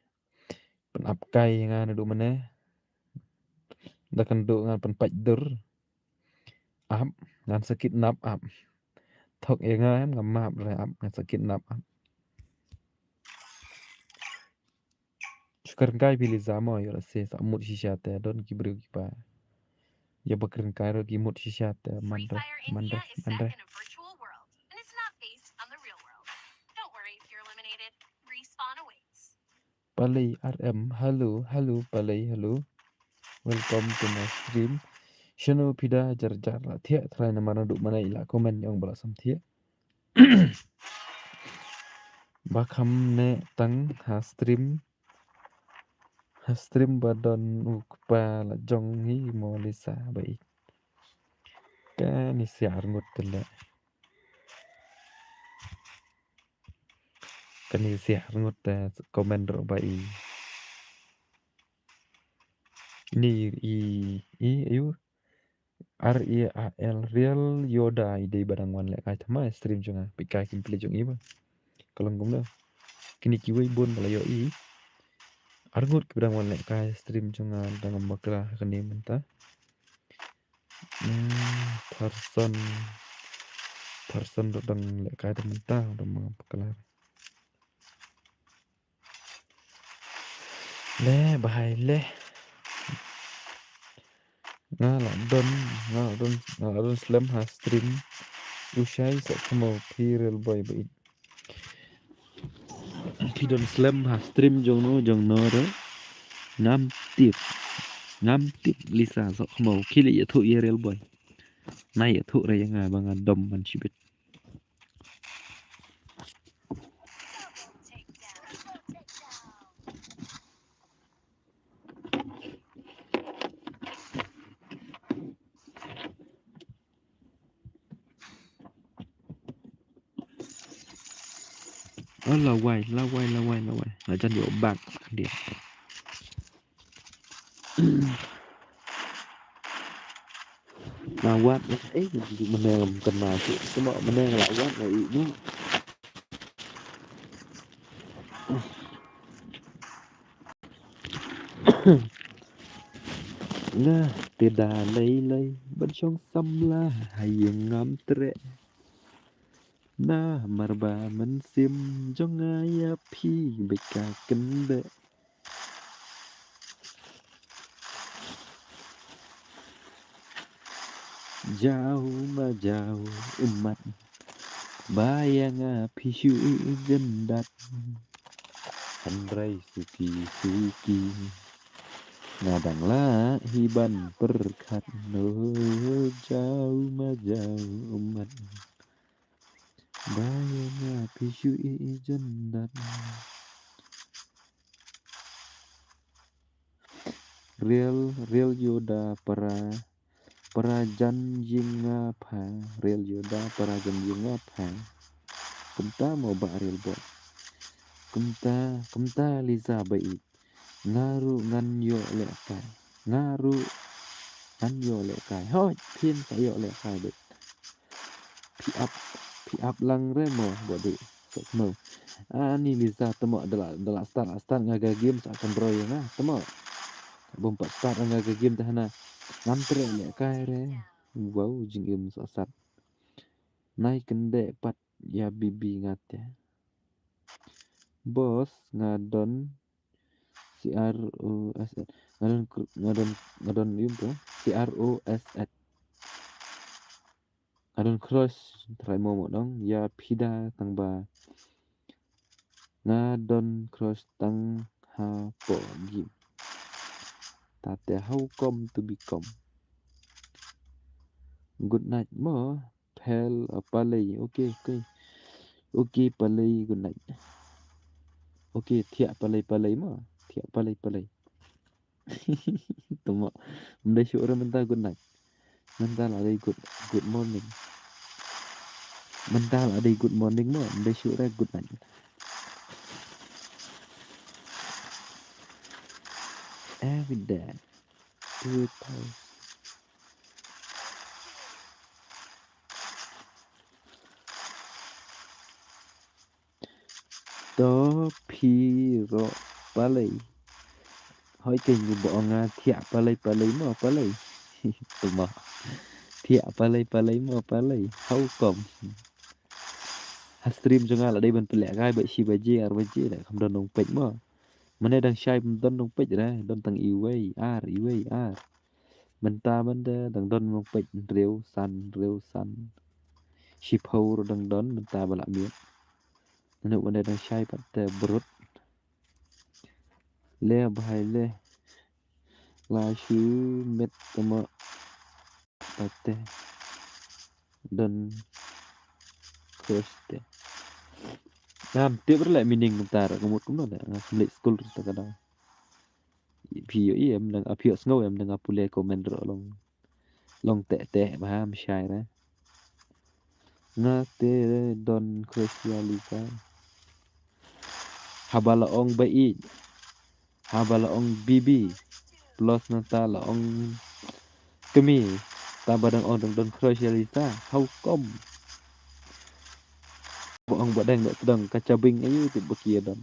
Pynap kai nga naduh mynne. Da kan duh ngan pynpait dur. Ap, ngan sa kidnap ap. Thok ïa nga em nga map re ap, ngan sa kidnap ap. Shu kren kai phi Lisa mo, ïoh lehse sa mut shisha te don ki briew kiba. Ïa ba kren kai ruh ki mut shisha te man re, man re, man re. Palei R M, hello, hello, Palei, hello. Welcome to my stream. Shano phi da jar jar la thiah, try namar naduh mynne i la comment ïa ong ba la sam thiah. Ba kham neh tang ha stream. Ha stream ba don u kpa la jong hi mo Lisa ba i. Kane sia arngut te le. Kane sia arngut te comment ruh ba i. Ni i, i, ayu. R E A L, Real Yoda, i dei ba dang wan lehkai thymmai stream jong nga, peit kai gameplay jong i ba. Ka long kumno. Kine kiwei bun ba la ïohi. Arngut kiba dang wan lehkai stream jong nga, dang ym bakla ha kane mynta. Hmm, Tharson. Tharson ruh dang lehkai te mynta, dang ym bakla. Le, bhai, le. Nga la don, nga la don, nga la don slem ha stream. U shai Sohkhmaw phi Real Boy ba i. Phi don slem ha stream jong no, jong no re. Ngam tip. Ngam tip Lisa Sohkhmaw. Khie leit ïathuh ïa Real Boy. Nai ïathuh re ïa nga ba nga dom ban shibit. Oh, lawei, lawei, lawei, lawei. La jan ïoh bak khyndiat. Nga wad, eh, mynne ngam kynmaw shuh. Kumno mynne nga la wad nga ïeh noh. Nga te da lei lei ban shong samla ha ïing ngam treh. Namar ba mynsiem jong nga ïa phi beit ka kynbeh. Jaw ma jaw ummat, ba ïa nga phi shu ïeh jyndat. Hynrei suki suki nga dang lah hi ban pyrkhat. No, jaw ma jaw ummat, ba ïa nga phi shu ïeh jyndat. Real, Real Yoda para, para jan ïing nga pha. Real Yoda para jan ïing nga pha. Kumta mo Bah Real Boy. Kumta, kumta Lisa ba i. Nga ruh ngan ïoh lehkai. Nga ruh ngan ïoh lehkai. Hooid, phin sa ïoh lehkai beit. Phi ap, Ki ap lang re mo, body. Sok mo. Ani Liza temo da la, da la start, la start nga ga game sa kan roi nga. Temo. Bom pat start nga ga game dah na. Ngam treh leh kai re. Wow, jingim sa sat. Nai kynde pat ïa Bibi nga te. Boss, nga don C R O S S. Nga don kr-, nga don, nga don yum tu. C R O S S. Nga don crush, trai mo mo dong ïa phi da tang ba nga don crush tang ha po game. Ta te how come to become. Good night mo. Phel, uh, Palei. Okay, okay. Okay, Palei, good night. Okay, thiah Palei, Palei mo. Thiah Palei, Palei. Tuma. Mdei shuh re mynta good night. Mynta la dei good, good morning. Mynta la dei good morning mo. Mdei shuh re good night. Every day. Two thousand. To phi ro Palei. Hoi keiñ ba ong nga thiah Palei Palei mo Palei. Tuma. Thiah Palei Palei mo Palei. How come? Ha stream jong nga la dei ban pynleh kai ba shi baje ar baje la kham don nongpeit mo. Mane dang shai pynton nongpeit re, don tang iwei ar, iwei ar. Mynta mynta dang don nongpeit hynriew san, hynriew san. Shiphew ruh dang don mynta ba la miet. Nanu mynta dang shai pat te brut. Le bhai le. La shu met tama pat te. Don crush te. Ngam tip re leh meaning mynta re ka mut kumno leh, nga kham leit skul re ta ka daw. Phi ïohi em, dang ap ïoh sngew em, dang ap pule comment re long, long teh teh ba ham shai re. Nga te don crush ïa Liza. Haba la ong ba i Haba la ong Bibi. Plus nangta la ong kmie. Taba dang ong dang don crush ïa Liza. How come? Ba ong ba dang da tdang ka Chabing ayu tip ba ki ïa don.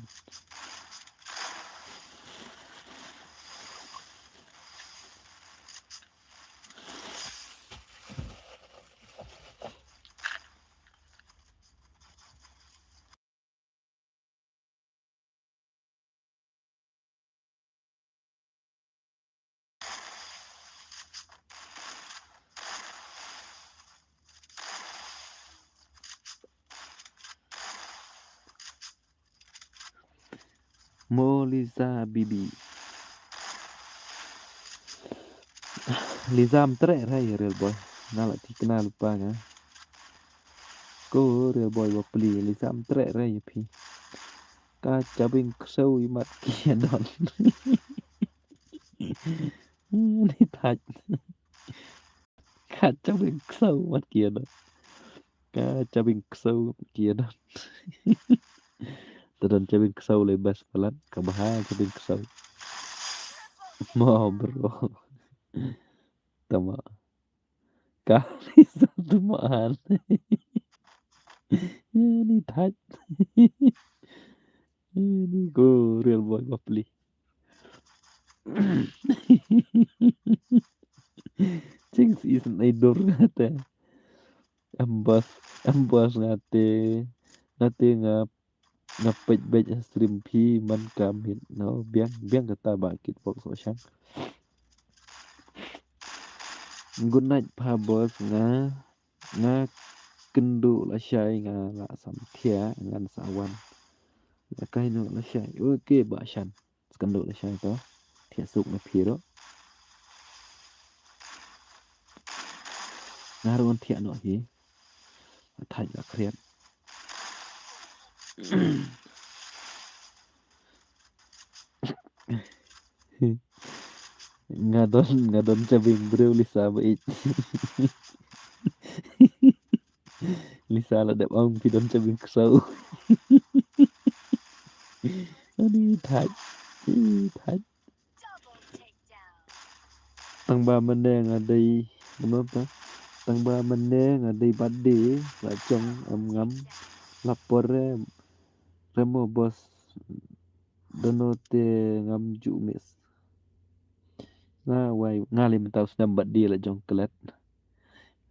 Mo Liza Bibi. Liza ym treh re ïa Real Boy. Nga la thikna lypa nga. Ko Real Boy bapli, Liza ym treh re ïa phi. Ka Chabing ksew i mat ki ïa don. Ni thait. Ka Chabing ksew mat ki ïa don. Ka Chabing ksew ki ïa don. Te don Chabing ksew le best palat, ka bha Chabing ksew. Mo bro. Tama. Ka Liza tama han. Ni thait. Ni ko Real Boy bapli. Ching si is an idol ngate. Ambas, ambas ngate. Ngate nga, nga peit beit ha stream phi man ka miet no. Biang, biang kata ba kit bok so shang. Good night pa boss nga. Nga kynduh lashai nga la sam thiah ngan sa wan. La kai noh lashai. Okay ba shan. Kynduh lashai to. Thiah suk na phi ruh. Nga ruh ngan thiah noh hi. Thait la khriat. Nga don, nga don Chabing briew Lisa ba ïeit. Lisa la dep ong phi don Chabing ksew. Ani thait. Ih, thait. Tang ba mynne nga dei, kumno ta? Tang ba mynne nga dei birthday la jong, em ngam la por re, re mo boss. Dono te ngam ju miss. Nga wai, nga lei mynta u snem birthday la jong klet.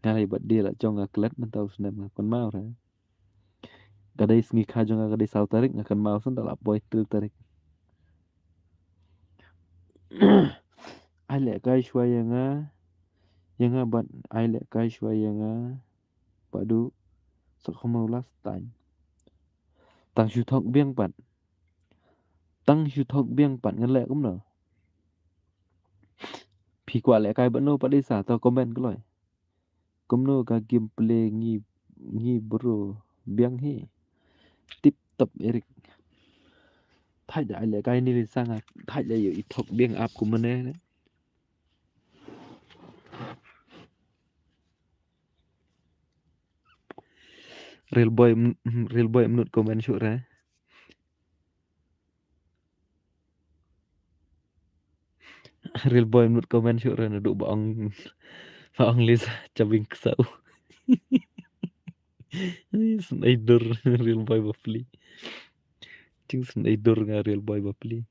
Nga lei birthday la jong nga klet mynta u snem, nga kynmaw re. Ka dei sngi kha jong nga ka dei saw tarik, nga kynmaw san da la poi hynriew tarik. Ai lehkai shuwa ïa nga, ïa nga bad ai lehkai shuwa ïa nga. Badu, sa khmiew last time. Tang shu thok biang pat. Tang shu thok biang pat ngan leh kumno. Phi kwah lehkai bad no pat dei sa, to comment kloi. Kumno ka gameplay ngi, ngi bro biang hi. Tip top Eric. Thait da ai lehkai ni li sa nga, thait da ïoh i thok biang ap kumne ne. Real boy, m-, real boy mnut comment shuh re. Real boy mnut comment shuh re naduh ba ong, ba ong Lisa Chabing Ksaw. Snei dur real boy bapli. Jing snei dur nga real boy bapli.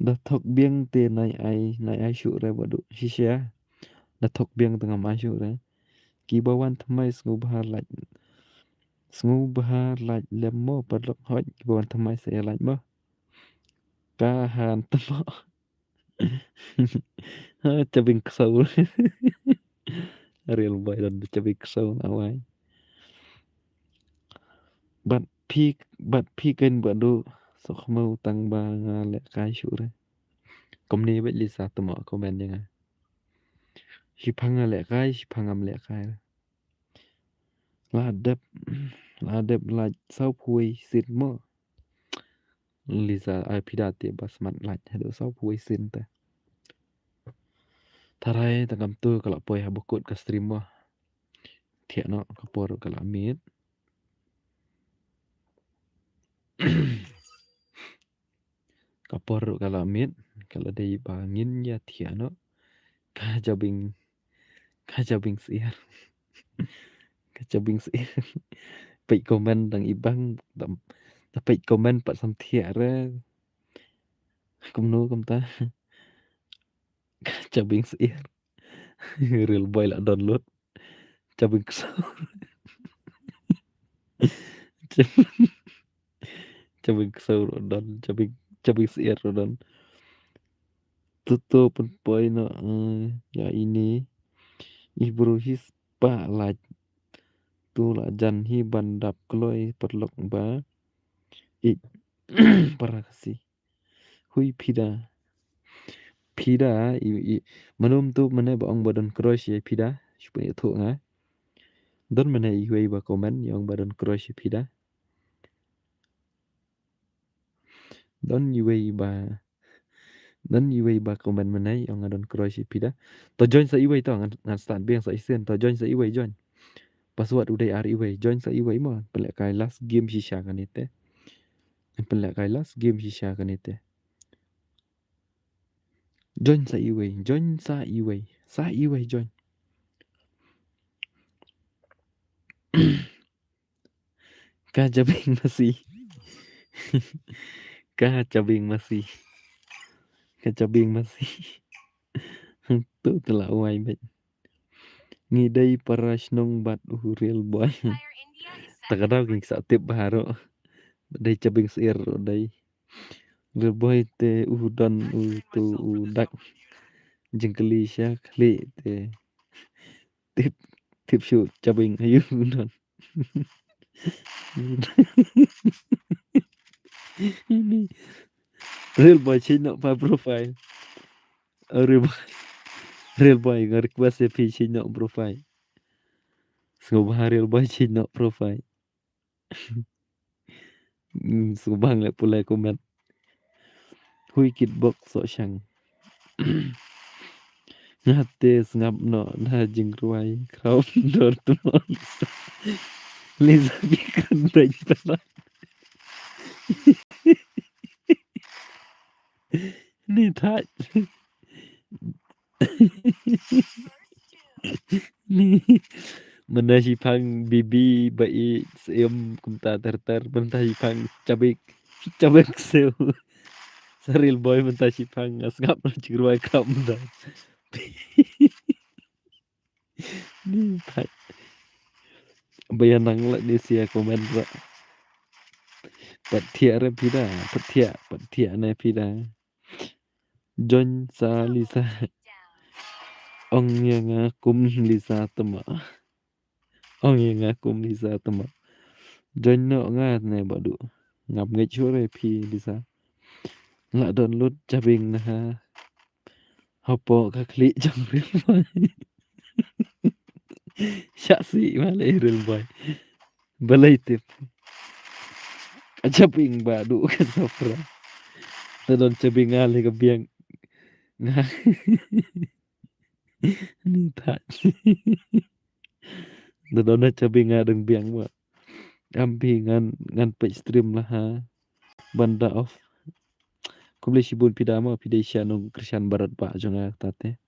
Da thok biang te nai ai, nai ai shuh re badu. Shisha. Da thok biang te ngam ai shuh re. Ki ba wan thymmai sngewbha like. Sngewbha like lem mo paralok hoi. Ki ba wan thymmai sa ïa like mo. Ka han thymmai. Ha, Chabing Ksaw. Real boy don Chabing Ksaw na wai. Bad phi, bad phi kein badu sa khmiew tang ba nga lehkai shuh re. Kumne bad Lisa tymmo comment ïa nga. Shiphang nga lehkai, shiphang ngam lehkai. La dep, la dep la saw phuh wei sien mo. Lisa ai phi da te ba smat la haduh saw phuh wei sien te. Tharai tang kam tu ka la poi ha ba kut ka stream mo. Thiah noh ka por ka la miet. Ka por ruh ka la miet, ka la dei ba ngin ïa thiah noh. Ka Chabing, ka Chabing Syiar. Ka Chabing Syiar. Peit comment dang i bang, da, da peit comment pat sam thiah re. Kumno kumta. Ka Chabing Syiar. Real boy la download. Chabing Ksaw. Chabing Ksaw ruh don, Chabing, Chabing Syiar ruh don. Tutu pynpoi noh, eh, ïa ine. Ih bro hi spah like. Tu la jan hi ban dap kloi paralok ba ïeit para Khasi. Hui phi da. Phi da, i, i, mano mynta mynne ba ong ba don crush ïa phi da. Shu pynïathuh nga. Don mynne iwei ba comment ïa ong ba don crush ïa phi da. Don iwei ba, don iwei ba comment mynne ïa ong nga don crush ïa phi da. To join sa iwei to, ngan, ngan start biang sa shisien. To join sa iwei, join. Password u dei ar iwei, join sa iwei mo. Pynlehkai last game shisha kane te. Pynlehkai last game shisha kane te. Join sa iwei, join sa iwei, sa iwei join. Ka Chabing masi. Ka Chabing masi. Ka Chabing masi. Tu te la wai bad. Ngi dei para shnong bad u real boy. Ta ka daw ki sa tip baroh. Dei Chabing Syiar dei. Real boy te u don u tu u dak. Jingkylli sha khlieh te. Tip, tip shu Chabing ayu u don. Real boy change noh pa profile. Oh, real boy. Real boy nga request ïa phi change noh profile. Sngewbha real boy change noh profile. Hmm, sngewbha nga pule comment. Hui kitbok soh shang. Nga te sngap noh da jingrwai khraw dor tu mo Lisa. Lisa bikran dai pala. Ni thait. Ni. Mynta shiphang bibi ba i siem kumta ter ter, mynta shiphang chabik, chabik siew. Sa Real Boy mynta shiphang nga sngap na jingrwai kam da. Ni pat. Ba ïa nang la ni sia comment ra. Pat thiah re phi da, pat thiah, pat thiah ne phi da. Join sa Lisa. Ong ïa nga kum Lisa tama. Ong ïa nga kum Lisa tama. Join noh nga ne Bah Duh. Ngam ngeit shuh re phi Lisa. Lah download chabing na ha. Hapoh ka khlieh jong Real Boy. Shah sih ma lei Real Boy. Balei tip. Ka chabing Bah Duh ka safra. Te don chabing nga lei ka biang. Nga. Ni thait. Te don na chabing nga dang biang ma. Am phi ngan, ngan peit stream la ha. Ban da off. Khublei shibun phi da ma phi dei sha nongkyrshan barat ba jong nga ta te.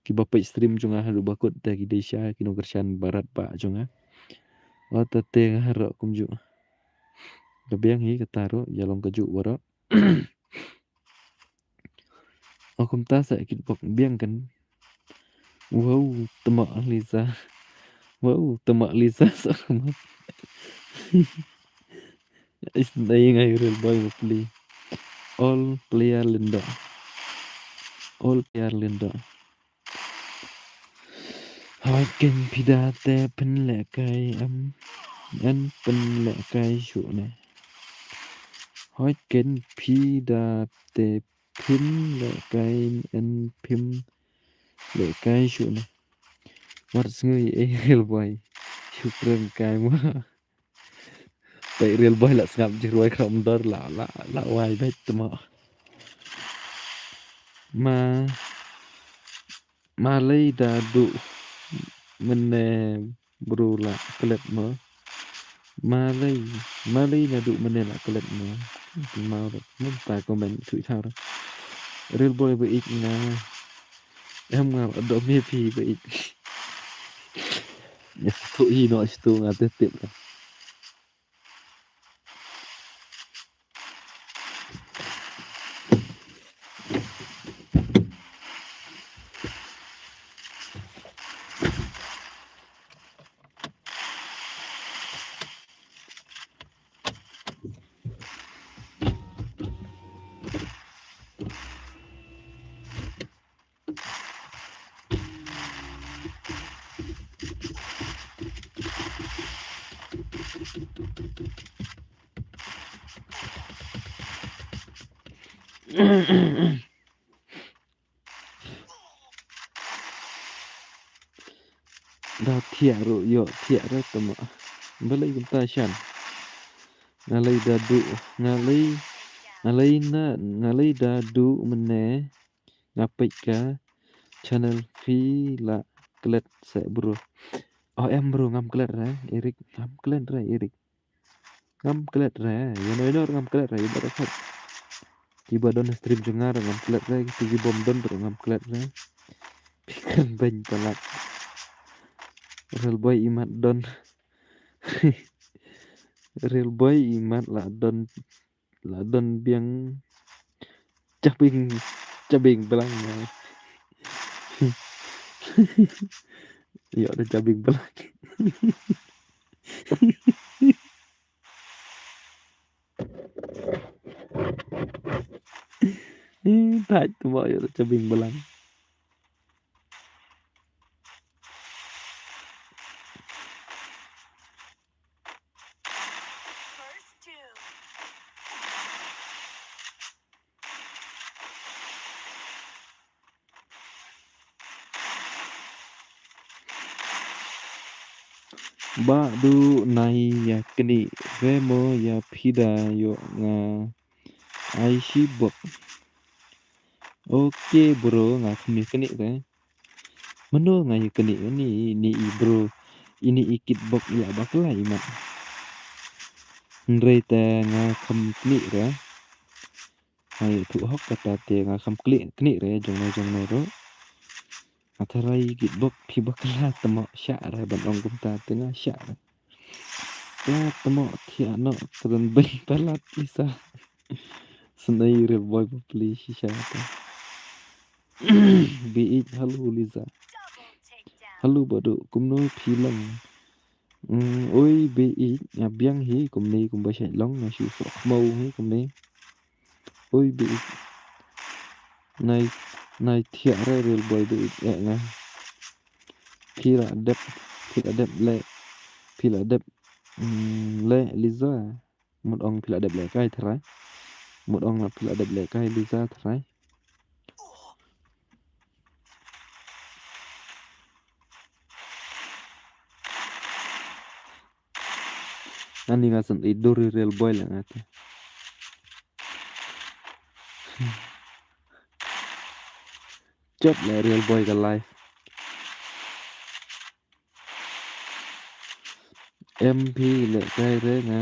Kiba peit stream jong nga haduh ba kut te ki dei sha ki nongkyrshan barat ba jong nga. Wa ta te nga harok kumjuh. Ka biang hi kata ruh, ïa long kajuh baroh. O kumta sa kit bok biang kan. Wow, tama Lisa. Wow, tama Lisa sa ma. Is dei ngai Real Boy ma pli. All player Linda. All player Linda. Hoi ken phi da te phin leh kai am. En phin leh kai shuh ne. Hoi ken phi da te phin leh kai en phim leh kai shuh ne. Wat sngew ei Real Boy. Shu prank kai ma. Peit Real Boy la sngap jingrwai khlem dor la, la, la wai beit tama. Ma, ma lei da duh mynne bro la klet mo. Ma lei, ma lei na duh mynne la klet mo. Ma mynta comment twitter. Real Boy ba ik nga. Em nga ba dom ïa phi ba ik. Ïa sdang hi noh sdang nga te tip ka. Da thiah ruh ïoh thiah ruh tama. Balei kumta shan. Nga lei da duh, nga lei, nga lei na, nga lei da duh mynne. Nga peit ka channel phi la klet se bro. Oh em bro ngam klet re Eric, ngam klet re Eric. Ngam klet re, ïa no ïa no ngam klet re, ïa ba da klet. Kiba don stream jong nga ngam klet re, kiba bom don ngam klet re. Phi kren beiñ palat. Real Boy imat don. Real Boy imat la don. La don biang. Chabing, chabing blang. Ïoh da chabing blang. Ih, thait tu ba ïoh da chabing blang. Bah Duh nai ïa knieh re mo ïa phi da ïoh nga ai shi bok. Ok bro nga khmih knieh re. Mano nga ïa knieh ini ini i bro. Ini i kit bok i la bakla i mat. Hynrei te nga kham knieh re. Nga ïathuh hok kata te nga kham knieh knieh re jong no jong no ruh. Nga tharai kitbok phi bakla tmoh shah re ban ong kumta te nga shah re. Ka tmoh thiah noh kren beiñ palat Lisa. Snei Real Boy bapli shisha te. Bieit, hello Lisa. Hello Badu, kumno phi long? Mm, oi Bieit, nga biang hi kumne kumba shait long, nga shu soh khmaw hi kumne. Oi Bieit. Nai, nai thiah re Real Boy Bieit, eh nga. Phi la dep, phi la dep leh, phi la dep, mm, leh Lisa. Mut ong phi la dep lehkai tharai. Mut ong la phi la dep lehkai Lisa tharai. Ani nga san i duri Real Boy la nga te. Chop le Real Boy ka live. M P lehkai re nga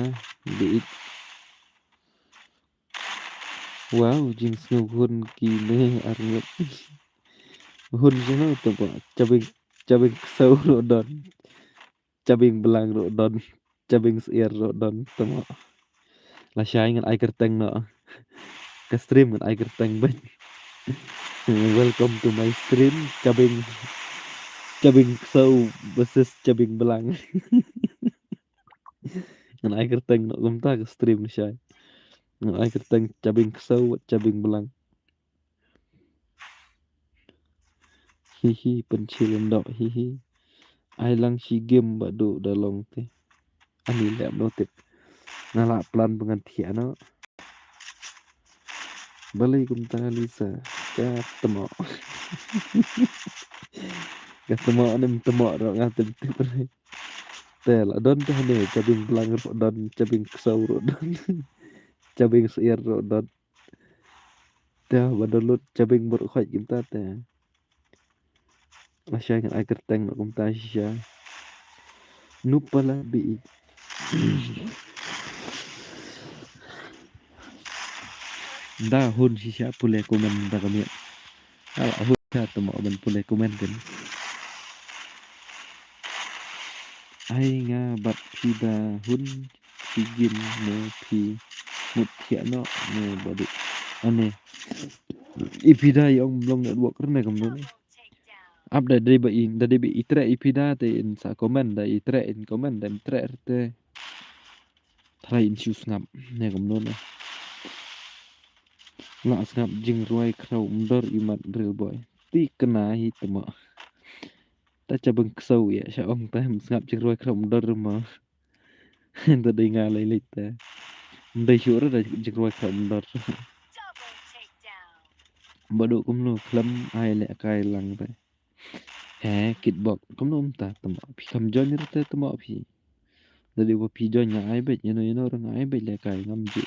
Bieit. Wow, jingsngew hun kine ar ngut. Hun shano tmoh, Chabeng, Chabeng Ksew ruh don. Chabeng Blang ruh don. Chabeng Syier ruh don tmoh. Lashai ngan ai kyrteng noh. Ka stream ngan ai kyrteng beit. Welcome to my stream. Chabeng, Chabeng Ksew versus Chabeng Blang. Ngan ai kyrteng noh kumta ka stream lashai. Ngan ai kyrteng Chabeng Ksew wat Chabeng Blang. Hi hi, pynshil ïa u doh, hi hi. Ai lang shi game Badu da long te. Ani lem noh tip. Nga lah plan ba ngan thiah noh. Balei kumta Lisa? Ka tmoh. Ka tmoh ne em tmoh ruh nga tip tip re. Te la don te hane, Chabeng Blang ruh don, Chabeng Ksew ruh don. Chabeng Syier ruh don. Te ba don lut Chabeng Murkhoit kumta te. Lashai ngan ai kyrteng noh kumta shisha. Nupala Bieit. Da hun shisha pule comment da ka miet. Hala hun shisha tmoh ban pule comment kan. Ai nga bad phi da hun. Phi gin ne phi mut thiah noh ne Badu. Ane. I phi da i ong mlong network rne kumno ne. Ap da dei ba i, da dei ba i treh i phi da te in sa comment, da i treh in comment, da im treh te. Tharai in shu sngap ne kumno ne. La sngap jingrwai khraw mdor i mat Real Boy. Ti kena hi tmoh. Ta Chabeng Ksew ïa sha ong ta sngap jingrwai khraw mdor ma. Nda dei nga lei lei te. Ndei shuh re da jingrwai kham ndor. Badu kumno khlem ai lehkai lang te. Eh, kitbok kumno um ta tmoh phi kham join re te tmoh phi. Da dei ba phi join nga ai beit ïano ïano re nga ai beit lehkai ngam ju.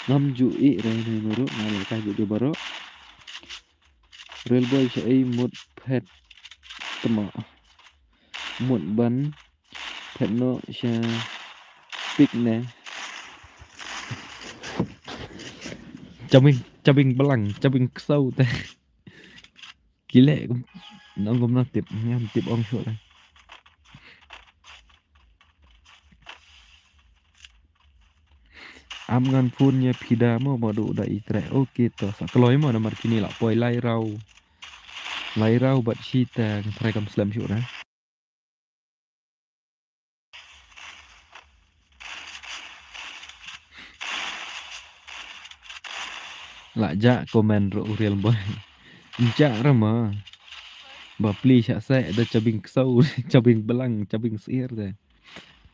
Ngam ju i re ïano ïano re nga lehkai ju ju baroh. Real Boy sha ei mut phet tmoh. Mut ban phet noh sha pik ne. Chabeng, Chabeng Blang, Chabeng Ksew te. Ki leh kum, nong kumno tip, ngam tip ong shuh leh. Am ngan phone ïa phi da mo Badu da i treh. Ok to sa kloi mo namar kine la poi lai raw. Lai raw bad shi te ngan try kam slem shuh na. La jah comment ruh u Real Boy. Jah ra ma. Ba pli shah seh da Chabeng Ksew, Chabeng Blang, Chabeng Syier da.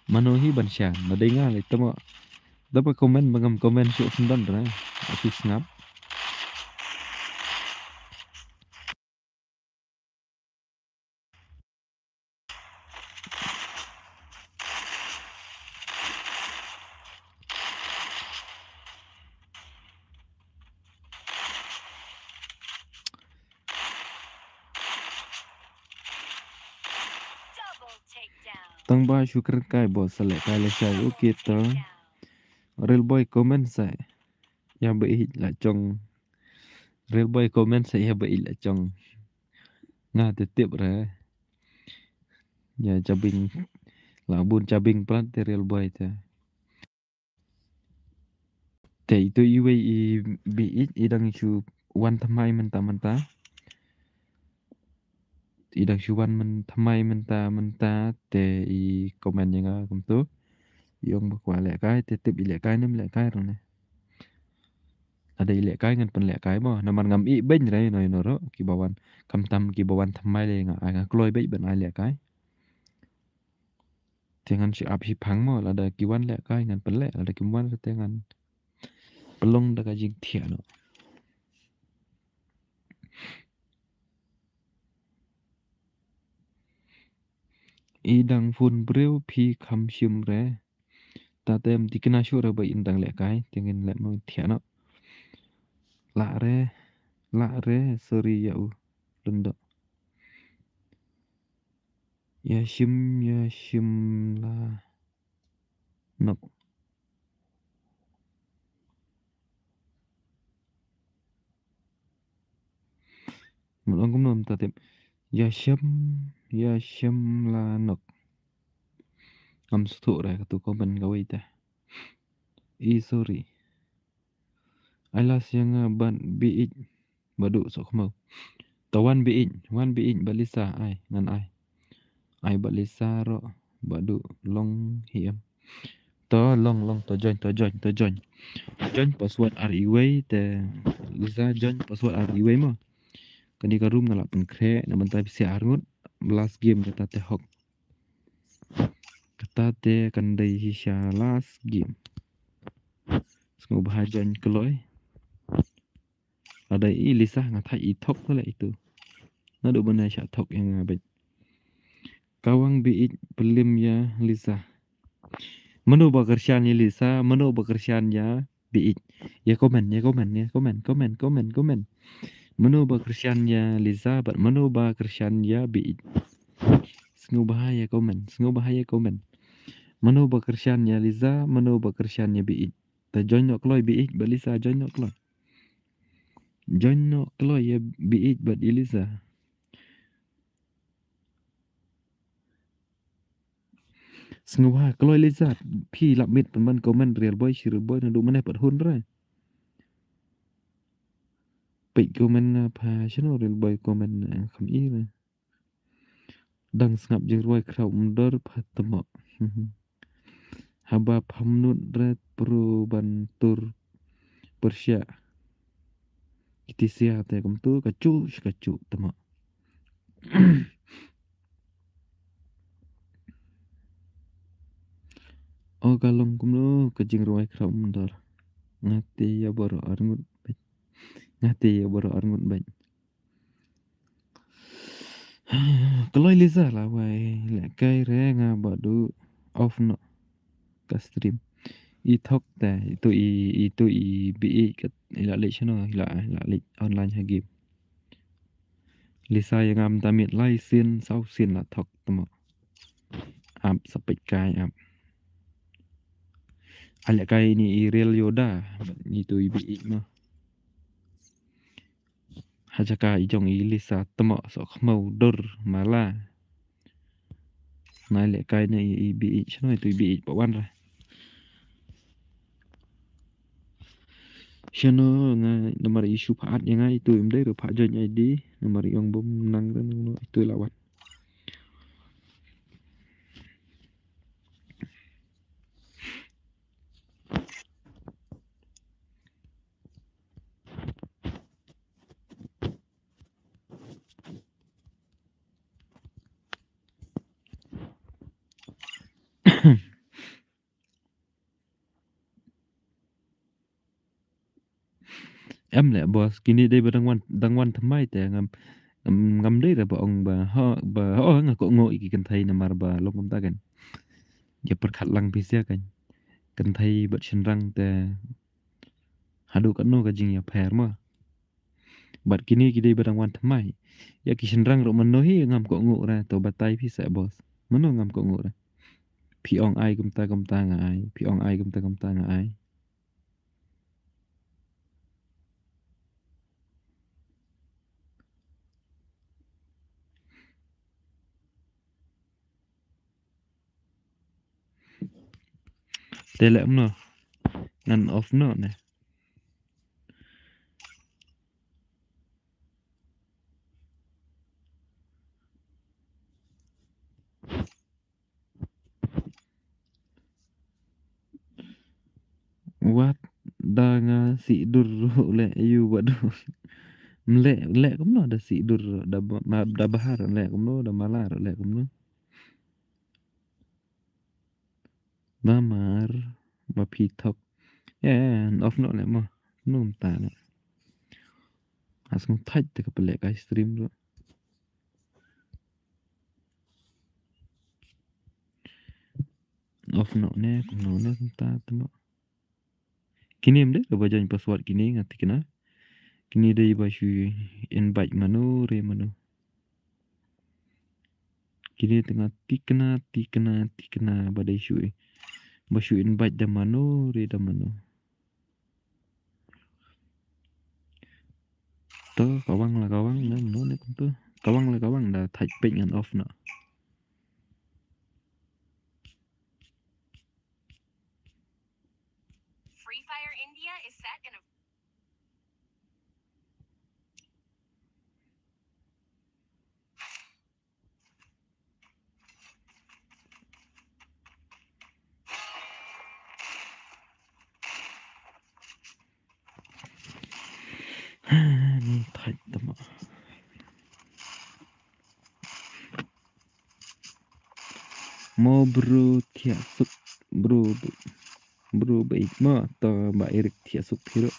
Mano hi ban shan, ma dei nga lei tama. Da ba comment ba ngam comment shuh sendon ra. Shu sngap. Tang ba shu kren kai bo sa leh kai leh shai, okay to. Real Boy comment sa. Ïa ba ïeit la jong. Real boy comment sa ïa ba ïeit la jong. Nga te tip re. Ïa jabing. La bun jabing prat te real boy te. Te ito iwei i ba ïeit i dang shu wan thymmai mynta mynta. I dang shu wan myn thymmai mynta mynta te i comment ïa nga kumto. I ong ba kwah lehkai te tip i lehkai ne ym lehkai ruh ne. Lada i lehkai ngan pynlehkai mo namar ngam ïeh beiñ re ino ino ruh kiba wan. Khamtam kiba wan thymmai le nga ai nga kloi beit ban ai lehkai. Te ngan shu ap shiphang mo lada ki wan lehkai ngan pynleh lada kim wan te ngan pynlong da ka jingthiah noh. I dang phone briew phi kham shim re. Ta tem ti kena shu re ba in dang lehkai te ngin leh mo thiah noh. Lah re, lah re, sorry ïa u. Lundok. Ïa shim, ïa shim la nok. Mut ong kumno mynta tip. Ïa shim, ïa shim la nok. Ngam sngewthuh re katu comment kawei te. I sorry. Ai las ïa nga bad ba ïeit. Baduh sohkhmaw. To wan ba ïeit, wan ba ïeit bad Lisa ai, ngan ai. Ai bad Lisa ruh, baduh long hi em. To long long to join, to join, to join. Join password ar iwei te Lisa join password ar iwei mo. Kane ka room nga lah pynkhreh na bynta phi sa arngut last game kata te hok. Kata te kan dei hi sha last game. Sngewbha join kloi. Lada i Lisa nga thait i thok tu leh itu. Naduh ban ai sha thok ïa nga beit. Kawang ba ïeit pynlem ïa Lisa. Mano ba kyrshan ïa Lisa, mano ba kyrshan ïa ba ïeit. Ïa comment, ïa comment, ïa comment, comment, comment, comment. Mano ba kyrshan ïa Lisa bad mano ba kyrshan ïa ba ïeit. Sngewbha ïa comment, sngewbha ïa comment. Mano ba kyrshan ïa Lisa, mano ba kyrshan ïa ba ïeit. Ta join noh kloi ba ïeit bad Lisa, join noh kloi. Join noh kloi ïa ba ïeit bad Lisa. Sngewbha kloi Lisa, phi lap miet pynban comment real boy shi real boy naduh mynne pat hun re. Peit comment nga pha shano real boy comment nga kham i re. Dang sngap jingrwai khraw umdor pha tymok. Haba pha mut re pro ban tur pyrshah. Kiti sia te kumtu ka chu shi ka chu tymok. O ka long kumno ka jingrwai khraw umdor. Nga te ïa baroh arngut bad. Nga te ïa baroh arngut bad. Kloi Lisa la wai lehkai re nga baduh off noh ka stream. I thok te itu i itu i ba ïeit kat i la leit shano i la i la leit online ha game. Lisa ïa ngam ta miet lai sien saw sien la thok tymok. Ap sa peit kai ap. Ai lehkai ni i real Yoda ni tu i ba ïeit mo. Ha jaka i jong i Lisa tymok sohkhmaw dur mala. Nai lehkai na i ba ïeit shano itu i ba ïeit pa wan re. Shano nga namar i shu pha add ïa nga itu im dei re pha join I D namar i ong bym nang re nang no itu la wan. Em leh boss, kine dei ba dang wan, dang wan thymmai te ngam, ngam, ngam dei re ba ong ba ho, ba ho nga kohnguh ïa ki kynthei namar ba long kumta kan. Ïa pyrkhat lang phi sia kan. Kynthei bad shynrang te haduh katno ka jingïapher mo. Bad kine ki dei ba dang wan thymmai. Ïa ki shynrang ruh mano hi ngam kohnguh re to batai phi sa boss. Mano ngam kohnguh re. Phi ong ai kumta kumta nga ai. Phi ong ai kumta kumta nga ai. Te leh kumno? Ngan off noh ne. Wat da nga sih dur ruh leh ïu ba dur. Leh, leh kumno da sih dur ruh, da ba-, ma-, da bahar leh kumno, da malar leh kumno. Ba mar, ba phi thok. Eh, off noh leh mo. Num ta leh. As ngam thait te ka pynleh kai stream ruh. Off noh ne, kumno ne kumta te mo. Kine ym dei ba join password kine nga thikna. Kine dei ba shu invite mano re mano. Kine te nga thikna, thikna, thikna ba dei shu, ba shu invite da mano re da mano. To, kawang la kawang, na mano ne kumto. Kawang la kawang, da thait peit ngan off noh. Free Fire India is set in a Ni thait tama. Mo bro thiah suk, bro, bro ba ik mo, to ba Eric thiah suk phi ruh.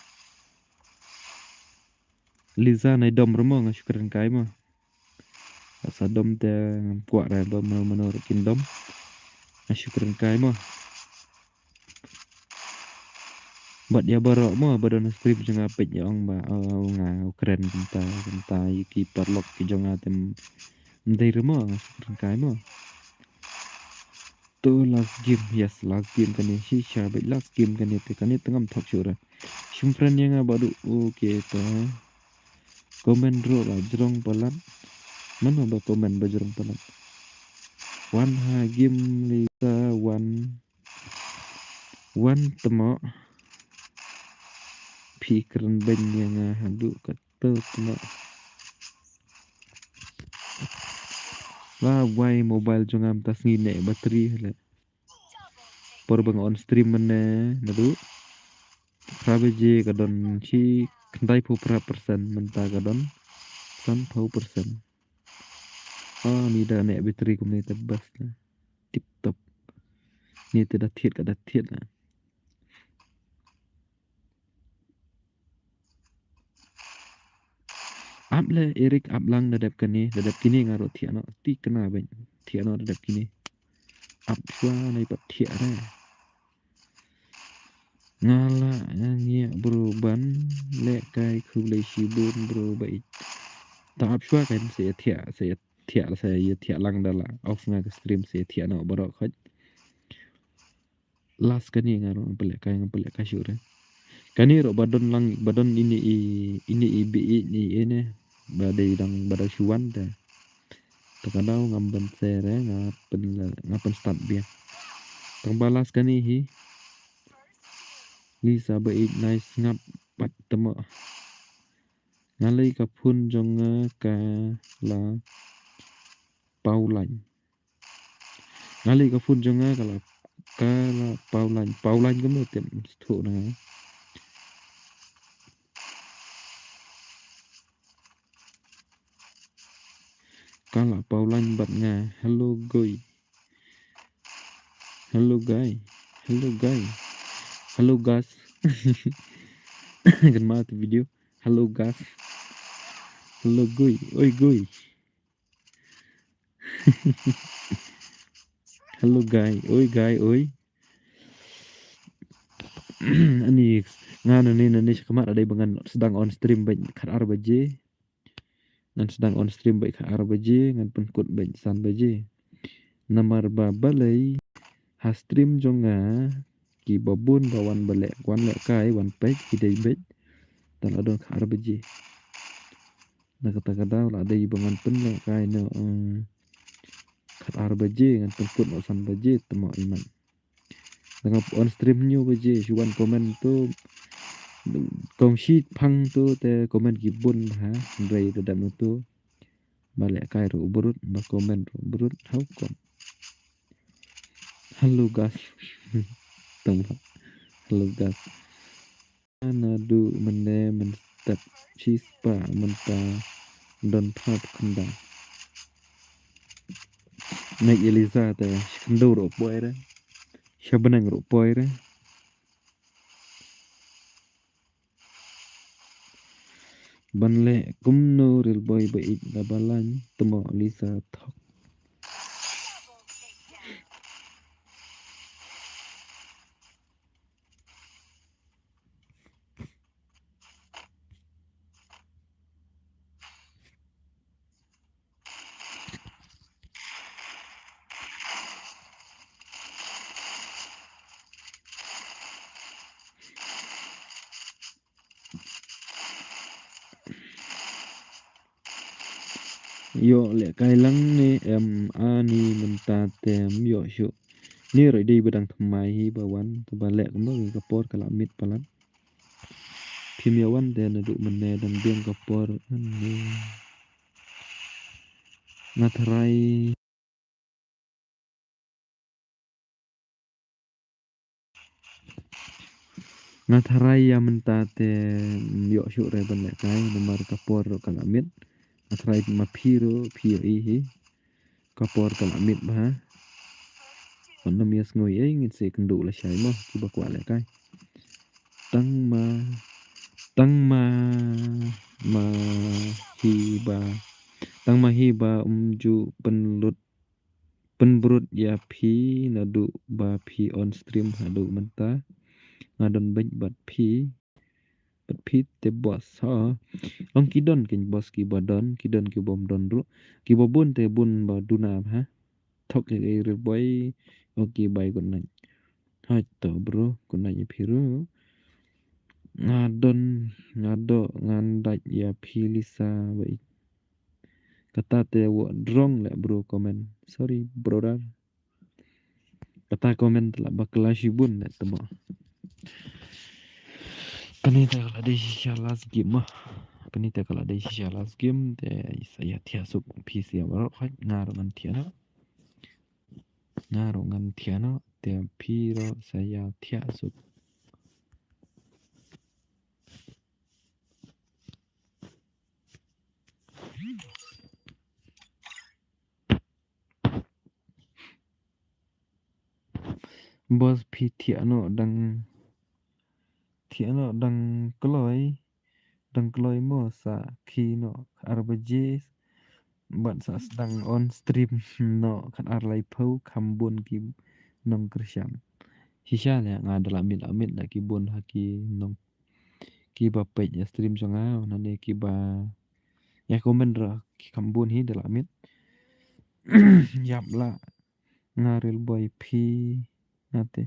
Liza nai dom ruh mo, nga shu kren kai mo. Sa dom te ngam kwah re ba mano mano ruh kin dom. Nga shu kren kai mo. Bad ïa baroh mo ba don stream jong nga peit ïa ong ba, oh, nga u kren kumta kumta ïa ki paralok ki jong nga te ym dei re mo, nga shu kren kai mo. To last game, yes, last game kane, shisha bad last game kane te, kane te ngam thok shuh re. Shim friend ïa nga ba du, okay to. Comment ruh ba jrong palat. Mano ba comment ba jrong palat? Wan ha game Liza wan. Wan temo. Phi kren beiñ ïa nga haduh kato temo. La wai mobile jong nga mynta sngi ne battery le. Por ba nga on stream mynne naduh phra baje ka don shi khyndai phew phra percent, mynta ka don san phew percent. Ah, ni da ne battery kumne te bas la. Tip top. Ni te da thied ka da thied la. Ap le Eric, ap lang, da dep kane, da dep kine nga ruh thiah noh, ti kena beiñ, thiah noh da dep kine. Ap shuwa nai pat thiah re. Nga la ngiah bro ban leh kai, khublei shibun bro ba ïeit. Ta ap shuwa kan sa ïa thiah, sa ïa thiah, sa ïa thiah lang da la off nga ka stream, sa ïa thiah noh baroh khoit. Last kane nga ruh ngam pynleh kai, ngam pynleh kai shuh re. Kane ruh ba don lang, ba don ine i, ine i ba ïeit ne ine ba dei dang, ba dang shu wan te. Te ka daw ngam ban share re, nga pyn, nga pyn start biang. Tang ba last kane hi. Lisa ba ïeit, nice, ngap pat temo. Nga lei ka phone jong nga ka la paw line. Nga lei ka phone jong nga ka la, ka la paw line, paw line kumno te ym sngewthuh na nga. Ka la paw line bad nga. Hello guy. Hello guy. Hello guy. Hello guys. Kan ma tu video. Hello guys. Hello guy. Oi guy. Hello guy, oi guy, oi. Ani nga nane nane shakmat adai ba ngan sdang on stream bad khat ar baje. Ngan sdang on stream bad khat ar baje, ngan pynkut bad san baje. Namar ba balei ha stream jong nga ki babun ba wan ba leh, wan leh kai, wan peit ki dei bad. Tang la don khat ar baje. Na kata ka daw la dei ba ngan pynleh kai noh, eh, khat ar baje, ngan pynkut noh san baje, temo iman. Tang on stream hynñiew baje shu wan comment to. Kong shi phang to te comment ki bun bha. Hynrei da dang to. Ba lehkai ruh u brut, ba comment ruh u brut, how come? Hello guys. Tang ba. Hello guys. Naduh mynne mynstep shispah mynta don phra phew khyndai. Nek Eliza te shi khyndew ruh poi re. Sha bneng ruh poi re. Ban leh kumno Real Boy ba ïeit da ba lain tmo Lisa thok. Ïoh lehkai lang ne em, ani mynta te ym ïoh shuh. Ni ruh dei ba dang thymmai hi ba wan, te ba leh kumno ka por ka la miet palat. Phim ïa wan te naduh mynne dang biang ka por, ani. Nga tharai. Nga tharai ïa mynta te, mm, ym ïoh shuh re ban lehkai namar ka por ruh ka la miet. Nga tharai ma phi ruh phi ïohi hi. Ka por ka la miet bha. Wan nym ïa sngew ei, ngin sa ïakynduh lashai mo kiba kwah lehkai. Tang ma, tang ma, ma hi ba, tang ma hi ba ym ju pynlut pynbrut ïa phi naduh ba phi on stream haduh mynta. Nga don beit bad phi, bad phi te boss ha. Ong ki don kin boss, kiba don, ki don ki bym don ruh. Kiba bun te bun ba duna ha. Thok ïa Real Boy. Okay, bye, good night. Hai to bro, good night ïa phi ruh. Nga don, nga doh, ngan dait ïa phi Lisa ba i Kata te wa drong leh bro comment. Sorry brother. Kata comment te la bakla shibun leh te mo. Kane te ka la dei shisha last game mo. Kane te ka la dei shisha last game te sa ïa thiah suk phi sa ïa baroh, hooid nga ruh ngan thiah noh. Nga ruh ngan thiah noh te phi ruh sa ïa thiah suk. Boss phi thiah noh dang, thiah noh dang kloi, dang kloi mo, sa khie noh ar baje bad sa sdang on stream noh khatar laiphew, kham bun ki nongkyrshan. Shisha leh nga da la miet la miet da ki bun ha ki nong kiba peit ïa stream jong nga, nane kiba ïa comment ruh ki kham bun hi da la miet. Ïap lah nga Real Boy phi nga te.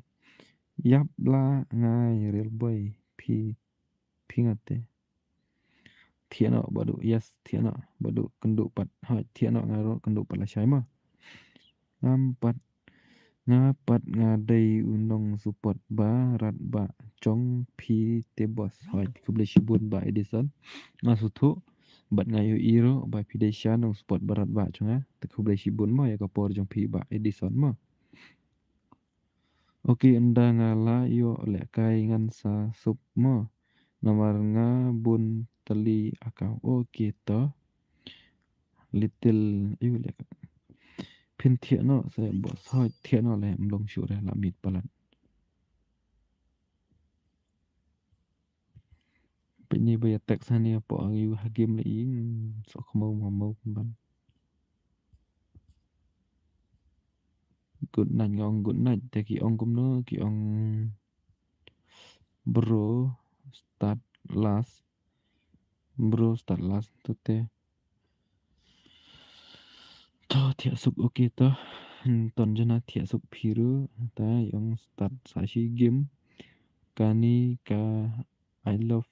Ïap lah nga Real Boy phi, phi nga te. Thiah noh Badu, yes, thiah noh Badu, kynduh pat. Hooid, thiah noh nga ruh kynduh pat lashai mo. Ngam pat, nga pat nga dei u nong support ba radbah jong phi te boss. Hooid, khublei shibun Bah Edison. Nga sngewthuh bad nga ïohi ruh ba phi dei shisha nong support ba radbah jong nga. Te khublei shibun mo ïa ka por jong phi Bah Edison mo. Okay, ynda nga la ïoh lehkai ngan sa sub mo. Namar nga bun tylli account. Okay to. Little, ayu lehkai. Phin thiah noh sa boss, hooid thiah noh leh, ym long shuh re, la miet palat. Peit ni ba ïa text hani hapoh ha game la ïing, sok khmiew ma mo pynban. Good night, nga ong good night te ki ong kumno, ki ong bro start last. Bro start last to te. To thiah suk, okay to. Hmm, ton jana thiah suk phi ruh. Ta ïong start sa shi game. Kani ka I love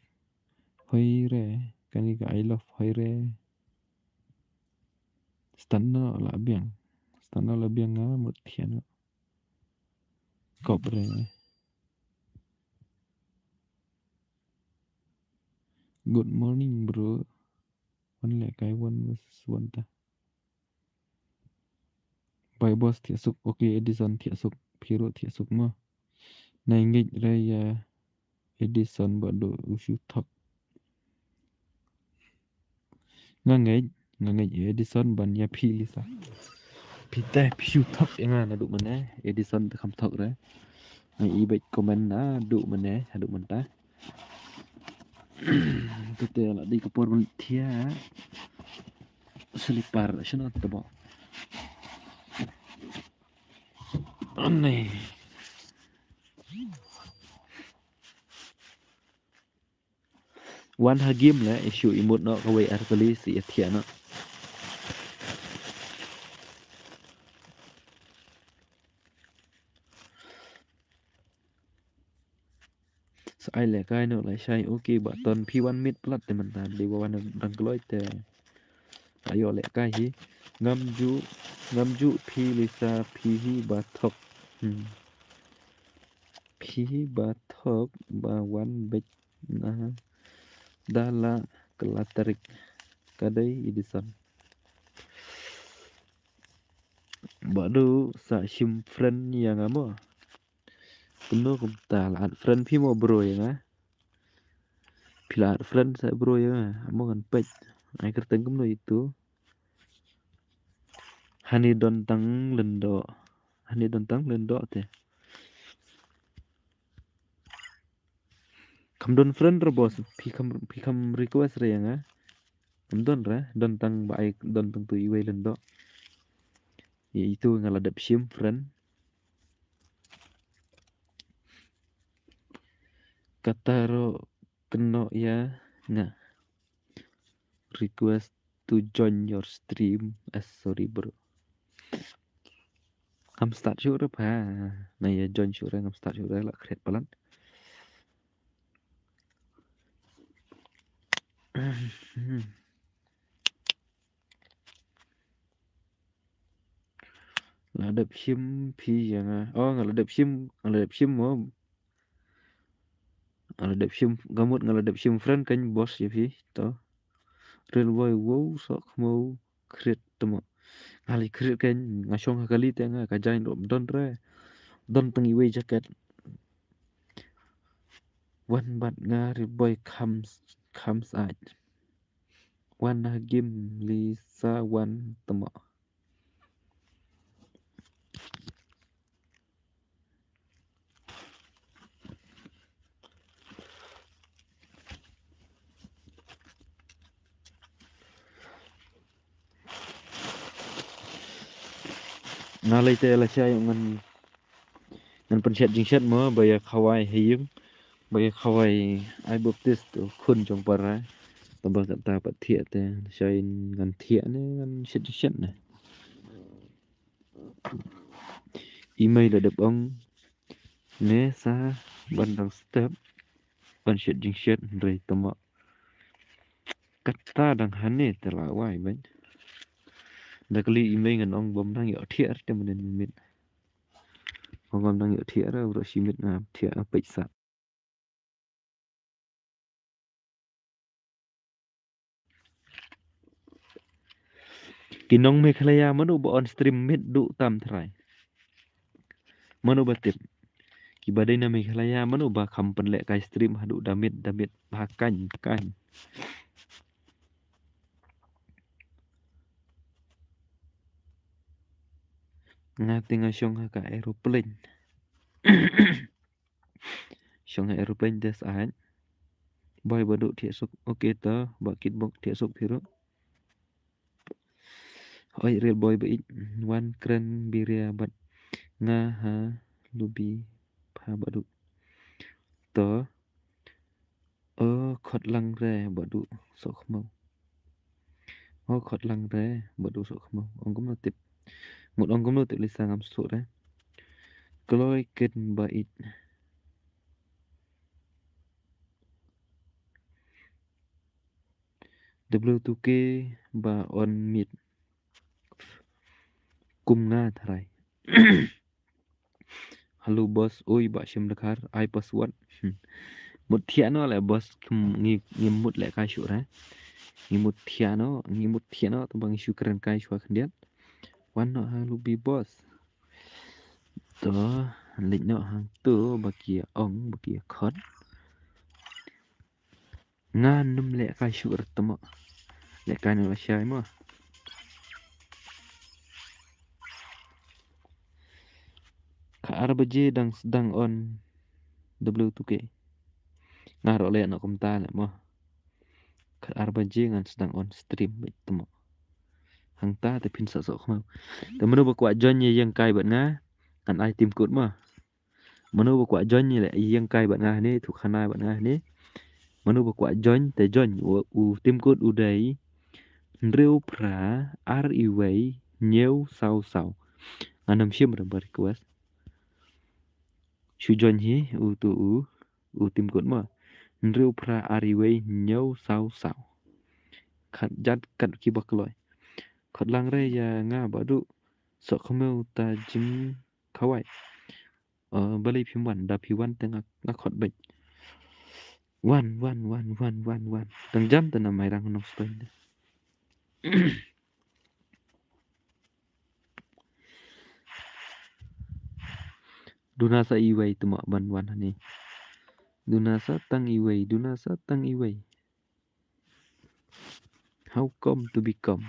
hoi re. Kani ka I love hoi re. Start noh la biang. Start noh la biang nga mut thiah noh. Kop re. Good morning, bro. Wan lehkai one versus one ta. Bye boss, thiah suk. Okay, Edison, thiah suk. Phi ruh thiah suk mo. Nai ngeit re ïa Edison ba duh u shu thok. Nga ngeit, nga ngeit ïa Edison ban ïa phi Lisa. Phi te phi shu thok ïa nga naduh mynne, Edison te kham thok re. Nga i beit comment naduh mynne haduh mynta. Te te la dei ka por ban thiah. Slipper shano te ba. Anei. Wan ha game le, ïa shu imut noh kawei ar kali sa ïa thiah noh. Sa ai lehkai noh lashai, okay, Bah Ton phi wan miet palat te mynta, dei ba wan dang kloi te. Ayo lehkai hi. Ngam ju, ngam ju phi Lisa phi hi ba thok. Hmm. Phi hi ba thok ba wan beit na da la kylla tarik. Ka dei Edison. Ba duh sa shim friend ïa nga mo. Kumno kumta la add friend phi mo bro ïa nga. Phi la add friend sa bro ïa nga. Amo ngan peit. Ai kyrteng kumno itu. Hani don tang lyndo. Hani don tang lyndo te. Kham don friend re boss. Phi kham, phi kham request re ïa nga. Kham don re. Don tang ba ai don tang tu iwei lyndo. Ïa itu nga la dep shim friend. Kata ruh kynnoh ïa nga. Request to join your stream. Eh, sorry bro. Ngam start shuh re pa. Nga ïa join shuh re, ngam start shuh re, la create palat. La dep shim phi ïa nga. Oh, nga la dep shim, nga la dep shim mo. Nga la dep shim, ka mut nga la dep shim friend kan boss ïa phi to. Real boy wow sok mo create te mo. Nga la create kan nga shong ha kali te nga ka jain ruh don re. Don tang iwei jacket. Wan bad nga real boy kham, kham sait. Wan ha game Lisa wan te mo. Nga lei te lashai ngan, ngan pynshet jingshet mo ba ïa khawai ha ïing, ba ïa khawai ai baptis to khun jong para. Tang ba kata pat thiah te lashai ngan thiah ne ngan shet jingshet ne. I mei la dep ong ne sa ban dang step ban shet jingshet hynrei tama kata dang hane te la wai ban. Da kali i mei ngan ong bym dang ïoh thiah te mynnin miet. Ong bym dang ïoh thiah ra bro shi miet nga thiah peit sa. Ki nong Meghalaya mano ba on stream miet duh tam trai. Mano ba tip. Kiba dei na Meghalaya mano ba kham pynleh kai stream haduh da miet da miet ba kan kan. Nga te nga shong ha ka aeroplane. Shong ha aeroplane te sah. Bye ba duh thiah suk. Okay ta ba kitbok thiah suk phi ruh. Oi real boy ba ïeit wan kren biria bad nga ha lubi pha ba duh. To. O khot lang re ba duh sok khmau. O khot lang re ba duh sok khmau. Ong kumno tip. Mut ong kumno tip Lisa ngam suk re. Kloi ken ba ïeit. W two K ba on miet. Kum nga tharai. Hello boss, oi ba shim dkhar, ai password. Hmm. Mut thiah noh leh boss, kum ngi, ngi mut leh kai shuh re. Ngi mut thiah noh, ngi mut thiah noh, tang ba ngi shu kren kai shuwa khyndiat. Wan noh ha lobby boss. To, leit noh hangto ba ki ong, ba ki khot. Ngan nym leh kai shuh re tamo. Leh kai noh lashai mo. Ka ar baje dang sdang on W two K. Nga ruh leh noh kumta leh mo. Ka ar baje ngan sdang on stream beit tamo. Hangta te phin sa soh khmiew. Te mano ba kwah join ïa ïeng kai bad nga, ngan ai tim code mo. Mano ba kwah join ïa ïeng kai bad nga hangne, thuk khana bad nga hangne. Mano ba kwah join te join, u, u tim code u dei hynriew phra ar iwei hynñiew saw saw. Ngan nym shim re ba request. Shu join hi uto u, u tim code mo. Hynriew phra ar iwei hynñiew saw saw. Khat jat kat kiba kloi. Khot lang re ïa nga Bah Duh. Soh khmiew ta jingkhawai. Eh, balei phim wan, da phi wan te nga, nga khot beit. Wan, wan, wan, wan, wan, wan. Dang jam te na Mairang Nongstoiñ. Duna sa iwei tamo ban wan hangne. Duna sa tang iwei, duna sa tang iwei. How come to become?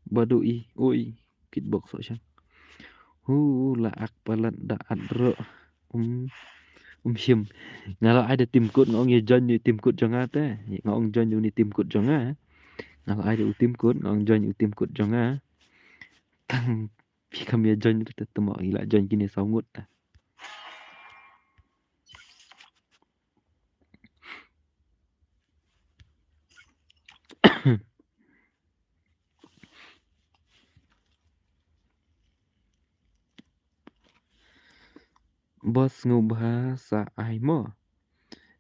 Bah Duh i, oi, kitbok soh shang. Hu, la ak palat da at ro. Um, um shim. Nga la ai da tim code, nga ong ïa join ïa tim code jong nga te. Nga ong join ïa u ni tim code jong nga. Nga la ai da u tim code, nga ong join ïa u tim code jong nga. Tang phi kam ïa join te tamo, i la join kine saw ngut te. Boss, sngewbha sa ai mo.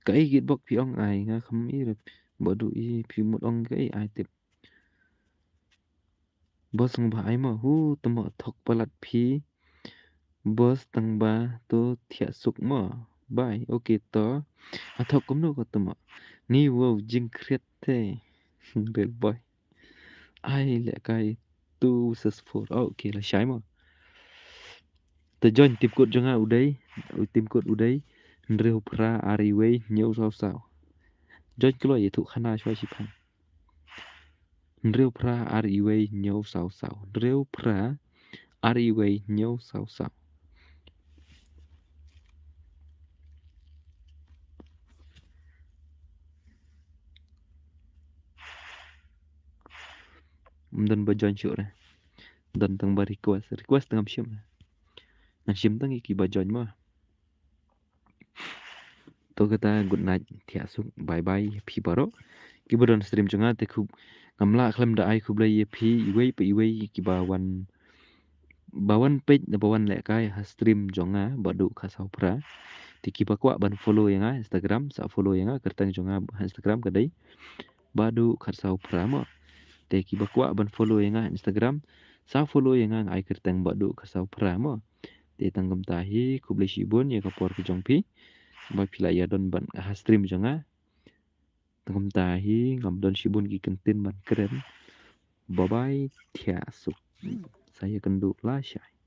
Kaei kitbok phi ong ai, nga kham i rep. Bah Duh i, phi mut ong kaei ai tip. Boss, sngewbha ai mo. Hu, tamo thok palat phi. Boss, tang ba to thiah suk mo. Bye. Okay to. A thok kumno ko tamo. Ni wow jingkhriat te. Red boy. Ai leh kai two versus four. Oh, okay, lashai mo. Te join tim code jong nga u dei, u tim code u dei hynriew phra ar iwei hynñiew saw saw. Join kloi ïa thuk khana shuwa shipang. Hynriew phra ar iwei hynñiew saw saw. Hynriew phra ar iwei hynñiew saw saw. Ym don ba join shuh re. Don tang ba request. Request te ngam shim re. Ngan shim tang ïa kiba join mo. To kata good night, thiah suk, bye bye ïa phi baroh. Kiba don stream jong nga te khublei, ngam lah khlem da ai khublei ïa phi iwei pa iwei kiba wan, ba wan peit, ba wan lehkai ha stream jong nga Bah Duh Khatsaw Phra. Te kiba kwah ban follow ïa nga Instagram, sa follow ïa nga, kyrteng jong nga ha Instagram ka dei Bah Duh Khatsaw Phra mo. Te kiba kwah ban follow ïa nga Instagram, sa follow ïa nga, nga ai kyrteng Bah Duh Khatsaw Phra mo. Te tang kumta hi, khublei shibun ïa ka por ka jong phi ba phi la ïa don bad nga ha stream jong nga. Tang kumta hi, ngam don shibun ki kyntien ban kren. Bye bye, thiah suk. Sa ïa kynduh lashai.